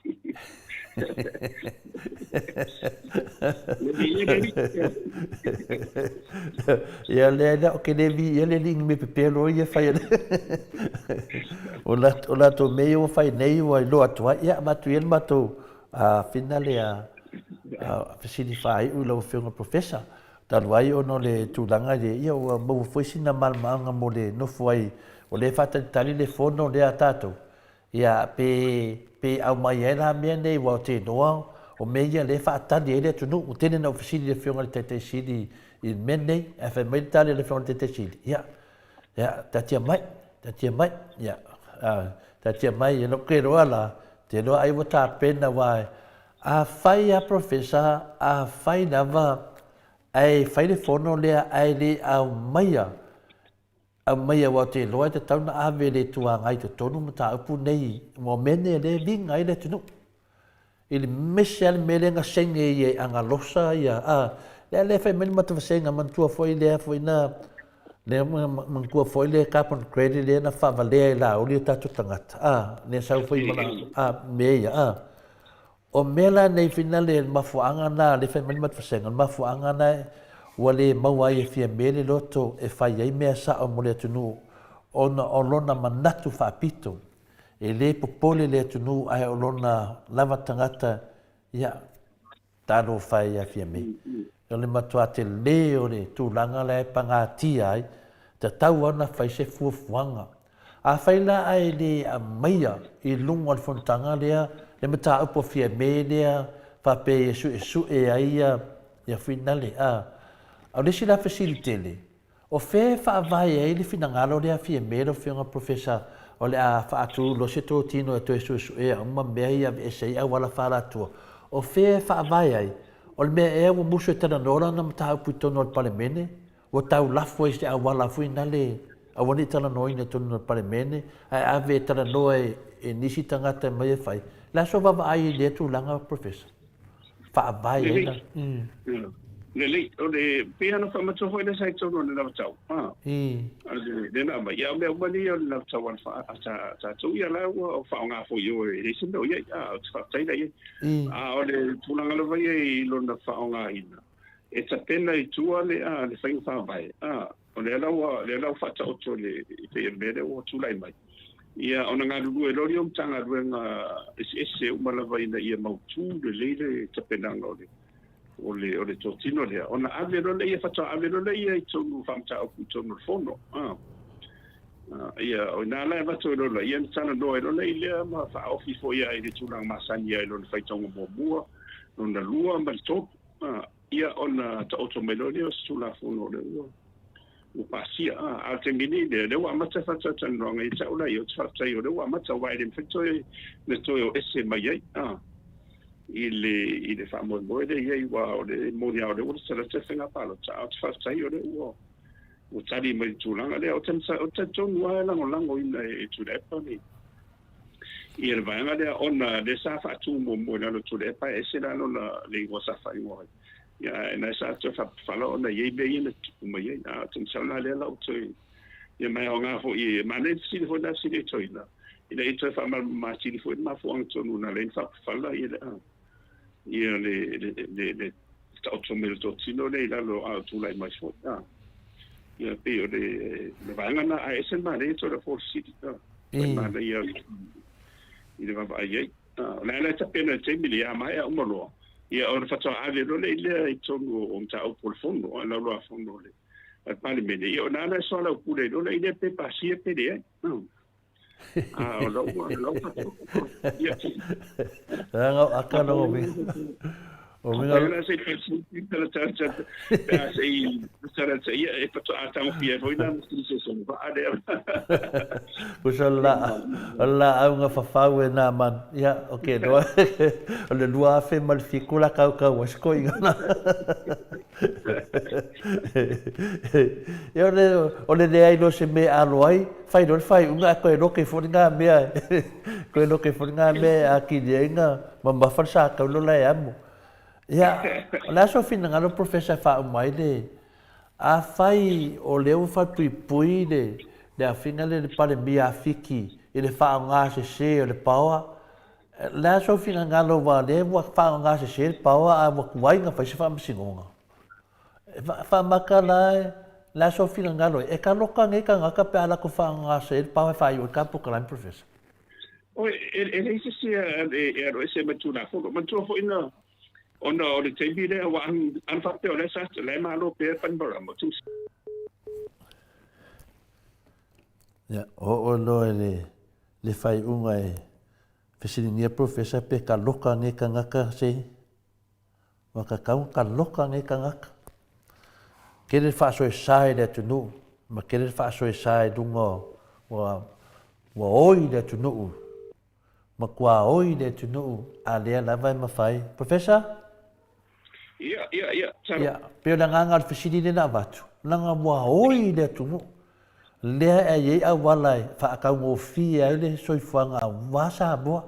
Ia lea lea o ke le vi ia le li ni me pepelo ia fai ale. O la o la to me ia fai nei ua iloa atu ai ia avatu ia le matou a fina le a Fesili faaiu i lau Afioga Professor, talu ai ona o le tulaga lea, ia ua maua foi sina malamalamaaga mo le nofo ai, o lea e faatalitali le fono lea a tatou, ia pe, pe aumai ai la mea nei, aua ou te iloa o mea ia lea e faatali ai le atunuu. Ua tele ina ou fesili i le Afioga i le Taitai Sili i le mea lenei, ae fai mai le tali a le Afioga i le Taitai Sili, ia, ia, taatia mai, taatia mai, ia, taatia mai, ia, ou te iloa la, ou te iloa ai ua tapena, aua Afai a Professor, afai lava ae fai le fono lea ae le aumaia, aumaia aua ou te iloa e tatau ona ave e le Itu Agai i totonu mataupu nei mo mea nei o lea e viga ai le atunuu. I le mese lava le mea lea na senge ia i Agalosa ia, a, lea lea fai mai le matou vasega, manatua foi lea foi na, lea manatua foi le carbon credit lea na faavalea e Laauli o tatou tagata, a, lea sau foi ma la, a, mea ia, a. O mea la nei finale le mafuaaga na le fai mai le matou vasega, o le mafuaaga na ua le maua ai e Fiame le loto e fai ai mea sao mo le atunuu ona o lona manatu faapito. E le popole le atunuu ae o lona lava tagata ia Talofa e ia Fiame. O le matua tele o le tulaga la e pagatia ai, tatau lava ona fai se fuafuaga. Afai la ae le aumaia i luga o le fonotaga lea le mataupu a Fiame lea faapea ia suesue ai ia finale, a. O le isi la fesili tele, O fea e faavae ai le finagalo lea Fiame lau Afioga Professor o le a faatu loa se totino e toe suesuea uma mea ia aveese ai auala faalatoa? O fea e faavae ai? O le mea ea ua musu e talanoa lana mataupu i totonu o le Palemene? Ua tau lafo ai se auala foi nale aua ne i talanoaina i totonu o le Palemene ae ave e talanoa e nisi tagata e omai e fai? O le a sou vaavaai i lea tulaga Professor? Faavae ai la. Lelei, o le pei ona faamatua foi le sa i totonu o le lavatau. Le na aumai, ia o mea uma nei o le lavatau a tatou, ia la ua faaaoga foi i o e leai se mea o i ai, ou te faafetai la i ai. A o le tulaga lava ia i lona faaaogaina, e tapena i tua le le faiga faavae, O lea la ua, lea la ua faataoto i le, e pei o le mea lea ua tulai mai. Ia, ona galulue loa lea o Matagaluega eseese uma lava ina ia mautu lelei le tapenaga o le, o le, o le totino lea, ona ave loa lea, faatoa ave loa lea i totonu faamataupu i totonu o le Fono. A. Ia, o ina la e avatu ai loa lea, ona talanoa ai loa lea i lea ma faaofi foi i le tulaga masani ai lona faitauga muamua, lona lua ma le tolu. A. Ia ona taoto mai loa lea o se Tulafono o lea ua ua pasia. A, a o le taimi nei lea, lea ua amata faatalatalanoaga ia te au la ia, ou te faafetai o lea ua amata, aua e le mafai toe na toe o ese mai ai, a, i le, i le faamoemoe lea i ai, aua o le moni lava o lea ua latalata le faiga palota, ae ou te faafetai o lea ua ua tali mai i le tulaga lea. Ou te, ou te talitonu lava e lagolagoina e Tuilaepa le Ia le vaega lea ona lea sa faatu muamua i lalo o Tuilaepa e ese la lona le igoa sa faaigoa ai. Ia ae na sa toe faapafala ona e i ai mea ia na tutupu mai ai. A o te masalo la lea la ua toe ia ma e aoga foi e manaia le fesili foi lena fesili e Toeaina ina ia toe faamalamalama atili foi le mafuaaga tonu na ala ai ona faapafala ia le ia le le le le taoto mai o le totino lea i lalo a o tulai mai foi. A ia pei o le le vaega lena ae ese le manaia toe o le fesili. A e manaia i le vaavaai ai. O le a la e tapena i le taimi lea, a maea uma loa, ia ona faatoa ave loa lea i lea i totonu o mataupu o le Fono, a Laulau-a-Fono a le Palemene, ia o i ina la e soalaupule ai loa lea i lea pe pasia pe leai. A o lau, lau ia. Leaga o aka lou uiga. O uiga. Ai la se tala tala tala pe a se i tala tala ia e faatoa tagofia ai foi la ma se se vaa lea. Pusa o le laau na fafau e nā manu. Ia, ok, loa, o le 2007 la kaukau ai se koiga na. Ia, o le leai loa o se mea e alo ai, fai loa le faaiuga ae toe loke foi lena mea, toe loke foi lena mea e atili ai ona mamafa le sataulo la e amo. Ia, o le a sou finagalo Professor e faauma ai le, afai o lea ua falepuipui le le afiga lea i le Palemia a Fiti i le faaaoga sese o le paoa, o le a sou finagalo aua o lea ua faaaoga sese le paoa ae ua tuai ona fai se faamasinoga? Faamata la, le a sou finagalo ai, e taloka nei tagata pe a latou faaaoga le paoa e faaiu ai le ta polokalame Professor? Oi, e leai se isi e aloese mai le Tulafono. Manatua foi na Ona o le taimi lea aua ana faapea o lea sa la e malo pea Panimarama tu. Ia, oo loa i le, le faaiuga e fesiligia Professor pe ka loka nei kangaka se Ua tatau ona taloka nei tagata. Tele le faasoesa i le atunuu ma tele le faasoesa i luga ua ua oi le atunuu, matua oi le atunuu a lea lava e mafai. Professor? Ia, ia, ia, talo. Ia, pei o le agaga o le fesili lea na avatu, leaga ua oi le atunuu. Lea e i ai auala e faataugofie ai le soifuaga aua Samoa.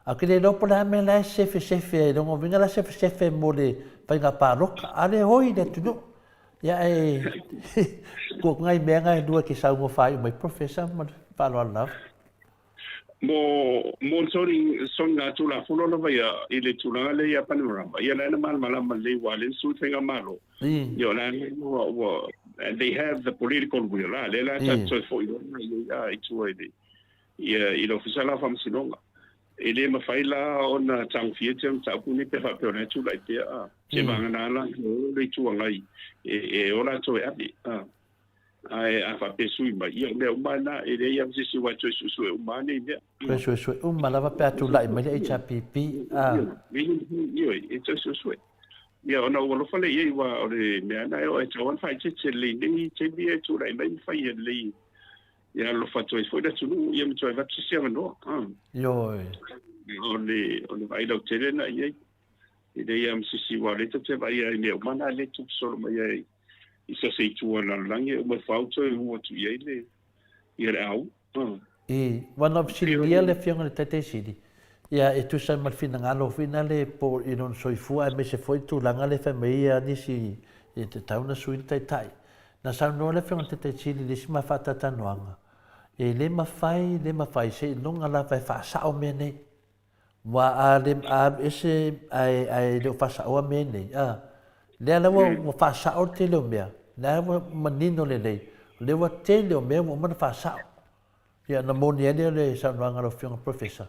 Ae ou te le iloa po o le a le mea la e sefesefe ai, lona uiga la e sefesefe mo le faiga palota, a o lea e oi i le atunuu. Ia ae tuu atu nai mea na e lua e te saunoa faaiu mai Professor ma le faaaloalo lava. Mo mo le soligatulafono lava ia i le tulaga lea ia Panorama, ia lea na malamalama lelei aua o lea na sui le faigamalo. Ia o la ua ua they have the political will, a lea la tatou toe foi loa i ai i tua i le ia i le Ofisa la o Faamasinoga. E le mafai la ona tagofia te mataupu nei pe faapea o la e tulai pea a. Se vagana la o le Itu Agai e e o latou e ave a. Ae a faapea e sui mai, ia o mea uma na e leai lava se isi aua e toe suesue uma lava nei mea. Toe suesue uma lava pe a tulai mai le HRPP a. Ioe, e toe suesue. Ia ona ou alofa lea i ai aua o le mea lena e oo e tatau lava ona faaeteete lelei nei taimi e tulai mai ma fai lelei Ia alofa atu ai foi le atunuu, ia ma toe avatu se isi avanoa. Ioe. O le, o le vaai lautele lena i ai. E leai lava ma se isi, aua o lea tatou te vaai lava i mea uma na lea e tupu solo mai ai i so o se itu o le lalolagi, e uma ifo lava ua toe uu atu i ai le, ia le au. I, ua na fesiligia le Afioga i le Taitai Sili, ia e tusa ai ma le finagalo foi lea po i lona soifua aemaise foi le tulaga lea e fai mai ai nisi e tatau ona sui le Taitai. Na saunoa le Afioga i le Taitai Sili i le isi ma faatalatalanoaga, e le mafai, le mafai seiloga lava e faasao mea nei. Aua a le, a alu ese ae, ae le o faasaoa mea nei, a, lea la ua, ua faasao le tele o mea, lea ua manino lelei, o lea ua tele o mea ua uma ona faasao. Ia, ona moni ai lea o le saunoaga a lau Afioga Professor,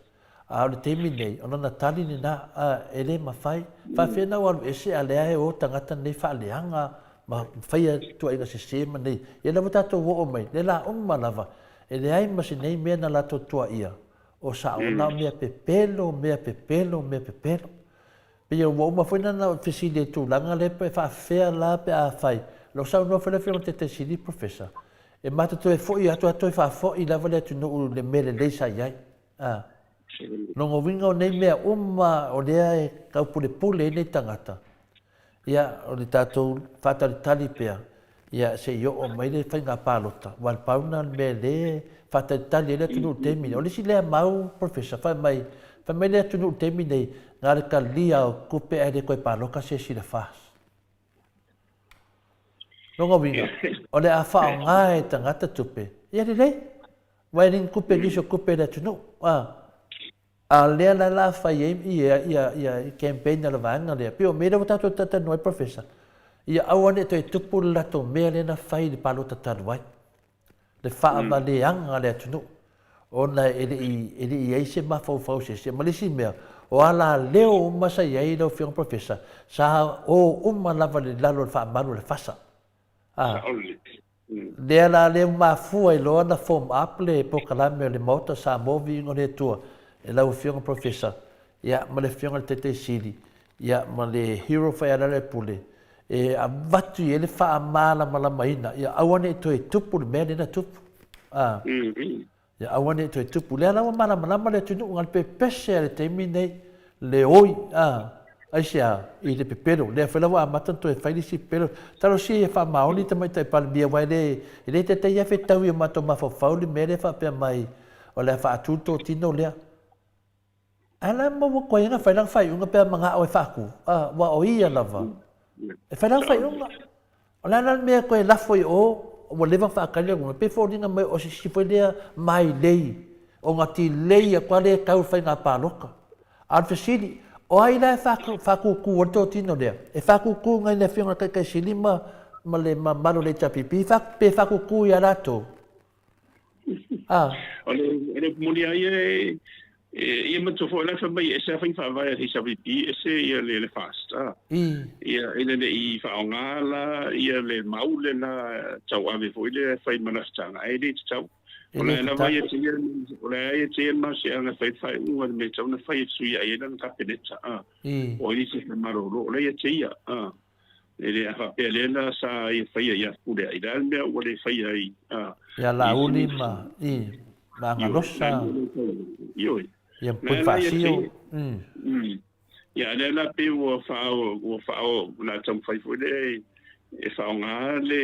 a o le taimi lenei, o lana tali lena, a, e le mafai. Faafefea ona ou alu ese a o lea e o tagata nei faaleaga ma faia tuuaiga sese ma nei. Ia lea ua tatou oo mai, le la uma lava, e leai ma se nei mea na latou tuuaia, o sao, na o mea pepelo, mea pepelo, mea pepelo. Pei ua uma foi na fesili i le tulaga lea pe faafefea la pe a fai. O lo o saunoa foi le Afioga i le Taitai Sili, Professor, e matou toe foi atu a toe faafoi lava le atunuu i le mea lelei sa i ai. A. Lona uiga o nei mea uma o lea e taupulepule ai nei tagata, Ia, o le tatou faatalitali pea, ia, se i oo mai le faiga palota, aua le pau lena o le mea lea e faatalitali ai le atunuu i le taimi lenei. O le isi lea mau, Professor, fai mai, fai mai le atunuu i le taimi lenei, na o le talia o tupe ae le toe paloka se isi i le FAS. Lona uiga, o le a faaaoga e tagata tupe, ia lelei, aua e le ni tupe nisi o tupe a le atunuu. A. A o lea la la fai ai ia ia ia campaign a le vaega lea, pei o mea lea ua tatou talatalanoa ai Professor, ia aua ne i toe tupu le latou mea lea na fai i le palota talu ai, le faavaleaga a le atunuu ona e le i e le i i ai se mafaufau o se isi. Ma le isi mea, o alaleo uma sa i ai lau Afioga Professor, sa o uma lava i lalo o le faamalu o le FASA. A. Lea la lea ua mafua ai loa na form up le polokalame o le Maota o Samoa Viiga o le Atua e lau Afioga Professor ia ma le Afioga i le Taitai Sili ia ma le Hero Faialealepule e avatu i ai le faamalamalamaina ia aua ne i toe tupu le mea lea na tupu. A. Ia aua ne i toe tupu. Lea la ua malamalama le atunuu, na o le pepese lava i le taimi lenei, le oi, a, aisea, i le pepelo. Lea foi la ua amata ona toe fai le isi pepelo. Talosia ia faamaoni Tamaitai Palemia, aua e le, e le taitai lava fetaui i o matou mafaufau le mea lea e faapea mai o le a faatu le totino lea. Ae la maua atu ai na fai lana faaiuga pe a manao e faatu, a, aua o ia lava e fai lana faaiuga. O le a la le mea e toe lafo i o, ua leva ona faatali le atunuu, e pei e foliga mai o se isi foi lea mailei ona tilei atu lava lea e tau i le faiga palota. A o le fesili, o ai la e faatūtū ai le totino lea? E faatūtū nai le Afioga i le Taitai Sili ma le mamalu o le HRPP pe faatūtū ia latou? A. O le, o le moni a ia e, E ia manatua foi o la e fai mai e ese lava faiga faavae a le HRPP ese ia le FAST a. Ia ina ne i faaaoga la ia le mau lena tauave foi lea e fai ma lafitaga ae le tatau. O la e lava ia te ia o la e ia te ia le malosiaga e fai le faaiuga i le mea e tatau ona fai e fesuiai ai lana Kapeneta a. O ai se malolo o la ia te ia a. E le a faapea lea la sa ia faia ia Fepuleai, o le a le mea ua le faia ai a. Ia Laauli ma i ma Agalosa. Ioe. Ia ma Ponifasio. Ia lea la pei ua faa ua faa o le a taumafai foi lea e faaaoga le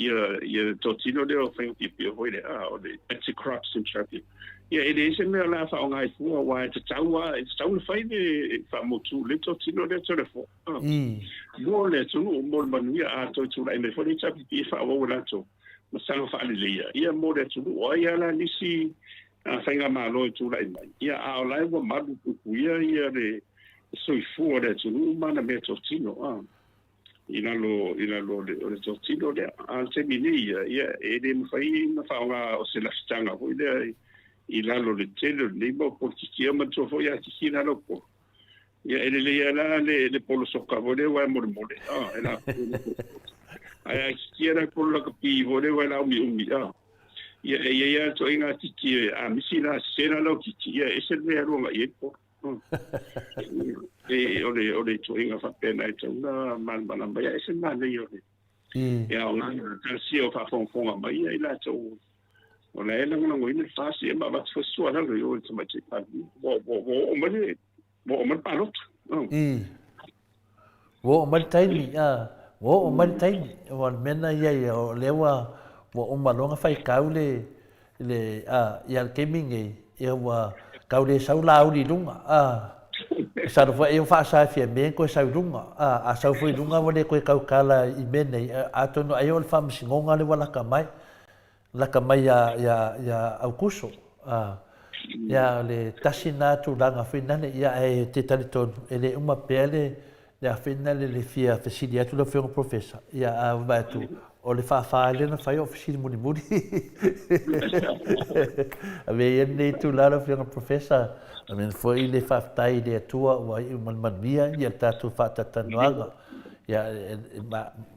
ia ia totino lea o faiga piopio foi lea a o le anti corruption tribunal. Ia e leai se mea o le a faaaoga ai fua aua e tatau lava e tatau ona fai le faamautu le totino lea Toleafoa. Mo le atunuu, mo le manuia, a toe tulai mai foi le HRPP e faaauau e latou ma saga faaleleia, ia mo le atunuu. O ai lava la nisi faigamalo e tulai mai, ia a o la e ua malu puipuia ia le soifua o le atunuu ma ana meatotino a i lalo i lalo o le totino lea. A o le taimi nei ia, ia e le mafai ona faaaoga o se lafitaga foi lea i lalo o le tele o lenei mau polokiki. Ia manatua foi a kikina lau polo, Ia e lelei lava la le, le polo soka foi lea ua e molemole. Ah, e la Ae a kikia la polo lakapi foi lea ua e laumiumi. Ah. Ia e iai lava ituaiga titi e a misi la sese la lau titi, ia e ese le mea e alu agai i ai le polo. E, o le, o le ituaiga faapena e tatau ona malamalama ai, ae ese le manaia o le, e aoga talosia o faafogafoga mai ia i latou o la e lagolagoina le FAST ia ma avatu foi se tuualalo i o i le Tamaitai Palemia. Ua, ua, ua oo mai le, ua oo mai le palota. Ua oo mai le taimi, a, ua oo mai le taimi. Aua o le mea lena e i ai, o lea ua, ua uma loa ona faitau le, le, a, ia le taimi lenei, ia ua tau le sau Laauli i luga, a. Masalo foi ai ua faasa e Fiame ona toe sau i luga, a, a sau foi i luga ua le toe tautala i mea nei, atonu ai o le faamasinoga lea ua lata mai. Lata mai ia, ia, ia Aukuso. A, ia, o le tasi lena tulaga foi nale, ia, ae ou te talitonu, e le uma pea le, le a foi nale le fia fesili atu lau Afioga Professor, ia, a vaai atu, o le faafa lea na fai o fesili mulimuli. Avea ia lenei itula lau Afioga Professor, avea foi le faafetai i le Atua ua iu ma le manuia ia le tatou faatalatalanoaga. Ia,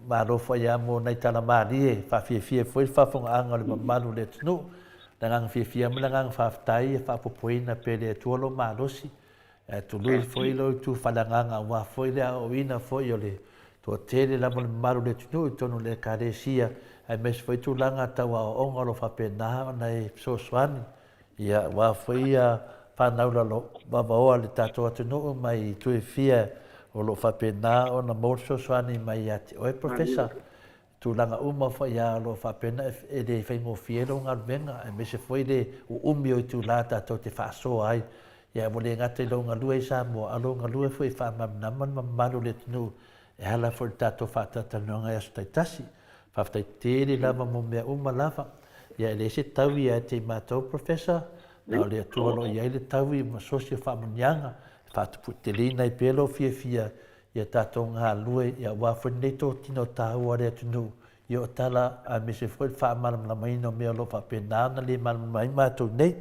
malo foi lava mo nai tala malie, faafiafia foi le faafofogaaga o le mamalu o le atunuu. Le agaga fiafia ma le agaga faafetai ia faapopoina pea e le Atua lou malosi, ae tului foi lou itu faaleagaga aua foi le aoaoina foi o le toatele lava o le mamalu o le atunuu i totonu o le Ekalesia, aemaise foi tulaga tau aoaoga o lo o faapena ona e fesoasoani Ia, aua foi ia fanau lalovaoa a le tatou atunuu mai itu e fia o lo o faapena ona maua le fesoasoani mai ia te oe Professor. I tulaga uma foi lava o lo o faapena e le faigofie ai lou galuega aemaise foi le uumi o itula tatou te faasoa ai. Ia, ua le gata i lou galue i Samoa, a o lou galue foi e faamalamalama le mamalu o le atunuu e ala foi i le tatou faatalatalanoaga i aso taitasi. Faafetai tele lava mo mea uma lava. Ia e leai se taui ia te i matou Professor, na o le Atua o lo o i ai le taui ma sosi o faamanuiaga e faatuputeleina ai pea lou fiafia ia tatou galulue ia aua foi lenei totino taua o le atunuu i oo tala aemaise foi le faamalamalamaina o mea o lo o faapena ona le malamalama ai matou nei.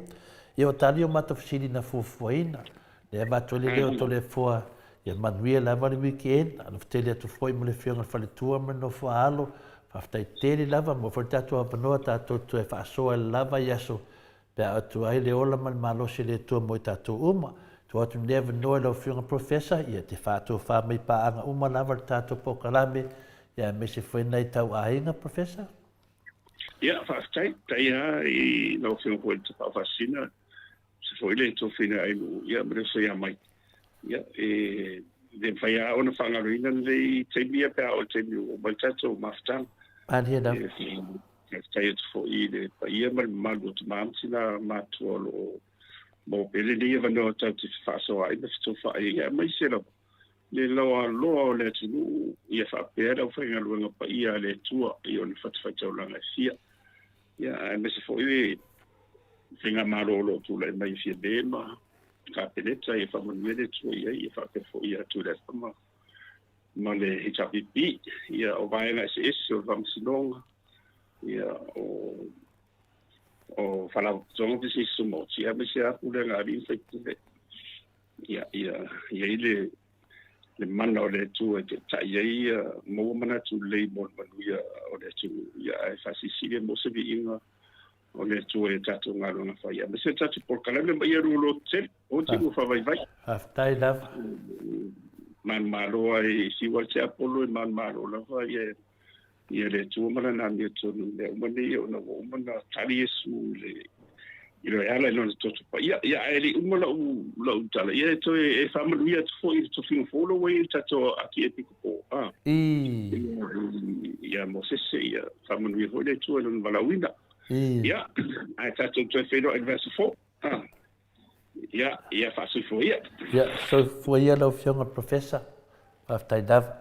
Ia o tali o matou fesili na fuafuaina. Lea avatu ai le leo o Toleafoa ia manuia lava le weekend, alofa tele atu foi mo le afioga i le faletua ma le nofo a alo, faafetai tele lava mo foi le tatou avanoa tatou toe faasoa ai lava i aso pe a atu ai le ola ma le malosi o le Atua mo i tatou uma. Tuu atu lenei avanoa i lau afioga Professor ia te faatofa mai paaga uma lava le tatou polokalame ia aemaise foi nai tau aiga Professor. Ia, faafetai. Faafetai lava i lau Afioga foi i le Tapaau Faasisina se foi le tofiga ai luu ia ma le uso ia mai. Ia e le mafai lava ona faagaloina lenei taimi ia pe a oo i le taimi ua uma ai le tatou mafutaga. Malie lava. Faafetai atu foi i le paia ma le mamalu o tama ma tina matutua o lo o maua pea lenei avanoa tatou te fefaasoaai ma fetofaai ai, aemaise lava le loaloa o le atunuu ia faapea le aufaigaluega paia a le Atua i ona fatafaitaulaga e fia. Ia, aemaise foi le faigamalo o lo o tulai mai i Fiame ma Kapeneta, ia faamanuia le Atua i ai, ia faapea foi ia Tuilaepa ma, ma le HRPP, ia o vaega eseese o le Faamasinoga, ia o o Faalapotopotoga ma Pisinisi Tumaoti, aemaise lava Pulega a Alii ma Faipule. Ia, ia i ai le le mana o le Atua e taitai ai ia maua manatu lelei mo le manuia o le atunuu, ia ae faasilisili mo se viiga o le Atua i a tatou galuega fai, aemaise le tatou polokalame ma ia lua loto tele o te lua faavaivai. Faafetai lava. Manumalo ai siua le tiapolo e manumalo lava ia ia le Atua ma lana amiotonu i mea uma nei ona ua uma ona tali Iesu i le i le ala i lona toto paia. Ia, ae le i uma lau lau tala, ia e toe e faamanuia atu foi i le tofiga fou ua i ai le tatou Akiepikopo a ia Mosese, ia faamanuia foi le Atua i lona valaauina. Ia, ae tatou toe feiloai i le vaiaso fou. Ia, ia faasoifua ia. Ia, soifua ia lau Afioga i le Professor. Faafetai lava.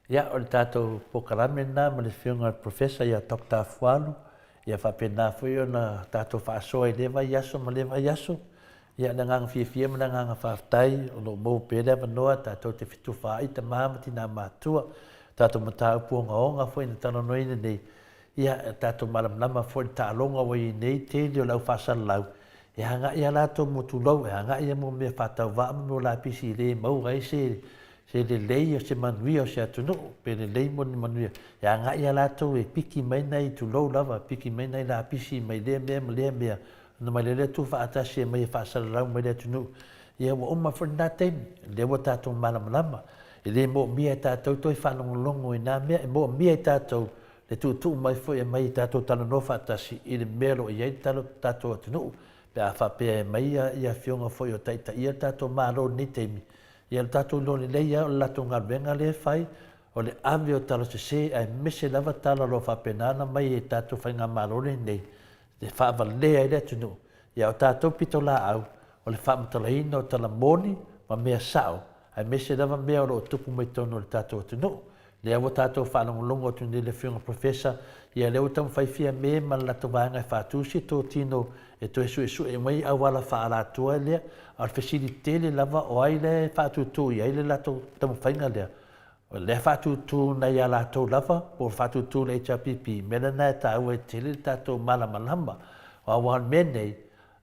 Ia, o le tatou polokalame lena ma le Afioga i le Professor ia Doctor Afualo. Ia faapena foi ona tatou faasoa i lea vaiaso ma lea vaiaso. Ia, le agaga fiafia ma le agaga faafetai o lo o maua pea le avanoa tatou te fetufaai tama ma tina matutua. Tatou mataupu ogaoga foi na talanoaina nei. Ia, tatou malamalama foi i le taaloga ua i ai nei tele o le au faasalalau, e agai lava latou mo tulou, e agai lava mo mea faatauvaa ma mea o lapisi e le maua ai se se lelei o se manuia o se atunuu, pe lelei mo ni manuia. E agai lava latou e piki mai nai tulou lava, piki mai nai lapisi mai lea mea ma lea mea, ona mai lea tuufaatasi e mai e faasalalau mai le atunuu. Ia ua uma foi lena taimi, lea ua tatou malamalama. E le moomia e tatou toe faalogologo i na mea, e moomia e tatou le tuutuu mai foi e aumai e tatou talanoa faatasi i le mea o lo o i ai le tatou atunuu, pe a faapea e aumai ia afioga foi o taitaia le tatou Malo i lenei taimi, ia o le tatou iloa lelei lava o le latou galuega lea e fai, o le ave o tala sese aemaise lava tala o lo o faapena ona aumai e tatou Faigamalo lenei e faavalea ai le atunuu. Ia o tatou pitolaau, o le faamatalaina o tala moni ma mea sao, aemaise lava mea o lo o tupu mai totonu o le tatou atunuu. Lea ua tatou faalogologo atu nei i le Afioga Professor, ia lea ua taumafai Fiame ma le latou vaega e faatu se totino e toe suesue mai auala faaalatua lea. A o le fesili tele lava, o ai lea e faatutu i ai le latou taumafaiga lea? O lea faatutu nai a latou lava po o faatutu le HRPP? Mea lena e taua ai tele le tatou malamalama. Aua o le mea nei,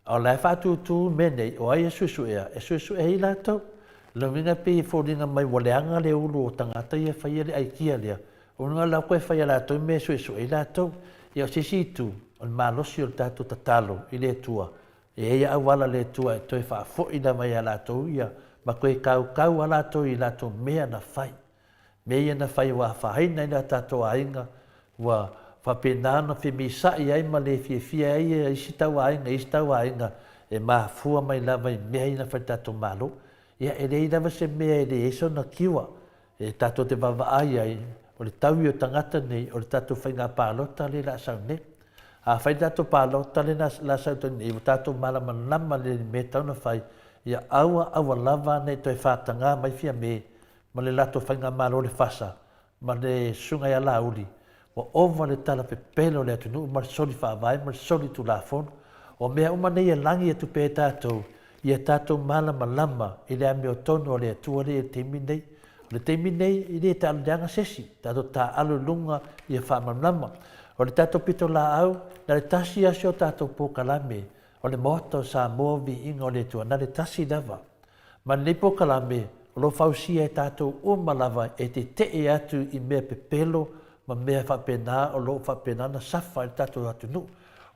A o la e faatūtū mea nei, o ai e suesuea? E suesue ai latou. O lona uiga e pei e foliga mai ua leaga le ulu o tagata ia e faia le aikia lea. O lona uiga o la e toe fai e latou mea e suesue ai latou. Ia o se isi itu, o le malosi o le tatou tatalo i le Atua, e i ai auala a le Atua e toe faafoi lava ia latou ia ma toe kaukau a latou i latou mea na fai. Mea ia na fai ua afaina ai a tatou aiga, ua faapena ona femisa'i ai ma le fiafia ai isi tauaiga i isi tauaiga e mafua mai lava i mea ia na fai i le tatou Malo. Ia, e leai lava se mea e leai sona kiua e tatou te vaavaai ai, o le taui o tagata nei, o le tatou faiga palota lea o le a sau nei. A fai le tatou palota lea o le a sau nei, ua tatou malamalama lelei i le mea e tatau ona fai, ia aua aua lava ne i toe faatagā mai Fiame ma le latou faigamalo le FASA ma le Susuga ia Laauli, ua ova le tala pepelo o le atunuu ma le soli faavae ma le soli tulafono. O mea uma nei e lagi atu pea e tatou, ia tatou malamalama i le amiotonu a le Atua lea i le taimi nei. O le taimi nei, e le taalu leaga se isi, tatou taaalo i luga ia faamalamalama. O le tatou pitolaau, na le tasi lava si o tatou polokalame o le Maota o Samoa Viiga o le Atua, na le tasi lava. Ma lenei polokalame, o lo o fausia e tatou uma lava e tetee atu i mea pepelo ma mea faapena o lo o faapena ona safa ai le tatou atunuu.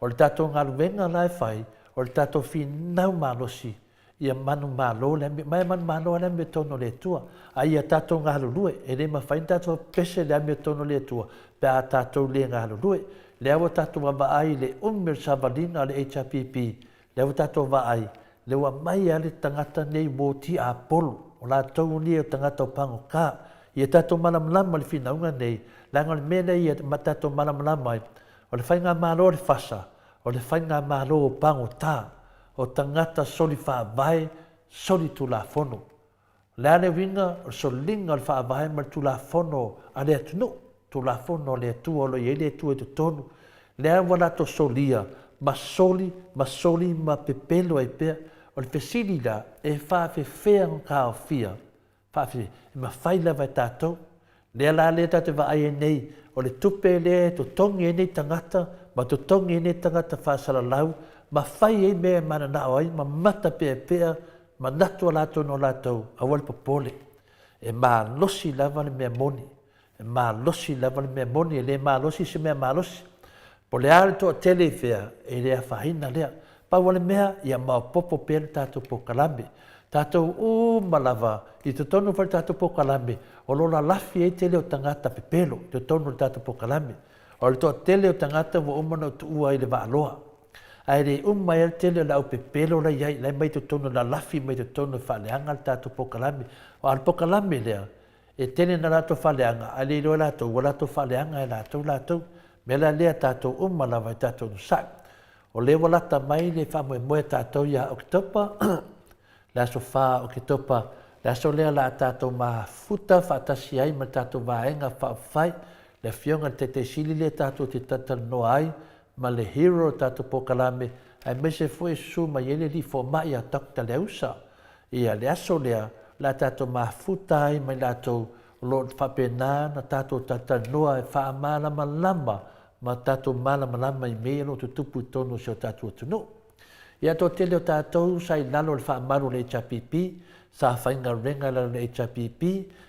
O le tatou galuega la e fai, o le tatou finau malosi ia manumalo le amio, ma e manumalo lava le amiotonu o le Atua. A ia tatou galulue, e le mafai ona tatou pese le amiotonu o le Atua pe a tatou le galulue. Lea ua tatou vaavaai i le umi o le savaliga a le HRPP Lea ua tatou vaai, lea ua aumai lava le tagata nei mo tiapolo, o latou nei o tagata o pagota. Ia tatou malamalama i le finauga nei, leaga o le mea lea ia tatou malamalama ai, o le faigamalo a le FASA, o le faigamalo o pagota, o tagata soli faavae, soli tulafono. O le a le uiga o le soliga o le Faavae ma le Tulafono a le atunuu, Tulafono a le Atua o lo o i ai le Atua i totonu, lea ua latou solia ma soli ma soli ma pepelo ai pea. O le fesili la, e faafefea ona taofia? Faafefea? E mafai lava e tatou. Lea la lea tatou te vaai ai nei, o le tupe lea e totogi ai nei tagata ma totogi ai nei tagata faasalalau ma fai ai mea e mananao ai ma matapeapea manatu o latou no latou, aua le popole. E malosi lava le mea moni. E malosi lava le mea moni, e le malosi se mea malosi. Po o le a le toatele i fea, e le afaina lea. Pau o le mea, ia maopoopo pea le tatou polokalame. Tatou uma lava i totonu foi o le tatou polokalame, o lo o lalafi ai tele o tagata pepelo i totonu o le tatou polokalame. O le toatele o tagata ua uma ona ou tuua i le vaaloa. Ae le uma ai le tele o le au pepelo la i ai, la e mai totonu, lalafi mai totonu e faaleaga le tatou polokalame. Aua o le polokalame lea, E tele na latou faaleaga, ae le iloa e latou, ua latou faaleaga e latou latou. Mea la lea tatou uma lava i tatou onosai. O lea ua lata mai le faamoemoe a tatou ia Oketopa, le aso 4 o Oketopa, le aso lea o le a tatou mafuta faatasi ai ma le tatou Vaega Faaupufai, le Afioga i le Taitai Sili lea tatou te talatalanoa ai ma le hero o le tatou polokalame, aemaise foi e susu mai ai le Alii Fomai ia Doctor Leausa. Ia, le aso lea, o le a tatou mafuta ai ma i latou o lo o faapena ona tatou talatalanoa e faamalamalama ma tatou malamalama i mea ia o lo o tutupu i totonu o si o tatou atunuu. Ia, toatele o tatou sa i lalo o le faamalu o le HRPP, sa faigaluega i lalo o le HRPP,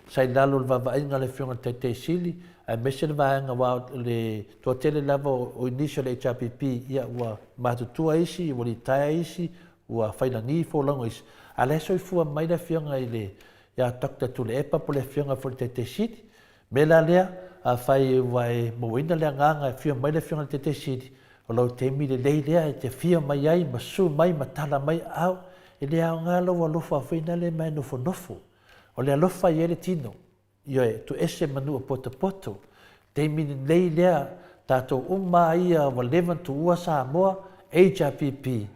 sa i lalo o le vaavaaiga a le Afioga i le Taitai Sili, aemaise le vaega aua o le toatele lava o nisi o le HRPP, ia ua matutua isi, ua litaea isi, Ua failagi folauga i a la e soifua mai le afioga i le ia Doctor Tuilaepa po o le afioga foi i le Taitai Sili. Mea la lea, afai ua e mauaina le agaga e afio mai le afioga i le Taitai Sili, o lau taimi lelei lea e te afio mai ai ma susu mai ma tala mai au, e le aoga lou alofa foi lea ma e nofonofo. O le alofa e i ai le tino. Ioe, tuuese ma nuu potopoto. Taimi lelei lea, tatou uma a ia ua leva ona tuua Samoa, HRPP,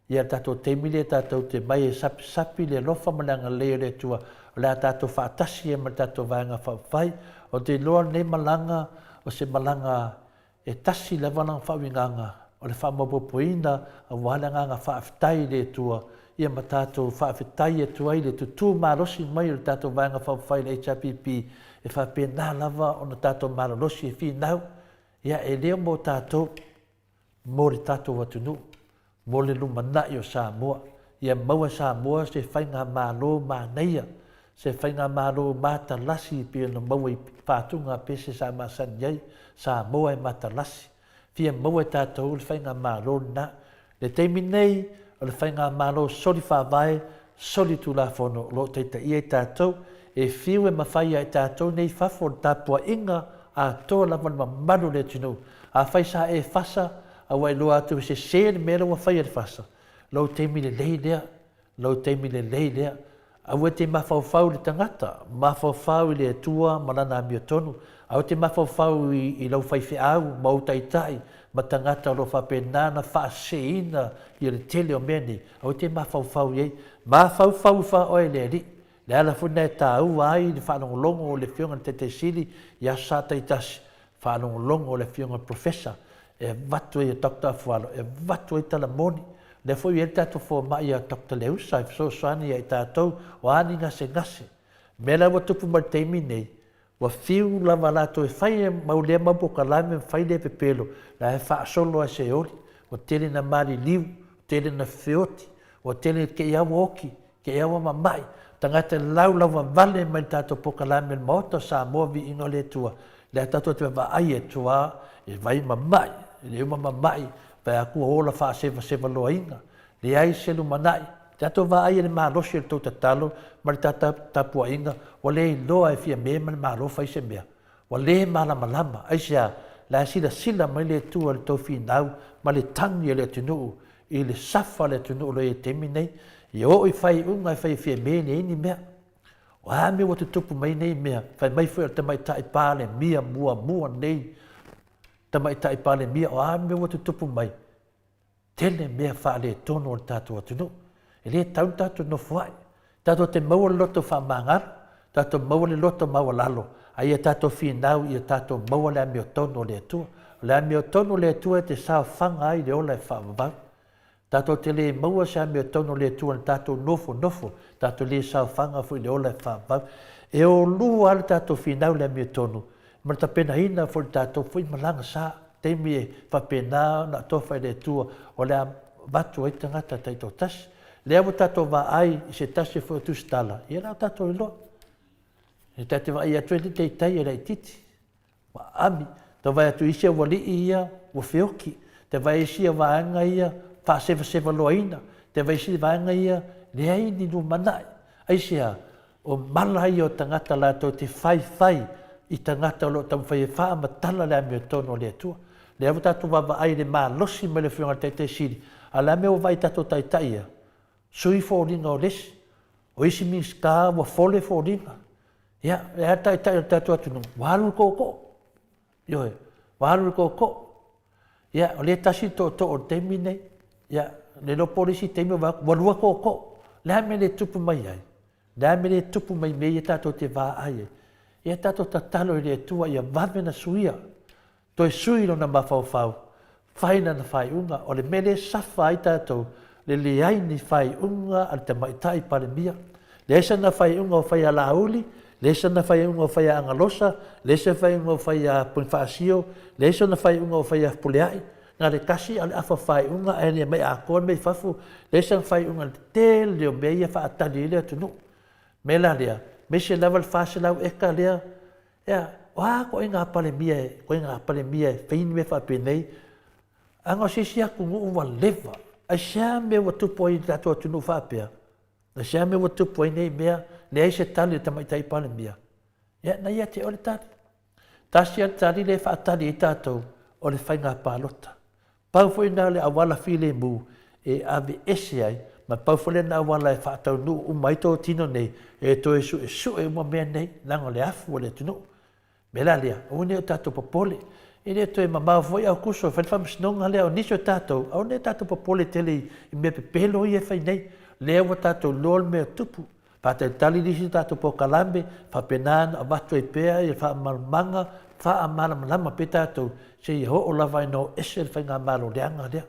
ia le tatou taimi lea tatou te mai e sapisapi le alofa ma le agalelei o le Atua, o le a tatou faatasi ai ma le tatou Vaega Faaupufai. Ou te iloa o lenei malaga, o se malaga E tasi lava lana faauigaga, o le faamaopoopoina aua le agaga faafetai i le Atua, ia ma tatou faafetai atu ai i le tutū malosi mai o le tatou Vaega Faaupufai le HRPP, e faapena lava ona tatou malolosi e finau, ia e le o mo tatou, mo le tatou atunuu. mo le lumanai o Samoa. Ia maua e Samoa se faigamalo manaia, se faigamalo matalasi e pei ona maua i faatuga a pese sa masani ai, Samoa e matalasi. Fia maua e tatou le faigamalo lena. Le taimi nei, o le faigamalo soli faavae, soli tulafono o lo o taitaia i tatou, e fiu e mafai ia i tatou nei i fafo le tapuaiga atoa lava le mamalu o le atunuu. Afai sa e fasa, a ua iloa atu e sese le mea lea ua fai e le fasa, lou taimi lelei lea, lou taimi lelei lea. Aua e te mafaufau i le tagata, mafaufau i le Atua ma Lana amiotonu. Aua e te mafaufau i, i lau faifeau ma ou taitai ma tagata o lo o faapena ona faaseseina ia le tele o mea nei. Aua e te mafaufau i ai. Mafaufau ifo lava oe i le Alii. Le ala foi lena e taua ai le faalogologo o le Afioga i le Taitai Sili i aso Sa taitasi, faalogologo o le Afioga i le Professor e avatu ai e Doctor Afualo, e avatu ai tala moni. O lea foi ua i ai le tatou fomai ia Doctor Leusa e fesoasoani ia i tatou, o a ni gasegase. O mea la ua tupu mai i le taimi nei, ua fiu lava latou e fai e mau lea mau polokalame ma fai lea pepelo, la e faasolo lava i se oli. Ua tele ina maliliu, ua tele ina feoti, ua tele te i lava ua oti, Te i aua mama'i, tagata e laulauvavale mai le tatou polokalame le Maota o Samoa Viiga o le Atua, lea tatou te vaai atu a e vai mama'i, e le uma mama'i, vae atu ua ola faasevasevaloaina, leai se lumanai. Tatou vaai i le malosi o le tou tatalo ma le tapuaiga, ua le iloa e Fiame ma le Malo fai se mea. Ua le malamalama, aisea? La e silasila mai le Atua i le tou finau ma le tagi a le atunuu i le safa a le atunuu o lo o i ai i le taimi nei, ia oo i faaiuga e fai e Fiame leai ni mea. O a mea ua tutupu mai nei mea, fai mai foi o le tamaitai Palemia muamua nei, tamaitai Palemia, o a mea ua tutupu mai, tele mea faaletonu o le tatou atunuu. E le tatau ona tatou nofoai. Tatou te maua le loto faamagalo, tatou maua le loto maualalo, a ia tatou finau ia tatou maua le amiotonu o le Atua. O le amiotonu o le Atua e te saofaga ai le ola e faavavau. Tatou te le maua se amiotonu o le Atua na tatou nofonofo, tatou le saofaga foi i le ola e faavavau. E o lua lava le tatou finau i le amiotonu ma le tapenaina foi o le tatou foi malaga sa, taimi e faapena ona atofa e le Atua o le a avatu ai tagata taitoatasi. Lea ua tatou vaai i se tasi foi o tusitala, ia la ua tatou iloa. E ta te vaai atu e le i taitai e laitiiti. Ua aami. Tau vaai atu i isi aualii ia ua feoti. Tau vaai isi vaega ia faasevaseva loaina. Tau vaai isi vaega ia leai ni lumanai. Aisea? O mala ia o tagata latou te faifai i tagata o lo o taumafai e faamatala le amiotonu a le Atua. Lea ua tatou vaavaai i le malosi mai le Afioga i le Taitai Sili, a o le a le mea ua vaai i tatou taitai ia? Sui foliga o le isi. O isi Minisita ua fole foliga. Ia, e a le taitai o le tatou atunuu? Ua alu i le tootoo. Ioe, ua alu i le tootoo. Ia, o lea e tasi le tootoo i le taimi lenei. Ia, le iloa po o le isi taimi ua lua tootoo. O le a le mea e le tupu mai ai? O le a le mea e le tupu mai i mea ia tatou te vaai ai? Ia tatou tatalo i le Atua ia vave ona suia Toe sui lona mafaufau, fai lana faaiuga. O le mea lea e safa ai tatou, le leai ni faaiuga a le Tamaitai Palemia. Leai sana faaiuga o fai a Laauli, leai sana faaiuga o fai a Agalosa, leai sana faaiuga o fai a Ponifasio, leai sona faaiuga o fai a Fepuleai. Na le tasi a o le afa faaiuga ae le aumai atoa le mea i fafo. Leai sana faaiuga i le tele o mea ia e faatali ai le atunuu. O le mea la lea, aemaise lava le 400 eka lea Ea, o a ituaiga Palemia, ituaiga Palemia e fai ni mea faapenei? Ana o se isi atunuu ua leva. Aisea mea ua tupu ai i le tatou atunuu faapea? Aisea mea ua tupu ai nei mea, leai se tali a le Tamaitai Palemia? Ia, na ia te oe le tali. Tasi lava le tali lea e faatali ai tatou, o le faiga palota. Pau foi lena o le auala filemu e aveese ai, ma pau foi lena auala e faataunuu uma ai totino nei, e toe suesue uma mea nei, leaga o le afu o le atunuu. O le mea la lea, aua ne i o tatou popole. E le toe mamao foi Aokuso e fai le faamasinoga lea, o nisi o tatou, aua ne i o tatou popole tele i mea pepelo ia e fai nei. Lea ua tatou iloa le mea e tupu. Faatalitali nisi o tatou polokalame, faapena ona avatu ai pea ia faamalamalamaga, faamalamalama pea tatou seia oo lava ina o ese le faigamalo leaga lea.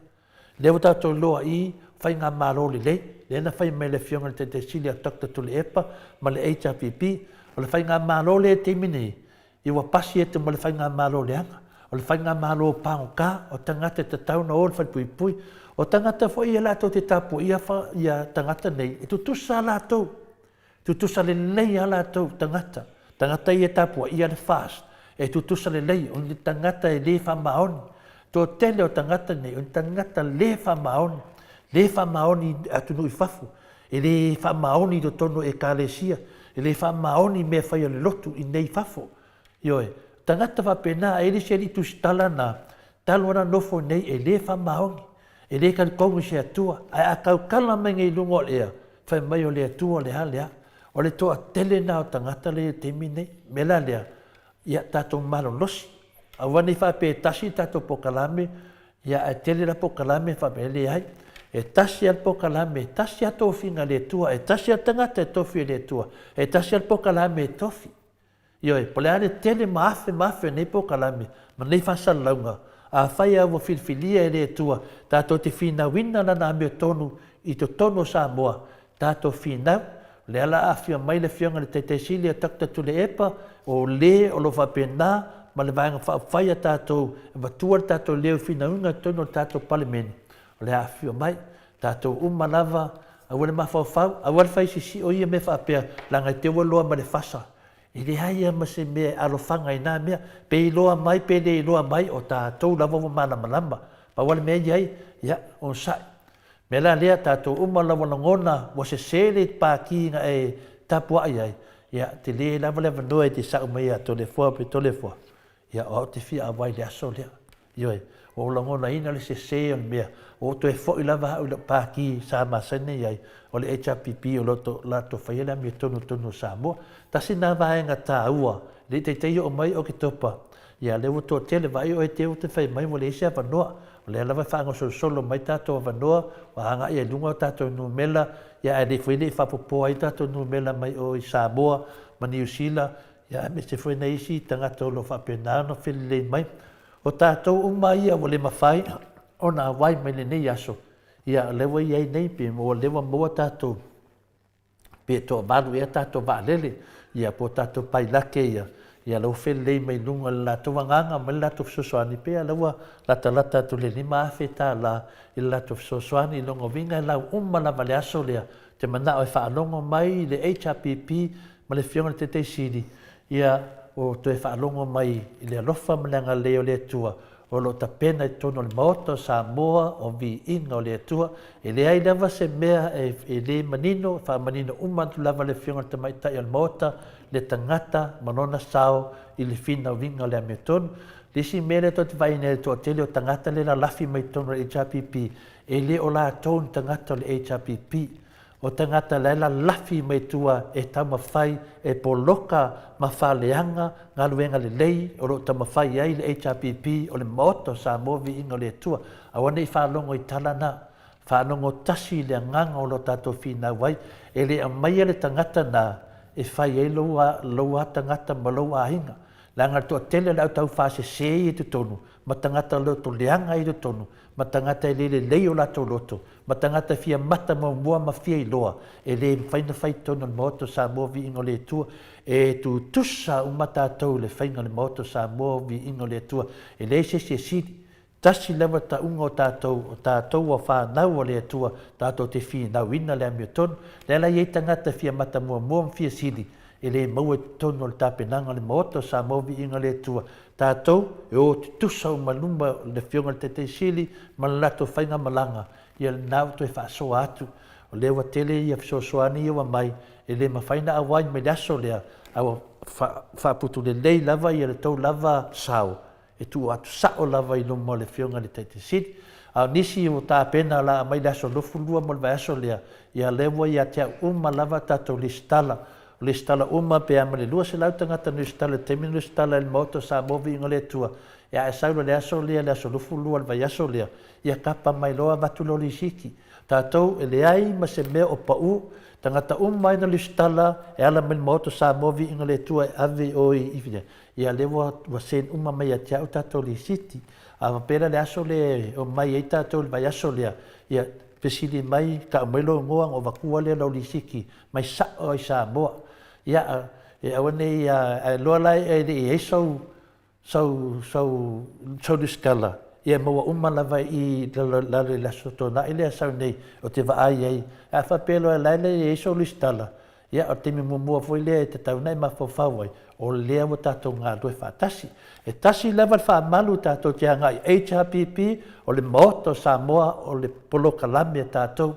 Lea ua tatou iloa i faigamalo lelei, lea na fai mai e le Afioga i le Taitai Sili a Doctor Tuilaepa ma le HRPP, o le faigamalo lea i le taimi nei, Ia ua pasi atu ma le faigamalo leaga. O le faigamalo pagota, o tagata e tatau ona o i le falepuipui. O tagata foi ia latou te tapuaia ia tagata nei, e tutusa lava latou. Tutusa lelei lava latou tagata. Tagata ia e tapuaia le FAST, e tutusa lelei, o ni tagata e le faamaoni. Toatele o tagata nei, o ni tagata le faamaoni, le faamaoni i atunuu i fafo. E le faamaoni i totonu o Ekalesia, e le faamaoni i mea fai a le lotu i nei i fafo. Ioe, tagata faapena, a e le se alii tusitala na, talu ana nofo i nei e le faamaoni, e le talitonu i se Atua, ae a tautala mai nei i luga o le ea, fai mai o le Atua le a le a. O le toatele na o tagata lea i le taimi nei. O le mea la lea, ia tatou malolosi, aua ne i faapea e tasi le tatou polokalame, Ia, ae tele la polokalame faapea, e leai. E tasi lava le polokalame, e tasi lava tofiga a le Atua, e tasi lava le tagata e tofi e le Atua, e tasi lava le polokalame e tofi. Ioe, po o le a le tele ma afe ma afe o nei polokalame ma nei faasalalauga, afai lava ua filifilia e le Atua tatou te finauina Lana amiotonu i totonu o Samoa, tatou finau, o lea la aafia mai le Afioga i le Taitai Sili a Doctor Tuilaepa, o le o lo o faapena ma le Vaega Faaupufai a tatou e avatua le tatou leo i finauga i totonu o le tatou Palemene, o le afifio mai, tatou uma lava, aua le mafaufau, aua le fai sisio ia mea faapea, leaga e te ua iloa ma le fasa. E leai lava ma se mea e alofaga i na mea, pe iloa mai pe le iloa mai, o tatou lava ua malamalama. Pau lava le mea e i ai, ia, onosai. Mea la lea, tatou uma lava lagona ua sese le paki na e tapuai ai, ia, tele lava le avanoa e te sa'u mai ia Toleafoa pe Toleafoa, ia, o au te fia auai i le aso lea. Ioe, ua ou lagonaina le sese o le mea, ua ou toe foi lava au i lau paki sa masani ai, o le HRPP o lo o latou faia le amiotonu i totonu o Samoa. Tasi lena vaega taua, e le i taitai oo mai Oketopa, Ia, lea ua toatele, vaai oe te ua te fai mai ua leai se avanoa. O lea lava e faagasolosolo mai tatou avanoa, ua agai ai i luga o tatou numela, ia ae le foi le i faapopoa ai tatou numela mai o i Samoa ma Niu Sila, ia aemaise foi nai isi tagata o lo o faapena ona felelei mai. O tatou uma ia ua le mafai ona auai mai lenei aso, ia o lea ua i ai nei, pe ua leva maua tatou pe toavalu ea tatou vaalele. Ia, po o tatou pailate ia, ia la ua felelei mai luga o le latou agaga ma le latou fesoasoani, pei lava la ua latalata atu i le $5,000 i le latou fesoasoani. I lona uiga e lau uma lava le aso lea, ou te manao e faalogo mai le HRPP ma le Afioga i le Taitai Sili, ia ua toe faalogo mai i le alofa ma le agalelei o le Atua o lo o tapena i totonu o le Maota o Samoa o viiga o le Atua. E leai lava se mea e le manino, e faamanino uma atu lava le Afioga i le Tamaitai o le Maota, le tagata ma lona sao i le finauina o le amiotonu. Le isi mea lea tou te vaai nei i le toatele o tagata lea e lalafi mai totonu o le HRPP, e le o latou ni tagata o le HRPP. O tagata la e lalafi mai tua e taumafai e poloka ma faaleaga galuega lelei o lo o taumafai ai le HRPP o le Maota o Samoa Viiga o le Atua. Aua ne i faalogo i tala na. Faalogo tasi i le agaga o lo tatou finau ai. E le aumaia le tagata na e fai ai lou lou tagata ma lou aiga. Leaga le toatele o le au taufaasese ia i totonu ma tagata loto leaga ia i totonu ma tagata e le lelei o latou loto ma tagata e fia mata muamua ma fia iloa, e le mafai ona fai i totonu o le Maota o Samoa Viiga o le Atua. E tutusa uma tatou i le faiga o le Maota o Samoa Viiga o le Atua. E leai se isi e sili. Tasi lava le tauga o tatou, o tatou o fanau a le Atua, tatou te finauina le amiotonu. Lea la e i ai tagata e fia mata muamua ma fia sili, e le maua i totonu o le tapenaga o le Maota o Samoa Viiga o le Atua. Tatou e o tutusa uma i luma o le Afioga i le Taitai Sili ma le latou faigamalaga, ia lena ua toe faasoa atu. O lea ua tele ia fesoasoani ia ua mai, e le mafai ona auai mai le aso lea, a ua faaputu lelei lava ia le tou lava sao e tuu atu sao lava i luma o le Afioga i le Taitai Sili. A o nisi ua tapena o le a aumai le aso 22 mo le vaiaso lea, ia lea ua ia te au uma lava tatou lesitala. O lesitala uma pe a ma le 200 tagata na lesitala i le taimi na lesitala ai le Maota o Samoa Viiga o le Atua, ia a e sau loa i le aso lea, le aso 22 o le vaiaso lea, ia kapa mai loa avatu lou lisiti. Tatou e leai ma se mea o pau, tagata uma ai na lesitala e ala mai le Maota o Samoa Viiga o le Atua e ave i o i Ia lea ua ua send uma mai ia te au tatou lisiti. A faapea la le aso lea e omai ai tatou i le vaiaso lea, ia fesili mai, tau mai lou igoa ona ou avatua lea o lau lisiti mai sao lava i Samoa. Ia, e aua ne i a iloa la e le i i ai sou sau sau sau resitala, ia e maua uma lava i i lalo i le Aso Toonai lea e sau nei ou te vaai ai. Ae a faapea loa o la e le i i ai sou resitala, Ia, o le taimi muamua foi lea e tatau ona e mafaufau ai, o lea ua tatou galulue faatasi. E tasi lava le faamalu tatou te agai i HRPP, o le Maota o Samoa, o le polokalame a tatou.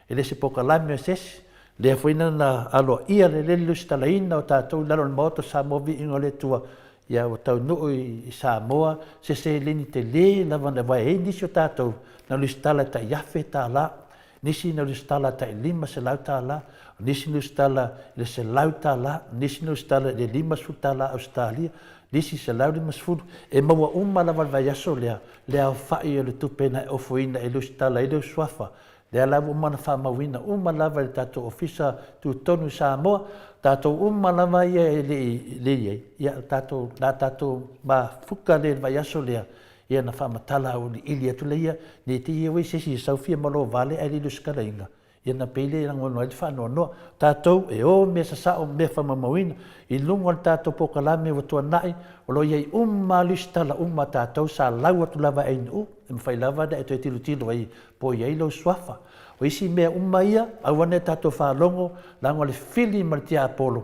E le o se polokalame a se isi. Lea foi na aloaia le le lusitalaina o tatou i lalo o le Maota o Samoa Viiga o le Atua, ia ua taunuu i Samoa se seleni tele lava na aua e i ai nisi o tatou na lusitala i tai $1,000. Nisi na resitala tai $500, nisi na resitala i le $100, nisi na resitala i le $50 Ausetalia, nisi 150. E maua uma lava i le vaiaso lea le aofai o le tupe na e ofoina e resitala ai lou suafa. Lea la ua uma ona faamauina uma lava e le tatou Ofisa Tutotonu i Samoa, tatou uma lava ia e le i ai, ia tatou, o le a tatou mafuta lea i le vaiaso lea Ia na faamatala auiliili atu lea ia, ne i te i ua i se isi e sau fia malo vale ae le i lusitalaina, ia na pei lea e lagona ai le faanoanoa. Tatou e o mea sasao ma mea faamaumauina i luga o le tatou polokalame ua tuanai, o lo o i ai uma lava lusitala uma a tatou sa lau atu lava e ANU, e mafai lava ona e toe tilotilo ai po o i ai lou suafa. O isi mea uma ia, aua ne i tatou faalogo, leaga o le fili ma le tiapolo,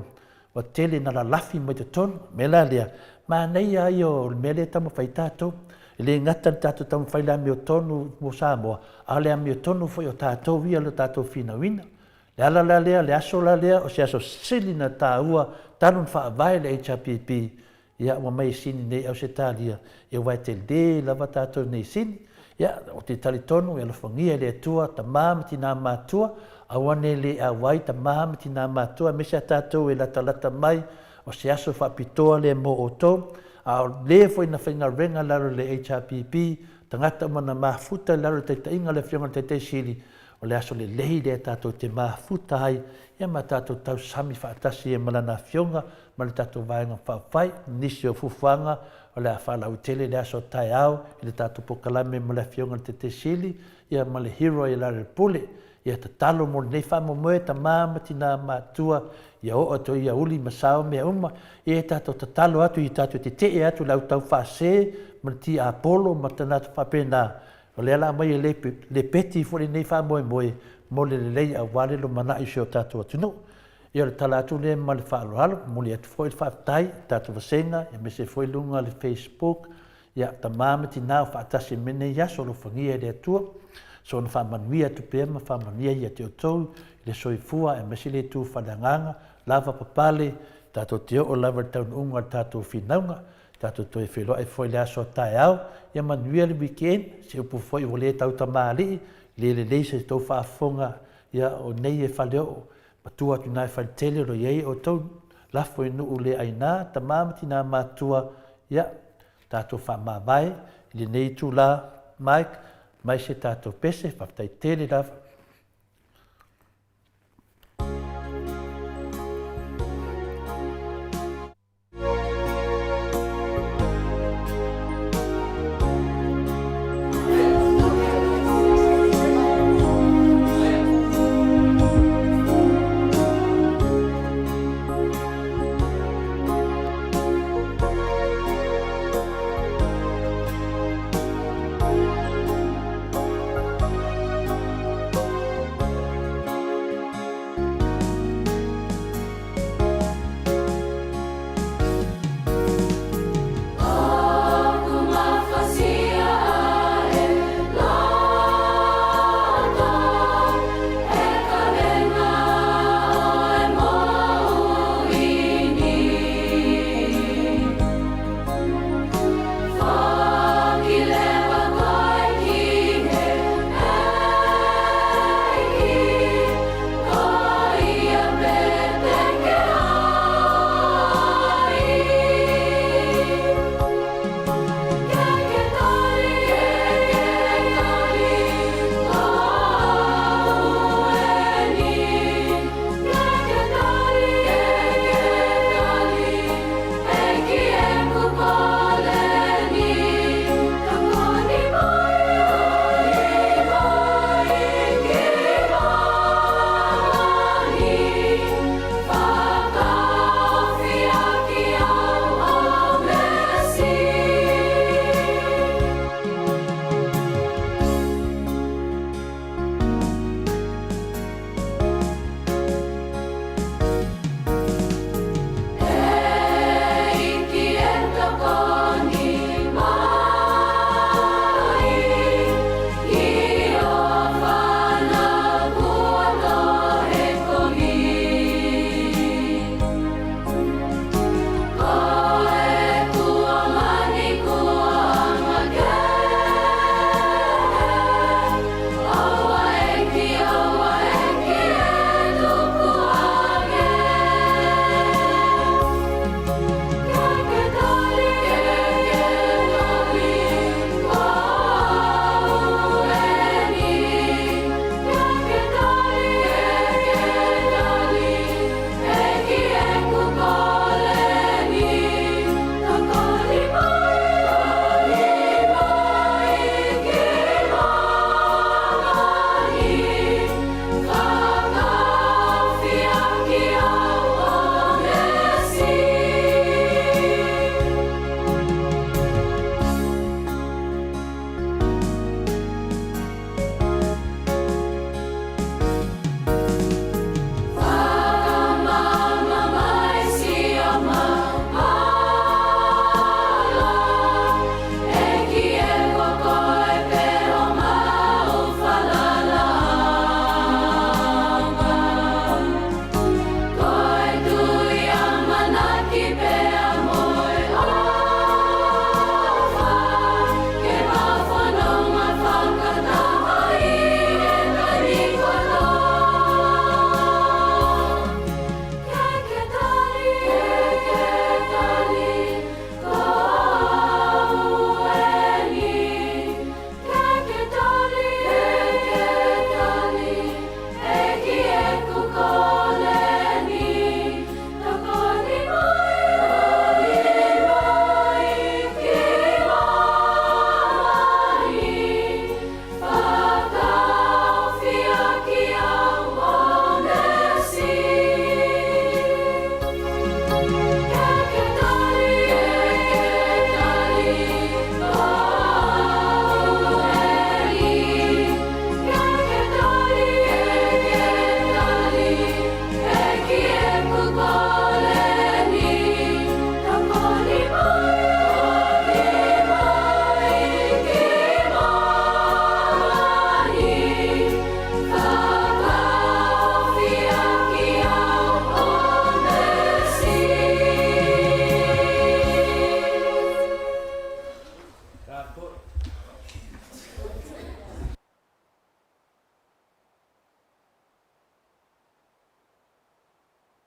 Ua tele ina lalafi mai totonu. O le mea la lea, manaia ia o le mea lea e taumafai ai tatou. E le gata i le tatou taumafai i le amiotonu mo Samoa, a o le amiotonu foi o tatou ia i le tatou finauina. O le ala la lea, o le aso la lea, o se aso sili ona taua talu ona faavae le HRPP Ia, ua mai e sini nei Ausetalia, ia aua e tele lava tatou nei sini. Ia, ou te talitonu e alofagia e le Atua tama ma tina matua, aua ne le auai tama ma tina matua, aemaise a tatou e latalata mai, o se aso faapitoa lea mo outou. A o le foi na faigaluega i lalo o le HRPP, tagata uma na mafuta i lalo o le taitaiga a le Afioga i le Taitai Sili, o le aso lelei lea tatou te mafuta ai ia ma tatou tausami faatasi ai ma Lana Afioga ma le tatou Vaega Faaupufai. Nisi o fuafuaga o le a faalauaitele i le aso taeao i le tatou polokalame ma le Afioga i le Taitai Sili ia ma le Hero ia Larry Pule. Ia tatalo mo lenei faamoemoe tama ma tina matua ia oo atu ai ia uli ma sao mea uma. Ia tatou tatalo atu ia tatou tetee atu i le au taufaase ma le tiapolo ma tana faapena. O lea la aumai e lepeti foi lenei faamoemoe mo le lelei aua le lumanai o si o tatou atunuu. Ia o le tala atu lea ma le faaaloalo, momoli atu foi le faafetai i tatou vasega aemaise foi luga o le Facebook, ia tama ma tina o faatasi mai lenei aso, alofagia e le Atua, soona faamanuia atu pea ma faamanuia ia te outou i le soifua aemaise le itu faaleagaga, lava papale, tatou te oo lava i le taunuuga o le tatou finauga, tatou toe feiloai foi i le aso a taeao, ia manuia le weekend, se upu foi ua le tautamalii, le lelei se tou faafofoga, ia o nei e faleoo, matua atu i ina i faletele o lo o i ai outou lafo i nuu le aina, tama ma tina matutua, ia tatou faamavae i lenei itula, Mike, mai se tatou pese, faafetai tele lava.